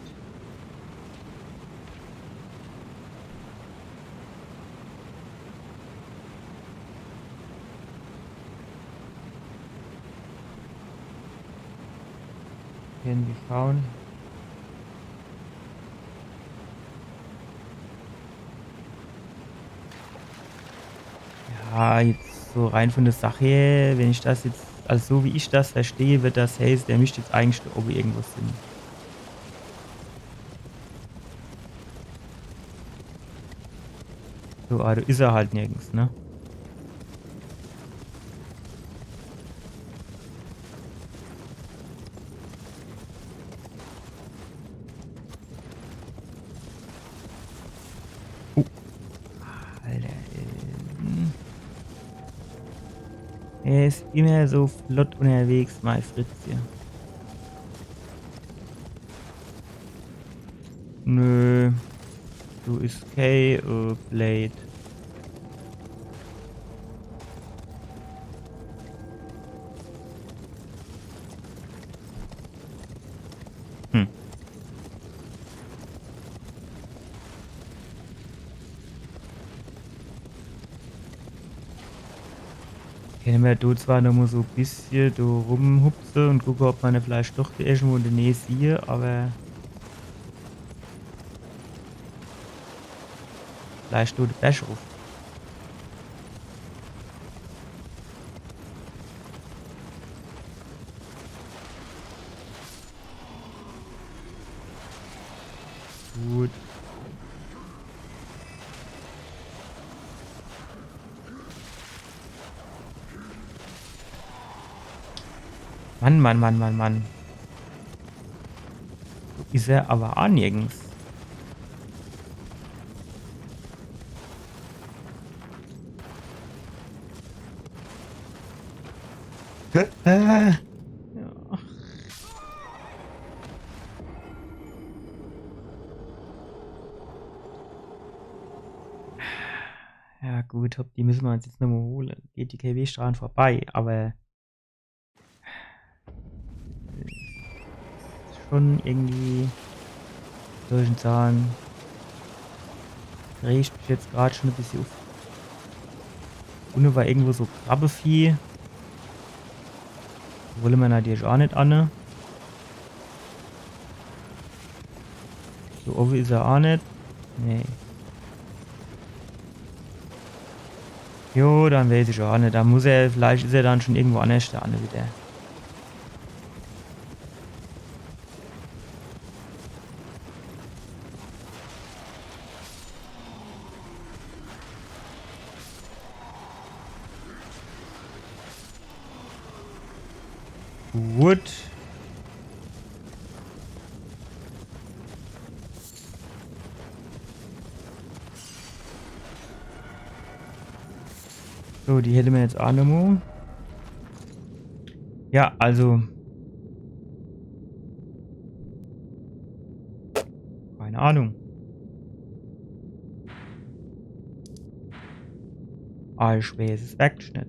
Can be found. Ja, jetzt so rein von der Sache her, wenn ich das jetzt, also so wie ich das verstehe, wird das heißen, der müsst jetzt eigentlich do owwe irgendwo sin. So, aber do is er halt nirgends, ne? Oh. Alter, äh, hm. Er is immer so flott unterwegs, mei Fritz hier. Nö. Do is kee, äh, Blade. Hm. Kenne mer do zwar noch mo so e bissje do rumhupse un gucke, ob mer ne vielleicht doch irgendwo in de Näh siehe, aber vielleicht do de Berg ruff. Gut. Mann, Mann, Mann, Mann, Mann. Is er aber aa nirgends. Äh. Ja. Ja gut, hopp, die müsse mer uns jetzt nochmo hole. Geht die kee Weg dran vorbei, aber schon irgendwie, soll ich dann sage, regt mich jetzt grad schon e bissje uff. Unne war irgendwo so Krabbevieh. Wolle mer natürlich aa net anne. So owwe is er aa net. Nee. Jo, dann weiß ich aa net. Do muss er, vielleicht is er dann schon irgendwo annerscht do anne wieder. Gut. So, die hätte mer jetzt aa nomo. Ja, also. Keine Ahnung. Ah, ich weeß es werklich net.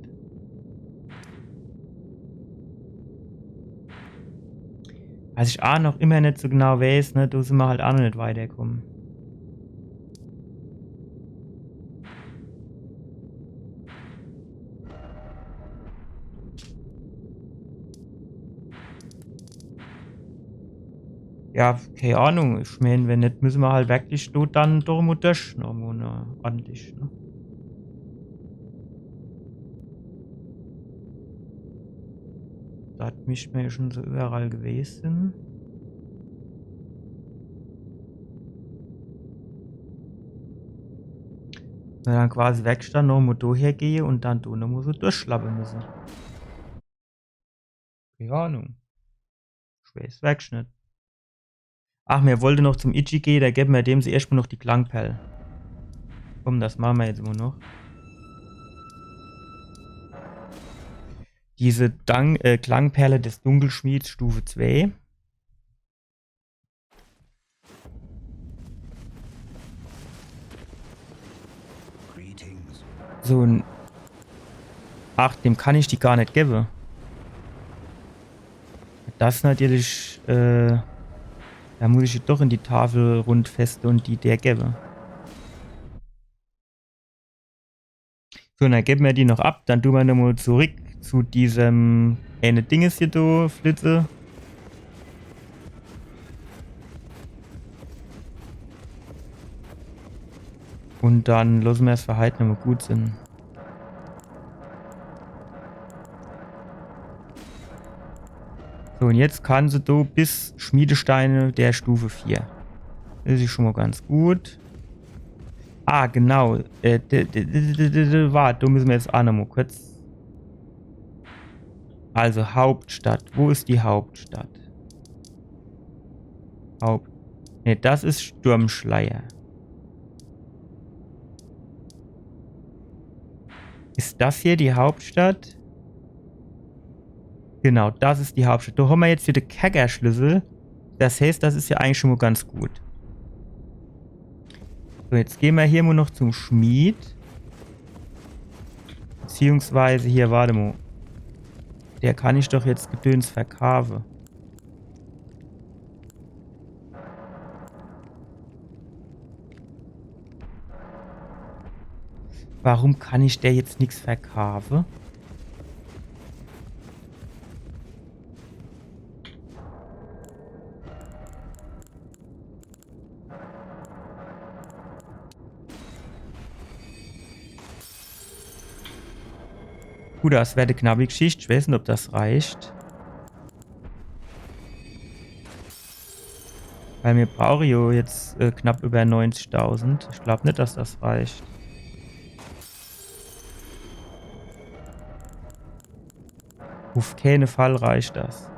Was ich aa noch immer net so genau weeß, ne, do sin mer halt aa noch net weiterkomme. Ja, kei Ahnung. Ich meen, wenn net, müsse mer halt werklich do dann durch, mo durch, ne, mo, ne, ordentlich, ne? Do misst mer jo schon so iwwerall gewese sin. Na, dann quasi wegstande, nomo do hergehe un dann do nomo so durchschlappe müsse. Kei Ahnung. Schwer is Wegschnitt. Ach, mir wollte noch zum Ichi gehe, do gebe mer dem zuerscht mo noch die Klangperle. Komm, das mache mer jetzt mo noch. Diese Dang äh, Klangperle des Dunkelschmieds Stufe zwei. So, n- Ach, dem kann ich die gar net gebe. Das natürlich, äh, do muss ich doch in die Tafelrundfeste un die der gebe. So, dann gebe mer die noch ab, dann du mer nomo zurück zu diesem ene Dinges hier do, Flitze. Un dann losse mer's für heit nomo gut sin. So, un jetzt kann se do bis Schmiedesteine der Stufe vier. Das is schon mo ganz gut. Ah, genau. Äh, d- d- d- d- d- d- wart, do müsse mer jetzt aa nomo kurz. Also Hauptstadt. Wo is die Hauptstadt? Haupt- Ne, das is Sturmschleier. Is das hier die Hauptstadt? Genau, das is die Hauptstadt. Do hommer jetzt hier de Kerkerschlüssel. Das heißt, das is jo eigentlich schon mo ganz gut. So, jetzt geh mer hier mo noch zum Schmied. Beziehungsweise hier, wart mo. Der kann ich doch jetzt Gedöns verkaafe. Warum kann ich der jetzt nix verkaafe? Gut, das wär e knappe Geschicht. Ich weeß net, ob das reicht. Weil mir brauche jo jetzt äh, knapp iwwer neunzigtausend. Ich glaab net, dass das reicht. Uff keene Fall reicht das.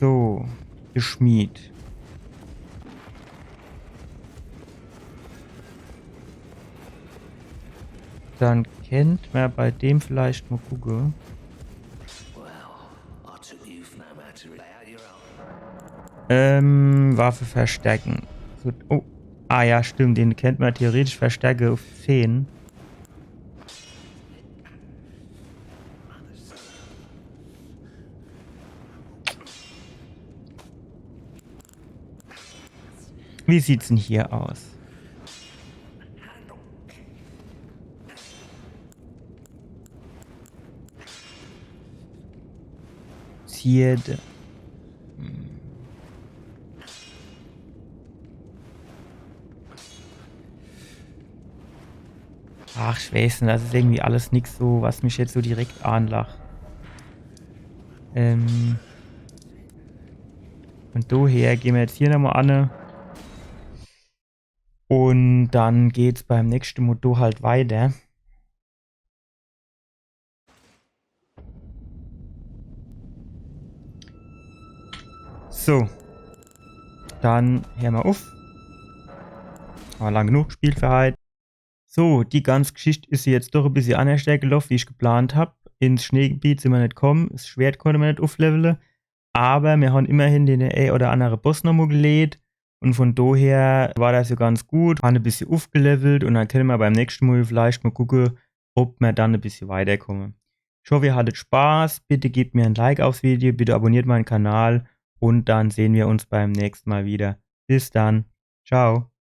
So, de Schmied. Dann kennt mer bei dem vielleicht mo gucke. Ähm, Waffe verstärken. So, oh. Ah ja, stimmt. Den kennt mer theoretisch verstärke uff zehn. Wie sieht's denn hier aus? Zierde. Hm. Ach, ich weeß net, das is irgendwie alles nix so, was mich jetzt so direkt anlacht. Ähm. Von do her gehn mer jetzt hier nochmal anne. Un dann geht's beim nächschte Mol do halt weiter. So. Dann heer mer uff. Awwer lang genug gespielt für heit. So, die ganz Geschicht is jetzt doch e bissje annerschter geloff, wie ich geplant hab. Ins Schneegebiet sin mer net komm, 's Schwert konnt mer net ufflevele. Awwer mir han immerhin den ee oder annere Boss nochmal geleet. Un von do her war das jo ganz gut. Han e bissje uffgelevelt un dann kenne mer beim nächschte Mol vielleicht mal gucke, ob mer dann e bissje weiterkomme. Ich hoff, ihr hattet Spaß. Bitte gebt mir ein Like aufs Video, bitte abonniert meinen Kanal un dann sehn mer uns beim nächschte Mol wieder. Bis dann. Ciao.